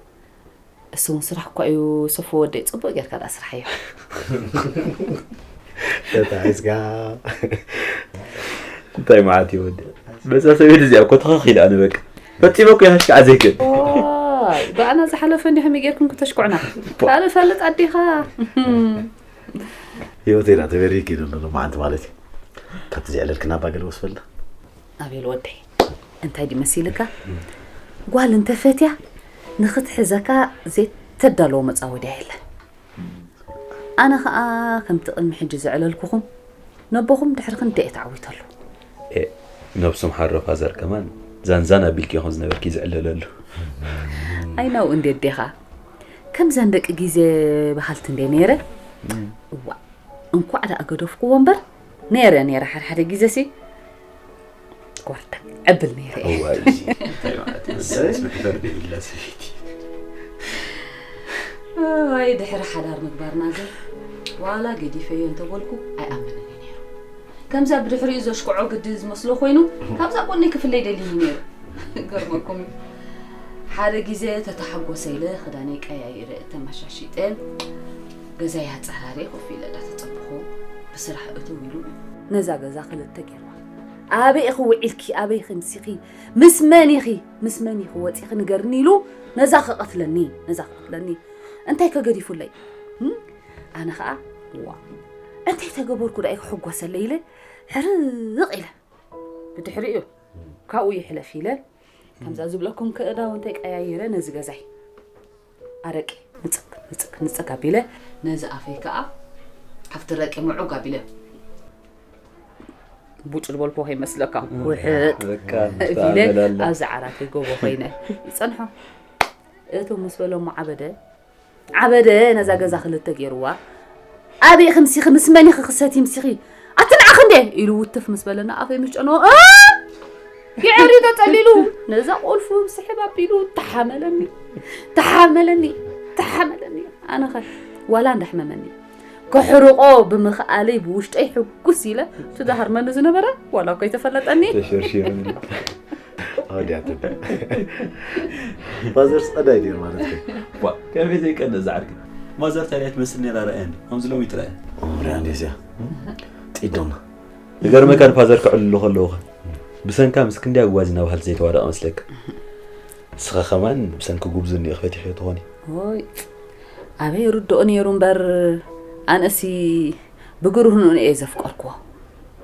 እሱ እውን ስራሕ እኳ እዩ ሰፎ ወደይ ጽቡቅ ጌርካ ዳ ስራሕ እዩ ተታሒዝካ እንታይ መዓት እዩ ወዲ በዛ ሰበይት እዚኣ እኮ ተኸኺል ኣነ በቃ ፈጺመ እኮ ይሃሽካዓ ዘይክእል ዋይ ብኣና ዝሓለፈ እንዲ ከመይ ጌርኩም ክተሽኩዕና ካልእ ፈልጥ ኣዲኻ ህይወተይ ዳ ተበሪክ እዩ ዘሎ መዓንቲ ማለት እዩ ካብቲ ዝዕለልክና ባገለ ወስፈልና ኣቤል ወደይ እንታይ ድዩ መሲልካ ጓል እንተፈትያ ንኽትሕዘካ ዘይተዳለዎ መፃወድያ የለን ኣነ ኸዓ ከምቲ ቅድሚ ሕጂ ዘዕለልኩኹም ነቦኹም ድሕሪ ክንደይ እየ ተዓዊተሉ ነብሶም ሓሮ ፋዘር ከማን ዛንዛን ኣቢልኪ ኢኹም ዝነበርኪ ዝዕለለሉ ኣይናው እንዴት ዴኻ ከምዘን ደቂ ግዜ በሃልቲ እንዴ ነይረ እዋ እንኳዕ ደኣ ገደፍክዎ እምበር ነይረ ነይረ ሓደ ሓደ ግዜ ሲ ጎርደ ዕብል ነይረ እየ እዋይ እንታይ ማለት እዩ? እሰይ። ስለ ክፈርድ ይብላ ሰበይቲ። ወይ ድሕሪ ሓዳር ምግባርና ግን ዋላ ገዲፈዮ እንተበልኩ ኣይኣምንን እዩ ነይሩ ከምዛ ብድሕሪኡ ዘሽክዖ ግዲ ዝመስሎ ኮይኑ ካብዛ ጎነይ ክፍለይ ደልዩ ነይሩ ገርመኩም እዩ ሓደ ግዜ ተተሓጎሰ ኢለ ክዳነይ ቀያይረ ተመሻሺጠ ገዛይ ኣፀራሪ ኮፍ ኢለ እንዳተፀበኹ ብስራሕ እትው ኢሉ ነዛ ገዛ ክልተ ገይርዋ ኣበይ ኢኺ ውዒልኪ ኣበይ ኢኺ ምሲኺ ምስ መን ኢኺ ምስ መን ኢኺ ወፂኺ ንገርኒ ኢሉ ነዛ ክቐትለኒ ነዛ ክቐትለኒ እንታይ ከገዲፉለይ ኣነ ከዓ ዋ እንታይ ተገበርኩ ዳኣ ክሕጎሰለይ ኢለ ሕርቕ ኢለ ብድሕሪኡ ካብኡ ይሕለፍ ኢለ ከምዛ ዝብለኩም ክእዳውንተይ ቀያይረ ነዚ ገዛይ ኣረቂ ንፅግ ንፅግ ንፅግ ኣቢለ ነዚ ኣፈይ ከዓ ኣብቲ ረቂ ምዑግ ኣቢለ ቡጭ ዝበልኩ ከይመስለካ ውሕጥ ቢለ ኣብዚ ዓራተይ ጎቦ ኮይነ ይፀንሖ እቱ ምስ በሎሞ ዓበደ ዓበደ ነዛ ገዛ ክልተ ገይርዋ ኣበይ ክምሲኺ ምስ መን ኢኺ ክሰቲ ምሲኺ ኣቲ ንዓ እንዴ ኢሉ ውትፍ ምስ በለና ኣፈይ ምስ ጨነዎ፣ እ! ይዕሪ ተጸሊሉ፣ ነዛ ቁልፉ ብስሕብ ኣቢሉ፣ ተሓመለኒ፣ ተሓመለኒ፣ ተሓመለኒ። ኣነኸ ዋላ እንዳሕመመኒ፣ ክሕርቆ ብምኽኣለይ ብውሽጠይ ሕጉስ ኢለ፣ እቲ ዝሃርመኒ ዝነበረ ዋላ እኮ ኣይተፈለጠኒ። ተሸርሺሩኒ። ኣውዲያ ትብል። ፋዘርስ ቀዳይ ድዩ ማለት እዩ? ዋ፣ ከመይ ዘይቀንእ ዝዓርኪ። ማዘር ታዲያ ትመስል ነይራ ረኣየኒ። ከምዚ ሎሚ ትረኣየ። ኦ፣ ሪኣ እንዴ እዚኣ። ጢዶና። ዝገርመካ ንፋዘር ክዕልሉ ከለዉ ኸ ብሰንካ ምስ ክንደይ ኣጓዚ ናብ ሃልቲ ዘይተዋደቐ መስለካ። ንስኻ ከማን ብሰንኪ ጉብዝንኡ ፈቲሕዮ ትኾኒ። ኦይ፣ ኣበይ ርድኦ ነይሩ እምበር፣ ኣነሲ ብግርህንኡ እየ ዘፍቀርክዎ።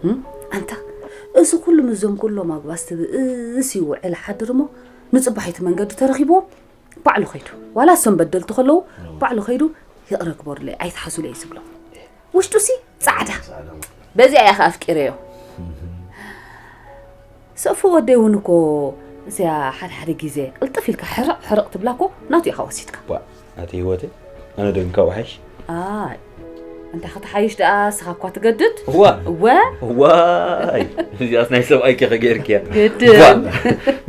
እም? ኣንታ፣ እዚ ኩሉ ምስዞም ኩሎም ኣጉባዝቲ ብእስ ይውዕል ሓድር እሞ፣ ንጽባሒቲ መንገዲ ተረኺብዎም፣ ባዕሉ ኸይዱ። ዋላ እሶም በደልቲ ከለዉ፣ ባዕሉ ኸይዱ፣ "ይቕረ ግበሩለይ፣ ኣይትሓዙለይ" እዩ ዝብሎም። ውሽጡሲ ጻዕዳ። በዚኣ እያ ከኣ ኣፍቂረዮ። ሰፉ ወደይ እውን እኮ እዚኣ ሓደ ሓደ ግዜ ቅልጥፍ ኢልካ ሕርቕ ሕርቕ ትብላ እኮ ናቱ ኢኻ ወሲድካ። ዋ፣ ኣቲ ህይወተይ፣ ኣነ ዶ ካብኡ ሓይሽ? ኣይ፣ እንታይ ከተሓይሽ ደኣ፣ ንስኻ እኳ ትገድድ። እዋ። እወ። ዋይ፣ እዚኣስ ናይ ሰብኣይኪ ከ ገይርክያ? ግድን። ዋ፣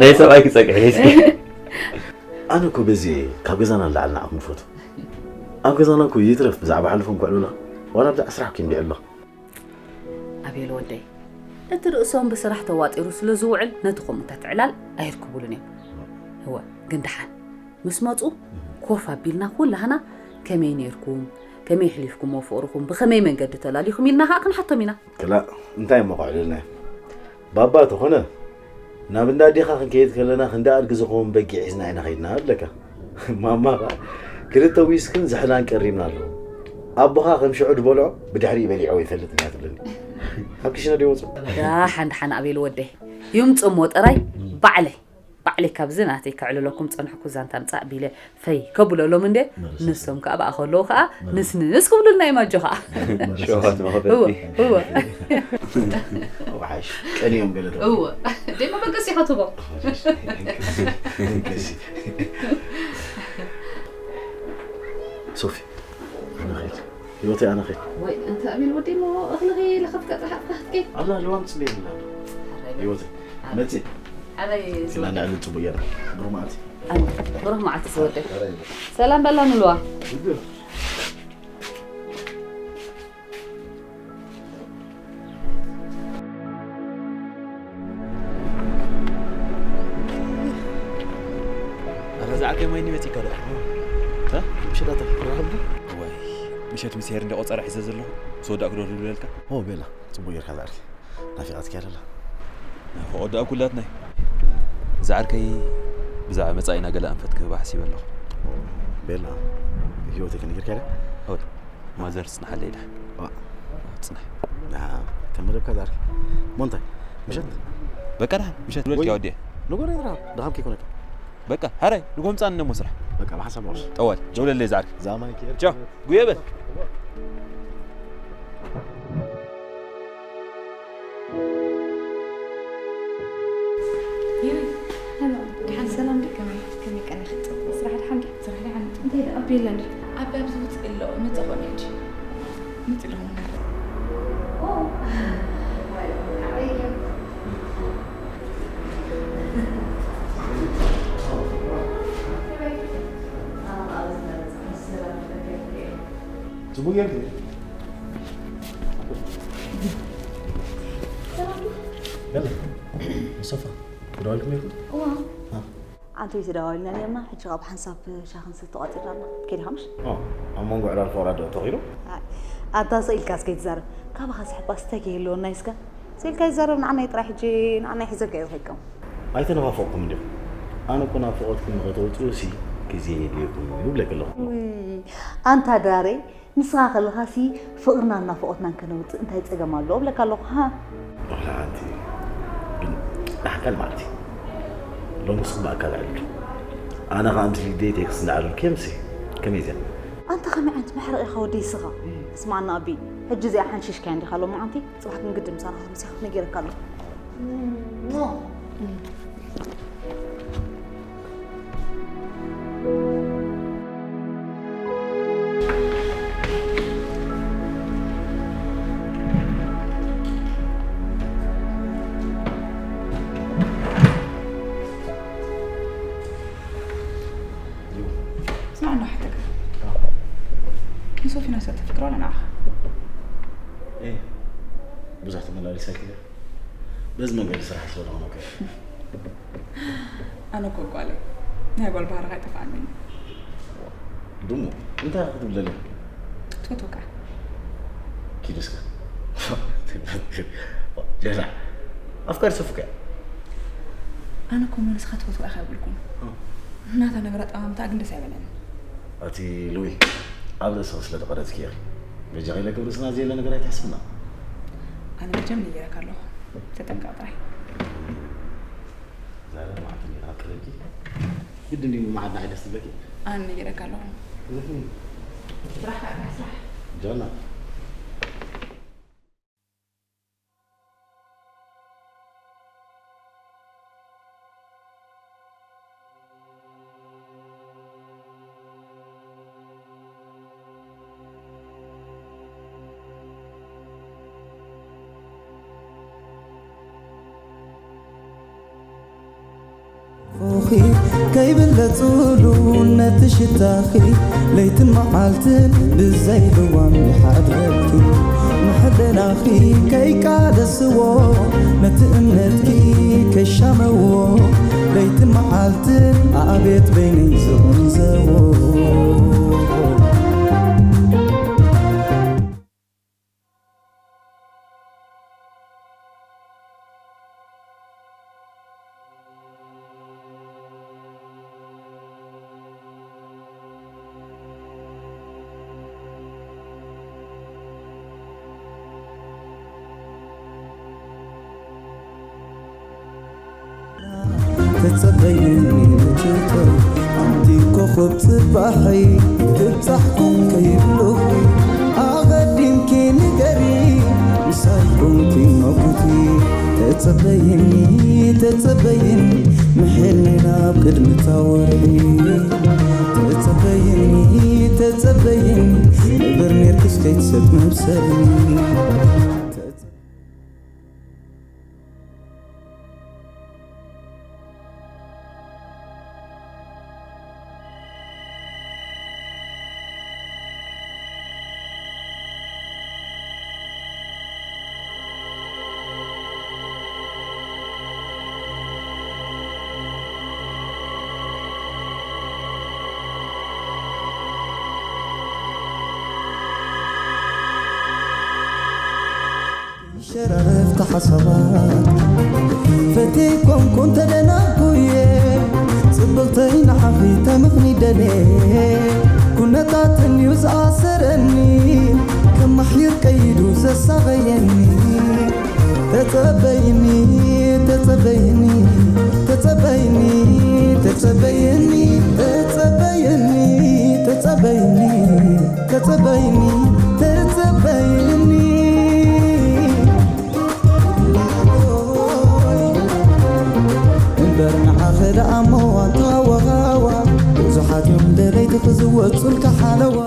ናይ ሰብኣይኪ ጸግዒ ሒዝኪ። ኣነ እኮ በዚ እየ ካብ ገዛና ንላዕሊ ንዓኹም ንፈቱ። ኣብ ገዛና እኮ ይትረፍ ብዛዕባ ሓልፎም ክዕሉና፣ ዋላ ብዛዕባ ስራሕ እኮ ይንድዑ ኣሎ። ኣቤል ወደይ፣ እቲ ርእሶም ብስራሕ ተዋጢሩ ስለ ዝውዕል ነቲ ከምኡ እንተትዕላል ኣየርክቡሉን እዮም። እወ፣ ግን ደሓን ምስ መጹ ኮፍ ኣቢልና ኩላህና ከመይ ነይርኩም፣ ከመይ ኣሕሊፍኩሞ ፍቕርኹም፣ ብኸመይ መንገዲ ተላሊኹም ኢልና ኸኣ ክንሓቶም ኢና። ክላእ፣ እንታይ እሞ ከዕልልና እዮም? ባባ ተኾነ፣ ናብ እንዳ ኣዴኻ ክንከይድ ከለና ክንዲ ኣድጊ ዝኸውን በጊዕ ሒዝና ኢና ኸይድና እብለካ። ማማ ኸኣ ክልተ ዊስክን ዝሕላን ቀሪብና ኣለዉ። ኣቦኻ ከም ሽዑ ዝበልዖ ብድሕሪኡ በሊዕዎ ይፈልጥ እንድያ ትብለኒ። ካብ ክሽነ ዶ ይወጹ? ዳሓን ዳሓን ኣቤል ወደይ፣ ይምጹ እሞ ጥራይ ባዕለይ፣ ባዕለይ ካብዚ ናተይ ከዕልለኩም ጸንሕኩ ዛንታ ምጻእ ቢለ ፈይ ከብለሎም እንዴ፣ ማለት ንሶም ከኣ ብኣ ከለዉ ከኣ ማለት ንስንስ ክብሉልና እዮም ኣጆኻ። ማለት ሸውሃት መኸፈልቲ። እወ፣ እወ። ወሓሽ ቀንዮም ገለ ተብሎ። እወ። ደይ መበገሲ ኢኻ ትህቦም። መበገሲ። ሶፊ፣ ኣነ ኸይድ። ህይወተይ ኣነ ኸይድ። ወይ፣ ኣንታ ኣቤል ወደይ እሞ እኽልኺ ለኸፍካ ጥራሕ ጥራሕ ክትከይድ። ኣላ፣ ለዋም ጽበየኒ ኣላ። ኣረ፣ ህይወተይ፣ ኣረ። መጺእ። ኣረ፣ ክላ ንዕሊ ጽቡቕ ጌርና። ብሩኽ መዓልቲ። ኣነ፣ ብሩኽ መዓልቲ ዝወደይ። ኣረ። ሰላም በላ ንልዋ። ኣረ፣ ዝዓርከይ፣ ማይ መጺእካ ዶ? እ? ምሸት ኣታ ትረኽብ ዶ? ወይ፣ ምሸት ምስ ሄር እንደ ቆጸራ ሒዘ ዘለኹ፣ ምስ ወዳእኩ ዶ ልብለልካ? ኦ፣ ቤላ፣ ጽቡቕ ጌርካ ዝዓርከይ። ናፊቓትካ እያ ዘላ። ናፍቖት ደኣ ኩላትና እዩ። ዝዓርከይ፣ ብዛዕባ መጻኢና ገለ ኣንፈት ክህባ ሓሲበ ኣለኹ። ኦ፣ ቤላ፣ ህይወተይ ከነጊርካ ኢለ? ኦይ፣ ማዘር ጽንሓለይ ደሓን። ዋ። ጽናሕ። ደሓን፣ ከም መደብካ ዝዓርከይ። እሞ እንታይ? ምሸት? በቃ ደሓን፣ ምሸት ወይ ልበልኪ ወዲየ። ንጎረይ ጥራሕ፣ ድኻም ከይኮነካ። በቃ፣ ሓራይ፣ ንጎ ምጻን እሞ ስራሕ። በቃ፣ ብሓንሳብ ንወርስ። ጠዋል፣ ደውለለይ ዝዓርከይ። ዛማይ ኬር። ቻው፣ ጉየ በል። ይሪ፣ ሄሎ፣ ደሓን ሰላም ድዩ? ከመይ፣ ከመይ ቀኒኺ? ጽቡቕ። ስራሕ ደሓን ድዩ? ስራሕ ደሓን። እንታይ ደኣ? ኣቢ የለን ድዩ? ኣቢ ኣብዚ ውጽእ ኣሎ፣ መጸ ኮነ ሕጂ። መጺ ኣለኹ። ኦ። ጽቡቕ ጌርኪ። ሰላም። በለ፣ ሙስጠፋ፣ ተደዋዊልኩም ነይርኩም? እዋ። አ። ኣንተ ተደዋዊልና ነርና፣ ሕጂ ካብ ሓንሳብ ሻሂ ክንስተ ተቋጺርና ኣለና። ከይድኻ ምሽ? ኦ፣ ኣብ መንጎ ዕላል ፍቕራ ዶ ተኺሉ? ኣይ፣ ኣንታ ስቕ ኢልካ እስከ ኣይትዛረብ። ካባኻ ስሕባ ስታይ ከይህልወና እስከ። ስቕ ኢልካ ይዛረብ፣ ንዓናይ ጥራይ ሕጂ፣ ንዓናይ ሒዘካ እዩ ዝኸይድኩም። ኣይተነፋፈቕኩም እንዲኹም። ኣነ እኮ ናፍቖትኩም ንኸተውጽኡ ሲ ግዜ የድልየኩም እዩ እብለኪ ኣለኹ። ውይ፣ ኣንታ ድራረይ፣ ንስኻ ከለኻሲ ፍቕርናን ናፍቖትናን ከነውጽእ እንታይ ጸገም ኣለዎ እብለካ ኣለኹ፣ ሃ? ዋላ ሓንቲ፣ ግን ንሓካል መዓልቲ። ሎምስ እባ ኣካል ዕልል። ኣነ ኸኣ ምስ ሊደይ ቴክስት እንዳዕለልኩ እየ፣ ምሲ ከመይ እዚኣ? ኣንታ ከመይ ዓይነት መሕረቕ ኢኻ ወደይ ስኻ? ስማዕና ኣቢ፣ ሕጂ እዚኣ ሓንሺሽካያ እንዲኻ ሎማዓንቲ፣ ጽባሕ ግን ግድን ምሳና ክትምስያ ነጊረካ ኣለኹ። ብዙሕ ተመላሊሰኪ ዶ? በዚ መንገዲ ስራሕ ስለ ዝኾነ እኮ። ኣነ እኮ ጓለይ ናይ ጓል ባህርኻ ኣይጠፍኣንን። ድሙ፣ እንታይ ክትብል ደሊኻ? ትፈትወካ። ኪድ እስከ። ጀላ፣ ኣፍቃሪ ሰፉካ። ኣነ እኮ እሞ ንስኻ ትፈትዋ ኢኻ ኣይብልኩን። እ። ናታ ነገር ኣጠማምታ ግን ደስ ኣይበለንን። ኣቲ ሉዊ፣ ኣብ ርእስኺ ስለ ተቐረጽኪ ኢኺ። በጃኺ ኢለ ክብሪ ስና ዘየለ ነገር ኣይትሕስብና። ኣነ መቸም ነጊረካ ኣለኹ። ተጠንቀቕ ጥራይ። ዛሬ መዓልቲ እንዲና ኣብ ቀለልቲ። ግድን ድዩ መዓድ ንዓይ ደስ ትብለኪ? ኣነ ነጊረካ ኣለኹ። እህ። ስራሕ፣ ስራሕ። ጆና። ፎኺ ከይብለጹሉ ነቲ ሽታኺ፣ ለይትን መዓልትን ብዘይ ልዋም ይሓድረኪ። ንሕልናኺ ከይቃለስዎ፣ ነቲ እምነትኪ ከይሻመዎ፣ ለይትን መዓልትን ኣቤት በይነይ ዝቕንዘዎ። ተጸበይኒ ምችቶ ኣንቲ ኮኸብ ጽባሐይ ክብጻሕኩም ከይብለኹ ኣቐዲምኪ ንገሪ ምሳይ ኮንኪ መጉቲ ተጸበይኒ ተጸበይኒ ምሕልናይ ናብ ቅድሚ ታወሪ ተጸበይኒ ተጸበይኒ ንብር ኔርክስ ከይትሰጥ መብሰልኒ ሸራረፍቲ ሓሳባት ፈትየ ኮንኩ እንተደናጉየ ጽብቕተይ ንዓኺ ተምኽኒ ደልየ ኩነታት እንዩ ዝኣሰረኒ ከማሕይር ቀይዱ ዘሳቐየኒ ተጸበይኒ ተጸበይኒ ተጸበይኒ ተጸበይኒ ተጸበይኒ ተጸበይኒ ተጸበይኒ ተጸበይኒ እምበር ንዓኸ ደኣ እሞ ኣንታ ወሃዋ ብዙሓት እዮም ደለይቲ ክዝወጹልካ ሓለዋ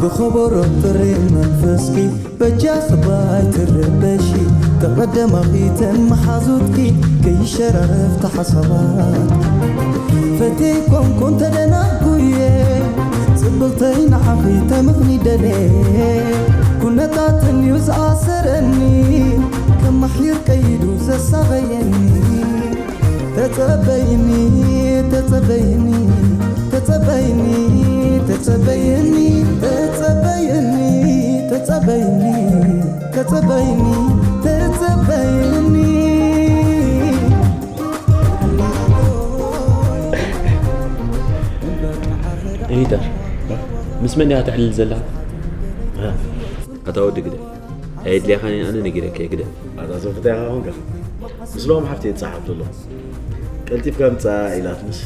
ብኸበሮ ጥሪ መንፈስኪ በጃ ስባይ ትረበሺ ተቐደማኺ ተመሓዙትኪ ከይሸራረፍቲ ሓሳባት ፈትየ ኮንኩ እንተደናጉየ ጽብቕተይ ንዓኺ ተምኽኒ ደልየ ኩነታት እንዩ ዝኣሰረኒ ከማሕይር ቀይዱ ዘሳቐየኒ ተጸበይኒ ተጸበይኒ ተጸበይኒ ተጸበይኒ ተጸበይኒ ተጸበይኒ ተጸበይኒ ተጸበይኒ ሪታ፣ ምስ መን እያ ተዕልል ዘላ? ኣታ ወዲ ግደ፣ ኣየድልያኻን እየ ኣነ ነጊረካ እየ ግደ። ኣታ ሰብ ፍታይኻ ኾንካ። ምስሎም ሓፍቲ እየ ዝጸሓፍ ዘለኹ። ቀልጢፍካ ምጻእ ኢላትንስ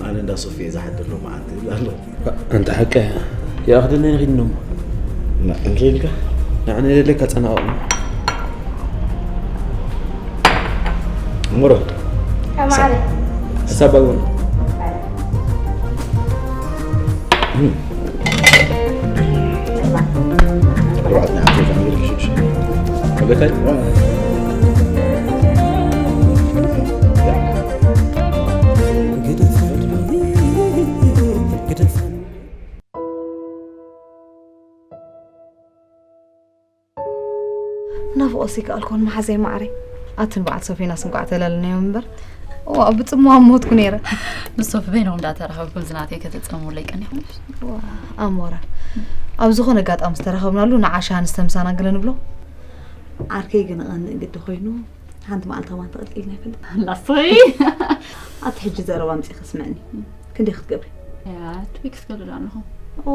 ኣነ እንዳ ሶፊ እየ ዝሓድር ሎማዓንቲ ይብል ኣሎ። ኣንታ ሓቀ እያ። ይኣኽደና ንኺድ እሞ። እንታይ ኢልካ? ንዓነ ደለካ ጸናቐቕ። እምሮ። ተማሪ። ሕሳብ ባግበን። ኣርባዕተ ናይ ዓሰርተ ዛንጊ ሽዱሽተ። ወለታይ? ናፍቆሲ ከኣልኮን መሓዘይ ማዕረይ። ኣትን በዓል ሶፊናስ እንኳዕ ተላለናዮም እምበር። ዋ ብጽምዋ ሞትኩ ነይረ። ምስ ሶፊ በይኖም እንዳተራኸብኩም ዝናተይ ከተጸምውለይ ቀኒኹም። ዋ ኣሞራ። ኣብ ዝኾነ ኣጋጣሚ ዝተረኸብናሉ ንዓሻ ንስተ ምሳና ገለ ንብሎ። ዓርከይ ግን ቐንእ ግዲ ኮይኑ ሓንቲ መዓልቲ ከማን ተቐልቂልና ይፈልጥ። ላሶይ ኣቲ ሕጂ ዘረባ ኣምጺ ከስምዕኒ። ክንደይ ክትገብሪ? ያ ትዊክስ ገሉ ኣለኹ። ኦ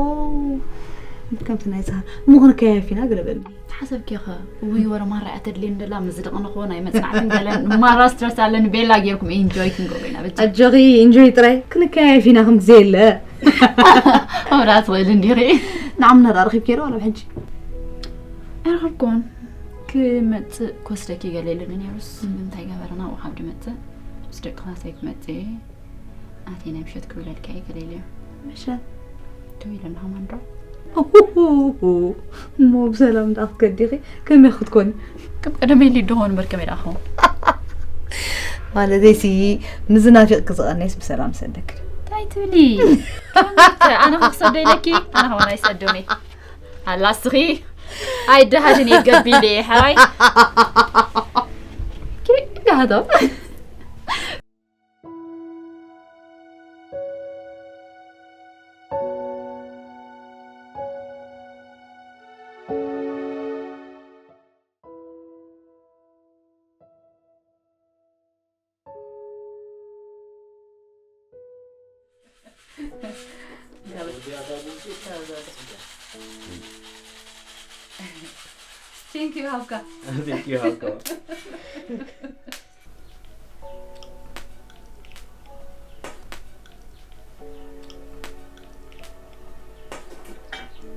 ከምቲ ናይ ዛሃር ምኹን ከያፊና ገለበልኒ። ሓሰብኪ ኸ ውይ ወረ ማራ እያ ተድልየኒ ደላ ምስ ዝደቕንኹ ናይ መጽናዕትን ገለን ማራ ስትረስ ኣለኒ ቤላ ጌርኩም ኢንጆይ ክንገብሮ ኢና በጃ ኣጆኺ ኢንጆይ ጥራይ ክንከያየፍ ኢና ከምቲ ዘየለ። ኦራ ትኽእል እንዲኺ ንዓምና ዳ ረኺብኪ ዶ ዋላ ሕጂ? ኣይረኸብኩን ክመጽእ ክወስደኪ ገለ ኢሉኒ ነይሩስ እንታይ ገበረና ውሓብ ድመጽእ ምስ ደቂ ኻሰይ ክመጽእ ኣቲ ናይ ምሸት ክብለልካ እየ ገለ ኢለዮ ምሸት ደው ኢለና ከማን ዶ እሞ ብሰላም እንዳ ክትከዲኺ ከመይ ክትኮኒ? ከም ቀደም ኢሊ ደሆን በር ከመይ ደኣ ኸውን ማለተይሲ ምዝናፊቕኪ ዝቐነይስ ብሰላም ሰደክ። እንታይ ትብሊ ከምቲ ኣነ ክሰዶ ኢለኪ ኣነ ከማን ኣይሰዶኒ ኣላ እስኺ ኣይደሃድን እየ ገቢለ እየ ሓራይ ዳሃዶ Thank you ሃብካ። Thank you ሃብካ።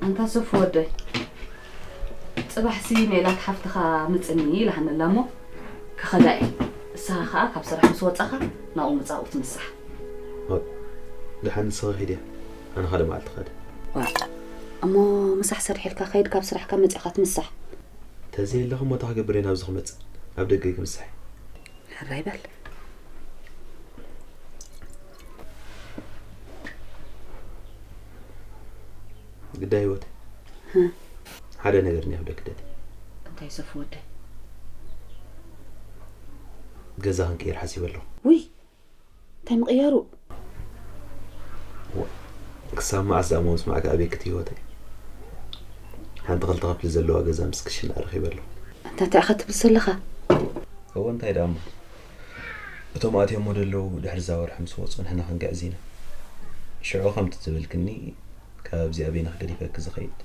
ኣንታ ሶፊ ወደይ፣ ጽባሕሲ ሜላት ሓፍትኻ ምጽኒ ኢላሃኒ ኣላ እሞ ክኸዳ እየ። ንስኻ ኸኣ ካብ ስራሕ ምስ ወጻኻ ናብኡ ምጻእ ክትምሳሕ። ደሓን ንስኺ ኺዲ፣ ኣነ ካልእ መዓልቲ ክኸድ። ዋእ፣ እሞ ምሳሕ ሰሪሐልካ ከይድ ካብ ስራሕካ መጺእኻ ትምሳሕ። ተዘየለኺ እሞ እንታይ ክገብር እየ ናብዚ ክመጽእ? ኣብ ደገ እየ ክምሳሕ። ሕራይ በል። ግዳይ ህይወት ሓደ ነገር እኒኣ ክብለኪ ደሊ። እንታይ ሶፊ ወደይ? ገዛ ክንቅይር ሓሲበ ኣለኹ። ውይ እንታይ ምቕያሩ? ክሳብ መዓስ ደኣ እሞ ምስማዕኪ ኣበይ ክትህይወተይ? ሓንቲ ክልተ ክፍሊ ዘለዋ ገዛ ምስ ክሽን ኣረኺበ ኣለኹ። ኣንታ እንታይ ኢኻ ትብል ዘለኻ? እወ እንታይ ደኣ እሞ እቶም ኣትዮሞ ደለዉ ድሕሪ እዛ ወርሒ ምስ ወጹ ንሕና ክንግዕዝ ኢና። ሽዑ ከምቲ ትብልክኒ ካብዚኣ በይንኺ ገዲፈኪ ዝኸይድ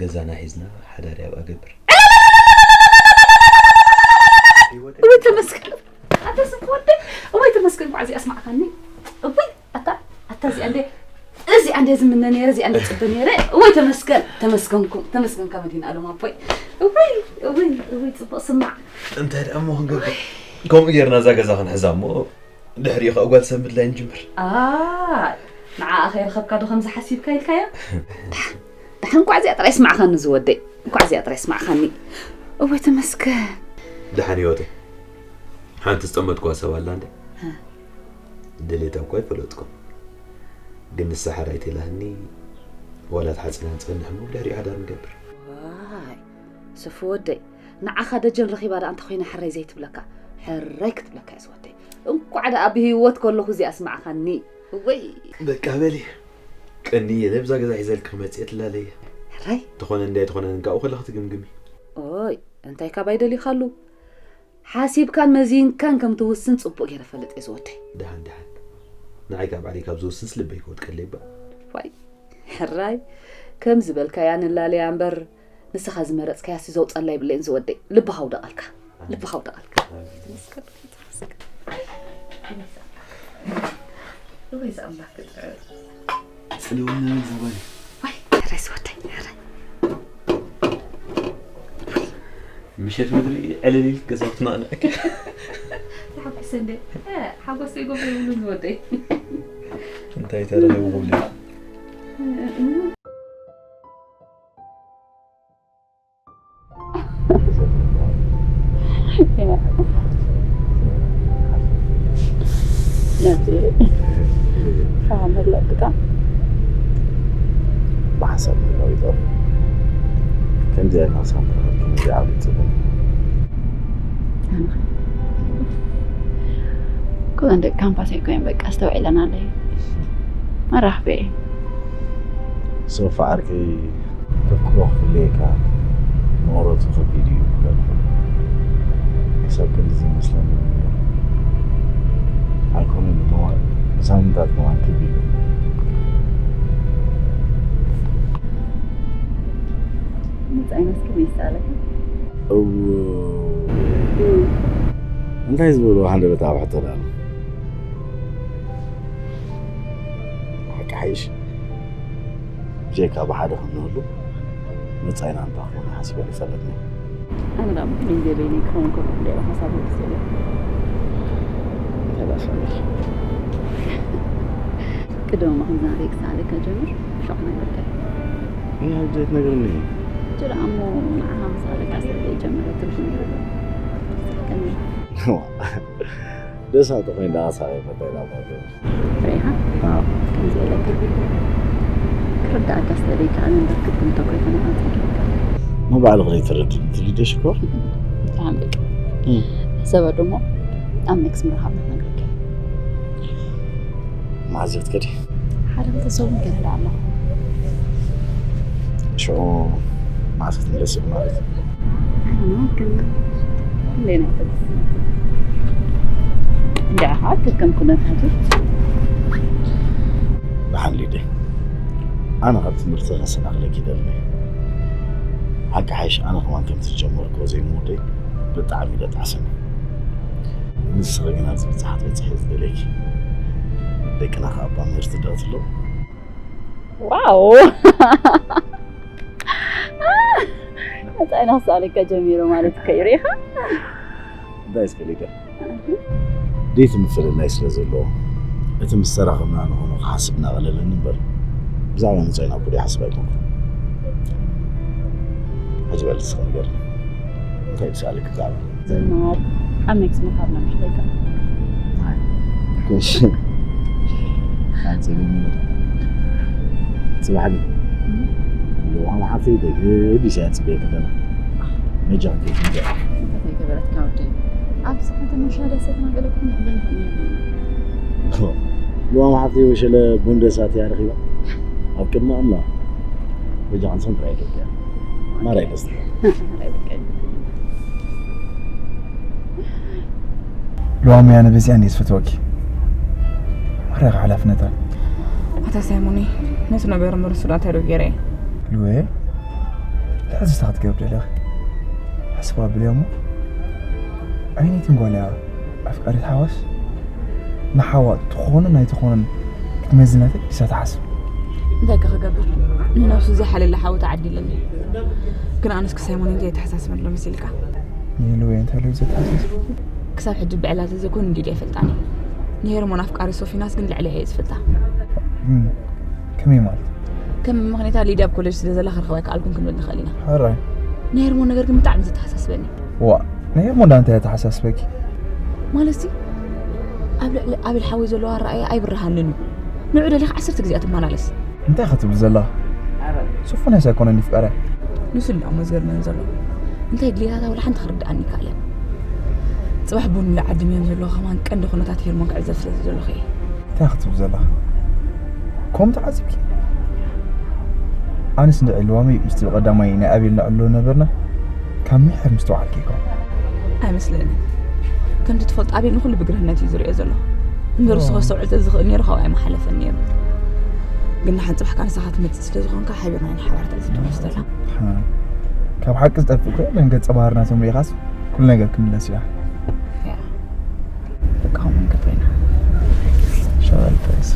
ገዛና ሒዝና ሓዳር ያብኣ ገብር። እወይ ተመስገን ኣታ ስም ወደ እወይ ተመስገን ኳዕ እዚኣ ኣስማዕካኒ እወይ ኣታ ኣታ እዚኣ እንደ እዚኣ እንደ ዝምነ ነይረ እዚኣ እንደ ጽበ ነይረ እወይ ተመስገን ተመስገንኩም ተመስገንካ መዲና ኣሎም ኣቦይ እወይ እወይ እወይ ጽቡቕ ስማዕ እንታይ ደኣ እሞ ክንገብር ከምኡ ጌርና እዛ ገዛ ክንሕዛ እሞ ድሕሪኡ ኸኣ ጓል ሰብ ምድላይ ንጅምር። ኣይ ንዓኣ ከይረኸብካ ዶ ከምዚ ሓሲብካ ኢልካያ? ደሓን እንኳዕ እዚኣ ጥራይ ስማዕኻኒ ዝወደይ እንኳዕ እዚኣ ጥራይ ስማዕኻኒ እወ ተመስገን። ደሓን ህይወተይ ሓንቲ ዝጠመትኳ ሰብ ኣላ እንደ ድሌታ እኳ ኣይፈለጥኩን ግን ንሳ ሓራይ ተላህኒ ዋላ ተሓፂና ንፀንሕ እሞ ብድሕሪኡ ሓዳር ንገብር። ዋይ ስፉ ወደይ ንዓኻ ደጀን ረኺባ ደኣ እንተኾይና ሕረይ ዘይትብለካ ሕረይ ክትብለካ እየ ዝወደይ እንኳዕ ደኣ ብህይወት ከለኹ እዚኣ ኣስማዕኻኒ እወይ በቃ በሊ ቀንየ ነብዛ ገዛ ሒዘልኪ ክመፅእ ትላለየ ሕራይ ተኾነ እንደ ኣይተኾነን ካብኡ ከለኺ ትግምግሚ ኦይ እንታይ ካባይ ደሊኻሉ ሓሲብካን መዚንካን ከም ትውስን ጽቡቕ ገይረ ፈልጥ እየ ዝወደይ ደሓን ደሓን ንዓይ ካብ ባዕለይ ካብ ዝውስንስ ልበይ ክወድቀለይ እባ ዋይ ሕራይ ከም ዝበልካያ ንላለያ እምበር ንስኻ ዝመረጽካያ ሲ ዘውጸላ ይብለይን ዝወደይ ልብኻ ውደቐልካ ልብኻ ውደቐልካ ጽልውና ምን ዘባኒ ዋይ ሕራይ ዝወደይ ሕራይ ምሸት ምድሪ ዕልል ኢልክ ገዛውትና ኣነኣኪ ተሓጒሰ እንደ ሓጎስ ዘይገብሮ ይብሉ ዝወደይ እንታይ ተረኺቡ ክብሉ ነቲ ሰላም መለጥካ ብሓሳብ ምህላው ይጠፍ። ከምዚ ዓይነት ሓሳብ ምርኻብ ከምዚ ዓብዪ ጽቡቕ። ኩለን ደቂ ካምፓስ ኣይኮይን፣ በቃ ኣስተውዒለን ኣለይ። መራኽቢ እየ። ሶፋ ዓርከይ፣ ተፍቅሮ ክፍለየካ ምህረቱ ከቢድ እዩ ይብለኒ። ክሳብ ክንድዚ ይመስለኒ ነይሩ። ኣይኮነን እሞ፣ ንሳምንታት ከማን ክብ ኢሉ። መጻኢና እስኪ መይሳለካ። እው፣ እንታይ ዝበሉ ሃንደበት ኣብ ሕቶ ደኣ ኣሎ? ሓቂ ሓይሽ፣ ብጀካ ብሓደ ክንህሉ መጻኢና እንታይ ክኸውን ሓሲበ ኣይፈልጥን። ኣነ ደኣ ምክንያት ገበይኒ ክኸውን ከሎ እንደ ሓሳብ ወዲ ሰለ። ተባሰለሽ። ቅድም ኣኹም ዛሬ ክሳለካ ጀምር፣ ሾቕ ነገርከ። ይህ ኣብጀት ነገር ምን? ጀራ ኣሞ ንዓኻ ምሳለካ ስለ ጀመረ ትርጉም የብሉን። ከመይ? ደስ ኣቶ ኮይን ደኣ ሳበ ፈተና ባገ። ሬሃ? ኣዎ። ከምዚ ኢለካ። ክርዳእካ ስለ ዘይከኣለ እምበር ክትግምቶ ከይኮነ ኣንጻር ይከኣል። ንባዕልኺ ዘይትረድእ ትልደሽ እኮ። ብጣዕሚ በቃ። እም። ሰበ ደሞ ኣብ ኔክስት ምርኻብ ንክነግረካ። መዓዝ ክትከዲ? ሓደ ክልተ ሰሙን ገለ ደኣ ኣለኹ። ሽዑ መዓስ ክትምለስ ኢኺ ማለት? ኣነ ግን ክንደይ ናይ ተግስቲ። እንድሕር ከኣ ከከም ኩነታቱ። ደሓን ሊደ፣ ኣነ ካብ ትምህርቲ ከሰናኽለኪ ይደሊ። ሓቂ ሓይሽ ኣነ ከማን ከምቲ ዝጀመርክዎ ዘይምውደይ ብጣዕሚ እዩ ዘጣዕሰኒ። ንስኺ ግን ኣብዚ ብጽሓት በጺሐ ዝደልየኪ። ደቅና ከኣ እባ ምህርቲ ደኣ ትብሎ። ዋው! መጻኢና ክሳለካ ጀሚሩ ማለት እዩ፣ ሪኢኻ? እንታይ እስከ ሊደ? ደይቲ ምፍልላይ ስለ ዘለዎ፣ እቲ ምስ ተራኸብና ንኾኖ ክሓስብ እናቐለለኒ እምበር፣ ብዛዕባ መጻኢና እኮ ዘይሓስብ ኣይኮንኩን። ሕጂ በል እስከ ንገርኒ። እንታይ እዩ ዝሰኣለኪ ብዛዕባ? ዝናብ ኣብ ኔክስት ምርኻብና ምሽ ደይካ። እሺ። ኣንተ ግን ጽባሕ ግን እም። ልዋም ሓፍተይ ደገ ቢስ እያ ጽበየኪ ኣለና። መጃ ክንከይድ ንገራ። እንታይ ገበረትካ ወደይ? ኣብዚ ከተማ ሻዳ ሰተናገለኩም ንዕብለን ሆነ። ልዋም ሓፍተይ ወሸለ ቡንደሳት እያ ረኺባ። ኣብ ቅድሚ ኣምላኽ መጃ ክንሰምራ ይደግያ። ማራ ይደስታ። ማራ ይደግያ። ሎሚ ኣነ በዚኣ እንድየ ዝፈትወኪ። ማርያ ሓላፍነታ። ኣታ ሳይሞኒ፣ ነቲ ነገር ምርሱ ዳታ ዶ ገይረ እየ? ልወየ፣ ትዕዝዝታ ክትገብር ደለኺ። ሓስባ ኣብልያ እሞ፣ ዓይነይትን ጓል እያ ኣፍቃሪት ሓዋስ ንሓዋ ትኾንን ኣይትኾንን ክትመዝናተይ እሳ ትሓስብ። እንታይ ከ ክገብር? ንነብሱ ዘይሓለለ ሓዊ ተዓዲለኒ። ግን ኣነስ ክሳይሞኒ እንታይ የተሓሳስበሎ መሲልካ? ንልወየ እንታይ ኢሉ ዘተሓሳስብ? ክሳብ ሕጂ ብዕላተ ዘይኮነ እንዲድ ኣይፈልጣን እየ። ንሄርሞን ኣፍቃሪ ሶፊናስ ግን ልዕሊ እየ ዝፈልጣ። እም፣ ከመይ ማለት? ከም ምኽንያታ ሊድያ ኣብ ኮሌጅ ስለ ዘላ ክረኽባ ኣይከኣልኩን ክንብል ንኽእል ኢና። ሕራይ። ናይ ሄርሞን ነገር ግን ብጣዕሚ ዘተሓሳስበኒ። ዋ፣ ናይ ሄርሞን ዳ እንታይ የተሓሳስበኪ? ማለትሲ፣ ኣብ ልዕሊ ኣቤል ሓወይ ዘለዎ ኣረኣእያ ኣይብርሃንን እዩ። ንዑ ደሊኻ ዓሰርተ ግዜ እያ ትመላለስ። እንታይ ክትብል ዘለኻ? ሶፎንያስ ኣይኮነን ይፍቀርያ። ንሱ እንዳሞ ዝገርመኒ ዘሎ። እንታይ ድሌታታ ወላ ሓንቲ ክርድኣኒ ይከኣለን። ጽባሕ ቡን ኢለ ዓድም እዮም ዘለዉ ከማን ቀንዲ ኩነታት ሄርሞን ክዕዘብ ስለ ዘለኹ እየ። እንታይ ክትብል ዘለኻ? ከምኡ ተዓዚብኪ? ኣነስ እንድዒ ልዋመይ ምስቲ ብቐዳማይ ናይ ኣቤል ንዕሎ ነበርና ካብ ምሕር ምስተውዓልኪ እኮ። ኣይመስለንን። ከምቲ ትፈልጦ ኣቤል ንኹሉ ብግርህነት እዩ ዝሪኦ ዘሎ። እምበር እሱ ኦ። ከስተውዕል ተዝኽእል ነይሩ ካብኡ ኣይምሓለፈን ነይሩ። ግን ንሓንቲ ጽባሕ ከኣ ንስኻ ትመጽእ ስለ ዝኾንካ ሓቢርና ኢና ሓባር ተዕዝብቶ ንወስደላ። ሓ። ካብ ሓቂ ዝጠፍእ እኮ የለን፣ ገጸ ባህርና ተምሪኻስ ኩሉ ነገር ክምለስ እዩ። ያ። በቃ ከምኡ ንገብር ኢና። ሻባል ጥሬስ።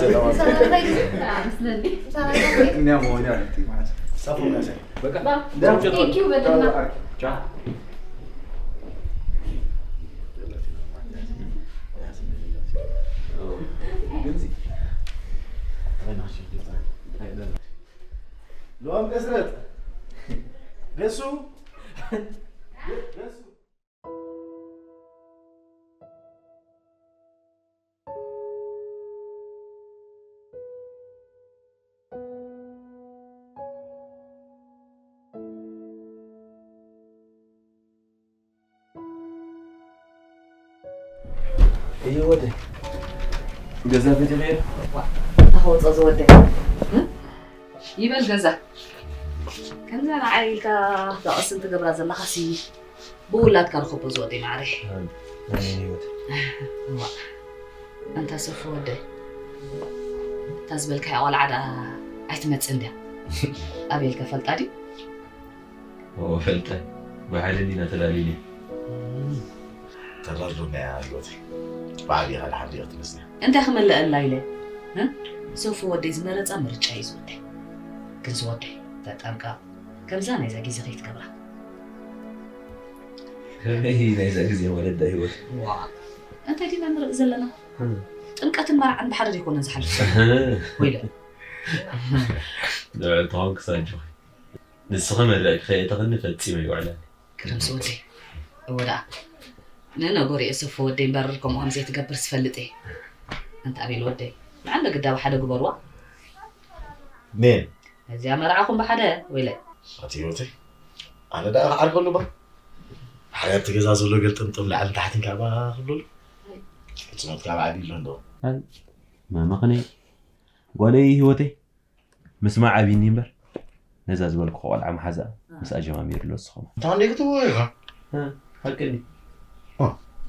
ሰላም። Thank you በልና። ሎም ገስረጥ ገሱ ገሱ እዩ ወደ ገዛ ቤተ መሄድ ተኸውፀ ዝወደ ይበል ገዛ ከምዛ ንዓይ ኢልካ ዳቕስን ትገብራ ዘለኻሲ ብውላድካ ርኸቦ ዝወደይ ማዕረ። ኣሜን ህይወት። እዋ፣ ኣንታ ሰፉ ወደይ፣ እታ ዝበልካያ ቆልዓ ደኣ ኣይትመጽእን ድያ? ኣቤል ከ ፈልጣ ድዩ? እወ ፈልጠ። ብሓይሊ እንዲና ተላሊልና። ተራርዶና እያ ህይወተይ። ብዓቢኻ ድሓን ዲኻ ትመጽእ? እንታይ ክምልአላ ኢለ? እ? ሰፉ ወደይ ዝመረጻ ምርጫ እዩ ዝወደይ። ግን ዝወደይ፣ ተጠንቀቕ። ከምዛ ናይዛ ግዜ ከይትገብራ። ከመይ ናይዛ ግዜ ወለዳ ህይወት። ዋ እንታይ ዲና ንርኢ ዘለና? ጥምቀትን መርዓን ብሓደ ዘይኮነን ዝሓልፍ ወይለ። ንብዕል ተኾንክስ ኣጆኺ። ንስኺ መርዕኪ ከየእተኽኒ ፈጺመ ኣይውዕላን። ክረምሲ ወደይ እወ ደኣ ንነገሩ እየ ሰፎ ወደይ እምበር ከምኡ ከም ዘይትገብር ስፈልጥ እየ። ኣንታ ኣቤል ወደይ ንዓንዶ ግዳ ብሓደ ግበርዋ። ሜን ነዚኣ መርዓኹም ብሓደ ወይለ ኣቲ ህይወተይ ኣነ ደኣ ክዓርከሉ ባ ሓደ ኣብቲ ገዛ ዘሎ ገልጥምጥም ላዕልን ታሕትን ካባ ክብለሉ ፍጹመት ካብ ዓዲ ኣሎ እንዶ ማማኽነይ ጓለይ ህይወተይ ምስማዕ ዓብይኒ እምበር ነዛ ዝበልኩ ቆልዓ መሓዛ ምስኣ ጀማሚሩ ኣሎ ዝኸውን እንታ እንደ ክትብሎ ኢኻ ሓቂ እንዲ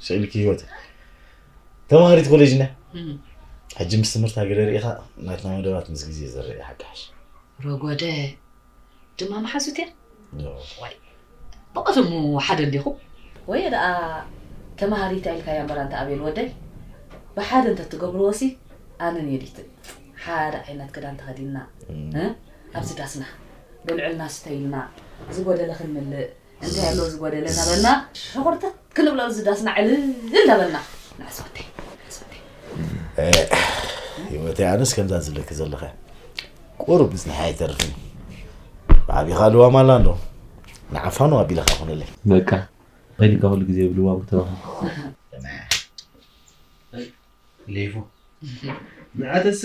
ስእልኪ ህይወት ተማሃሪት ኮሌጅ ና ሕጂ ምስ ትምህርታ ገለ ርኢኻ ናትና መደባት ምስ ግዜ ዝረአ ሓቃሽ ረጎደ ድማ መሓዙት እያ ዋይ ብቐትሙ ሓደ እንዲኹም ወየ ደኣ ተማሃሪታ ኢልካያ እምበር ኣንታ ኣቤል ወደይ ብሓደ እንተትገብርዎሲ ኣነን የዲትን ሓደ ዓይነት ክዳን ተኸዲንና ኣብዚ ዳስና ብልዕልና ስተይልና ዝጎደለ ክንምልእ እንታይ ኣሎ ዝጎደለ እናበልና ሕኹርተት ክንብሎ ኣብዚ ዳስና ዕልል እናበልና ንዕስወተይ ንዕስወተይ ህይወተይ ኣነስ ከምዛ ዝብለኪ ዘለኸ ቁሩብ ምጽንሐ ኣይተርፍን ብዓቢኻ ልዋም ኣላ እንዶ ንዓፋኑ ኣቢልኻ ኩነለይ በቃ ኸይድካ ኩሉ ግዜ ብልዋም ክተባኻ ሌፉ ንዓተስ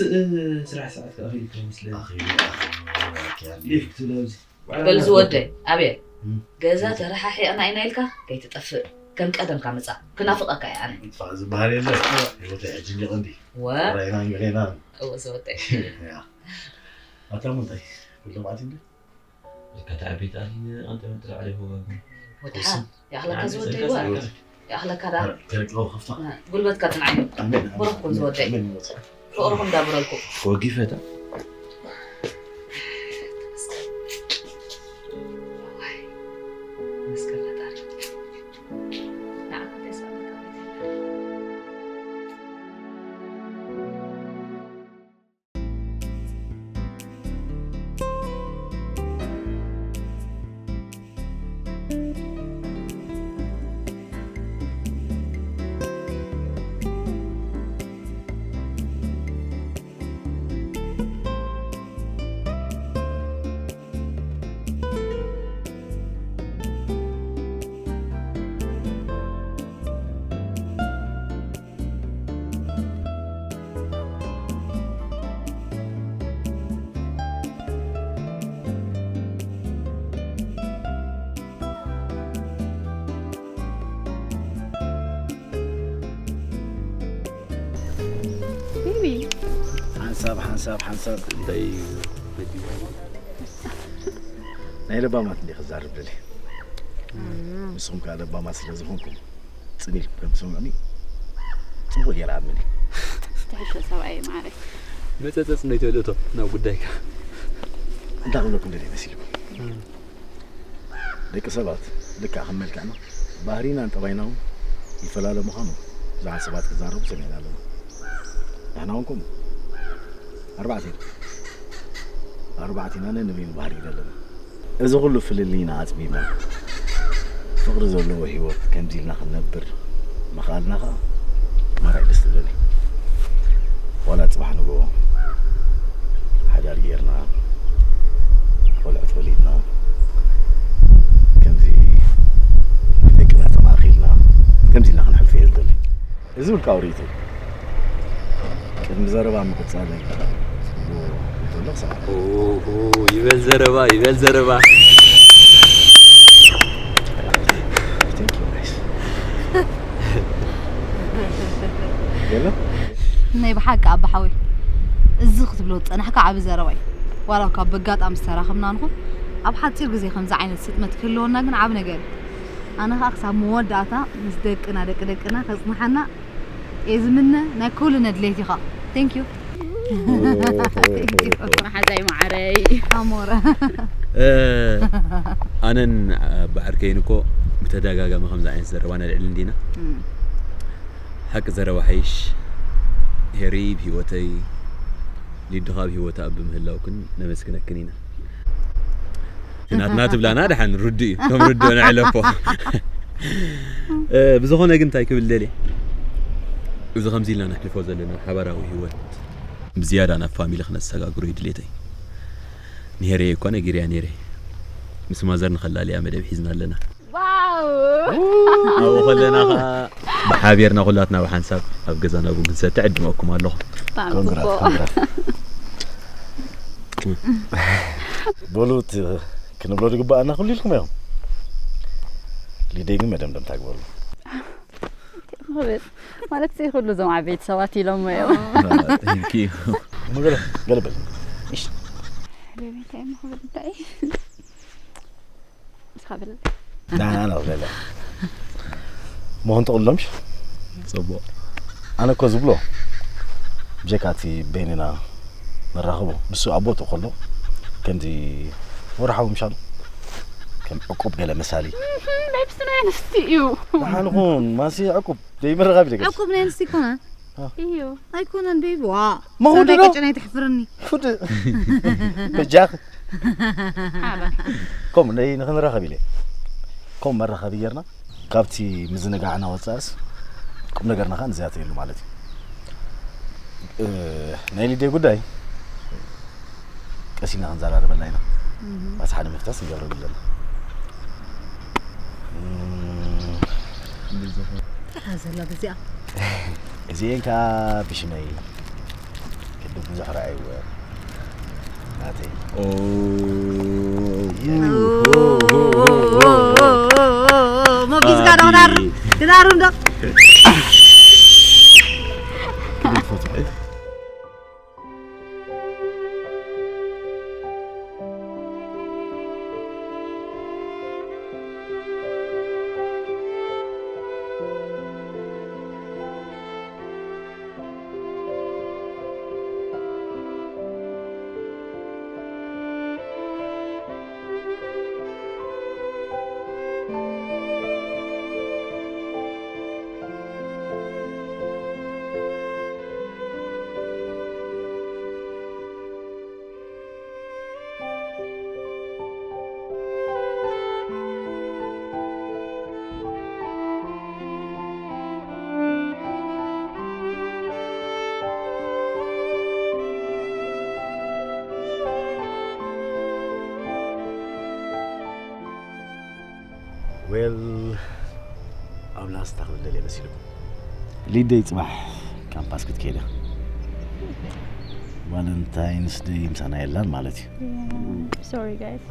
ስራሕ ሰዓት ከኣ ኸይድካ ይመስለኒ ሌፍ ክትብል ኣብዚ በል ዝወደይ ኣቤል ገዛ ተረሓሒቕና ኢና ኢልካ ከይትጠፍእ ከም ቀደምካ ምጻእ ክናፍቐካ እየ ኣነ ይጥፋእ ዝበሃል የለ ህይወተይ ሕጂ እንዲ ቐንዲ ወ ራይናን ገሌናን እወ ዝወደይ ያ ኣታ ምንታይ ኩሎም ኣትንዲ ከተዓቤት ኣሊነ ኣንተ መጥራ ዓለይ ወጋግም ወድሓን ይኣኽለካ ዝወደይዋ ይኣኽለካ ዳ ተረቀው ከፍታ ጉልበትካ ጽንዓዮ ብሩኽ ኩን ዝወደይ ፍቕርኹም ዳብረልኩም ወጊፈታ ሓንሳብ ሓንሳብ ሓንሳብ እንታይ ናይ ለባማት እንዲ ክዛርብ ደልየ ንስኹም ከዓ ለባማት ስለ ዝኾንኩም ፅን ኢልኩም ከም ትሰምዑኒ ፅቡቅ ገይረ ኣምን ትሕሾ ሰብኣየ ማዕረ መፀፀፅ እንዶ ይትበልእቶ ናብ ጉዳይካ እንታይ ክብለኩም ደልየ መሲልኩም ደቂ ሰባት ልክዕ ከም መልክዕና ባህሪናን ጠባይና እውን ይፈላለ ምዃኑ ብዙሓት ሰባት ክዛረቡ ሰሚዕና ኣለና። ንሕና እውን ከምኡ። ኣርባዕተ ኢና። ኣርባዕተ ኢና ነንበይኑ ባህሪ ኣለና። እዚ ኩሉ ፍልልይና ኣጽቢብና፣ ፍቕሪ ዘለዎ ህይወት ከምዚ ኢልና ክንነብር ምኽኣልና ኸኣ ማራ እዩ ደስ ዝብለኒ። ዋላ ጽባሕ ንግሆ ሓዳር ጌርና፣ ቆልዑት ወሊድና፣ ከምዚ ደቅና ተማእኺልና፣ ከምዚ ኢልና ክንሕልፎ እየ ዝደሊ። እዚ ውልቃዊ ርእይቶ እዩ። ቅድሚ ዘረባ ምቕጻል እንተሎ ክሰምዓካ። ኦሆ፣ ይበል ዘረባ፣ ይበል ዘረባ። Thank you, guys. የለ? ናይ ብሓቂ ኣባ ሓወይ፣ እዚ ክትብሎ ዝጸናሕካ ዓቢ ዘረባ እዩ። ዋላ እኳ በጋጣሚ ዝተራኸብና ንኹን፣ ኣብ ሓጺር ግዜ ከምዚ ዓይነት ስጥመት ክህልወና ግን ዓቢ ነገር እዩ። ኣነ ኸኣ ክሳብ መወዳእታ ምስ ደቅና፣ ደቂ ደቅና ከጽንሓና እየ ዝምነ። ናይ ኩልና ድሌት ኢኻ። Thank you። መሓዛይ ማዓረይ። ኣሞረ። እ፣ ኣነን ብዓርከይን እኮ ብተደጋጋሚ ከምዚ ዓይነት ዘረባ ነልዕል እንዲና። ሓቂ ዘረባ ሓይሽ። ሄሪ ብህይወተይ፣ ሊዱኻ ብህይወታ ኣብ ብምህላውክን ነመስግነክን ኢና። እቲ ናትና ትብላና ደሓን ርዱእ እዩ። ከም ርዱእ ነዕለፎ። እ፣ ብዝኾነ ግን እንታይ ክብል ደልየ፣ እዚ ከምዚ ኢልና ነሕልፎ ዘለና ሓባራዊ ህይወት ብዝያዳ ናብ ፋሚሊ ክነሰጋግሮ እዩ ድሌተይ። ንሄረየ እኳ ነጊርያ ነይረ። ምስ ማዘር ንኸላልያ መደብ ሒዝና ኣለና። ዋው ኣብኡ ከለና ኸዓ ብሓቢርና ኩላትና ብሓንሳብ ኣብ ገዛና ቡን ክንሰቲ ዕድመኩም ኣለኹ። ብጣዕሚ ኮንግራት ጽቡቅ ኮንግራት። በሉ እቲ ክንብሎ ዝግባኣና ኩሉ ኢልኩም እዮም። ሊደይ ግን መደምደምታ ግበሩ። ክብል ማለት እዚ ኩሉ እዞም ዓበይቲ ሰባት ኢሎሞ እዮም Thank you። እሞ ገለ ገለ በል። እሺ። ቤቢታይ ምክብል እንታይ ንስኻ በል ና ና ና ገለ። መሆን ተቕሎምሽ ጽቡቕ። ኣነ እኮ ዝብሎ ብጀካ እቲ በይንና ንራኸቦ ንሱ ኣብ ቦትኡ ከሎ ከምዚ ወርሓዊ ምሻሉ ከም ዕቁብ ገለ መሳሊ ናይ ብስና ኣንስቲ እዩ ደሓን ኹን ማሲ ዕቁብ ዘይምርኻብ ኢለ ገለ ዕቁብ ናይ ኣንስቲ ይኮነ እዩ ኣይኮነን ቤቢ ዋ መውደዶ? ሳንዳይ ቀጨናይ ትሕፍርኒ ኩድ በጃኽ ሓባ ከም ነይ ንኽንራኸብ ኢለ ከም መራኸቢ ጌርና ካብቲ ምዝንጋዕና ወፃእስ ቁም ነገርና ከዓ ንዝያተየሉ ማለት እዩ እ፣ ናይ ሊደይ ጉዳይ ቀስ ኢልና ክንዘራረበላ ኢና ባቲ ሓደ መፍታስ ንገብረ ብለና ተላ ዘላ ብዚኣ እዚኤን ከዓ ብሽመይ ቅድም ብዙሕ ረኣይወ ናተይ ኦ፣ ሞጊዝካ ዶ ክዳሩ ክዳሩ እንዶ ዌል ኣብ ላስታ ክብል ደልየ መሲልኩም ሊደይ ፅባሕ ካምፓስ ክትከይዳ ቫለንታይንስ ደይ ምሳና የላን ማለት እዩ Sorry guys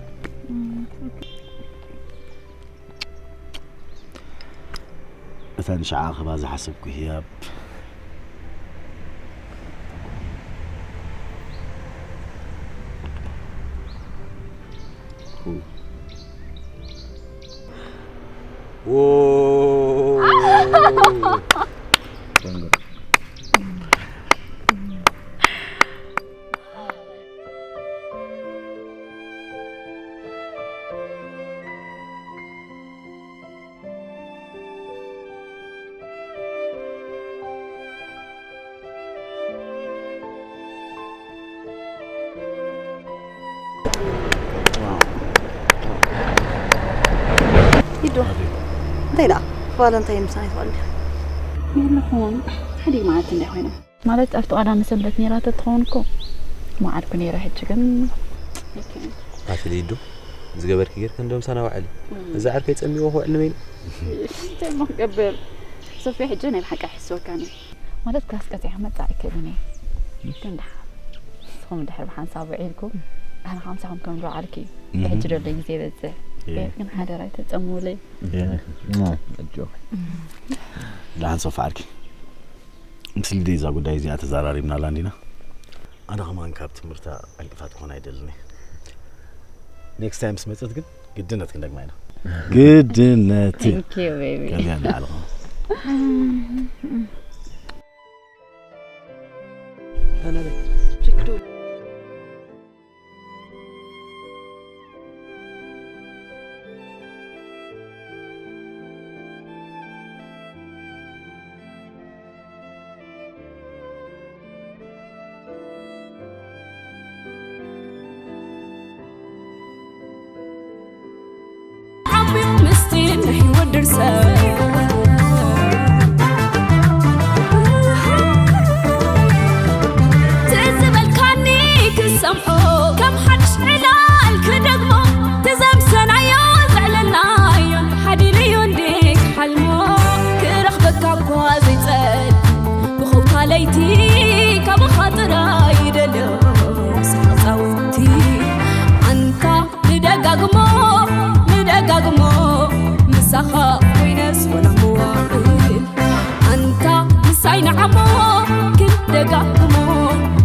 እታ ንሽዓ ክባ ዝሓሰብኩ ህያብ እንታይ ደኣ ቫለንታይን ምሳና ይትዋል እንዲያ? የለኹም። ሓዲግ መዓልቲ እንታይ ኮይና? ማለት ኣብቲ ቀዳሚ ሰንበት ነይራ ተትኸውን እኮ መዓልኩ ነይረ። ሕጂ ግን ኣቲ ሊዱ፣ ዝገበርኪ ጌርኪ እንዶ ምሳና ውዐሊ። እዚ ዓርከይ ጸሚዎ ክውዕል ንበይኑ። እንታይ እሞ ክገብር? ሶፊያ፣ ሕጂ ናይ ብሓቂ ኣይሕስወካን እየ። ማለት ክላስ ቀጺዐ ክመጽእ ኣይክእልን እየ። ግን ደሓን ንስኹም ድሕር ብሓንሳብ ውዒልኩም ኣነ ከዓ ምሳኹም ከም ዝውዓልኩ እዩ። ሕጂ ደሎ ግዜ ይበዝሕ። ግን ሓደራ ኣይተጸምውለይ። ኣጆኺ። ደሓን ሶፊ ዓርኪ። ምስ ሊደይ እዛ ጉዳይ እዚኣ ተዘራሪብናላ እንዲና። ኣነ ከማን ካብ ትምህርታ ዕንቅፋት ክኾን ኣይደልን እየ። ኔክስት ታይም ምስ መጸት ግን ግድነት ክንደግማ ኢና። ግድነት። Thank you, baby። ከዚኣ ንዓልኹ። ዓሚቕ ምስጢር ናይ ህይወት ድርሰት። ትዝ ዝበልካኒ ክሰምዖ፣ ከም ሓድሽ ዕላል ክደግሞ፣ ትዘምሰናዮ ዘዕለልናዮ ሓዲር እዩ እንዴ ክሓልሞ፣ ክረኽበካ እኳ ዘይጸል ብኸውታ ለይቲ ካባኻ ጥራይ ይደልዮ ስሓቕ ጻውቲ። ኣንታ ንደጋግሞ ንደጋግሞ ምሳኻ ኮይነስ ወላ መዋእል። ኣንታ ምሳይ ንዓሞ ክንደጋግሞ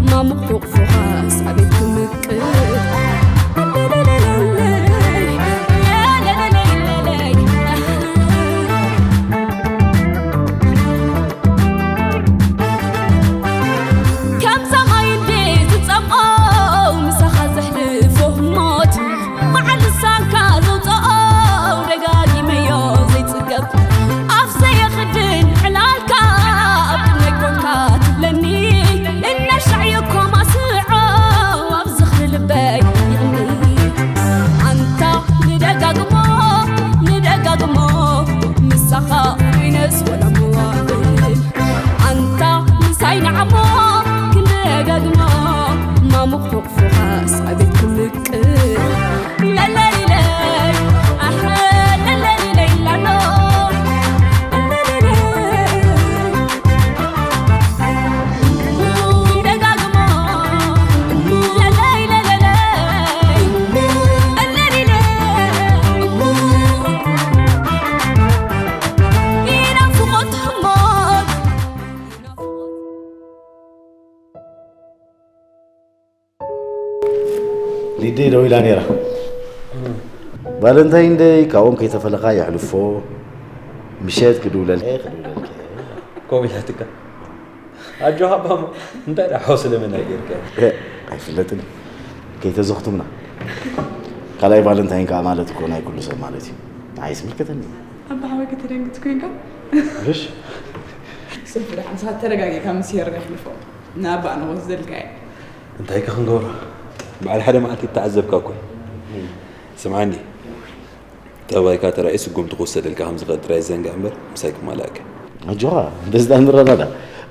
ማሙቕ ሕቑፎኻስ ኣቤት ክምቅር። ከምዛ ማይ እንዴ ዝጸምኦ ምሳኻ ዘሕልፎ ህሞት፣ መዓል ልሳንካ ዘውጽኦ ደጋጊመዮ ዘይጽገብ፣ ኣፍ ዘየኽድን ዕላልካ ኣብ ቅድመይ ኮንካ ትብለኒ፣ እናሻዕዮ እኮ ማስዖ ኣብ ዝኽሪ ልበይ ይቕኒ። ኣንታ ንደጋግሞ ንደጋግሞ ምሳኻ ኮይነስ ወላ መዋእል። ኣንታ ምሳይ ንዓሞ ክንደጋግሞ ማሙቕ ሕቑፎኻስ ኣቤት ክምቅር። ለለይለይ ኣሕ ለለይለይ ላሎ ለለይለይ ደጋግሞ ለለይለይ ለለይለይ ይናፍቖት ህሞት። ሊደይ ደዊላ ነይራ። ቫለንታይን ደይ ካብኦም ከይተፈለኻ የሕልፎ፣ ምሸት ክድውለልኪ ክድውለልኪ። ከምኡ ኢላትካ? ኣጆኻ ኣባሞ፣ እንታይ ደኣ ሓው ስለመናይ ጌርካ? እ፣ ኣይፍለጥን። ከይተዘኽቱምና። ካልኣይ ቫለንታይን ከኣ ማለት እኮ ናይ ኩሉ ሰብ ማለት እዩ። ንዓይስ ምልከተኒ። ኣባ ሓወይ ከተደንግጽ ኮይንካ? ርሽ። ሰልፊ ደሓን ንስኻ ተረጋጊእካ ምስ የር የሕልፎ። ንኣባ ንጎስ ዘልካየ። እንታይ ከ ክንገብሮ? በዓል ሓደ መዓልቲ እተዓዘብካ እኮ። ስምዓኒ። ጠባይካ ተራእዩ ስጉምቲ ክውሰደልካ ከም ዝኽእል ጥራይ ዘንግዕ እምበር ምሳይ ክማላእካ። ኣጆኻ፣ በዚ ተኣምር ኣላዳ።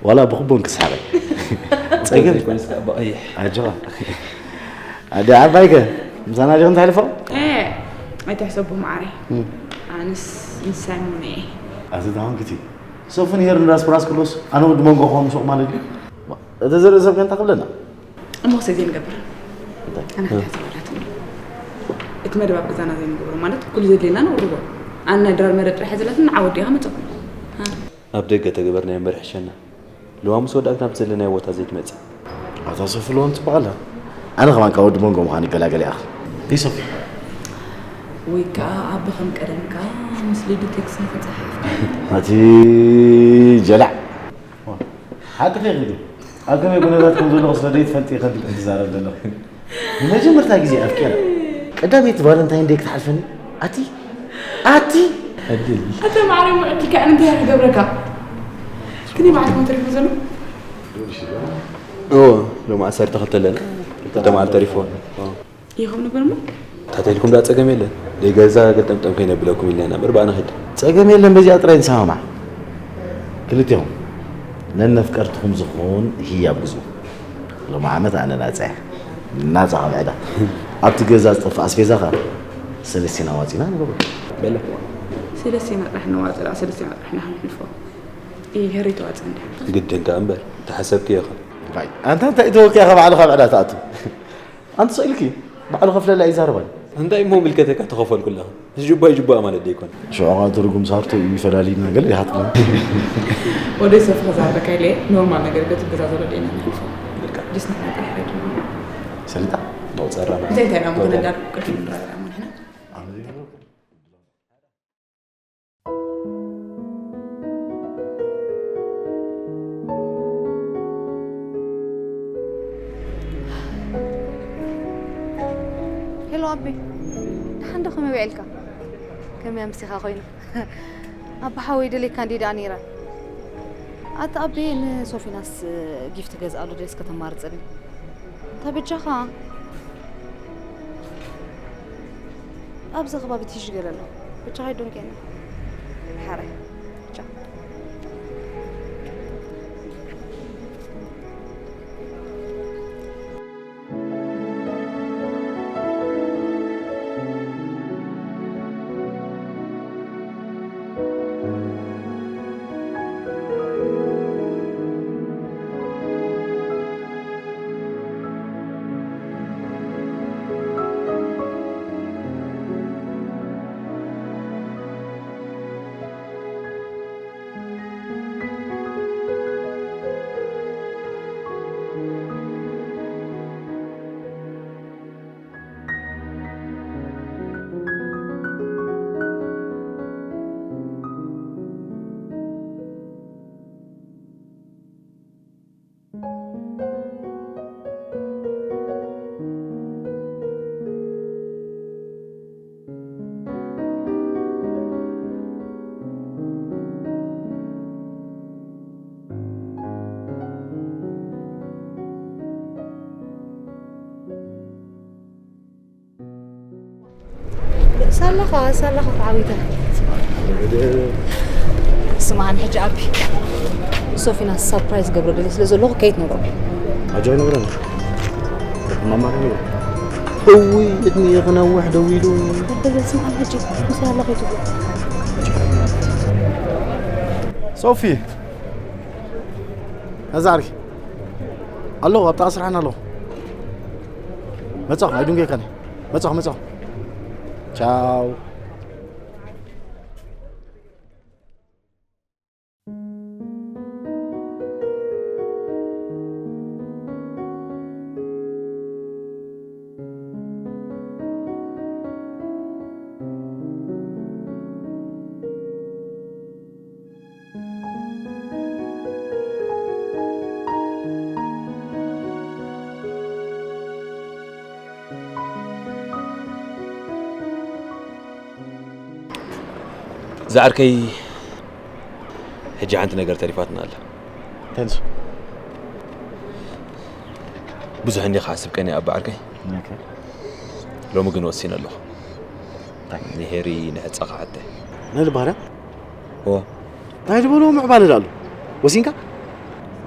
ዋላ ብኽቦን ክስሓቐ። ጸገም። ዘይኮነስ ከኣ ብቐይሕ። ኣጆኻ። ኣደ ዓባይከ፣ ምሳና ዲኽን ተሕልፎ? ኤ፣ ኣይትሕሰቡ መዓረይ። እም። ኣነስ ምስ ሳይሞን እየ። ኣቲ ተሃንክቲ። ሶፍን ሄርን ራስ ብራስ ክሎስ፣ ኣነ ወዲ መንጎ ክኾኑ ሱቕ ማለት እዩ። እቲ ዝርኢ ሰብ ከ እንታይ ክብለና? እሞ ክሰይ ዘይንገብር። እንታይ? ኣነ ክትሕዝ የብላትን። እቲ መደብ ኣብ ገዛና ዘይንገብሮ ማለት ኩሉ ዘድልየና ነቕርቦ። ኣነ ናይ ድራር መደብ ጥራሕ እያ ዘላትን ንዓ ወዲኻ መጾ። ሃ? ኣብ ደገ ተገበርናዮ እምበር ይሕሸና። ልዋምስ ወዳእክና ኣብቲ ዘለናዮ ቦታ ዘይትመጽእ። ኣታ ሶፊ ልዋም ጽቡቕ ኣላ። ኣነ ከማን ካብ ወዲ መንጎ ምዃን ይገላገል ይኣኽል። ደይ ሶፊ? ወይ ከኣ ኣቦ ከም ቀደምካ ምስ ሊዱ ቴክስት ንኽጸሓፍ። ኣቲ ጀላዕ። ሓቂ ፌክ እዩ። ኣብ ከመይ ኩነታት ከም ዘለኹ ስለ ዘይትፈልጢ ኢኻ ድቂ ትዛረብ ዘለኹ። ንመጀመርታ ግዜ ኣፍቂረ። ቀዳመይቲ ቫለንታይን ደይ ክትሓልፈኒ? ኣቲ? ኣቲ? ዕድል። ኣታ ማዕረ፣ ምዕድልካ ኣነ እንታይ ክገብረካ? ክንደይ መዓልቲ እሞ ተሪፉ ዘሎ? እዎ፣ ሎሚ ዓሰርተ ክልተ ኣለና። ክልተ መዓልቲ ተሪፉ። ይኸም ነበር እሞ? ታተልኩም ዳ ጸገም የለን። ደይ ገዛ ገጠምጠም ከይነብለኩም ኢልና ኢና እምበር ብኣና ኸይድ። ጸገም የለን፣ በዚኣ ጥራይ ንሰማማዕ። ክልቴኹም ነነፍቀርትኹም ዝኾን ህያብ ግዙ። ሎሚ ዓመት ኣነ ናጻ እየ። ናጻ ካብ ዕዳ። ኣብቲ ገዛ ዝጠፍእ ኣስቤዛ ኸ ሰለስቲና ዋጺና ንገብሮ። በለ። ሰለስቲና ጥራሕ ንዋጽእ፣ ሰለስቲና ጥራሕ ንሓልፎ። ይሄሪ ተዋጽእ እንዲያ። ግድን ከኣ እምበር፣ ተሓሰብክዮ ኸ? ባይ፣ ኣንታ እንታይ ተወኪያ ከባዕሉ ካብ ዕዳ ትኣቱ? ኣንተ ስቕ ኢልኪ ባዕሉ ከፍለላ ይዛረባል። እንታይ እሞ ምልከተካ ተኸፈልኩ ኣለኻ? እዚ ጅባ እዩ ጅባ ማለት ደይኮን። ሽዑ ኸዓ ትርጉም ሳርቶ እዩ ይፈላልዩና ገለ ይሓትኩ። ወደ ሰፍ ከዛረበካ ኢለ ኖርማል ነገር ገት ገዛ ዘሎ ደይና ንሓልፎ። በቃ። ጅስ ንሕና ጥራሕ ኣይኮነ። ሰሊጣ? ዶ ጸራ። እንታይ እንታይ ኢና ምኾነ እንዳልኩ ቅድም ንረዳዳ እሞ ንሕና። ሄሎ ኣቢ፣ ደሓን ዶ ከመይ ውዒልካ? ከመይ ኣምሲኻ ኮይኑ? ኣቢ ሓወይ ደልየካ እንዲ ደኣ ነይረ። ኣታ ኣቢ ንሶፊናስ ጊፍት ገዝኣሉ ድረስ ከተማርጸኒ። እንታ በጃኻ ኣብዚ ከባቢ ትይሽ ገለ ኣሎ። በጃኻ ኣይዶንቄኒ። ሓራይ። ቻው። ሳላኻ ሳላኻ ተዓዊተ። ስምዓን ሕጂ ኣቢ፣ ንሶፊና ሰርፕራይዝ ገብሮ ደልየ ስለ ዘለኹ ከይት ነብሮ። ኣጆ ነብረን። ማማ ነብረን። እውይ፣ እድሜ ክነውሕ ደው ኢሉ። ኣበለ ስምዓን ሕጂ፣ ንሳላ ከይትብሎ። ሶፊ፣ ነዛ ዓርኪ። ኣለኹ፣ ኣብ ጥቓ ስራሕና ኣለኹ። መጻኹ፣ ኣይድንጎየካን እየ። መጻኹ፣ መጻኹ። ቻው። ዝዓርከይ፣ ሕጂ ሓንቲ ነገር ተሪፋትና ኣላ። ተንሱ። ብዙሕ እንዲኻ ዓስብ ቀኒ ኣብ በዓርከይ። ኦኬ። ሎሚ ግን ወሲነ ኣለኹ። እንታይ? ንሄሪ ንሕጻ ክሓተ። ናይ ልባርያ? እዎ። እንታይ ዝበሎ ምዕባለ ዳሉ? ወሲንካ?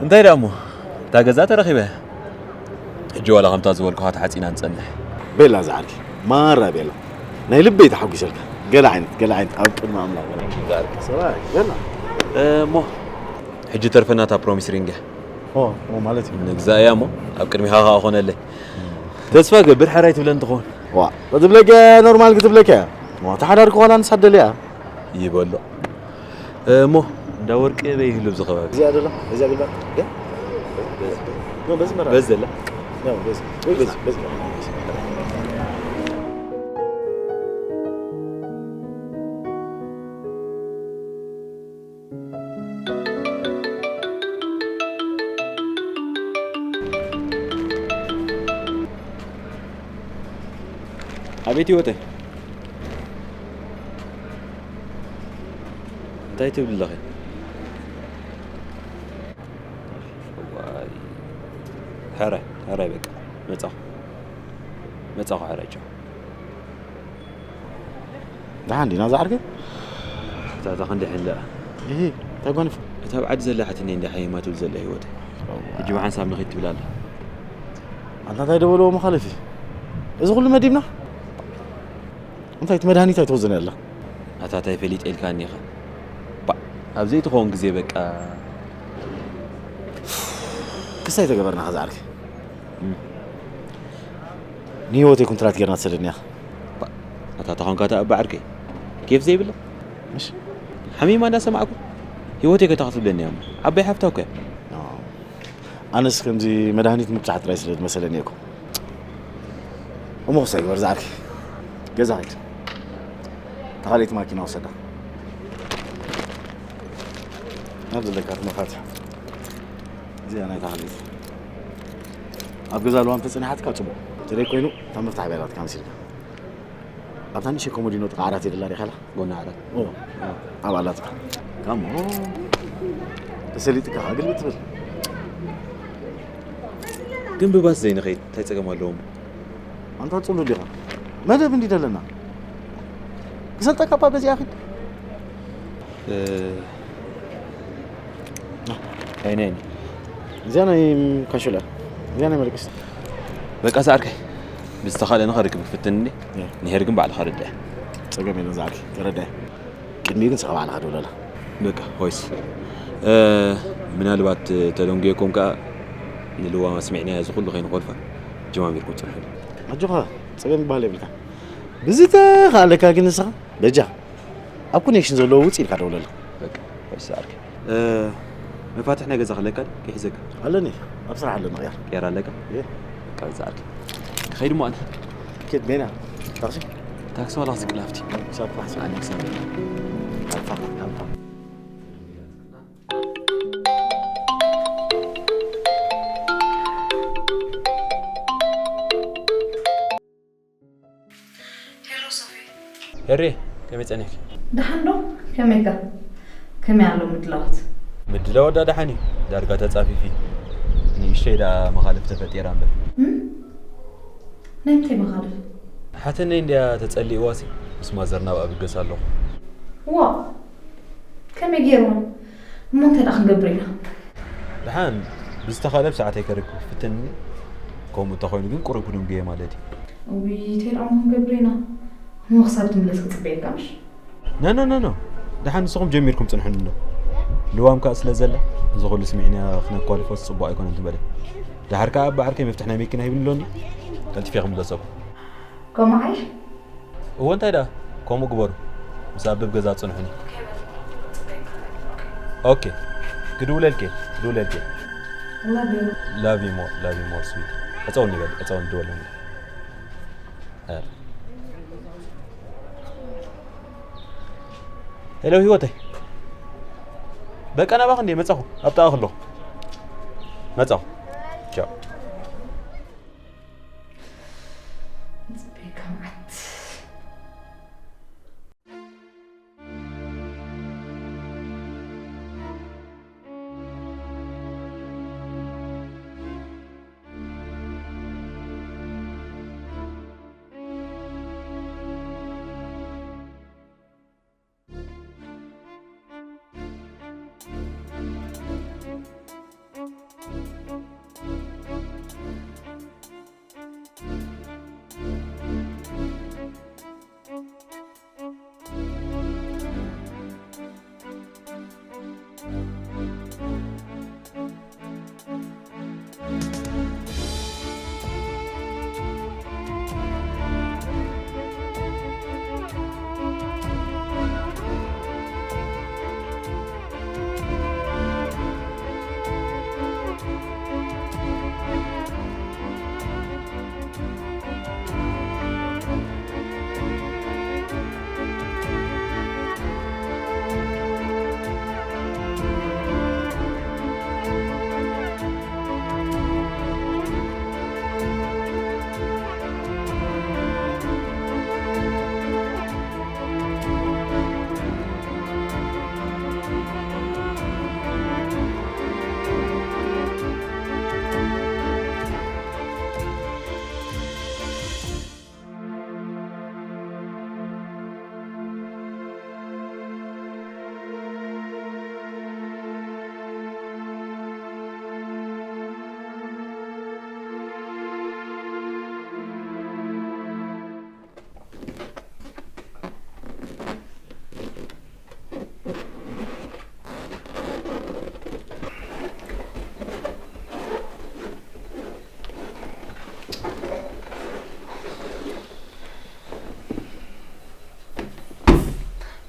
እንታይ ደኣ እሞ? እታ ገዛ ተረኺበ። ሕጂ ዋላ ከምታ ዝበልኩኻ ተሓጺና ንጸንሕ። ቤላ ዝዓርኪ፣ ማራ ቤላ። ናይ ልበይ ተሓጒሰልካ። ገለ ዓይነት፣ ገለ ዓይነት ኣብ ቅድሚ ኣምላኽ። ዝዓርኪ ሰብኣይ፣ ቤላ። እሞ፣ ሕጂ ተርፈና እታ ፕሮሚስ ሪንግ እያ። ኦ፣ ኦ፣ ማለት እዩ። ንግዛእ እያ እሞ፣ ኣብ ቅድሚኻ ኸኣ ኾነለይ። ተስፋ ገብር፣ ሕራይ ትብለን ትኸውን። ዋ፣ ክትብለከ ኖርማል ክትብለከ። ዋ፣ ተሓዳር ክኾና ንሳ ደልያ። ይበሎ። እሞ፣ እንዳ ወርቂ በይ ይህሉ ኣብዚ ከባቢ። እዚኣ ደላ፣ እዚኣ ግልባጥ። ያ? ኖ፣ በዚ መራ። በዚ ዘላ? ኖ፣ በዚ። ወይ በዚ፣ በዚ። ኣቤት ህይወተይ፣ እንታይ ትብል ኣለኺ? እዋይ፣ ሕራይ፣ ሕራይ፣ በቃ መጻኹ፣ መጻኹ፣ ሕራይ፣ ቻው። ደሓን ዲና ዝዓርከይ? እታ እታ ክንዲ ሕንዳ እሂ እንታይ ጓኒፍ? እታ ኣብ ዓዲ ዘላ ሓትነይ እንዳ ሓይማ ትብል ዘላ ህይወት። ሕጂ ብሓንሳብ ንኸይድ ትብል ኣላ። ኣንታ እንታይ ደበልዎ መኻለፊ? እዚ ኩሉ መዲብና እንታይ እቲ መድሃኒት ኣይትወዝን ኣላ? ኣታ እንታይ ፈሊጠ ኢልካኒ ኢኻ። ባ ኣብ ዘይትኸውን ግዜ በቃ ክሳይ ተገበርና ከዛዓርከ ንህይወተይ ኩንትራት ጌርና ትሰደድኒ ኢኻ። ኣታ ተኾንካ ተኣ ባዕርከይ ኬፍ ዘይብላ ምሽ ሓሚማ እንዳሰማዕኩ ህይወተይ ከታ ክትብለኒ እያ። ዓባይ ሓፍታ እኮ እያ። ኣነስ ከምዚ መድሃኒት ምብጻሕ ጥራይ ስለ ዝመሰለኒ እኮ። እሞ ክሳይ ግበር ዝዓርከ ገዛ ኸይድ። ተኻሊት ማኪና ወሰዳ። ናብ ዘለካ መፋትሕ እዚኣ ናይ ተኻሊት ኣብ ገዛ ልዋም ተጸኒሓትካ ጽቡቕ። ተደይ ኮይኑ እታ መፍታሕ ቤላትካ መሲልካ ኣብታ ንእሽተይ ኮሞዲኖ ጥቃ ዓራት የደላ ዲኻ ኢላ? ጎና ዓራት። ኦ፣ ኣብ ኣላትካ። ካሞ ተሰሊጥካ ግልብጥ ትብል። ግን ብባስ ዘይንኸይድ እንታይ ጸገም ኣለዎም? ኣንታ ጽሉ ዲኻ? መደብ እንዲ ደለና ክሰልጠካ እባ በዚኣ ኺድ። ኣይነይን እዚኣ ናይ ካሹላ እዚኣ ናይ መለቀስ በቃ ሰዓርከይ ብዝተኻለ ንኸርክብ ክፍትን እንዲ ንሄር ግን ባዕልኻ ርድእ ጸገም የለን ዝዓርኪ ተረዳይ ቅድሚኡ ግን ስኻ ባዕልኻ ደውለላ በቃ ሆይስ ምናልባት ተደንጉየኩም ከዓ ንልዋም ኣስሚዕናያ እዚ ኩሉ ከይንኾልፋ ጀማሚርኩም ፅንሑ ኣጆኻ ጸገም ይበሃል የብልካ ብዝተኻለካ ግን ንስኻ በጃ ኣብ ኮኔክሽን ዘለዎ ውፅእ ኢልካ ደውለላ በቃ ሆይስ ሰዓርከይ መፋትሕ ናይ ገዛ ክለካ ድዩ ክሕዘካ ኣለኒ ኣብ ስራሕ ኣለኒ ቅያር ቅያር ኣለካ እየ ካብ ዝኣርኪ ክኸይድ እሞ ኣነ ኬድ ሜና ታክሲ ታክሲ ዋላ ክስቅል ሃፍቲ ክሳብ ፋሕሲ ኣነ ክሳብ ኣልፋ ኣልፋ ሄሎ ሶፊ። ሄሬ ከመይ ጸኒሕኪ? ደሓን ዶ? ከመይካ? ከመይ ኣሎ ምድላዋት? ምድላው ዳ ደሓን እዩ ዳርጋ ተጻፊፊ ንእሽተይ ዳ መኻልፍ ተፈጢራ እምበር። እም? ናይ ምንታይ መኻልፍ? ሓትነይ እንድያ ተጸሊእዋሲ ምስ ማዘር ናብ ኣብገስ ኣለኹ። ዋ ከመይ ገይርዋ እሞ እንታይ ደኣ ክንገብር ኢና? ደሓን ብዝተኻለ ብሰዓተይ ከርክብ ክፍትን ከምኡ ተኾይኑ ግን ቁሩብ ክድንጉየ ማለት እዩ። እውይ እንታይ ደኣ እሞ ክንገብር ኢና? እሞ ክሳብ ትምለስ ክጽበየካ ምሽ? ኖ ኖ ኖ ኖ ደሓን ንስኹም ጀሚርኩም ጽንሑኒ እንዶ ልዋም ከኣ ስለ ዘላ እዚ ኩሉ ስሚዕና ክነኳልፎስ ጽቡቕ ኣይኮነን ትበለ። ደሓር ከኣ ኣብ ባዕርከይ መፍትሕ ናይ መኪና ሂብኒ ኣሎ እንዲ ቀልጢፈ ክምለሰኩም። ከምኡ ሓይሽ እወ እንታይ ደኣ ከምኡ ግበሩ ምስ ኣበብ ገዛ ጽንሑኒ ኦኬ ክድውለልኪ ክድውለልኪ love you more love you more sweet ዕጸውኒ በል ዕጸውኒ ድወለኒ ሄሎ ህይወተይ በቃ ናባኽ እንዴ መጻኹ ኣብ ጥቓ ከለኹ መጻኹ ቻው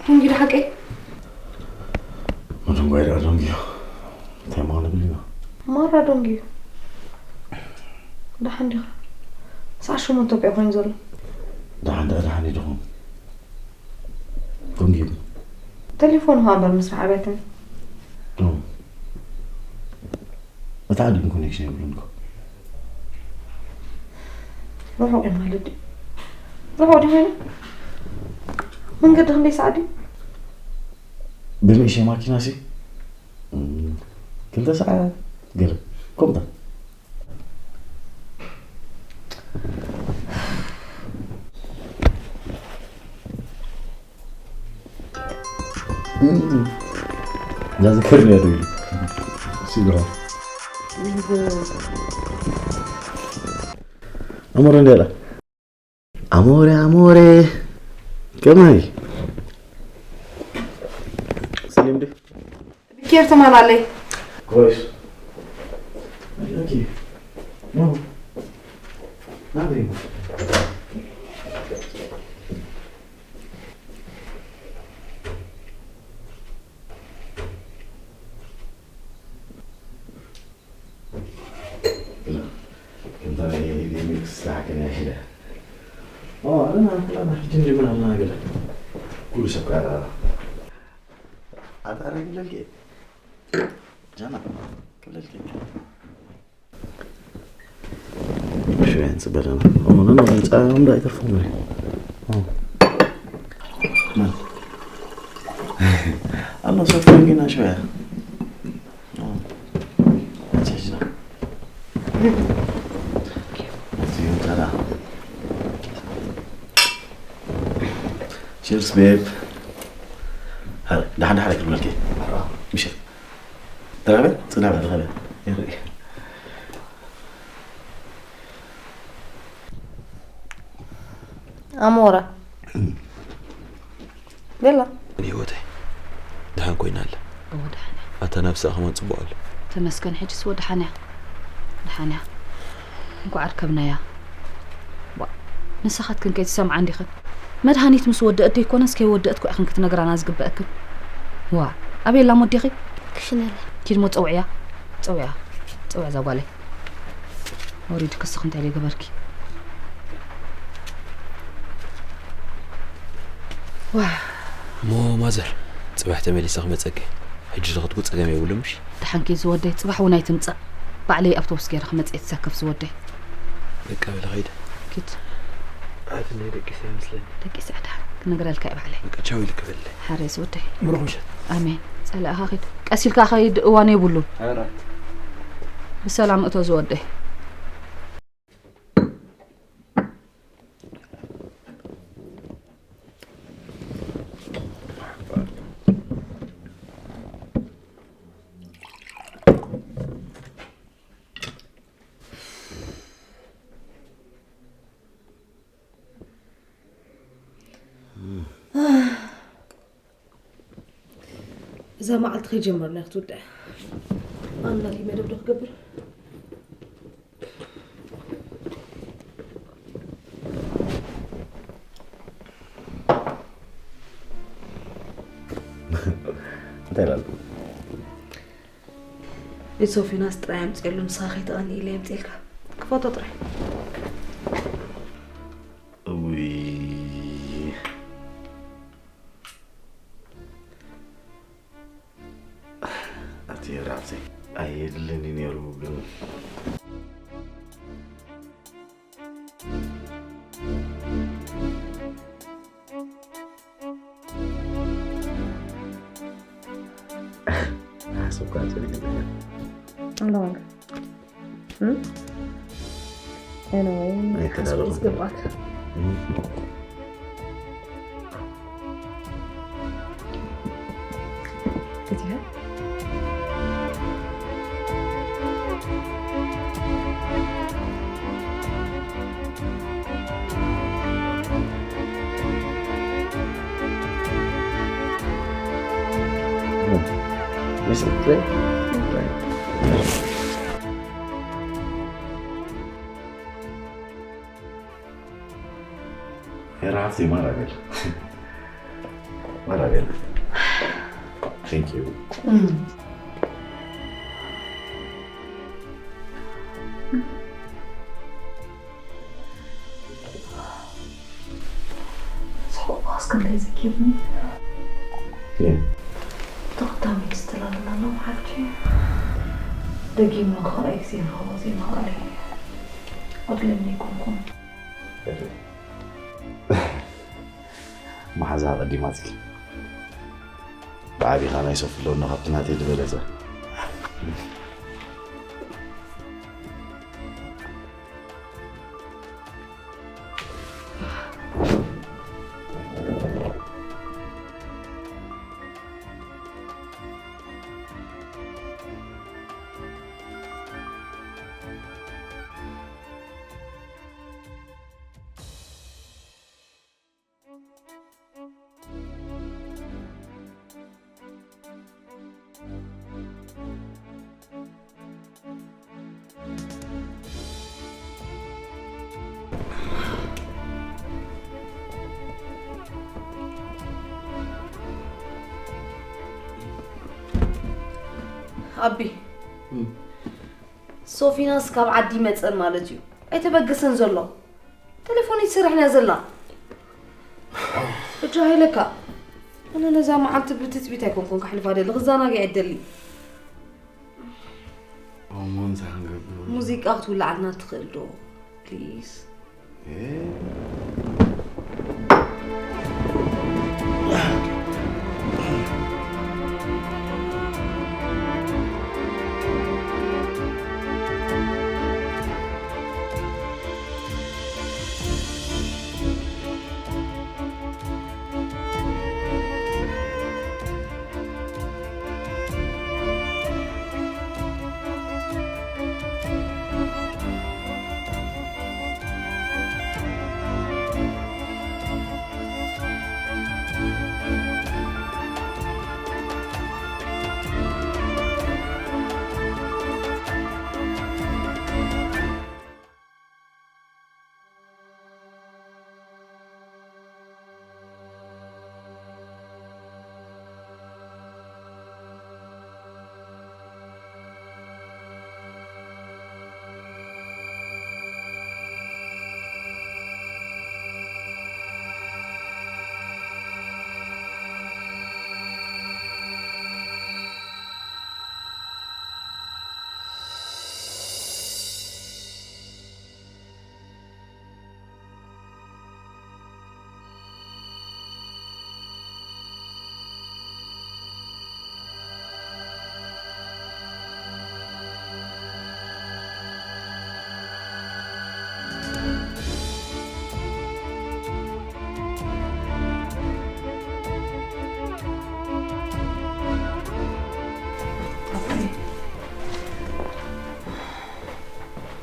እንግዲህ ሓቀይ መደንጓይ ደኣ ደንጉዩ። እንታይ ማለት እዩ? ማራ ደንጉዩ። ደሓን ዲኻ? ሰዓት ሸሞንተ እኮ ኮይኑ ዘሎ። ደሓን ደኣ ደሓን እዩ ደኹም። ደንጉዩ። ቴሌፎን ሃ እምበር ምስራሕ ኣብያትኒ። ዶ። እታ ዓዲ ኮኔክሽን የብሉን እኮ። ርሑቕ እዩ ማለት ድዩ? ርሑቕ ድዩ ኮይኑ? መንገዲ ክንደይ ሰዓት ድዩ? ብንእሽተይ ማኪና ሲ፣ እም፣ ክልተ ሰዓት ገለ። ከምታ። እም፣ ዛዝከር ነው ያደረገው። ሲብራ። ኣሞረ እንዴላ። ኣሞረ፣ ኣሞረ። ከመይ? ሰሊም ዲ? ኬር ትማላለይ። ኮይስ። ኦኬ። ኖ። ናበይ? ከምታ ናይ ሪሚክስ ዝሓከና ይሄዳ። ኦ፣ ኣረና፣ ኣረና፣ ጅምጅምና፣ ኣረና፣ ገለ። ኩሉ ሰብ ከኣ ኣታ፣ ኣረ፣ ክብለልኪ። ጃና፣ ክብለልኪ። ሽወን ጽበለና። ኦ፣ ኖ፣ ኖ፣ ህንጻ እንዳ ኣይተርፎም ነው። ኦ። ማን? ኣሎ፣ ሶፍት ጌና ሽወያ። ኦ። ኣቻችና። እዚኦም ተራ። ቺርስ ቤብ። ሃረ፣ ደሓን ደሓን ኣይክልበልኪ። ምሸት። ተራበ? ጽናበ፣ ተራበ። የርኢ። ኣሞራ። ቤላ። ህይወተይ፣ ደሓን ኮይና ኣላ። እወ፣ ደሓን እያ። ኣታ ነብሳ ከማን ጽቡቕ ኣሎ። ተመስገን፣ ሕጅስ ወ ደሓን እያ። ደሓን እያ። እንኳዕ ኣርከብናያ። ዋ፣ ንስኻትክን ከይትሰምዓ እንዲኽን። መድሃኒት ምስ ወደአት ደይኮነስ ከይወደአት እኮ ኢኽን ክትነግራና ዝግበአክን። ዋ፣ ኣበይ ኣላ ሞዴኺ? ክሽነ ኣላ። ኪድ ሞ ጸውዕያ። ጸውዕያ። ጸውዕ እዛ ጓለይ። ወሪድ ክስኽ እንታይ ደይ ገበርኪ? ዋ። እሞ ማዘር፣ ጽባሕ ተመሊሰ ክመጸኪ። ሕጂ ዝኸድኩ ጸገም የብሉን ምሽ? ደሓን ኪድ ዝወደይ፣ ጽባሕ እውን ኣይትምጻእ። ባዕለይ ኣውቶቡስ ገይረ ክመጽእ እየ፣ ትሳከፍ ዝወደይ። በቃ በለ ኸይደ። ኪድ። ኣቲ ናይ ደቂሰ ይመስለኒ። ደቂሰ ዕዳ ክነግረልካ እየ ባዕለይ። በቃ ቻው ኢልክ በለ። ሓረይ ዝወደይ። ብሩኽ ምሸት። ኣሜን። ጸላእኻ ኺድ። ቀስ ኢልካ ኸይድ፣ እዋን የብሉን። ኧረ። ብሰላም እቶ ዝወደይ። እዛ መዓልቲ ከይጀመርና ክትውድእ። ኣነ ናተይ መደብ ዶ ክገብር? እንታይ ይላል? እቲ ሶፊናስ ጥራይ ኣምፅኤሉ፣ ንስኻ ከይትቐንእ ኢለ የምፅኤልካ። ክፈቶ ጥራይ። እውይ። ኣቲ ራብዘይ ኣየድልን እዩ ነይሩ ግን። ሓሰብካ ጽኒሕ። ኣለዋንካ። እም? Anyway፣ ኣይተዳረኹም። ሓስብ ዝግባክ። እም። ገቲኻ? Is it clear? Era así, maravilha. ማራቤላ። Thank you. ሰውባስ ክንደይ ዘኪርኒ። Yeah. ተኸታሚ ስትላለና ነው ሓፍቲ። ደጊም ነው ኸኣ ዜማ ዜማ ቃለይ። ኣድለኒ ይኮንኩም። መሓዛ ቀዲማትኪ። ብዓቢኻ ናይ ሶፊ ኣለውና ካብቲ ናተይ ዝበለጸ። ኣቢ ሶፊናስ ካብ ዓዲ መፀን ማለት እዩ። ኣይተበገሰን ዘሎ። ቴሌፎን ይሰርሕን እያ ዘላ። እጃ ሃይለካ። ኣነ ነዛ መዓልቲ ብትፅቢት ኣይኮንኩን ካሕልፋ ደሊ ክዘናግዕ ደሊ። ኣሞን ሳንገብሩ ሙዚቃ ክትውልዓልና ትኽእል ዶ? ፕሊዝ።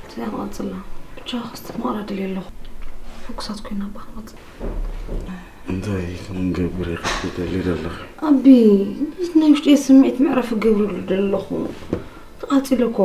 እዚኣ ንቐጽላ። ብቻ ክስቲ መቕራ ድልየ ኣለኹ። ሕጉሳት ኮይና እባ ንቐጽል። እንታይ ክንገብር ኢኻ ትደሊ ዘለኻ? ኣቢ፣ ናይ ውሽጢ ስምዒት መዕረፊ ገብርሉ ደለኹ። ተቓጺለ እኮ።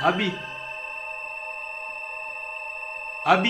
ኣቢ! ኣቢ!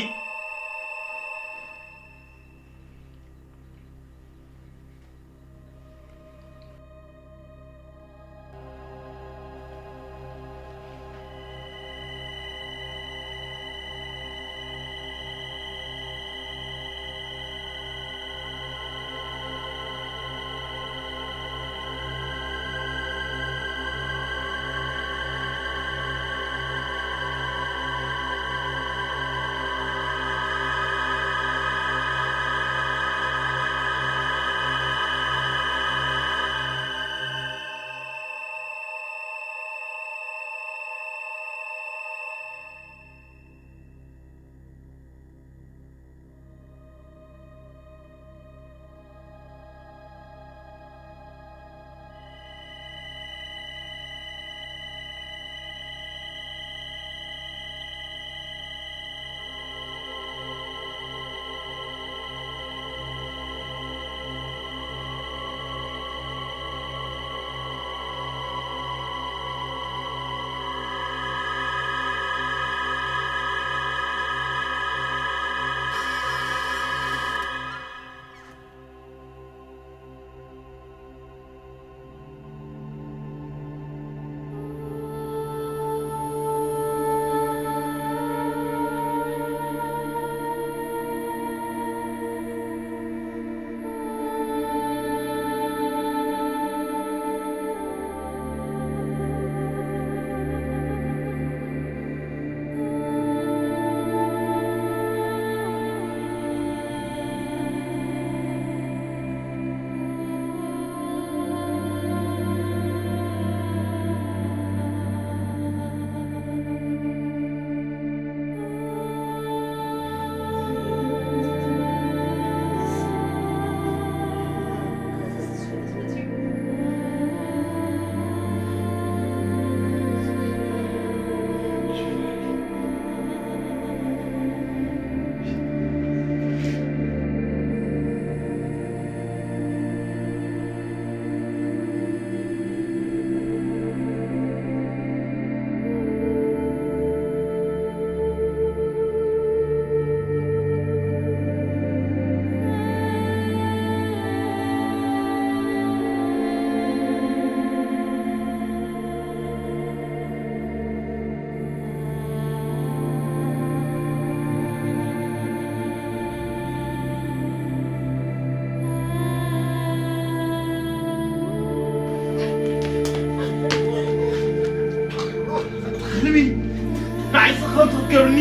ንዓይ ስኸም ትፍከርኒ?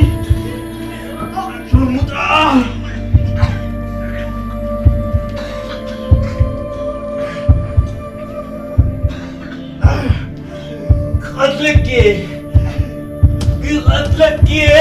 ሸርሙጣ! ክቐትለኪ እየ! ክቐትለኪ እየ!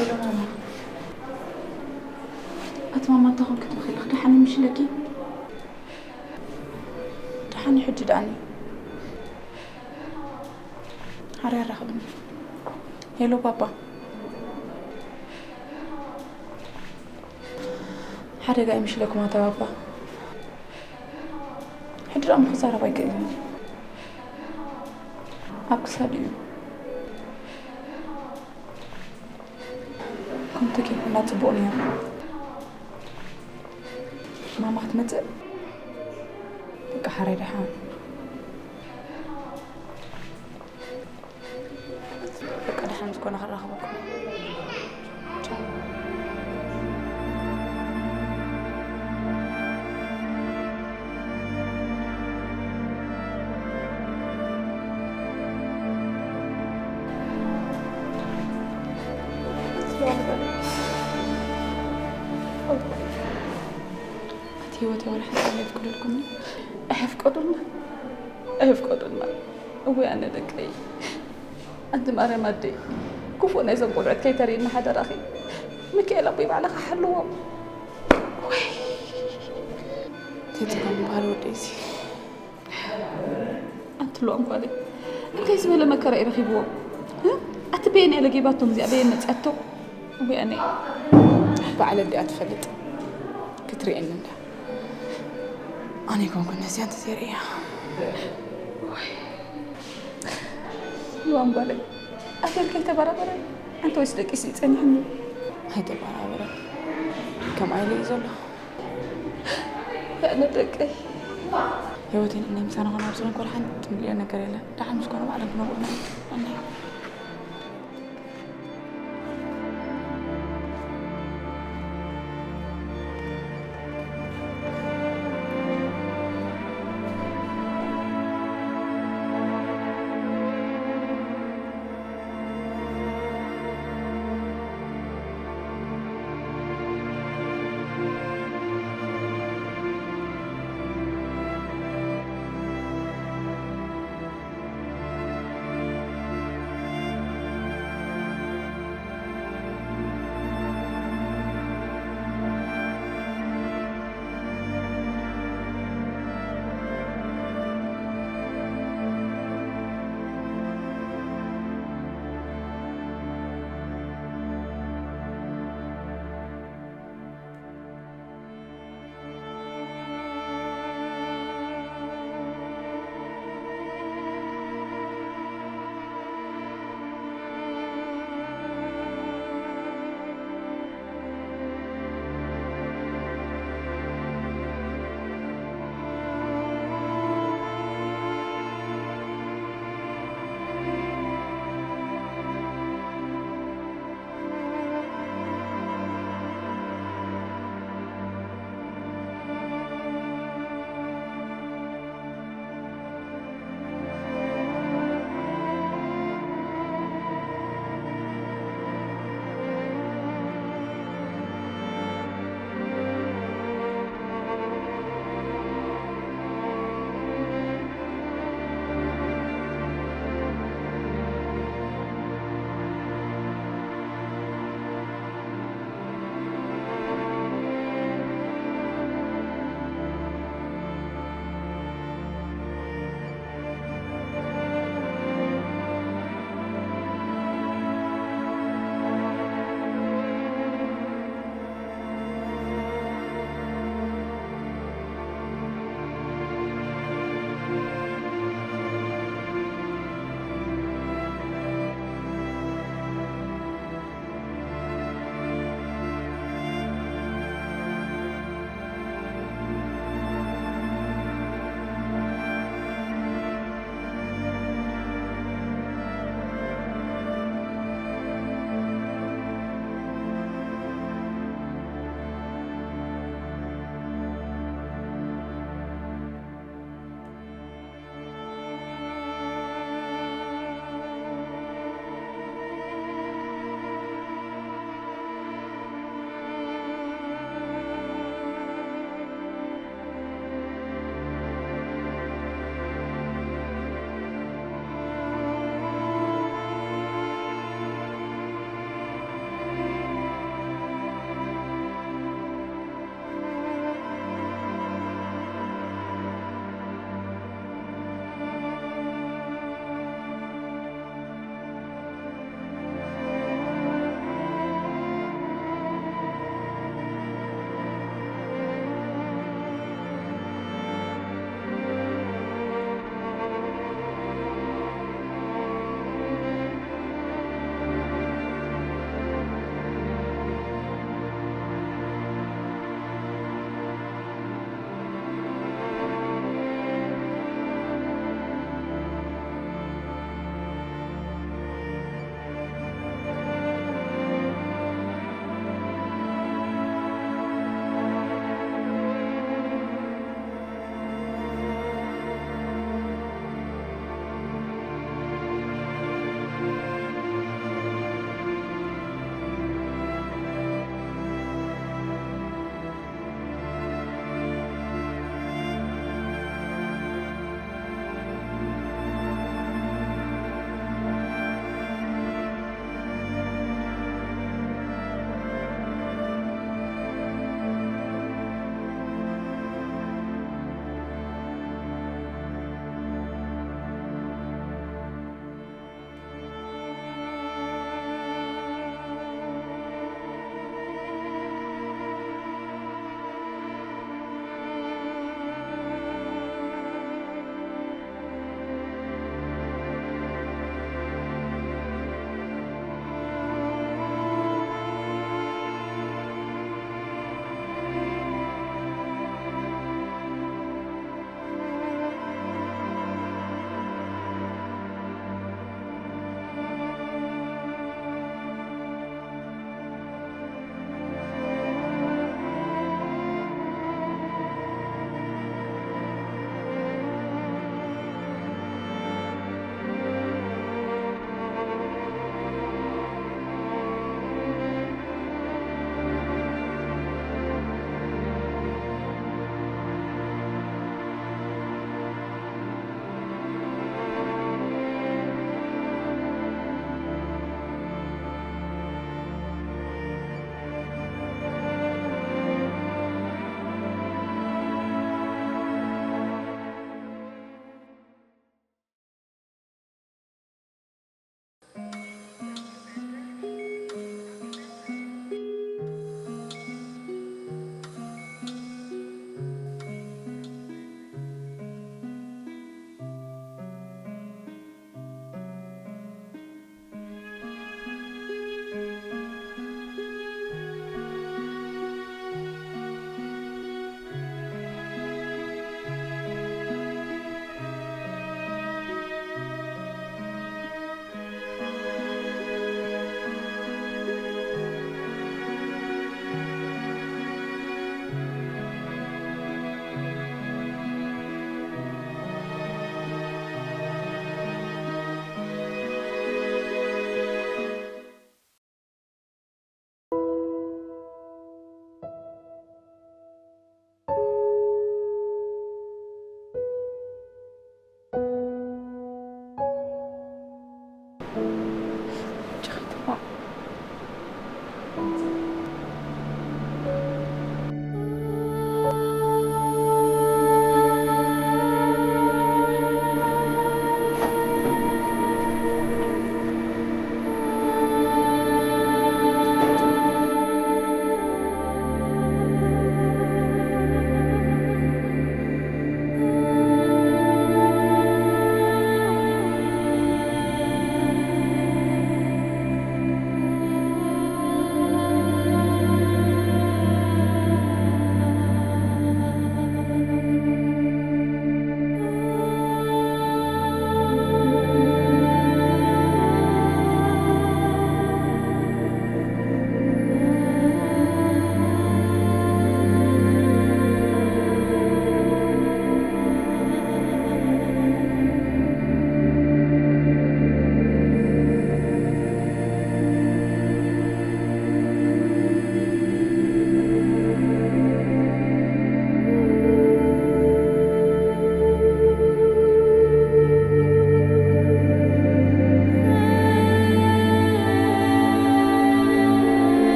ሄሎ ማማ። ኣቲ ማማ እንታይ ኮንኪ ትብኺ ኣለኺ? ደሓን ምሽ ኢለኪ? ደሓን እዩ ሕጂ ደኣኒ። ሓረ ያራኽብኒ። ሄሎ ባባ። ሓደጋ ይምሽለኩም ኣታ ባባ። ሕጂ ደኣ ክዛረብ ኣይክእልን። ኣብ ክሳዱ እዩ። ከምቲ ኬፍ እና ጽቡቕ ነይሩ። ማማ ክትመጽእ በቃ ሓራይ ደሓን። በቃ ደሓን ዝኾነ ከራኽበኩም። ቻው። ኣቲ ህይወት የዋን ሓንቲ ኣየፍቅደልኩም። ኣየፍቀዱልና። ኣየፍቀዱልና። እወ ኣነ ደቀይ። ኣንቲ ማርያም ኣደይ። ክፉእ ናይዞም ቆልዑት ከይተርእየና ሓደራኺ። ሚካኤል ኣቦይ ባዕልኻ ሓልዎም። ወይ። ተጽጋም በሃል ወደይ እዚ። ኣንቲ ሉዋም ጓለይ፣ እንታይ ዝበለ መከራ እዩ ረኺብዎም? እ? ኣቲ በየን እያ ለጌባቶም እዚኣ በየን መፅኣቶ? እወ ኣነ። ባዕለ እንዲኣ ትፈልጥ ክትርእየኒ እንዳ። ኣነ ይኮንኩ ነዚኣ እንተዘይርእያ። ሉዋም ጓለይ፣ ኣፌል ከይተበራበረ ኣንተ ወይስ ደቂስ እዩ ጸኒሕኒ? ኣይተበራበረ። ከምኣ ኢሉ እዩ ዘሎ። ያለ ደቀይ። ህይወቴን እኔ ምሳና ኾነ ኣብዚ ነገር ሓንቲ ትምልዮ ነገር የለን። ደሓን ምስ ኮነ ባዕለን ክነግሩና። ኣነ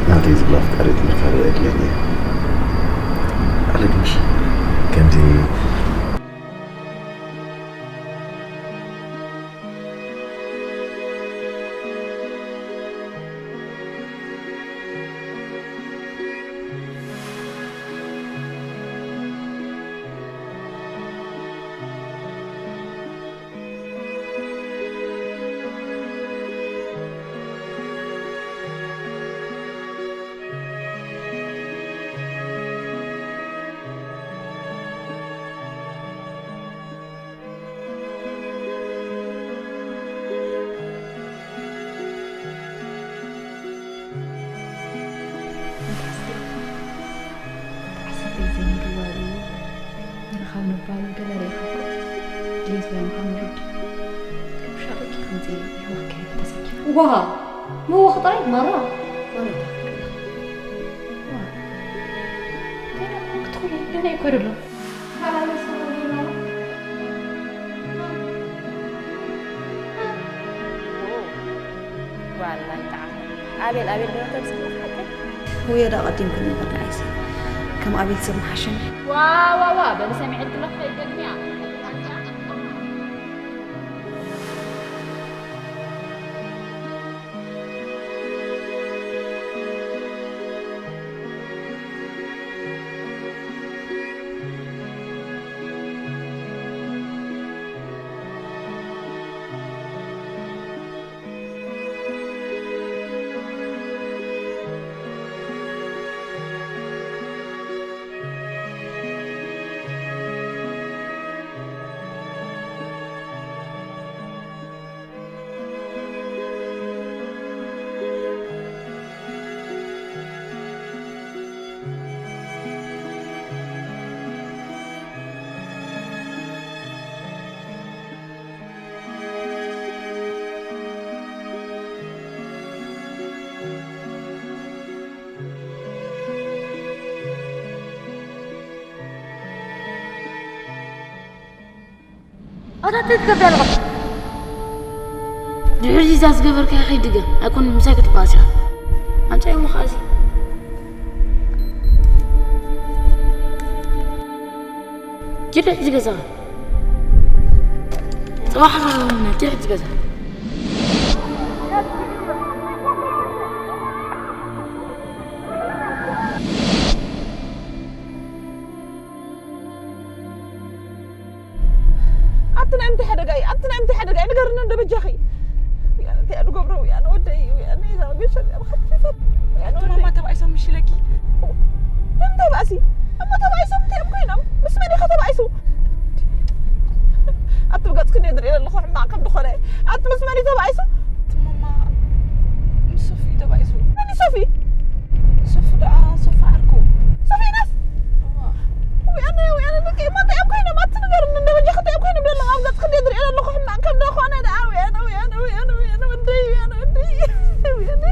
ናተይ ዝብላ ኣፍቃሪት ምርካብ የድልየኒ እዩ። ኣለ ግን ከምዚ ዓሰርተ ግዜ ምግባሩ ምርኻብ ምባሉ ገለ ርኢኻ እኮ ድሌት ወይ ምዃኑ ርዲ። ከም ሻቕኪ ከምዚ ህይወት ከይዱ ተሰኪፉ። ዋሃ! ምውኽ ጥራይ ማራ! ማራ ይታወቅ። ዋ! ገና ክትኾኒ ገና ይኮ ደሎ። ጓል ኣይጠዓመ። ኣቤል፣ ኣቤል ዶ ተምስል ሓቂ? ውየ ዳ ቀዲምኩ ነበር ንዓይሲ። ከም ኣቤል ሰብ ምሓሸኒ። ዋ፣ ዋ፣ ዋ፣ በሊ ሰሚዐልኪ ኣለኹ፣ ከይትደግምያ። ኣታ እንታይ ትገብሪ ኣለኻ? ድሕሪ እዛ ዝገበርካዮ ከይድገም ኣይኮነን ምሳይ ክትበኣስ ኢኻ። ኣምጻዮ እሞ ከኣ እዚ። ኪድ እዚ ገዛ። ጽባሕ ኸዓ ኪድ እዚ ገዛ። ኣቲ ናይ ምንታይ ሓደጋ እዩ? ኣቲ ናይ ምንታይ ሓደጋ እዩ? ንገርኒ እንዶ በጃኺ። ውያነ እንታይ እየ ዝገብሮ? ውያነ ወደይ፣ ውያነ እዛ ገሸት እያ ብኸፊፈት። ውያነ እቲ ወደይ። ማማ ተባኢሶም ምሽ ኢለኪ። ንምንታይ ባእሲ? እሞ ተባኢሶም እንታይ እዮም ኮይኖም? ምስ መን ኢኻ ተባኢሱ? ኣቲ ብገጽኪ እንድየ ዝርኢ ዘለኹ ሕማቕ ከም ዝኾነ። ኣቲ ምስ መን እዩ ተባኢሱ? እቲ ማማ ምስ ሶፊ እዩ ተባኢሱ። መን እዩ ሶፊ? ሶፊ ደኣ ሶፊ ዓርኩ። ሶፊ ናስ? እዋ። ውያነ፣ ውያነ ደቂ፣ እሞ እንታይ እዮም ኮይኖም? ኣቲ ንገርኒ እንዶ በጃኺ እንታይ እዮም ኮይኖም ዘለኹ? ኣብ ገጽኪ እንድየ ዝርኢ ዘለኹ ሕማቕ ከም ዝኾነ ደኣ። ውያነ፣ ውያነ፣ ውያነ፣ ውያነ፣ ወደይ፣ ውያነ፣ ወደይ። ውያነ።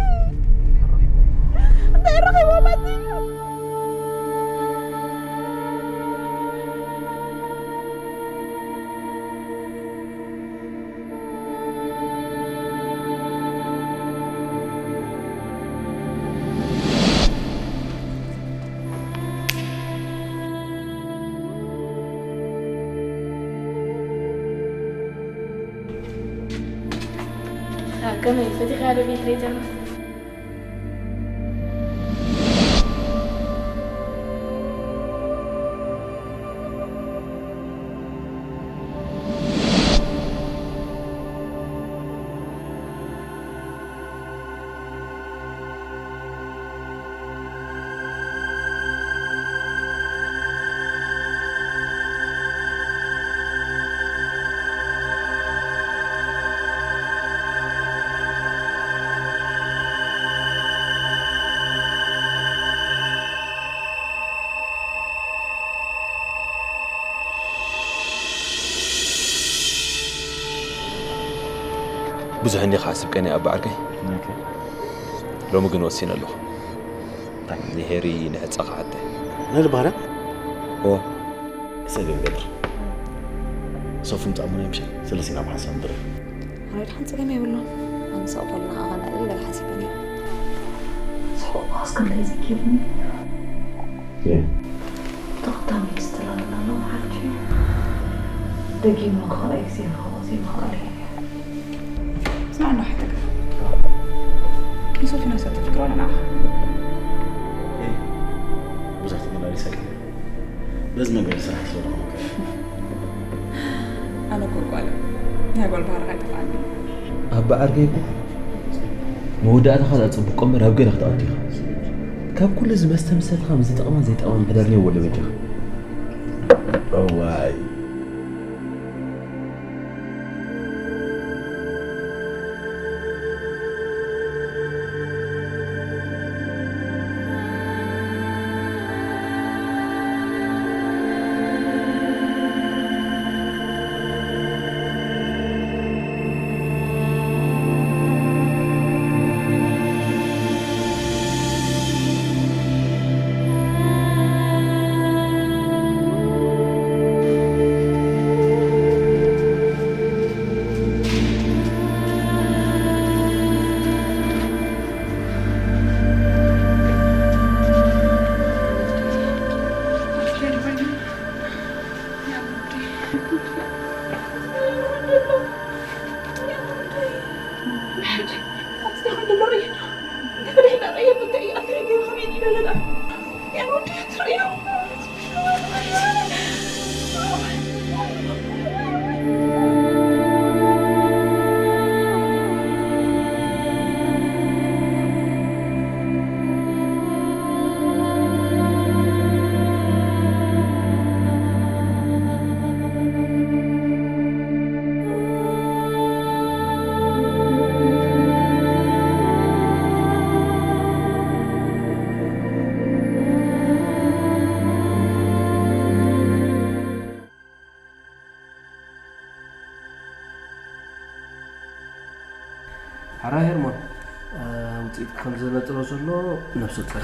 እንታይ ረኺቦም ኣቲ? ከመይ ፈቲኻ ዶ ቤት ቤተና? ብዙሕ እንዲኻ ሓሲብ ቀኒ ኣባ ዓርከይ። ኦኬ። ሎሚ ግን ወሲነ ኣለኹ። እንታይ? ንሄሪ ንዕጸ ክሓተ። ናይ ልባና? እወ። ሰገን ገድር። ሶፍን ጻሙን ምሸ፣ ሰለስቲና ብሓንሳብ ንድረር። ኣነ ድሓን ጸገም የብሉን። ኣነ ሰው ኮልና ኣኻና ልል ሓሲበን እየ። ኣስክንደይ ዝኪብኒ ተኽታ ሚኒስትር ኣለና ሓቂ ደጊም ንክልኣይ ግዜ ንኸምኡ ዘይምኽኣል እዩ። ስማዕ እንዶ ሓተካ ንሶፊና ሰብ ተፍቅሮ ኣለና። ብዙሕ ትግና ሪሳይክል በዚ መንገዲ ስራሕ ስለዝኾንከ ኣነ እኮ ጓል ናይ ጓል ባህርኻ ይጠፍኣኒ። ኣባ ዓርከይ እኮ መወዳእታኻ ደኣ ጽቡቕ እምበር ኣብ ገለ ክትኣቱ ኢኻ። ካብ ኩሉ እዚ መስተ ምሰትኻ ምስ ዝጠቕማን ዘይጠቕማን ምሕዳር ነይዎ ወለ በጃኻ። እዋይ። ሓራ ሄርሞን፣ እ፣ ውፅኢት ከም ዝነፅሮ ዘሎ ነብሱ ፀሪ።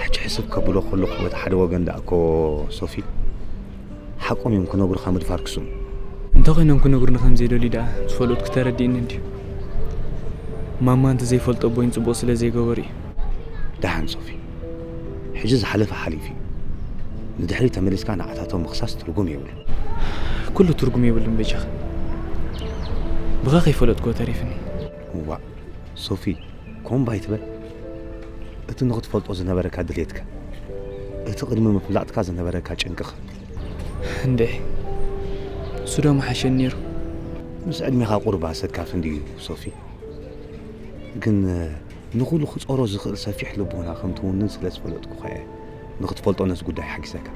ሕጂ ሕስብ ከብሎ ከለኹ፣ በቲ ሓደ ወገን ደኣ እኮ ሶፊ፣ ሓቆም እዮም ክነግሩኻ ምድፋር ክስኑ። እንተኾይኖም ክነግሩኒ ከም ዘይደልዩ ደኣ ዝፈለጥኩ ተረዲእኒ እንድዩ። ማማ እንተዘይፈልጦ ኣቦይን ጽቡቕ ስለ ዘይገበሩ እዩ። ደሓን ሶፊ፣ ሕጂ ዝሓለፈ ሓሊፉ እዩ። ንድሕሪት ተመሊስካ ንዓታቶም ምኽሳስ ትርጉም የብሉን። ኩሉ ትርጉም የብሉን በጃኻ። ብኻ ከይፈለጥኩዎ ተሪፍኒ። እዋእ ሶፊ፣ ኮምባ ኣይትበል። እቲ ንኽትፈልጦ ዝነበረካ ድሌትካ፣ እቲ ቅድሚ ምፍላጥካ ዝነበረካ ጭንቅኻ። እንዴ፣ እሱ ዶ ምሓሸኒ ነይሩ? ምስ ዕድሜኻ ቁሩብ ኣሰካፊ እንድዩ ሶፊ። ግን ንኹሉ ክጾሮ ዝኽእል ሰፊሕ ልቦና ከም ትውንን ስለ ዝፈለጥኩኻ እየ ንኽትፈልጦ ነዚ ጉዳይ ሓጊዘካ።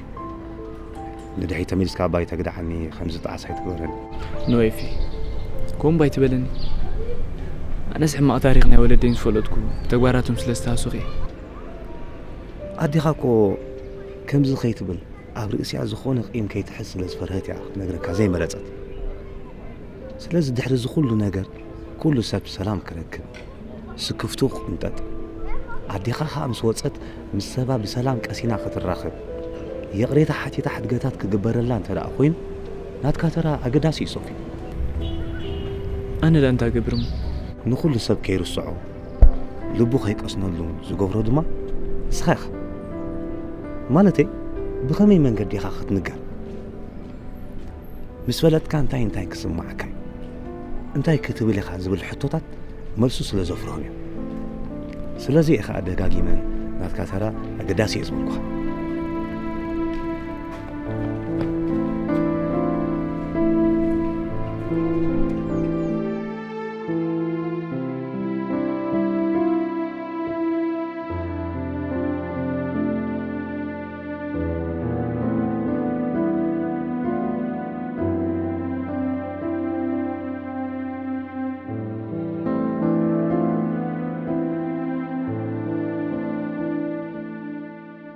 ንድሕሪት ተመሊስካ ኣባይ ተግድዓኒ፣ ከምዚ ጣዕሳ ኣይትግበረኒ። ኖ ኤፊ፣ ኮምባ ኣይትበለኒ። ኣነስ ሕማቕ ታሪኽ ናይ ወለደይን ዝፈለጥኩ፣ ብተግባራቶም ስለ ዝተሃሱኺ። ኣዴኻ እኮ ከምዚ ከይትብል፣ ኣብ ርእሲኣ ዝኾነ ቂም ከይትሕዝ ስለ ዝፈርሀት እያ ክትነግረካ ዘይመረጸት። ስለዚ ድሕሪ እዚ ኩሉ ነገር፣ ኩሉ ሰብ ሰላም ክረክብ፣ ስክፍቱ ክቕንጠጥ፣ ኣዴኻ ኸኣ ምስ ወጸት ምስ ሰባ ብሰላም ቀሲና ክትራኸብ፣ ይቕሬታ ሓቲታ ሕድገታት ክግበረላ እንተ ደኣ ኮይኑ፣ ናትካ ተራ ኣገዳሲ እዩ ሶፊ። ኣነ ደኣ እንታይ ገብር እሞ? ንኹሉ ሰብ ከይርስዖ፣ ልቡ ከይቀስነሉ ዝገብሮ ድማ ንስኻ ኢኻ። ማለተይ፣ ብኸመይ መንገዲ ኢኻ ክትንገር? ምስ ፈለጥካ እንታይ እንታይ ክስምዓካ እዩ? እንታይ ክትብል ኢኻ ዝብል ሕቶታት መልሱ ስለ ዘፍርሆም እዮም። ስለዚ እየ ኸኣ ደጋጊመ ናትካ ተራ ኣገዳሲ እየ ዝበልኩኻ።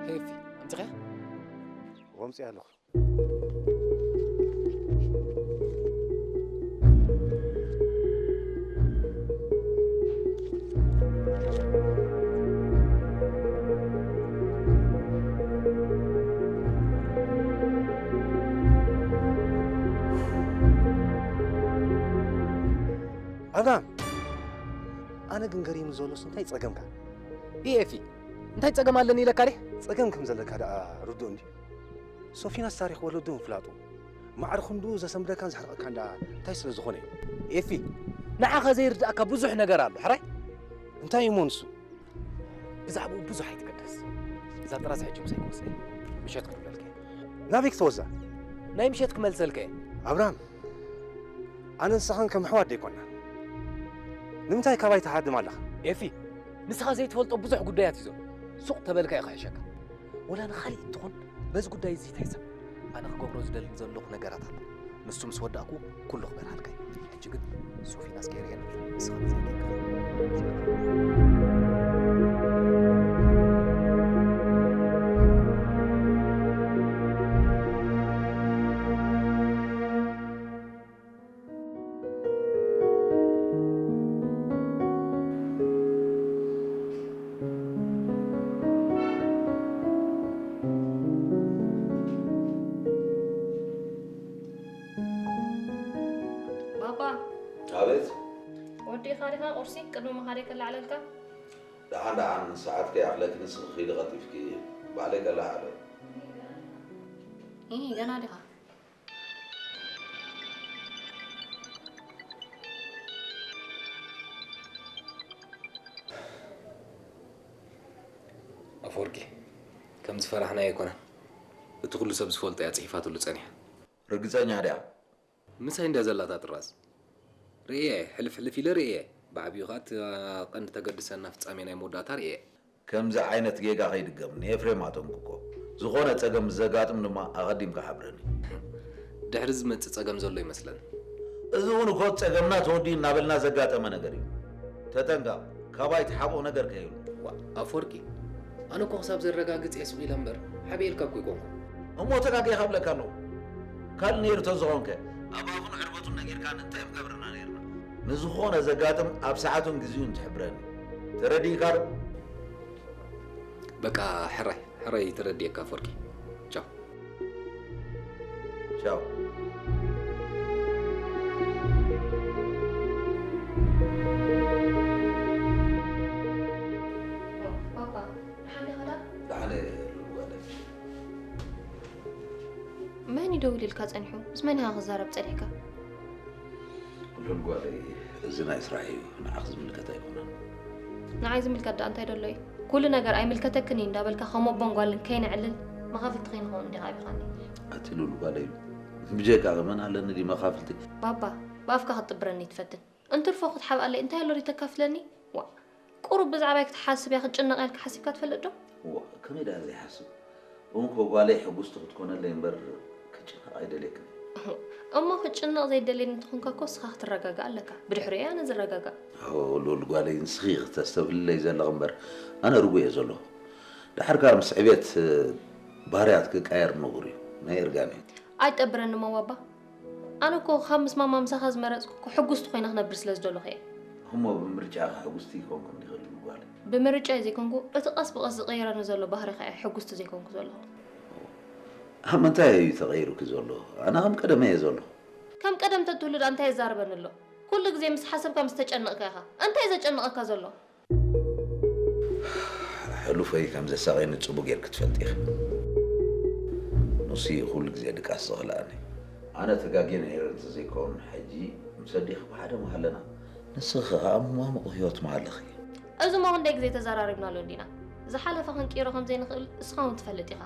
ሄፊ፣ ኣምጺኻ? ወምጺኣ ኣለኹ። ኣብርሃም፣ ኣነ ግን ገሪሙ ዘሎስ እንታይ ጸገምካ? ኢኤፊ፣ እንታይ ጸገም ኣለኒ ኢለካ ድየ? ጸገም ከም ዘለካ ደኣ ርዱእ እንድዩ። ሶፊናስ ታሪኽ ወለዱ ምፍላጡ፣ ማዕረ ክንድኡ ዘሰንብደካን ዘሕርቐካን ደኣ እንታይ ስለ ዝኾነ እዩ? ኤፊ፣ ንዓኻ ዘይርድኣካ ብዙሕ ነገር ኣሎ፣ ሕራይ? እንታይ እሞ ንሱ? ብዛዕባኡ ብዙሕ ኣይትገደስ። እዛ ጥራዝ ሕጂ ምሳይ ክወስደ እየ። ምሸት ክምለልከ እየ። ናበይ ክትወዛ? ናይ ምሸት ክመልሰልከ እየ። ኣብርሃም፣ ኣነ ንስኻን ከም ኣሕዋት ደይኮና። ንምንታይ ካባይ ትሃድም ኣለኻ? ኤፊ፣ ንስኻ ዘይትፈልጦ ብዙሕ ጉዳያት እዩ ዘሎ። ሱቕ ተበልካ እዩ ክሕሸካ። ወላ ንኻሊእ እትኹን በዚ ጉዳይ እዚ ተሕሰብ። ኣነ ክገብሮ ዝደሊ ዘለኹ ነገራት ኣሎ። ንሱ ምስ ወዳእኩ ኩሉ ክበርሃልካ እዩ። ሕጂ ግን ሶፊናስ ከይርእየን ንስኻ መዘንጊዕካ። ባባ፣ ኣቤት። ወዲእኻ ዲኻ ቁርሲ? ቅድሚ ምኻደይ ከለዓዕለልካ። ደሓን ደሓን፣ ሰዓት ከይኣኽለኪ ንስኺ ኺዲ ቀልጢፍኪ፣ ባዕለይ ከለዓዕሎ። ኢ፣ ገና ዲኻ? ኣፈወርቂ፣ ከም ዝፈራሕናዮ ኣይኮነን። እቲ ኩሉ ሰብ ዝፈልጦ እያ ጽሒፋትሉ ጸኒሓ። ርግጸኛ ድያ? ምሳይ እንድያ ዘላ እታ ጥራዝ። ርእየ፣ ሕልፍ ሕልፍ ኢለ ርእየ። ብዓቢኡ ኸኣ እቲ ቀንዲ ተገድሰና ፍጻሜ ናይ መወዳእታ ርእየ። ከምዚ ዓይነት ጌጋ ከይድገም ንኤፍሬም ኣጠንቅቆ። ዝኾነ ጸገም ምስ ዘጋጥም ድማ ኣቐዲምካ ሓብረኒ። ድሕሪ ዝመጽእ ጸገም ዘሎ ይመስለኒ። እዚ እውን እኮ ጸገምና ተወዲኡ እናበልና ዘጋጠመ ነገር እዩ። ተጠንቀቕ፣ ካባይ ትሓብኦ ነገር ከይህሉ። ዋእ፣ ኣፈወርቂ፣ ኣነ እኮ ክሳብ ዘረጋግጽ እየ ስቕ ኢለ እምበር፣ ሓብኤልካ እኮ ኣይኮንኩን። እሞ ተጋጊኻ እብለካ ኣለኹ። ካልእ ነይሩ ተዝኾንከ፣ ኣብ ኣፉን ዕርበቱን ነጊርካኒ እንታይ ምገበርና ነይርና? ንዝኾነ ዘጋጥም ኣብ ሰዓቱን ግዜኡን ትሕብረኒ። ተረዲእካ ዶ? በቃ ሕራይ፣ ሕራይ ተረዲኤካ ኣፈወርቂ። ቻው። ቻው። ፓፓ፣ ደሓን ዲኻ ዳ? ደሓን እየ ሉል ጓለይ። መን እዩ ደዊሉልካ ጸኒሑ? ምስ መን ኢኻ ክዛረብ ጸኒሕካ? ሉል ጓለይ፣ እዚ ናይ ስራሕ እዩ፣ ንዓኺ ዝምልከት ኣይኮነን። ንዓይ ዝምልከት ደኣ እንታይ ደሎ እዩ? ኩሉ ነገር ኣይምልከተክን እዩ እንዳበልካ ከም ኣቦን ጓልን ከይነዕልል መኻፍልቲ ከይንኸውን እንዲኻ ኣቢኻኒ። ኣቲ ሉል ጓለይ፣ ብጀካኺ መን ኣለኒ ድዩ መኻፍልቲ? ባባ፣ ብኣፍካ ክትጥብረኒ ትፈትን። እንትርፎ ክትሓብኣለይ እንታይ ኣሎ ድዩ ተካፍለኒ? ዋእ፣ ቁሩብ ብዛዕባይ ክትሓስብ እያ ክትጭነቕ እያ ኢልካ ሓሲብካ ትፈልጥ ዶ? ዋእ፣ ከመይ ደኣ ዘይሓስብ? እሞ እኮ ጓለይ ሕጉስቲ ክትኮነለይ እምበር ክጭነቕ ኣይደልየክን። እሞ ክትጭነቕ ዘይደልየኒ እንተኾንካ እኮ ንስኻ ክትረጋጋእ ኣለካ። ብድሕሪኡ እየ ኣነ ዝረጋጋእ። ኦ፣ ሉል ጓለይ፣ ንስኺ ኢኺ ክተስተብህልለይ ዘለኺ እምበር ኣነ ርጉእ እየ ዘለኹ። ደሓር ከኣ ምስ ዕብየት ባህርያት ክቃየር ንቡር እዩ። ናይ እርጋን እዩ። ኣይጠብረኒ እሞ ባባ። ኣነ እኮ ካብ ምስ ማማ ምሳኻ ዝመረጽኩ እኮ ሕጉስቲ ኮይነ ክነብር ስለ ዝደለኹ እየ። እሞ ብምርጫኺ ሕጉስቲ ኣይኮንኩን ዲኺ ሉል ጓለይ? ብምርጫይ ዘይኮንኩ፣ እቲ ቀስ ብቐስ ዝቕየረኒ ዘሎ ባህሪኻ እየ ሕጉስቲ ዘይኮንኩ ዘለኹ። ኣብ ምንታይ እዩ ተቐይሩኪ ዘሎ? ኣነ ከም ቀደመይ እየ ዘለኹ። ከም ቀደም ተትህሉ ደኣ እንታይ የዛርበኒ ኣሎ? ኩሉ ግዜ ምስ ሓሰብካ ምስ ተጨነቕካ ኢኻ። እንታይ ዘጨንቐካ ዘሎ? ሕሉፈይ ከም ዘሳቐየኒ ጽቡቕ ጌርኪ ትፈልጢ ኢኺ። ንሱ እዩ ኩሉ ግዜ ድቃስ ዝኽልኣኒ። ኣነ ተጋግየ ነይረ እንተዘይከውን፣ ሕጂ ምስ ኣዴኺ ብሓደ ምሃለና። ንስኺ ኸኣ ምሟሙቕ ህይወት ምሃለኺ። እዚ እሞ ክንደይ ግዜ ተዘራሪብናሉ እንዲና። ዝሓለፈ ክንቅይሮ ከም ዘይንኽእል እስኻ እውን ትፈልጥ ኢኻ።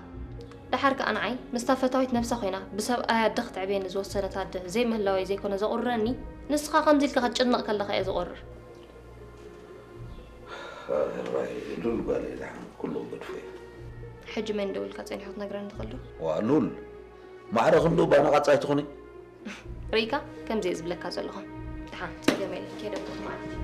ደሓር ከኣ ንዓይ ምስታ ፈታዊት ነብሳ ኮይና ብሰብኣያ ኣደ ክትዕብየኒ ዝወሰነት ኣደ ዘይምህላወይ ዘይኮነ ዘቑርረኒ፣ ንስኻ ከምዚ ኢልካ ክትጭነቕ ከለኻ እየ ዝቑርር። ርህራሄ ሉል ጓለይ፣ ደሓን ኩሉ ክገድፎ እዩ። ሕጂ መን ደው ኢልካ ጸኒሑ ክትነግረኒ ትኽእል ዶ? ዋ ሉል፣ ማዕረ ክንድኡ ባና ቃጻይ ትኹኒ። ርኢካ ከምዚ እየ ዝብለካ ዘለኹ። ደሓን ጸገም የለን፣ ከይደ ማለት እዩ።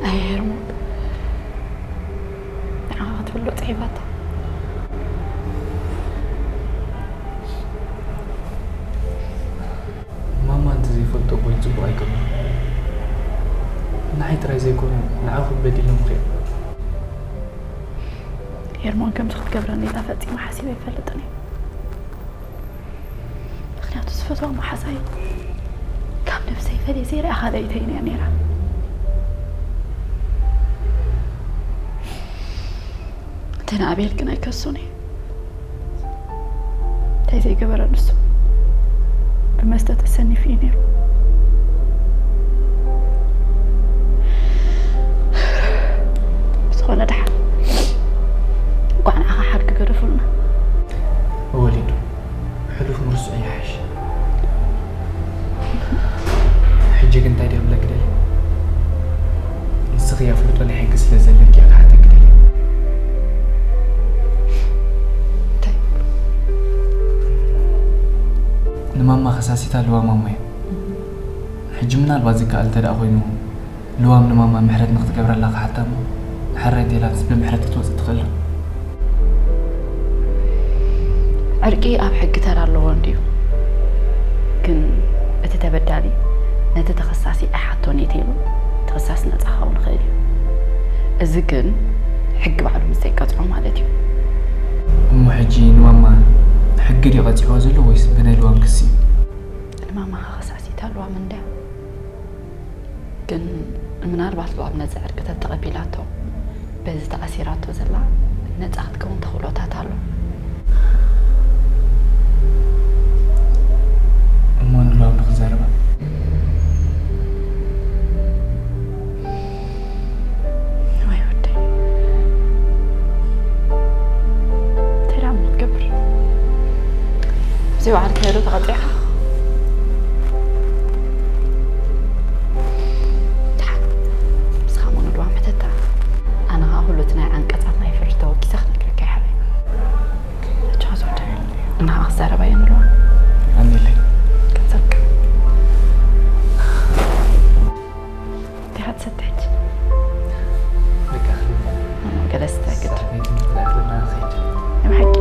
ኣይ ሄርሞን፣ ንዓኻ ክትብሎ ጽሒፋታ። ማማ እንተዘይፈልጦ ኣቦይ ጽቡቕ ኣይገብሮን። ንዓይ ጥራይ ዘይኮነ ንዓኹም በዲሎምኺ እዮም። ሄርሞን ከምዚ ክትገብረኒ ኢላ ፈጺመ ሓሲበ ኣይፈልጥን እየ። ምኽንያቱ ዝፈትዋ መሓዛይ ካብ ነብሰይ ፈልየ ዘይረኣ ካልኣይተይን እያ ነይራ። እቲ ንኣቤል ግን ኣይከሱን እየ። እንታይ ዘይገበረ ንሱ? ብመስተ ተሰኒፉ እዩ ነይሩ። ብዝኾነ ደሓን እንኳዕ ንዓኻ ሓድጊ ገደፉልና። ወሊዱ ሕሉፍ ምርሱዕ ይሓይሽ። ሕጂ ግን እንታይ ድየ ክብለኪ ደልየ? ንስኺ ኣፍልጦ ናይ ሕጊ ስለ ዘለኪ እየ ክሓተኪ ደልየ። እንታይ? ንማማ ከሳሲታ ኣለዋ ማሞየ። ሕጂ ምናልባት ዝከኣል እንተ ደኣ ኮይኑ፣ ልዋም ንማማ ምሕረት ንክትገብረላ ክሓታ እሞ፣ ሕራይ እንተ ኢላትስ ብምሕረት ክትወጽእ ትኽእል ዶ? ዕርቂ ኣብ ሕጊ ተራ ኣለዎ እንድዩ። ግን እቲ ተበዳሊ ነቲ ተኸሳሲ ኣይሓቶን እየ ተይሉ፣ እቲ ክሳስ ነጻ ክኸውን ይኽእል እዩ። እዚ ግን ሕጊ ባዕሉ ምስ ዘይቀጽዖ ማለት እዩ። እሞ ሕጂ ንማማ ሕጊ ድዩ ቀጺዕዋ ዘሎ ወይስ ብናይ ልዋም ክሲ እዩ? ንማማ ከኸሳሲት ኣለዋ መንድያ። ግን ምናልባት ልዋም ነዚ ዕርቂ ተተቐቢላቶ፣ በዚ ተኣሲራቶ ዘላ ነጻ ክትከውን ተኽእሎታት ኣሎ። እሞ ንልዋም ዶ ክዛረባ? ወይ ወደይ። እንታይ ደኣ እሞ ክትገብር? ብዘይ ባዕልካ ዶ ተቐጢዕካ? ደሓን፣ ንስኻ እሞ ንልዋም ሕተታ። ኣነ ኸኣ ኩሉ እቲ ናይ ዓንቀጻት ናይ ፍርዲ ተወኪሰ ክነግረካ እየ ሓወይ። ሕጂ ኸኣ ዝወደኒ። ንዓኻ ክዛረባ እየ ንልዋም። ኣሜለይ። ገንዘብካ። እንታይ ኢኻ ትሰቲ ሕጂ? በቃ፣ ገለ ስተ ግድ። ሰዓት ቤት እንድሕር ኣኽለና ንኸይድ። ናይ ብሓቂ?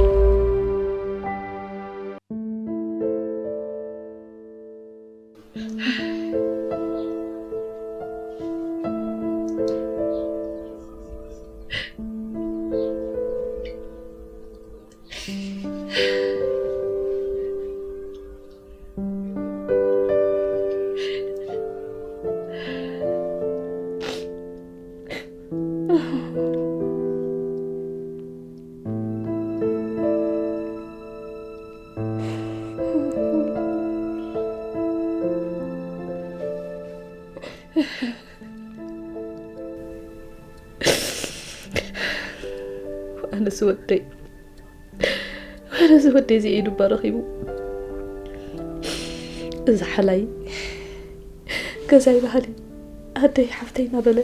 ኣነስ ወደይ ኣነስ ወደይ እዚ ኢዱ እባ ረኺቡ እዚ ሓላይ ገዛይ ባህሊ ኣደይ ሓፍተይ እናበለ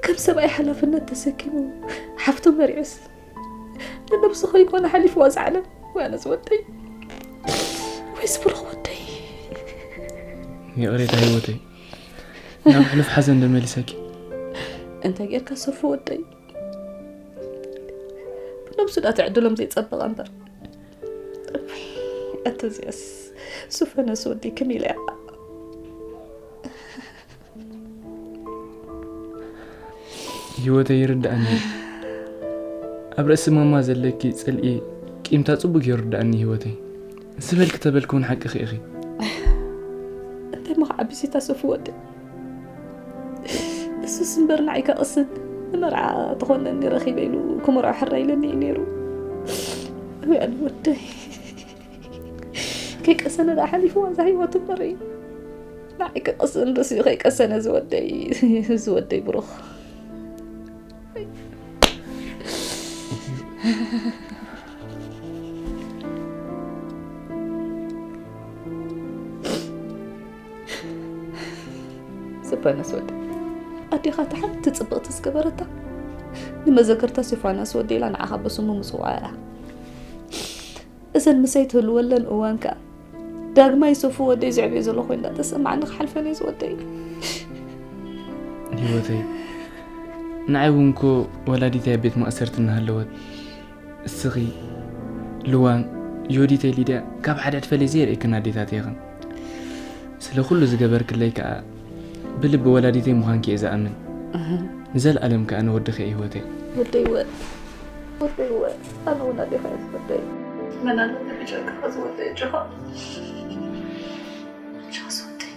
ከም ሰብኣይ ሓላፍነት ተሰኪሙ ሓፍቱ መሪዑስ ንነብሱ ከይኮነ ሓሊፍዋ እዚ ዓለም። ወይ ኣነስ ወደይ ወይ ስብርኽ ወደይ። ይቕሬታ ህይወተይ፣ ናብ ሕሉፍ ሓዘን ደመሊሰኪ። እንታይ ጌርካ ሰፉ ወደይ? ብነብሱ ዳ ትዕድሎም ዘይጸበቐ እምበር። ኣተዚኣስ ሱፈነስ ወደይ ክም ኢለ እያ። ህይወተይ ይርድኣኒ። ኣብ ርእሲ ማማ ዘለኪ ጽልኢ ቂምታ ጽቡቅ ይርድኣኒ ህይወተይ። ዝበልክ ተበልክ እውን ሓቅኺ ኢኺ። እንታይ ሞ ክዓቢ ሲታ ሰፉ ወደይ? እሱስ እምበር ንዓይ ከቕስን ንመርዓ ትኾነኒ ረኺበ ኢሉ ክምርዖ ሕራ ኢለኒ እዩ ነይሩ። ወይ ኣነ ወደይ ከይቀሰነ ዳ ሓሊፍዋ እዛ ህይወት እምበር እዩ። ንዓይ ከቕስን ርእሲኡ ከይቀሰነ ዝወደይ ዝወደይ ብሩኽ። ስፈነስ ወደ ኣዴኻ እቲ ሓንቲ ጽብቕቲ ዝገበረታ ንመዘከርታ ሶፋንያስ ወደ ኢላ ንዓኻ በስሙ ምጽዋዕ እያ። እዘን ምሳይ ትህልወለን እዋን ከኣ ዳግማይ ሶፉ ወደይ ዝዕብዮ ዘሎ ኮይኑ እንዳተሰማዕኒ ክሓልፈን እዩ ዝወደይ። ህይወተይ፣ ንዓይ እውን እኮ ወላዲተይ ኣብ ቤት ማእሰርቲ እናሃለወት እስኺ፣ ልዋም፣ ዮዲተይ ሊድያ ካብ ሓዳድ ፈለይ ዘየርእክን ኣዴታት ኢኽን። ስለ ኩሉ ዝገበርክለይ ከኣ ብልቢ ወላዲተይ ምዃንኪ እየ ዝኣምን። ንዘለኣለም ከኣ ንወድኺ እየ ህይወተይ። ወደይወ ወደይወ ኣነ እውን ኣዴኻ እየ ዝወደይ። መናን ብጨርቅኻ ዝወደይ እጆኻ እጆኻ ዝወደይ።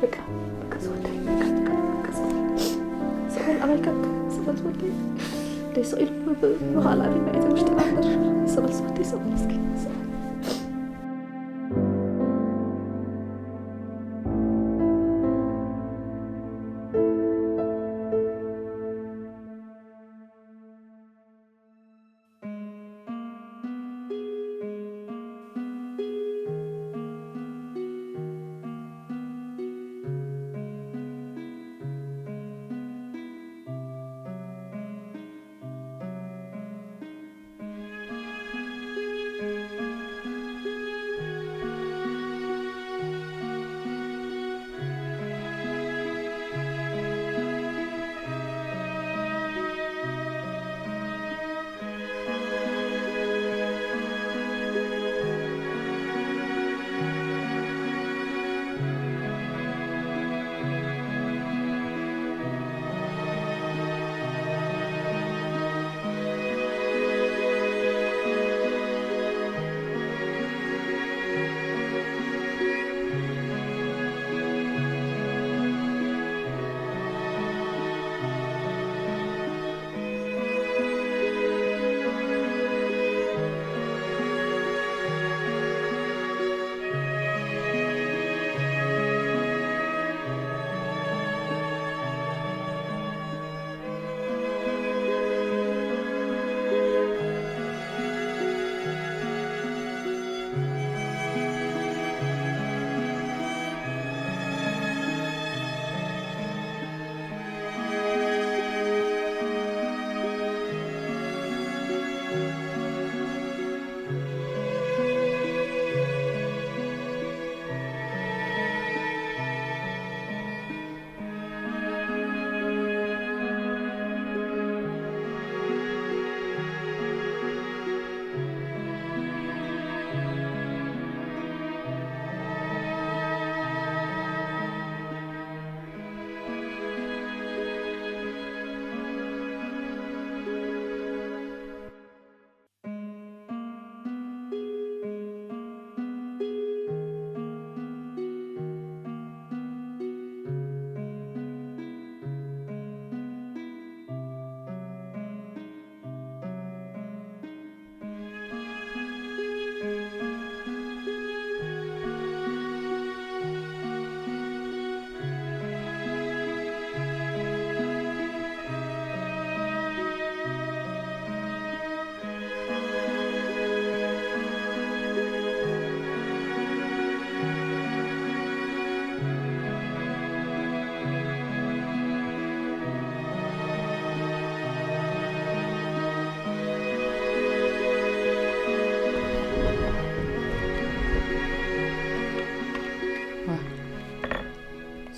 በቃ በቃ ዝወደይ በቃ በቃ በቃ ዝወደይ። ስቕ በል ኣመልካ ስቕ በል ዝወደይ። ደይ ስቕ ኢሉ ብኻልኣ ዲና እየ ተምሽጥና እምበር ስቕ በል ዝወደይ ስቕ በል እስኪ ስቕ በል።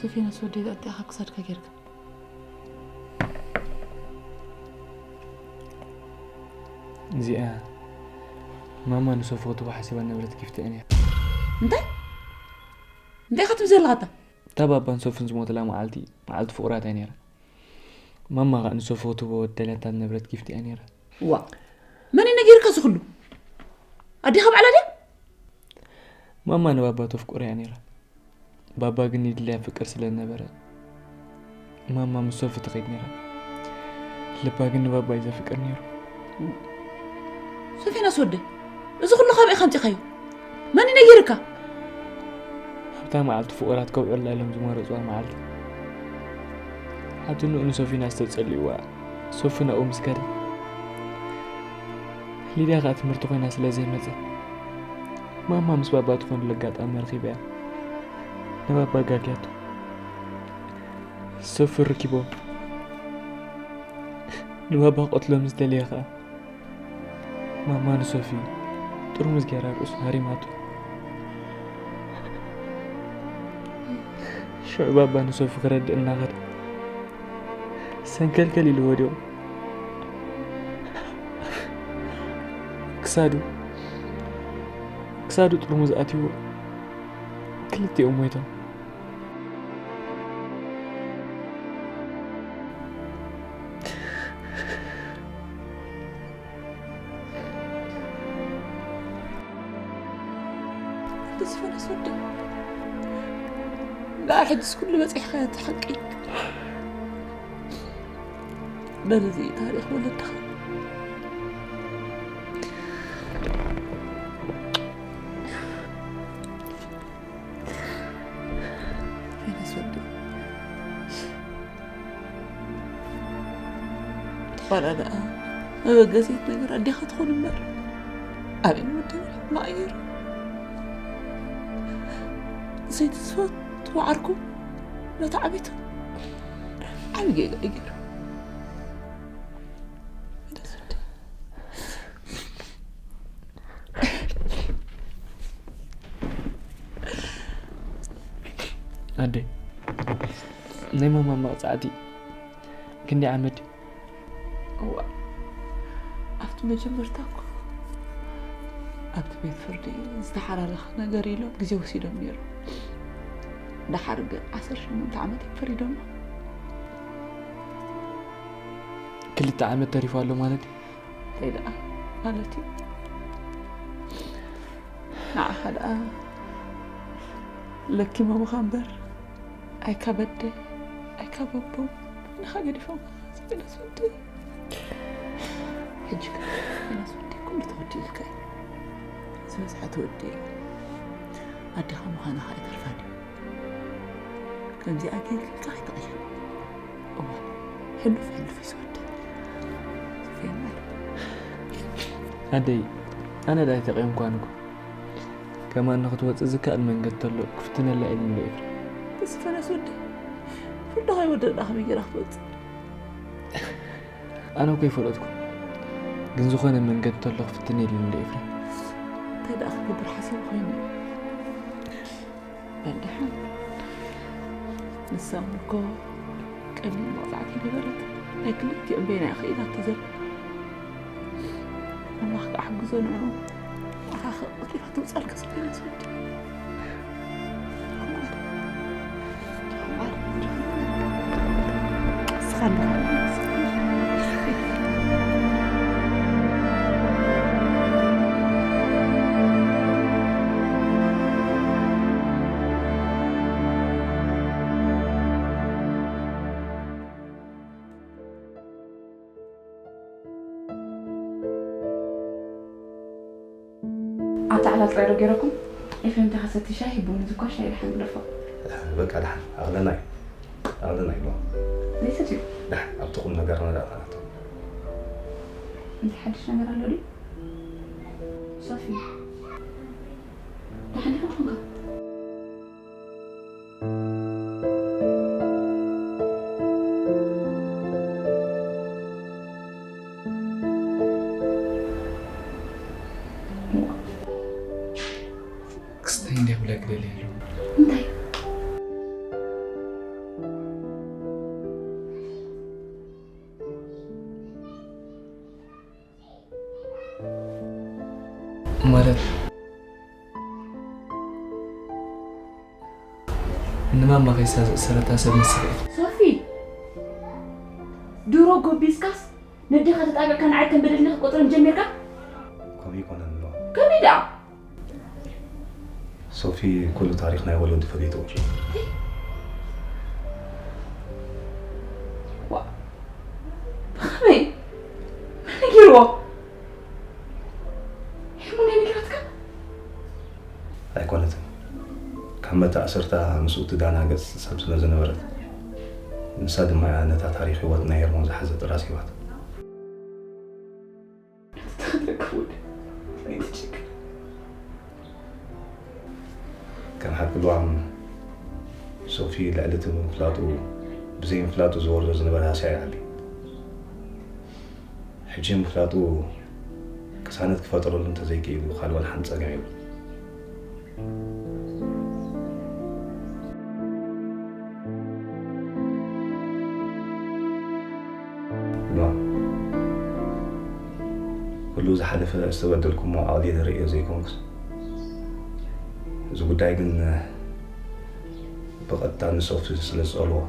ሶፊናስ ወደይ፣ ኣጣጢዕካ ክሳድካ ጌርካ። እዚኣ ማማ ንሶፊ ክትቦ ሓሲባ ንብረት ጊፍቲ እያ ነይራ። እንታይ እንታይ ኢኻ ትብል ዘለኻ? እታ እታ ባባን ሶፍን ዝሞትላ መዓልቲ፣ መዓልቲ ፍቑራት እያ ነይራ። ማማ ኸኣ ንሶፊ ክትቦ ወደለታ ንብረት ጊፍቲ እያ ነይራ። ዋ፣ መን እዩ ነጊርካ እዚ ኩሉ? ኣዴኻ ባዕላ ድያ? ማማ ንባባ ተፍቅሮ እያ ነይራ። ባባ ግን ይድልያ ፍቅር ስለ ነበረ፣ ማማ ምስ ሶፊ ትኸይድ ነይራ። ልባ ግን ንባባ እዩ ዘፍቅር ነይሩ። ሶፊናስ ወደይ፣ እዚ ኩሉ ካበይ ኢኻ ኣምጺኻዮ? መን እዩ ነጊርካ? ኣብታ መዓልቲ ፍቑራት ከብዕላ ኢሎም ዝመረጽዋ መዓልቲ፣ ሓትንኡ ንሶፊናስ ተጸሊእዋ፣ ሶፊ ናብኡ ምስ ከደ፣ ሊድያ ኸኣ ትምህርቲ ኮይና ስለ ዘይመጸት፣ ማማ ምስ ባባ ትኾንሉ ኣጋጣሚ ረኺባ እያ ንባባ ኣጋግያቶ። ሶፊ ርኪቦም ንባባ ክቐትሎ ምስ ደለየ ኸኣ፣ ማማ ንሶፊ ጥርሙዝ ገይራ ርእሱ ሃሪማቶ። ሽዑ ባባ ንሶፊ ክረድእ እናኸደ ሰንከልከል ኢሉ ወዲቑ። ክሳዱ ክሳዱ ጥርሙዝ ኣትይዎ ክልቲኦም ሞይቶም። ተስፋ ነስወደ ደኣ ሕጅስ ኩሉ በጺሕካ እቲ ሓቂ። በል እዚ ታሪኽ ወለድኻ። ፈይነስ ወዲ ባላ ደኣ መበገሲት ነገር ኣዴኻ ትኾን እምበር ኣበይ ወዲ ማእየር ሰይቲ ዝፈትዎ ዓርኩ ነታ ዓቢቱ ዓቢ ጌጋ እዩ ገይሩ። ኣደይ፣ ናይ ማማ መቕጻዕቲ ክንደይ ዓመት ድዩ? እዋ፣ ኣብቲ መጀመርታ እኮ ኣብቲ ቤት ፍርዲ ዝተሓላለኸ ነገር ኢሎም ግዜ ወሲዶም ነይሮም። ደሓር ግን ዓሰርተ ሸሞንተ ዓመት እዮም ፈሪዶማ። ክልተ ዓመት ተሪፉ ኣሎ ማለት እዩ? እንታይ ደኣ ማለት እዩ? ንዓኻ ደኣ ለኪሞምኻ እምበር ኣይካ በደ ኣይካ በቦ ንኻ ገዲፎም። ዝብለስ ወዲ ሕጂ ከ ዝብለስ ወዲ ኩሉ ተወዲኡልካ እዩ። ዝበዝሐ ተወዲኡ። ኣዴኻ ምዃንኻ ኣይተርፋን እዩ። ከምዚኣ ጌርካ ከይትቕየም። እዋን ሕሉፍ ሕሉፍ እዩ ዝወደል። ዝፈየና ኣሎ። ኣደይ፣ ኣነ ደኣ ኣይተቐየምኳን እኮ። ከማን ንኽትወጽእ ዝከኣል መንገዲ ተሎ ክፍትነላ ኢለ እንዶ ኤፍሬም። ተስፈናስ ወዲ ፍርድኻ ይወደል ደኣ ከመይ ጌራ ክትወጽእ? ኣነ እኮ ኣይፈለጥኩ። ግን ዝኾነ መንገዲ ተሎ ክፍትን ኢለ እንዶ ኤፍሬም። እንታይ ደኣ ክገብር ሓሲቡ ኮይኑ? በል ደሓን። ንሳ እውን እኮ ቀሊል መቕጻዕቲ ኣይነበረት። ናይ ክልቲኦም በይና እያ ክኢላቶ ዘላ። ኣምላኽ ክኣ ሓግዞ ንዕኡ። ንዓኻ ከ ቀልጢፋ ተውጻልካ ስለ ዝወዲ። ንስኻ ኣለኻ። ኣብቲ ዓላ ጥራይ ዶ ገይረኩም? ኤፍሬም፣ እንታይ ከሰቲ ሻሂ ቡን ዝኳ ሻሂ ደሓን ግደፎ። በቃ ደሓን፣ ኣቕለና እዩ። ኣቕለና እዩ። ዘይሰትዩ? ደሓን፣ ኣብቲ ቁም ነገርና ደኣ ናቶ። እንታይ ሓድሽ ነገር ኣሎ ድዩ? ሶፊ፣ ደሓን ዲኻ ኮንካ? ክስታይ እንዲያ ክብለኪ ደልየ ኣለኹ። እንታይ? ማለት ንማማ ከይሳ ዝእሰረታ ሰብ ንስኺ ኢኺ። ሶፊ፣ ድሮ ጎቢዝካስ ነዴኻ ተጣቂዕካ ንዓይ ከም በደለኛ ክትቆጽረን ጀሚርካ? ከምኡ ይኮነን ኣሎ። ከመይ ደኣ? ሶፊ ኩሉ ታሪኽ ናይ ወለዱ ፈሊጡ። ዋ፣ ብኸመይ? መን ነጊርዎ? ሄርሞን እያ ነጊራትካ? ኣይኮነትን። ካብ መተኣሰርታ ምስኡ ትዳናገጽ ሰብ ስለ ዝነበረት፣ ንሳ ድማ እያ ነታ ታሪኽ ህይወት ናይ ሄርሞን ዝሓዘ ጥራዝ ሂባቶ። ነቲ ተኽትረክብ ወደ ኣይትጨክን። ከም ሓቂ ልዋም ሶፊ ልዕሊ እቲ ምፍላጡ ብዘይ ምፍላጡ ዝወርዶ ዝነበረ ሃስያ ይዓቢ። ሕጂ ምፍላጡ ቅሳነት ክፈጥረሉ እንተዘይክኢሉ ካልእ ወላ ሓንቲ ጸገም የብሉን። ኖ፣ ኩሉ ዝሓለፈ ዝተበደልኩሞ ኣቕሊለ ርእዮ ዘይኮንኩስ፣ እዚ ጉዳይ ግን ብቐጥታ ንሶፊ ስለ ዝጸልዎ፣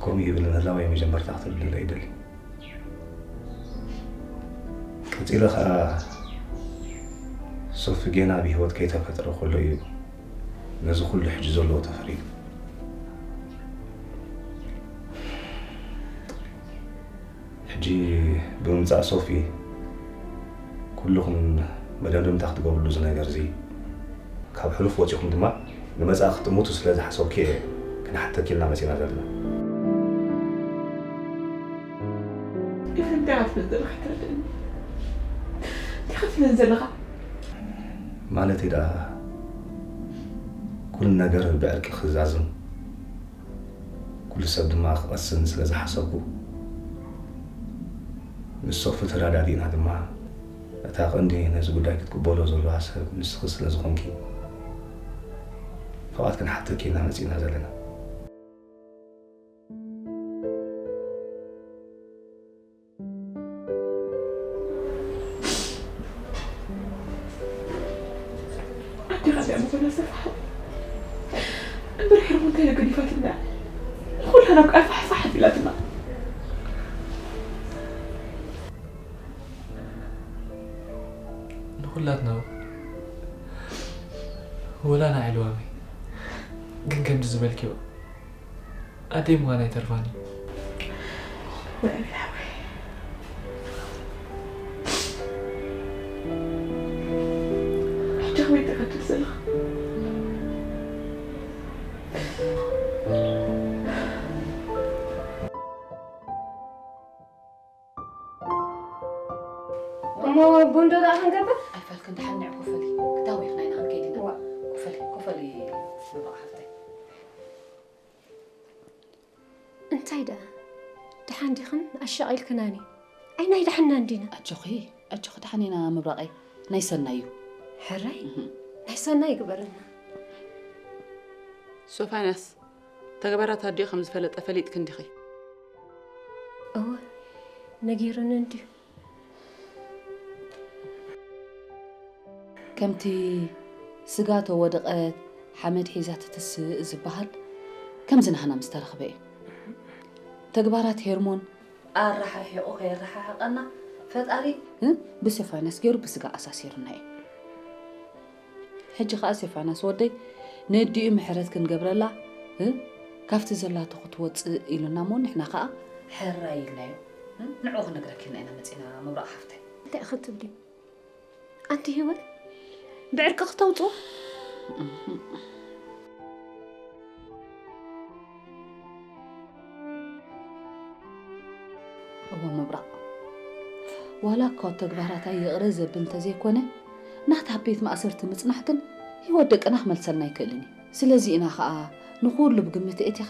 ከምኡ ይብል ምህላወይ መጀመርታ ክትርድእ ይደሊ። ቀጺለ ኸኣ ሶፊ ጌና ብህይወት ከይተፈጥረ ከሎ እዩ ነዚ ኩሉ ሕጂ ዘለዎ ተፈሪዱ። ሕጂ ብምምጻእ ሶፊ ኩልኹም መደምደምታ ክትገብርሉ እዚ ነገር እዚ ካብ ሕሉፍ ወጺኹም ድማ ንመጻኢ ክትጥምቱ ስለ ዝሓሰብኩ እየ ክንሓተኪ ኢልና መጺና ዘለና። ኢፍን እንታይ ክትብል ዘለኻ ኣይተረድእን። እንታይ ክትብለን ዘለኻ? ማለተይ ደኣ ኩሉ ነገር ብዕርቂ ክዛዝም ኩሉ ሰብ ድማ ክቐስን ስለ ዝሓሰብኩ፣ ምስ ሶፊ ተረዳዲእና ድማ፣ እታ ቀንዲ ነዚ ጉዳይ ክትቅበሎ ዘለዋ ሰብ ንስኺ ስለ ዝኾንኪ፣ ፍቓድ ክንሓተኪ ኢና መጺእና ዘለና። ኣዴኻ እዚኣ ምኾነ ሰፍሓ እምበር፣ ሕርሙ እንታይ ገዲፋትና? ንኹላና ብቃል ፋሕፋሕ ኢላትና። ንኹላትና ወላ ንዓይ ልዋመይ። ግን ከምዚ ዝበልክዮ ኣደይ ምዃን ኣይተርፋን እዩ። ሕጂ ከመይ ትቐትል ዘለኻ? እሞ ቡን ዶ ደኣ ክንገብር? ኣይፈልክን፣ ደሓን ንዕ ኮፈሊ። ክታወይ ኢኽና ኢና ክንከይድ ኢና። ዋ። ኮፈሊ፣ ኮፈሊ ምብራቕ ሓፍተይ። እንታይ ደኣ? ደሓን ዲኽን? ኣሻቒልክናኒ። ኣይ ናይ ደሓንና እንዲና። ኣጆኺ፣ ኣጆኺ፣ ደሓን ኢና ምብራቐይ። ናይ ሰናይ እዩ። ሕራይ? እህ። ናይ ሰናይ ይግበረልና። ሶፋንያስ፣ ተግባራት ኣዲኡ ከም ዝፈለጠ ፈሊጥክን ዲኺ? እወ፣ ነጊሩኒ እንድዩ። ከምቲ ስጋ ተወድቐት ሓመድ ሒዛ ትትስእ ዝበሃል፣ ከምዚ ናህና ምስ ተረኽበ እዩ። ተግባራት ሄርሞን ኣረሓሒቑ ከየረሓሕቐና ፈጣሪ፣ እ፣ ብስቴፋኖስ ገይሩ ብስጋ ኣሳሲሩና እዩ። ሕጂ ኸኣ ስቴፋኖስ ወደይ ነዲኡ ምሕረት ክንገብረላ፣ እ፣ ካብቲ ዘላቶ ክትወጽእ ኢሉና እሞ ንሕና ኸኣ ሕራይ ኢልናዮ። እ፣ ንዕኡ ክነግረኪ ኢልና ኢና መጺና ምብራቕ ሓፍተይ። እንታይ ኢኺ ትብሊ? ኣንቲ ህይወት ብዕርቂ ክተውጽኦ? እወ ምብራቕ፣ ዋላ እኳ ተግባራታ ይቕረ ዘብል እንተዘይኮነ፣ ናታ ኣብ ቤት ማእሰርቲ ምጽናሕ ግን ህይወት ደቅና ክመልሰልና ኣይክእልን እዩ። ስለዚ ኢና ኸኣ ንኹሉ ብግምት ኣእቲኻ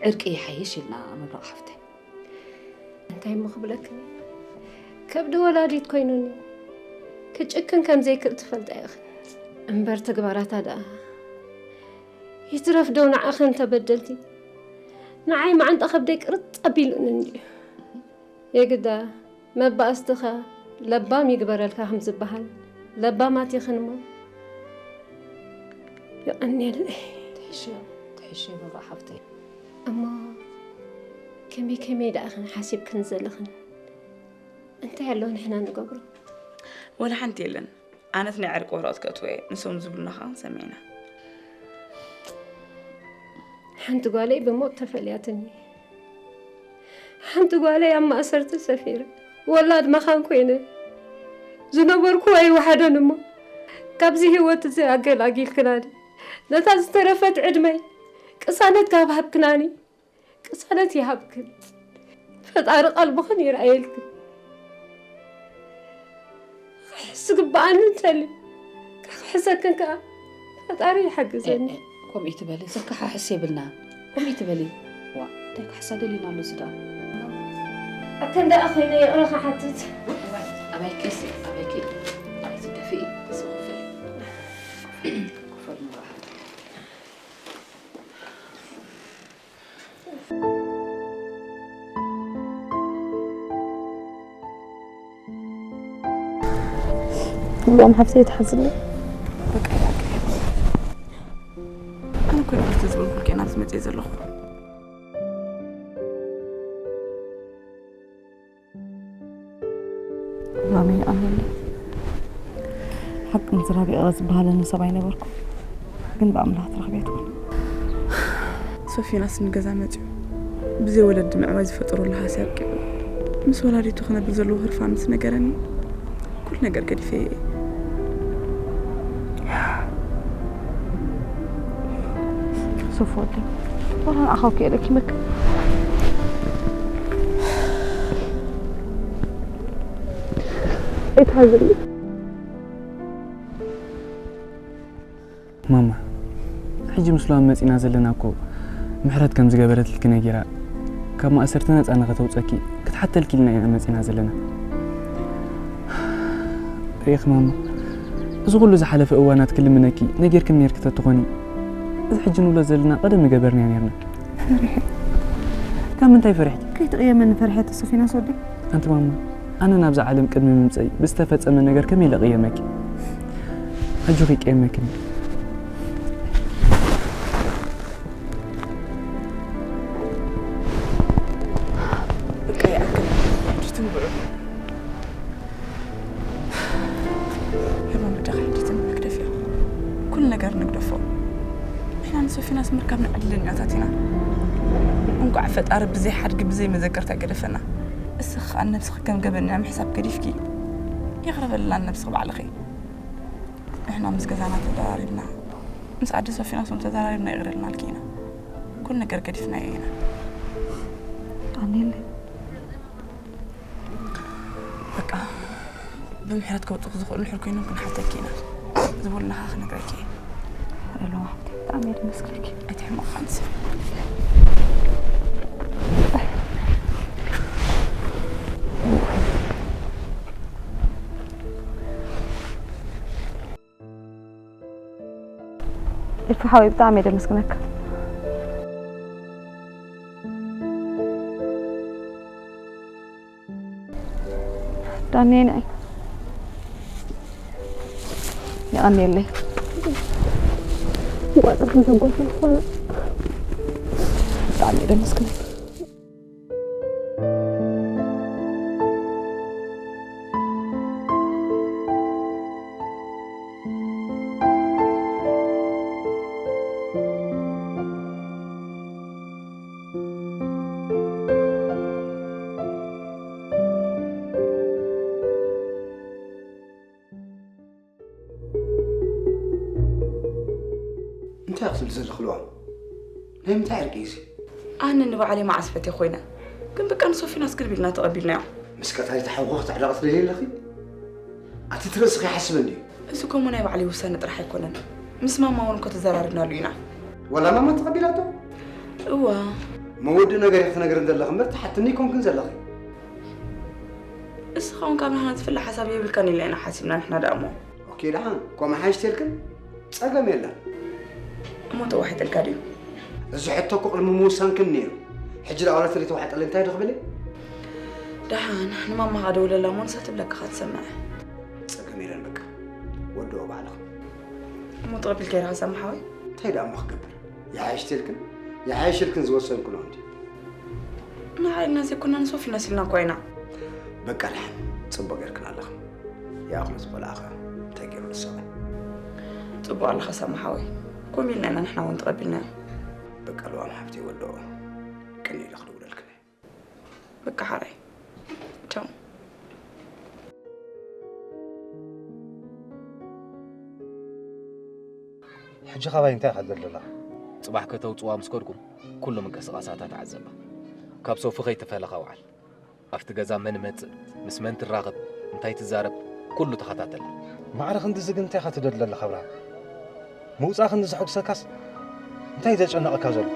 ዕርቂ ይሓይሽ ኢልና ምብራቕ ሓፍተይ። እንታይ እሞ ክብለክን እዩ? ከብዲ ወላዲት ኮይኑኒ። ክጭክን ከም ዘይክእል ትፈልጣ ኢኽን። እምበር ተግባራታ ደኣ ይትረፍ ዶ ንዓኽን ተበደልቲ፣ ንዓይ መዓንጣ ከብደይ ቅርጽ ኣቢሉኒ እንድዩ። የግዳ መባእስትኻ ለባም ይግበረልካ ከም ዝበሃል ለባማት ኢኽን እሞ። የቐንየለይ። ትሕሽዮ፣ ትሕሽዮ መብራቕ ሓፍተይ። እሞ ከመይ ከመይ ደኣ ኢኽን ሓሲብክን ዘለኽን? እንታይ ኣሎ ንሕና ንገብሮ? ወላ ሓንቲ የለን። ኣነት ናይ ዕርቂ ወረቐት ከእትዎ እየ፣ ንሶም ዝብሉና ኸዓ ሰሚዕና። ሓንቲ ጓለይ ብሞት ተፈልያትኒ። ሓንቲ ጓለይ ኣብ ማእሰርቲ ሰፊረ፣ ወላድ መኻን ኮይነ ዝነበርኩ ኣይወሓደን እሞ፣ ካብዚ ህይወት እዚ ኣገላጊልክናኒ። ነታ ዝተረፈት ዕድመይ ቅሳነት ካብ ሃብክናኒ፣ ቅሳነት ይሃብክን። ፈጣሪ ቀልብኽን ይርኣየልክን። ክሕስ ግብኣኒ እንተልዩ፣ ክሕሰክን ከኣ ፈጣሪ ይሓግዘኒ። እ፣ እ፣ ከምኡ ትበሊ፣ ዘከሓሕስ የብልና። ከምኡ ትበሊ። ዋ፣ እንታይ ክሕሳ ደሊና ኣሎ እዚ ደኣ? ኣከን ደኣ ኸይነ ይቕረ ክሓትት። ዋይ፣ ኣባይኪ፣ ኣባይኪ፣ ኣይትደፍኢ፣ እዚ ክፈል። ክፈል ምራሓት። እዋም ሓፍተይ ትሓዝኒ። በቃ፣ በቃ። ኣነ እኮ ይቅርታ ዝበልኩልኪ እየ ናብዚ መፅየ ዘለኹ። ላመይ ኣሜን። ሓቂ ምዝራብ ይቕረ ዝበሃለኒ ሰብ ኣይነበርኩ፣ ግን ብኣምላኽ ተረኽብያ ትኾን። ሶፊናስ ንገዛ መፂኡ ብዘይ ወለዲ ምዕባይ ዝፈጠረሉ ሃስያ ኣብቂዑ፣ ምስ ወላዲቱ ክነብር ዘለዎ ህርፋን ምስ ነገረኒ፣ ኩሉ ነገር ገዲፈ እየ። ሶፍ ወደይ፣ ዋላ ንዓኻ ወኪለ ለኪመካ። ኣይትሓዝኒ። ማማ፣ ሕጂ ምስ ሉዋም መጺና ዘለና እኮ ምሕረት ከም ዝገበረትልኪ ነጊራ፣ ካብ ማእሰርቲ ነጻ ንኸተውጸኪ ክትሓተልኪ ኢልና ኢና መጺና ዘለና። ርኢኺ ማማ፣ እዚ ኩሉ ዝሓለፈ እዋናት ክልምነኪ ነጊርክኒ ነይርኪ ተትኾኒ፣ እዚ ሕጂ ንብሎ ዘለና ቀደም ምገበርናዮ ነይርና። ፈሪሐ። ካብ ምንታይ ፈሪሕኪ? ከይትቕየመኒ ፈሪሐ ተሶፊናስ ወደይ። ኣንቲ ማማ፣ ኣነ ናብዛ ዓለም ቅድሚ ምምጸይ ብዝተፈጸመ ነገር ከመይ ኢለ እቕየመኪ? ኣጆኺ ይቀየመክን። በቃ ይኣክል። ሕጂ ትንብዑ። ሕማም ወዳኺ ሕጂ ትንብዑ ክደፍዮ። ኩሉ ነገር ንግደፎ። ንሕና ንሶፊናስ ምርካብና ዕድለኛታት ኢና። እንቋዕ ፈጣሪ ብዘይ ሓድጊ ብዘይ መዘከርታ ገደፈና። እስኺ ኸኣ ነብስኺ ከም ገበነኛ ምሕሳብ ገዲፍኪ፣ ይቕረ በልልና ንነብስኺ ባዕልኺ። ንሕና ምስ ገዛና ተደራሪብና፣ ምስ ኣደ ሶፊናስ እውን ተደራሪብና ይቕረ ኢልናልኪ ኢና። ኩሉ ነገር ገዲፍናዮ ኢና። ኣሜን። በቃ፣ ብምሕረት ከውጽኹ ዝኽእሉ እንድሕር ኮይኖም ክንሓተኪ ኢና። ዝበሉና ኸኣ ክነግረኪ እየ። ኣለዋ ሓፍተይ፣ ብጣዕሚ እየ ዘመስግነኪ። ኣይትሕመቒ፣ ንስኺ። ኤፊ ሓወይ፣ ብጣዕሚ እየ ዘመስግነካ። ዳንኤል፣ ኣይ፣ የቐንየለይ። እንቋዕ ጽርፊ ዘጓስና ዝኾነ። ብጣዕሚ እየ ዘመስግነካ። እንታይ ክትብል ዘለኺ ልዋም? ናይ ምንታይ ዕርቂ እዩ እዚ? ኣነ ንባዕለይ መዓስ ፈትየ ኮይነ፣ ግን በቃ ንሶፊናስ ግልብ ኢልና ተቐቢልናዮ። ምስ ቀታሊት ሓውኺ ክትዕረቒ ትደልዪ ኣለኺ? ኣቲ እቲ ርእስኺ ይሓስበን ድዩ? እዚ ከምኡ ናይ ባዕለይ ውሳነ ጥራሕ ኣይኮነን። ምስ ማማ እውን እኮ ተዘራሪብናሉ ኢና። ወላ ማማ ተቐቢላቶ? እዋ። መወድእ ነገር ኢኺ ትነግርኒ ዘለኺ እምበር ትሓትኒ ኣይኮንክን ዘለኺ። እስኻ እውን ካብ ንሕና ዝፍለ ሓሳብ የብልካን ኢልና ኢና ሓሲብና ንሕና ደኣ እሞ። ኦኬ ደሓን፣ ከምኡ ሓይሽ ተልክን ጸገም የለን። እሞ ተዋሒጥልካ ድዩ? እዚ ሕቶ እኮ ቅድሚ ምውሳንክን ነይሩ። ሕጂ ደኣ ዋላ ተዘይተዋሕጠለይ እንታይ ዶ ክብል እየ? ደሓን ንማማኻ ደውለላ እሞ ንሳ ትብለካ ክትሰምዕ። ጸገም የለን በቃ ወደኦ ባዕልኻ። እሞ ተቐቢልካ ኢኻ ሳሚ ሓወይ? እንታይ ደኣ እሞ ክገብር? ይሓይሽ ተልክን ይሓይሽ ኢልክን ዝወሰንኩ ነው እንዲ። ንዓይ ኢልና ዘይኮና ንሶፊ ነሲልና እኳ ኢና። በቃ ደሓን ጽቡቕ ጌርክን ኣለኽን። ይኣኽሎ ዝበልኣኸ እንታይ ገይሩ ዝሰብን? ጽቡቕ ኣለኻ ሳሚ ሓወይ። ከምኡ ኢልና ኢና ንሕና እውን ተቐቢልናዮ። በቃ ልዋም ሓፍተይ ወደኦ ቅን ኢለ ክድውለልክን እየ። በቃ ሓራይ ቻው። ሕጂ ካባይ እንታይ ኢኻ ትደሊ ዘለኻ? ጽባሕ ከተውጽዋ ምስ ከድኩም ኩሉ ምንቅስቓሳታ ተዓዘባ። ካብ ሶፊ ከይትፈለኻ ውዓል። ኣብቲ ገዛ መን ይመጽእ፣ ምስ መን ትራኸብ፣ እንታይ ትዛረብ፣ ኩሉ ተኸታተል። ማዕረ ክንድዚ ግን እንታይ ኢኻ ትደሊ ዘለኻ ኣብርሃም? ምውጻእ ክንድዚ ዘሐጉሰካስ እንታይ ዘጨነቐካ ዘሎ?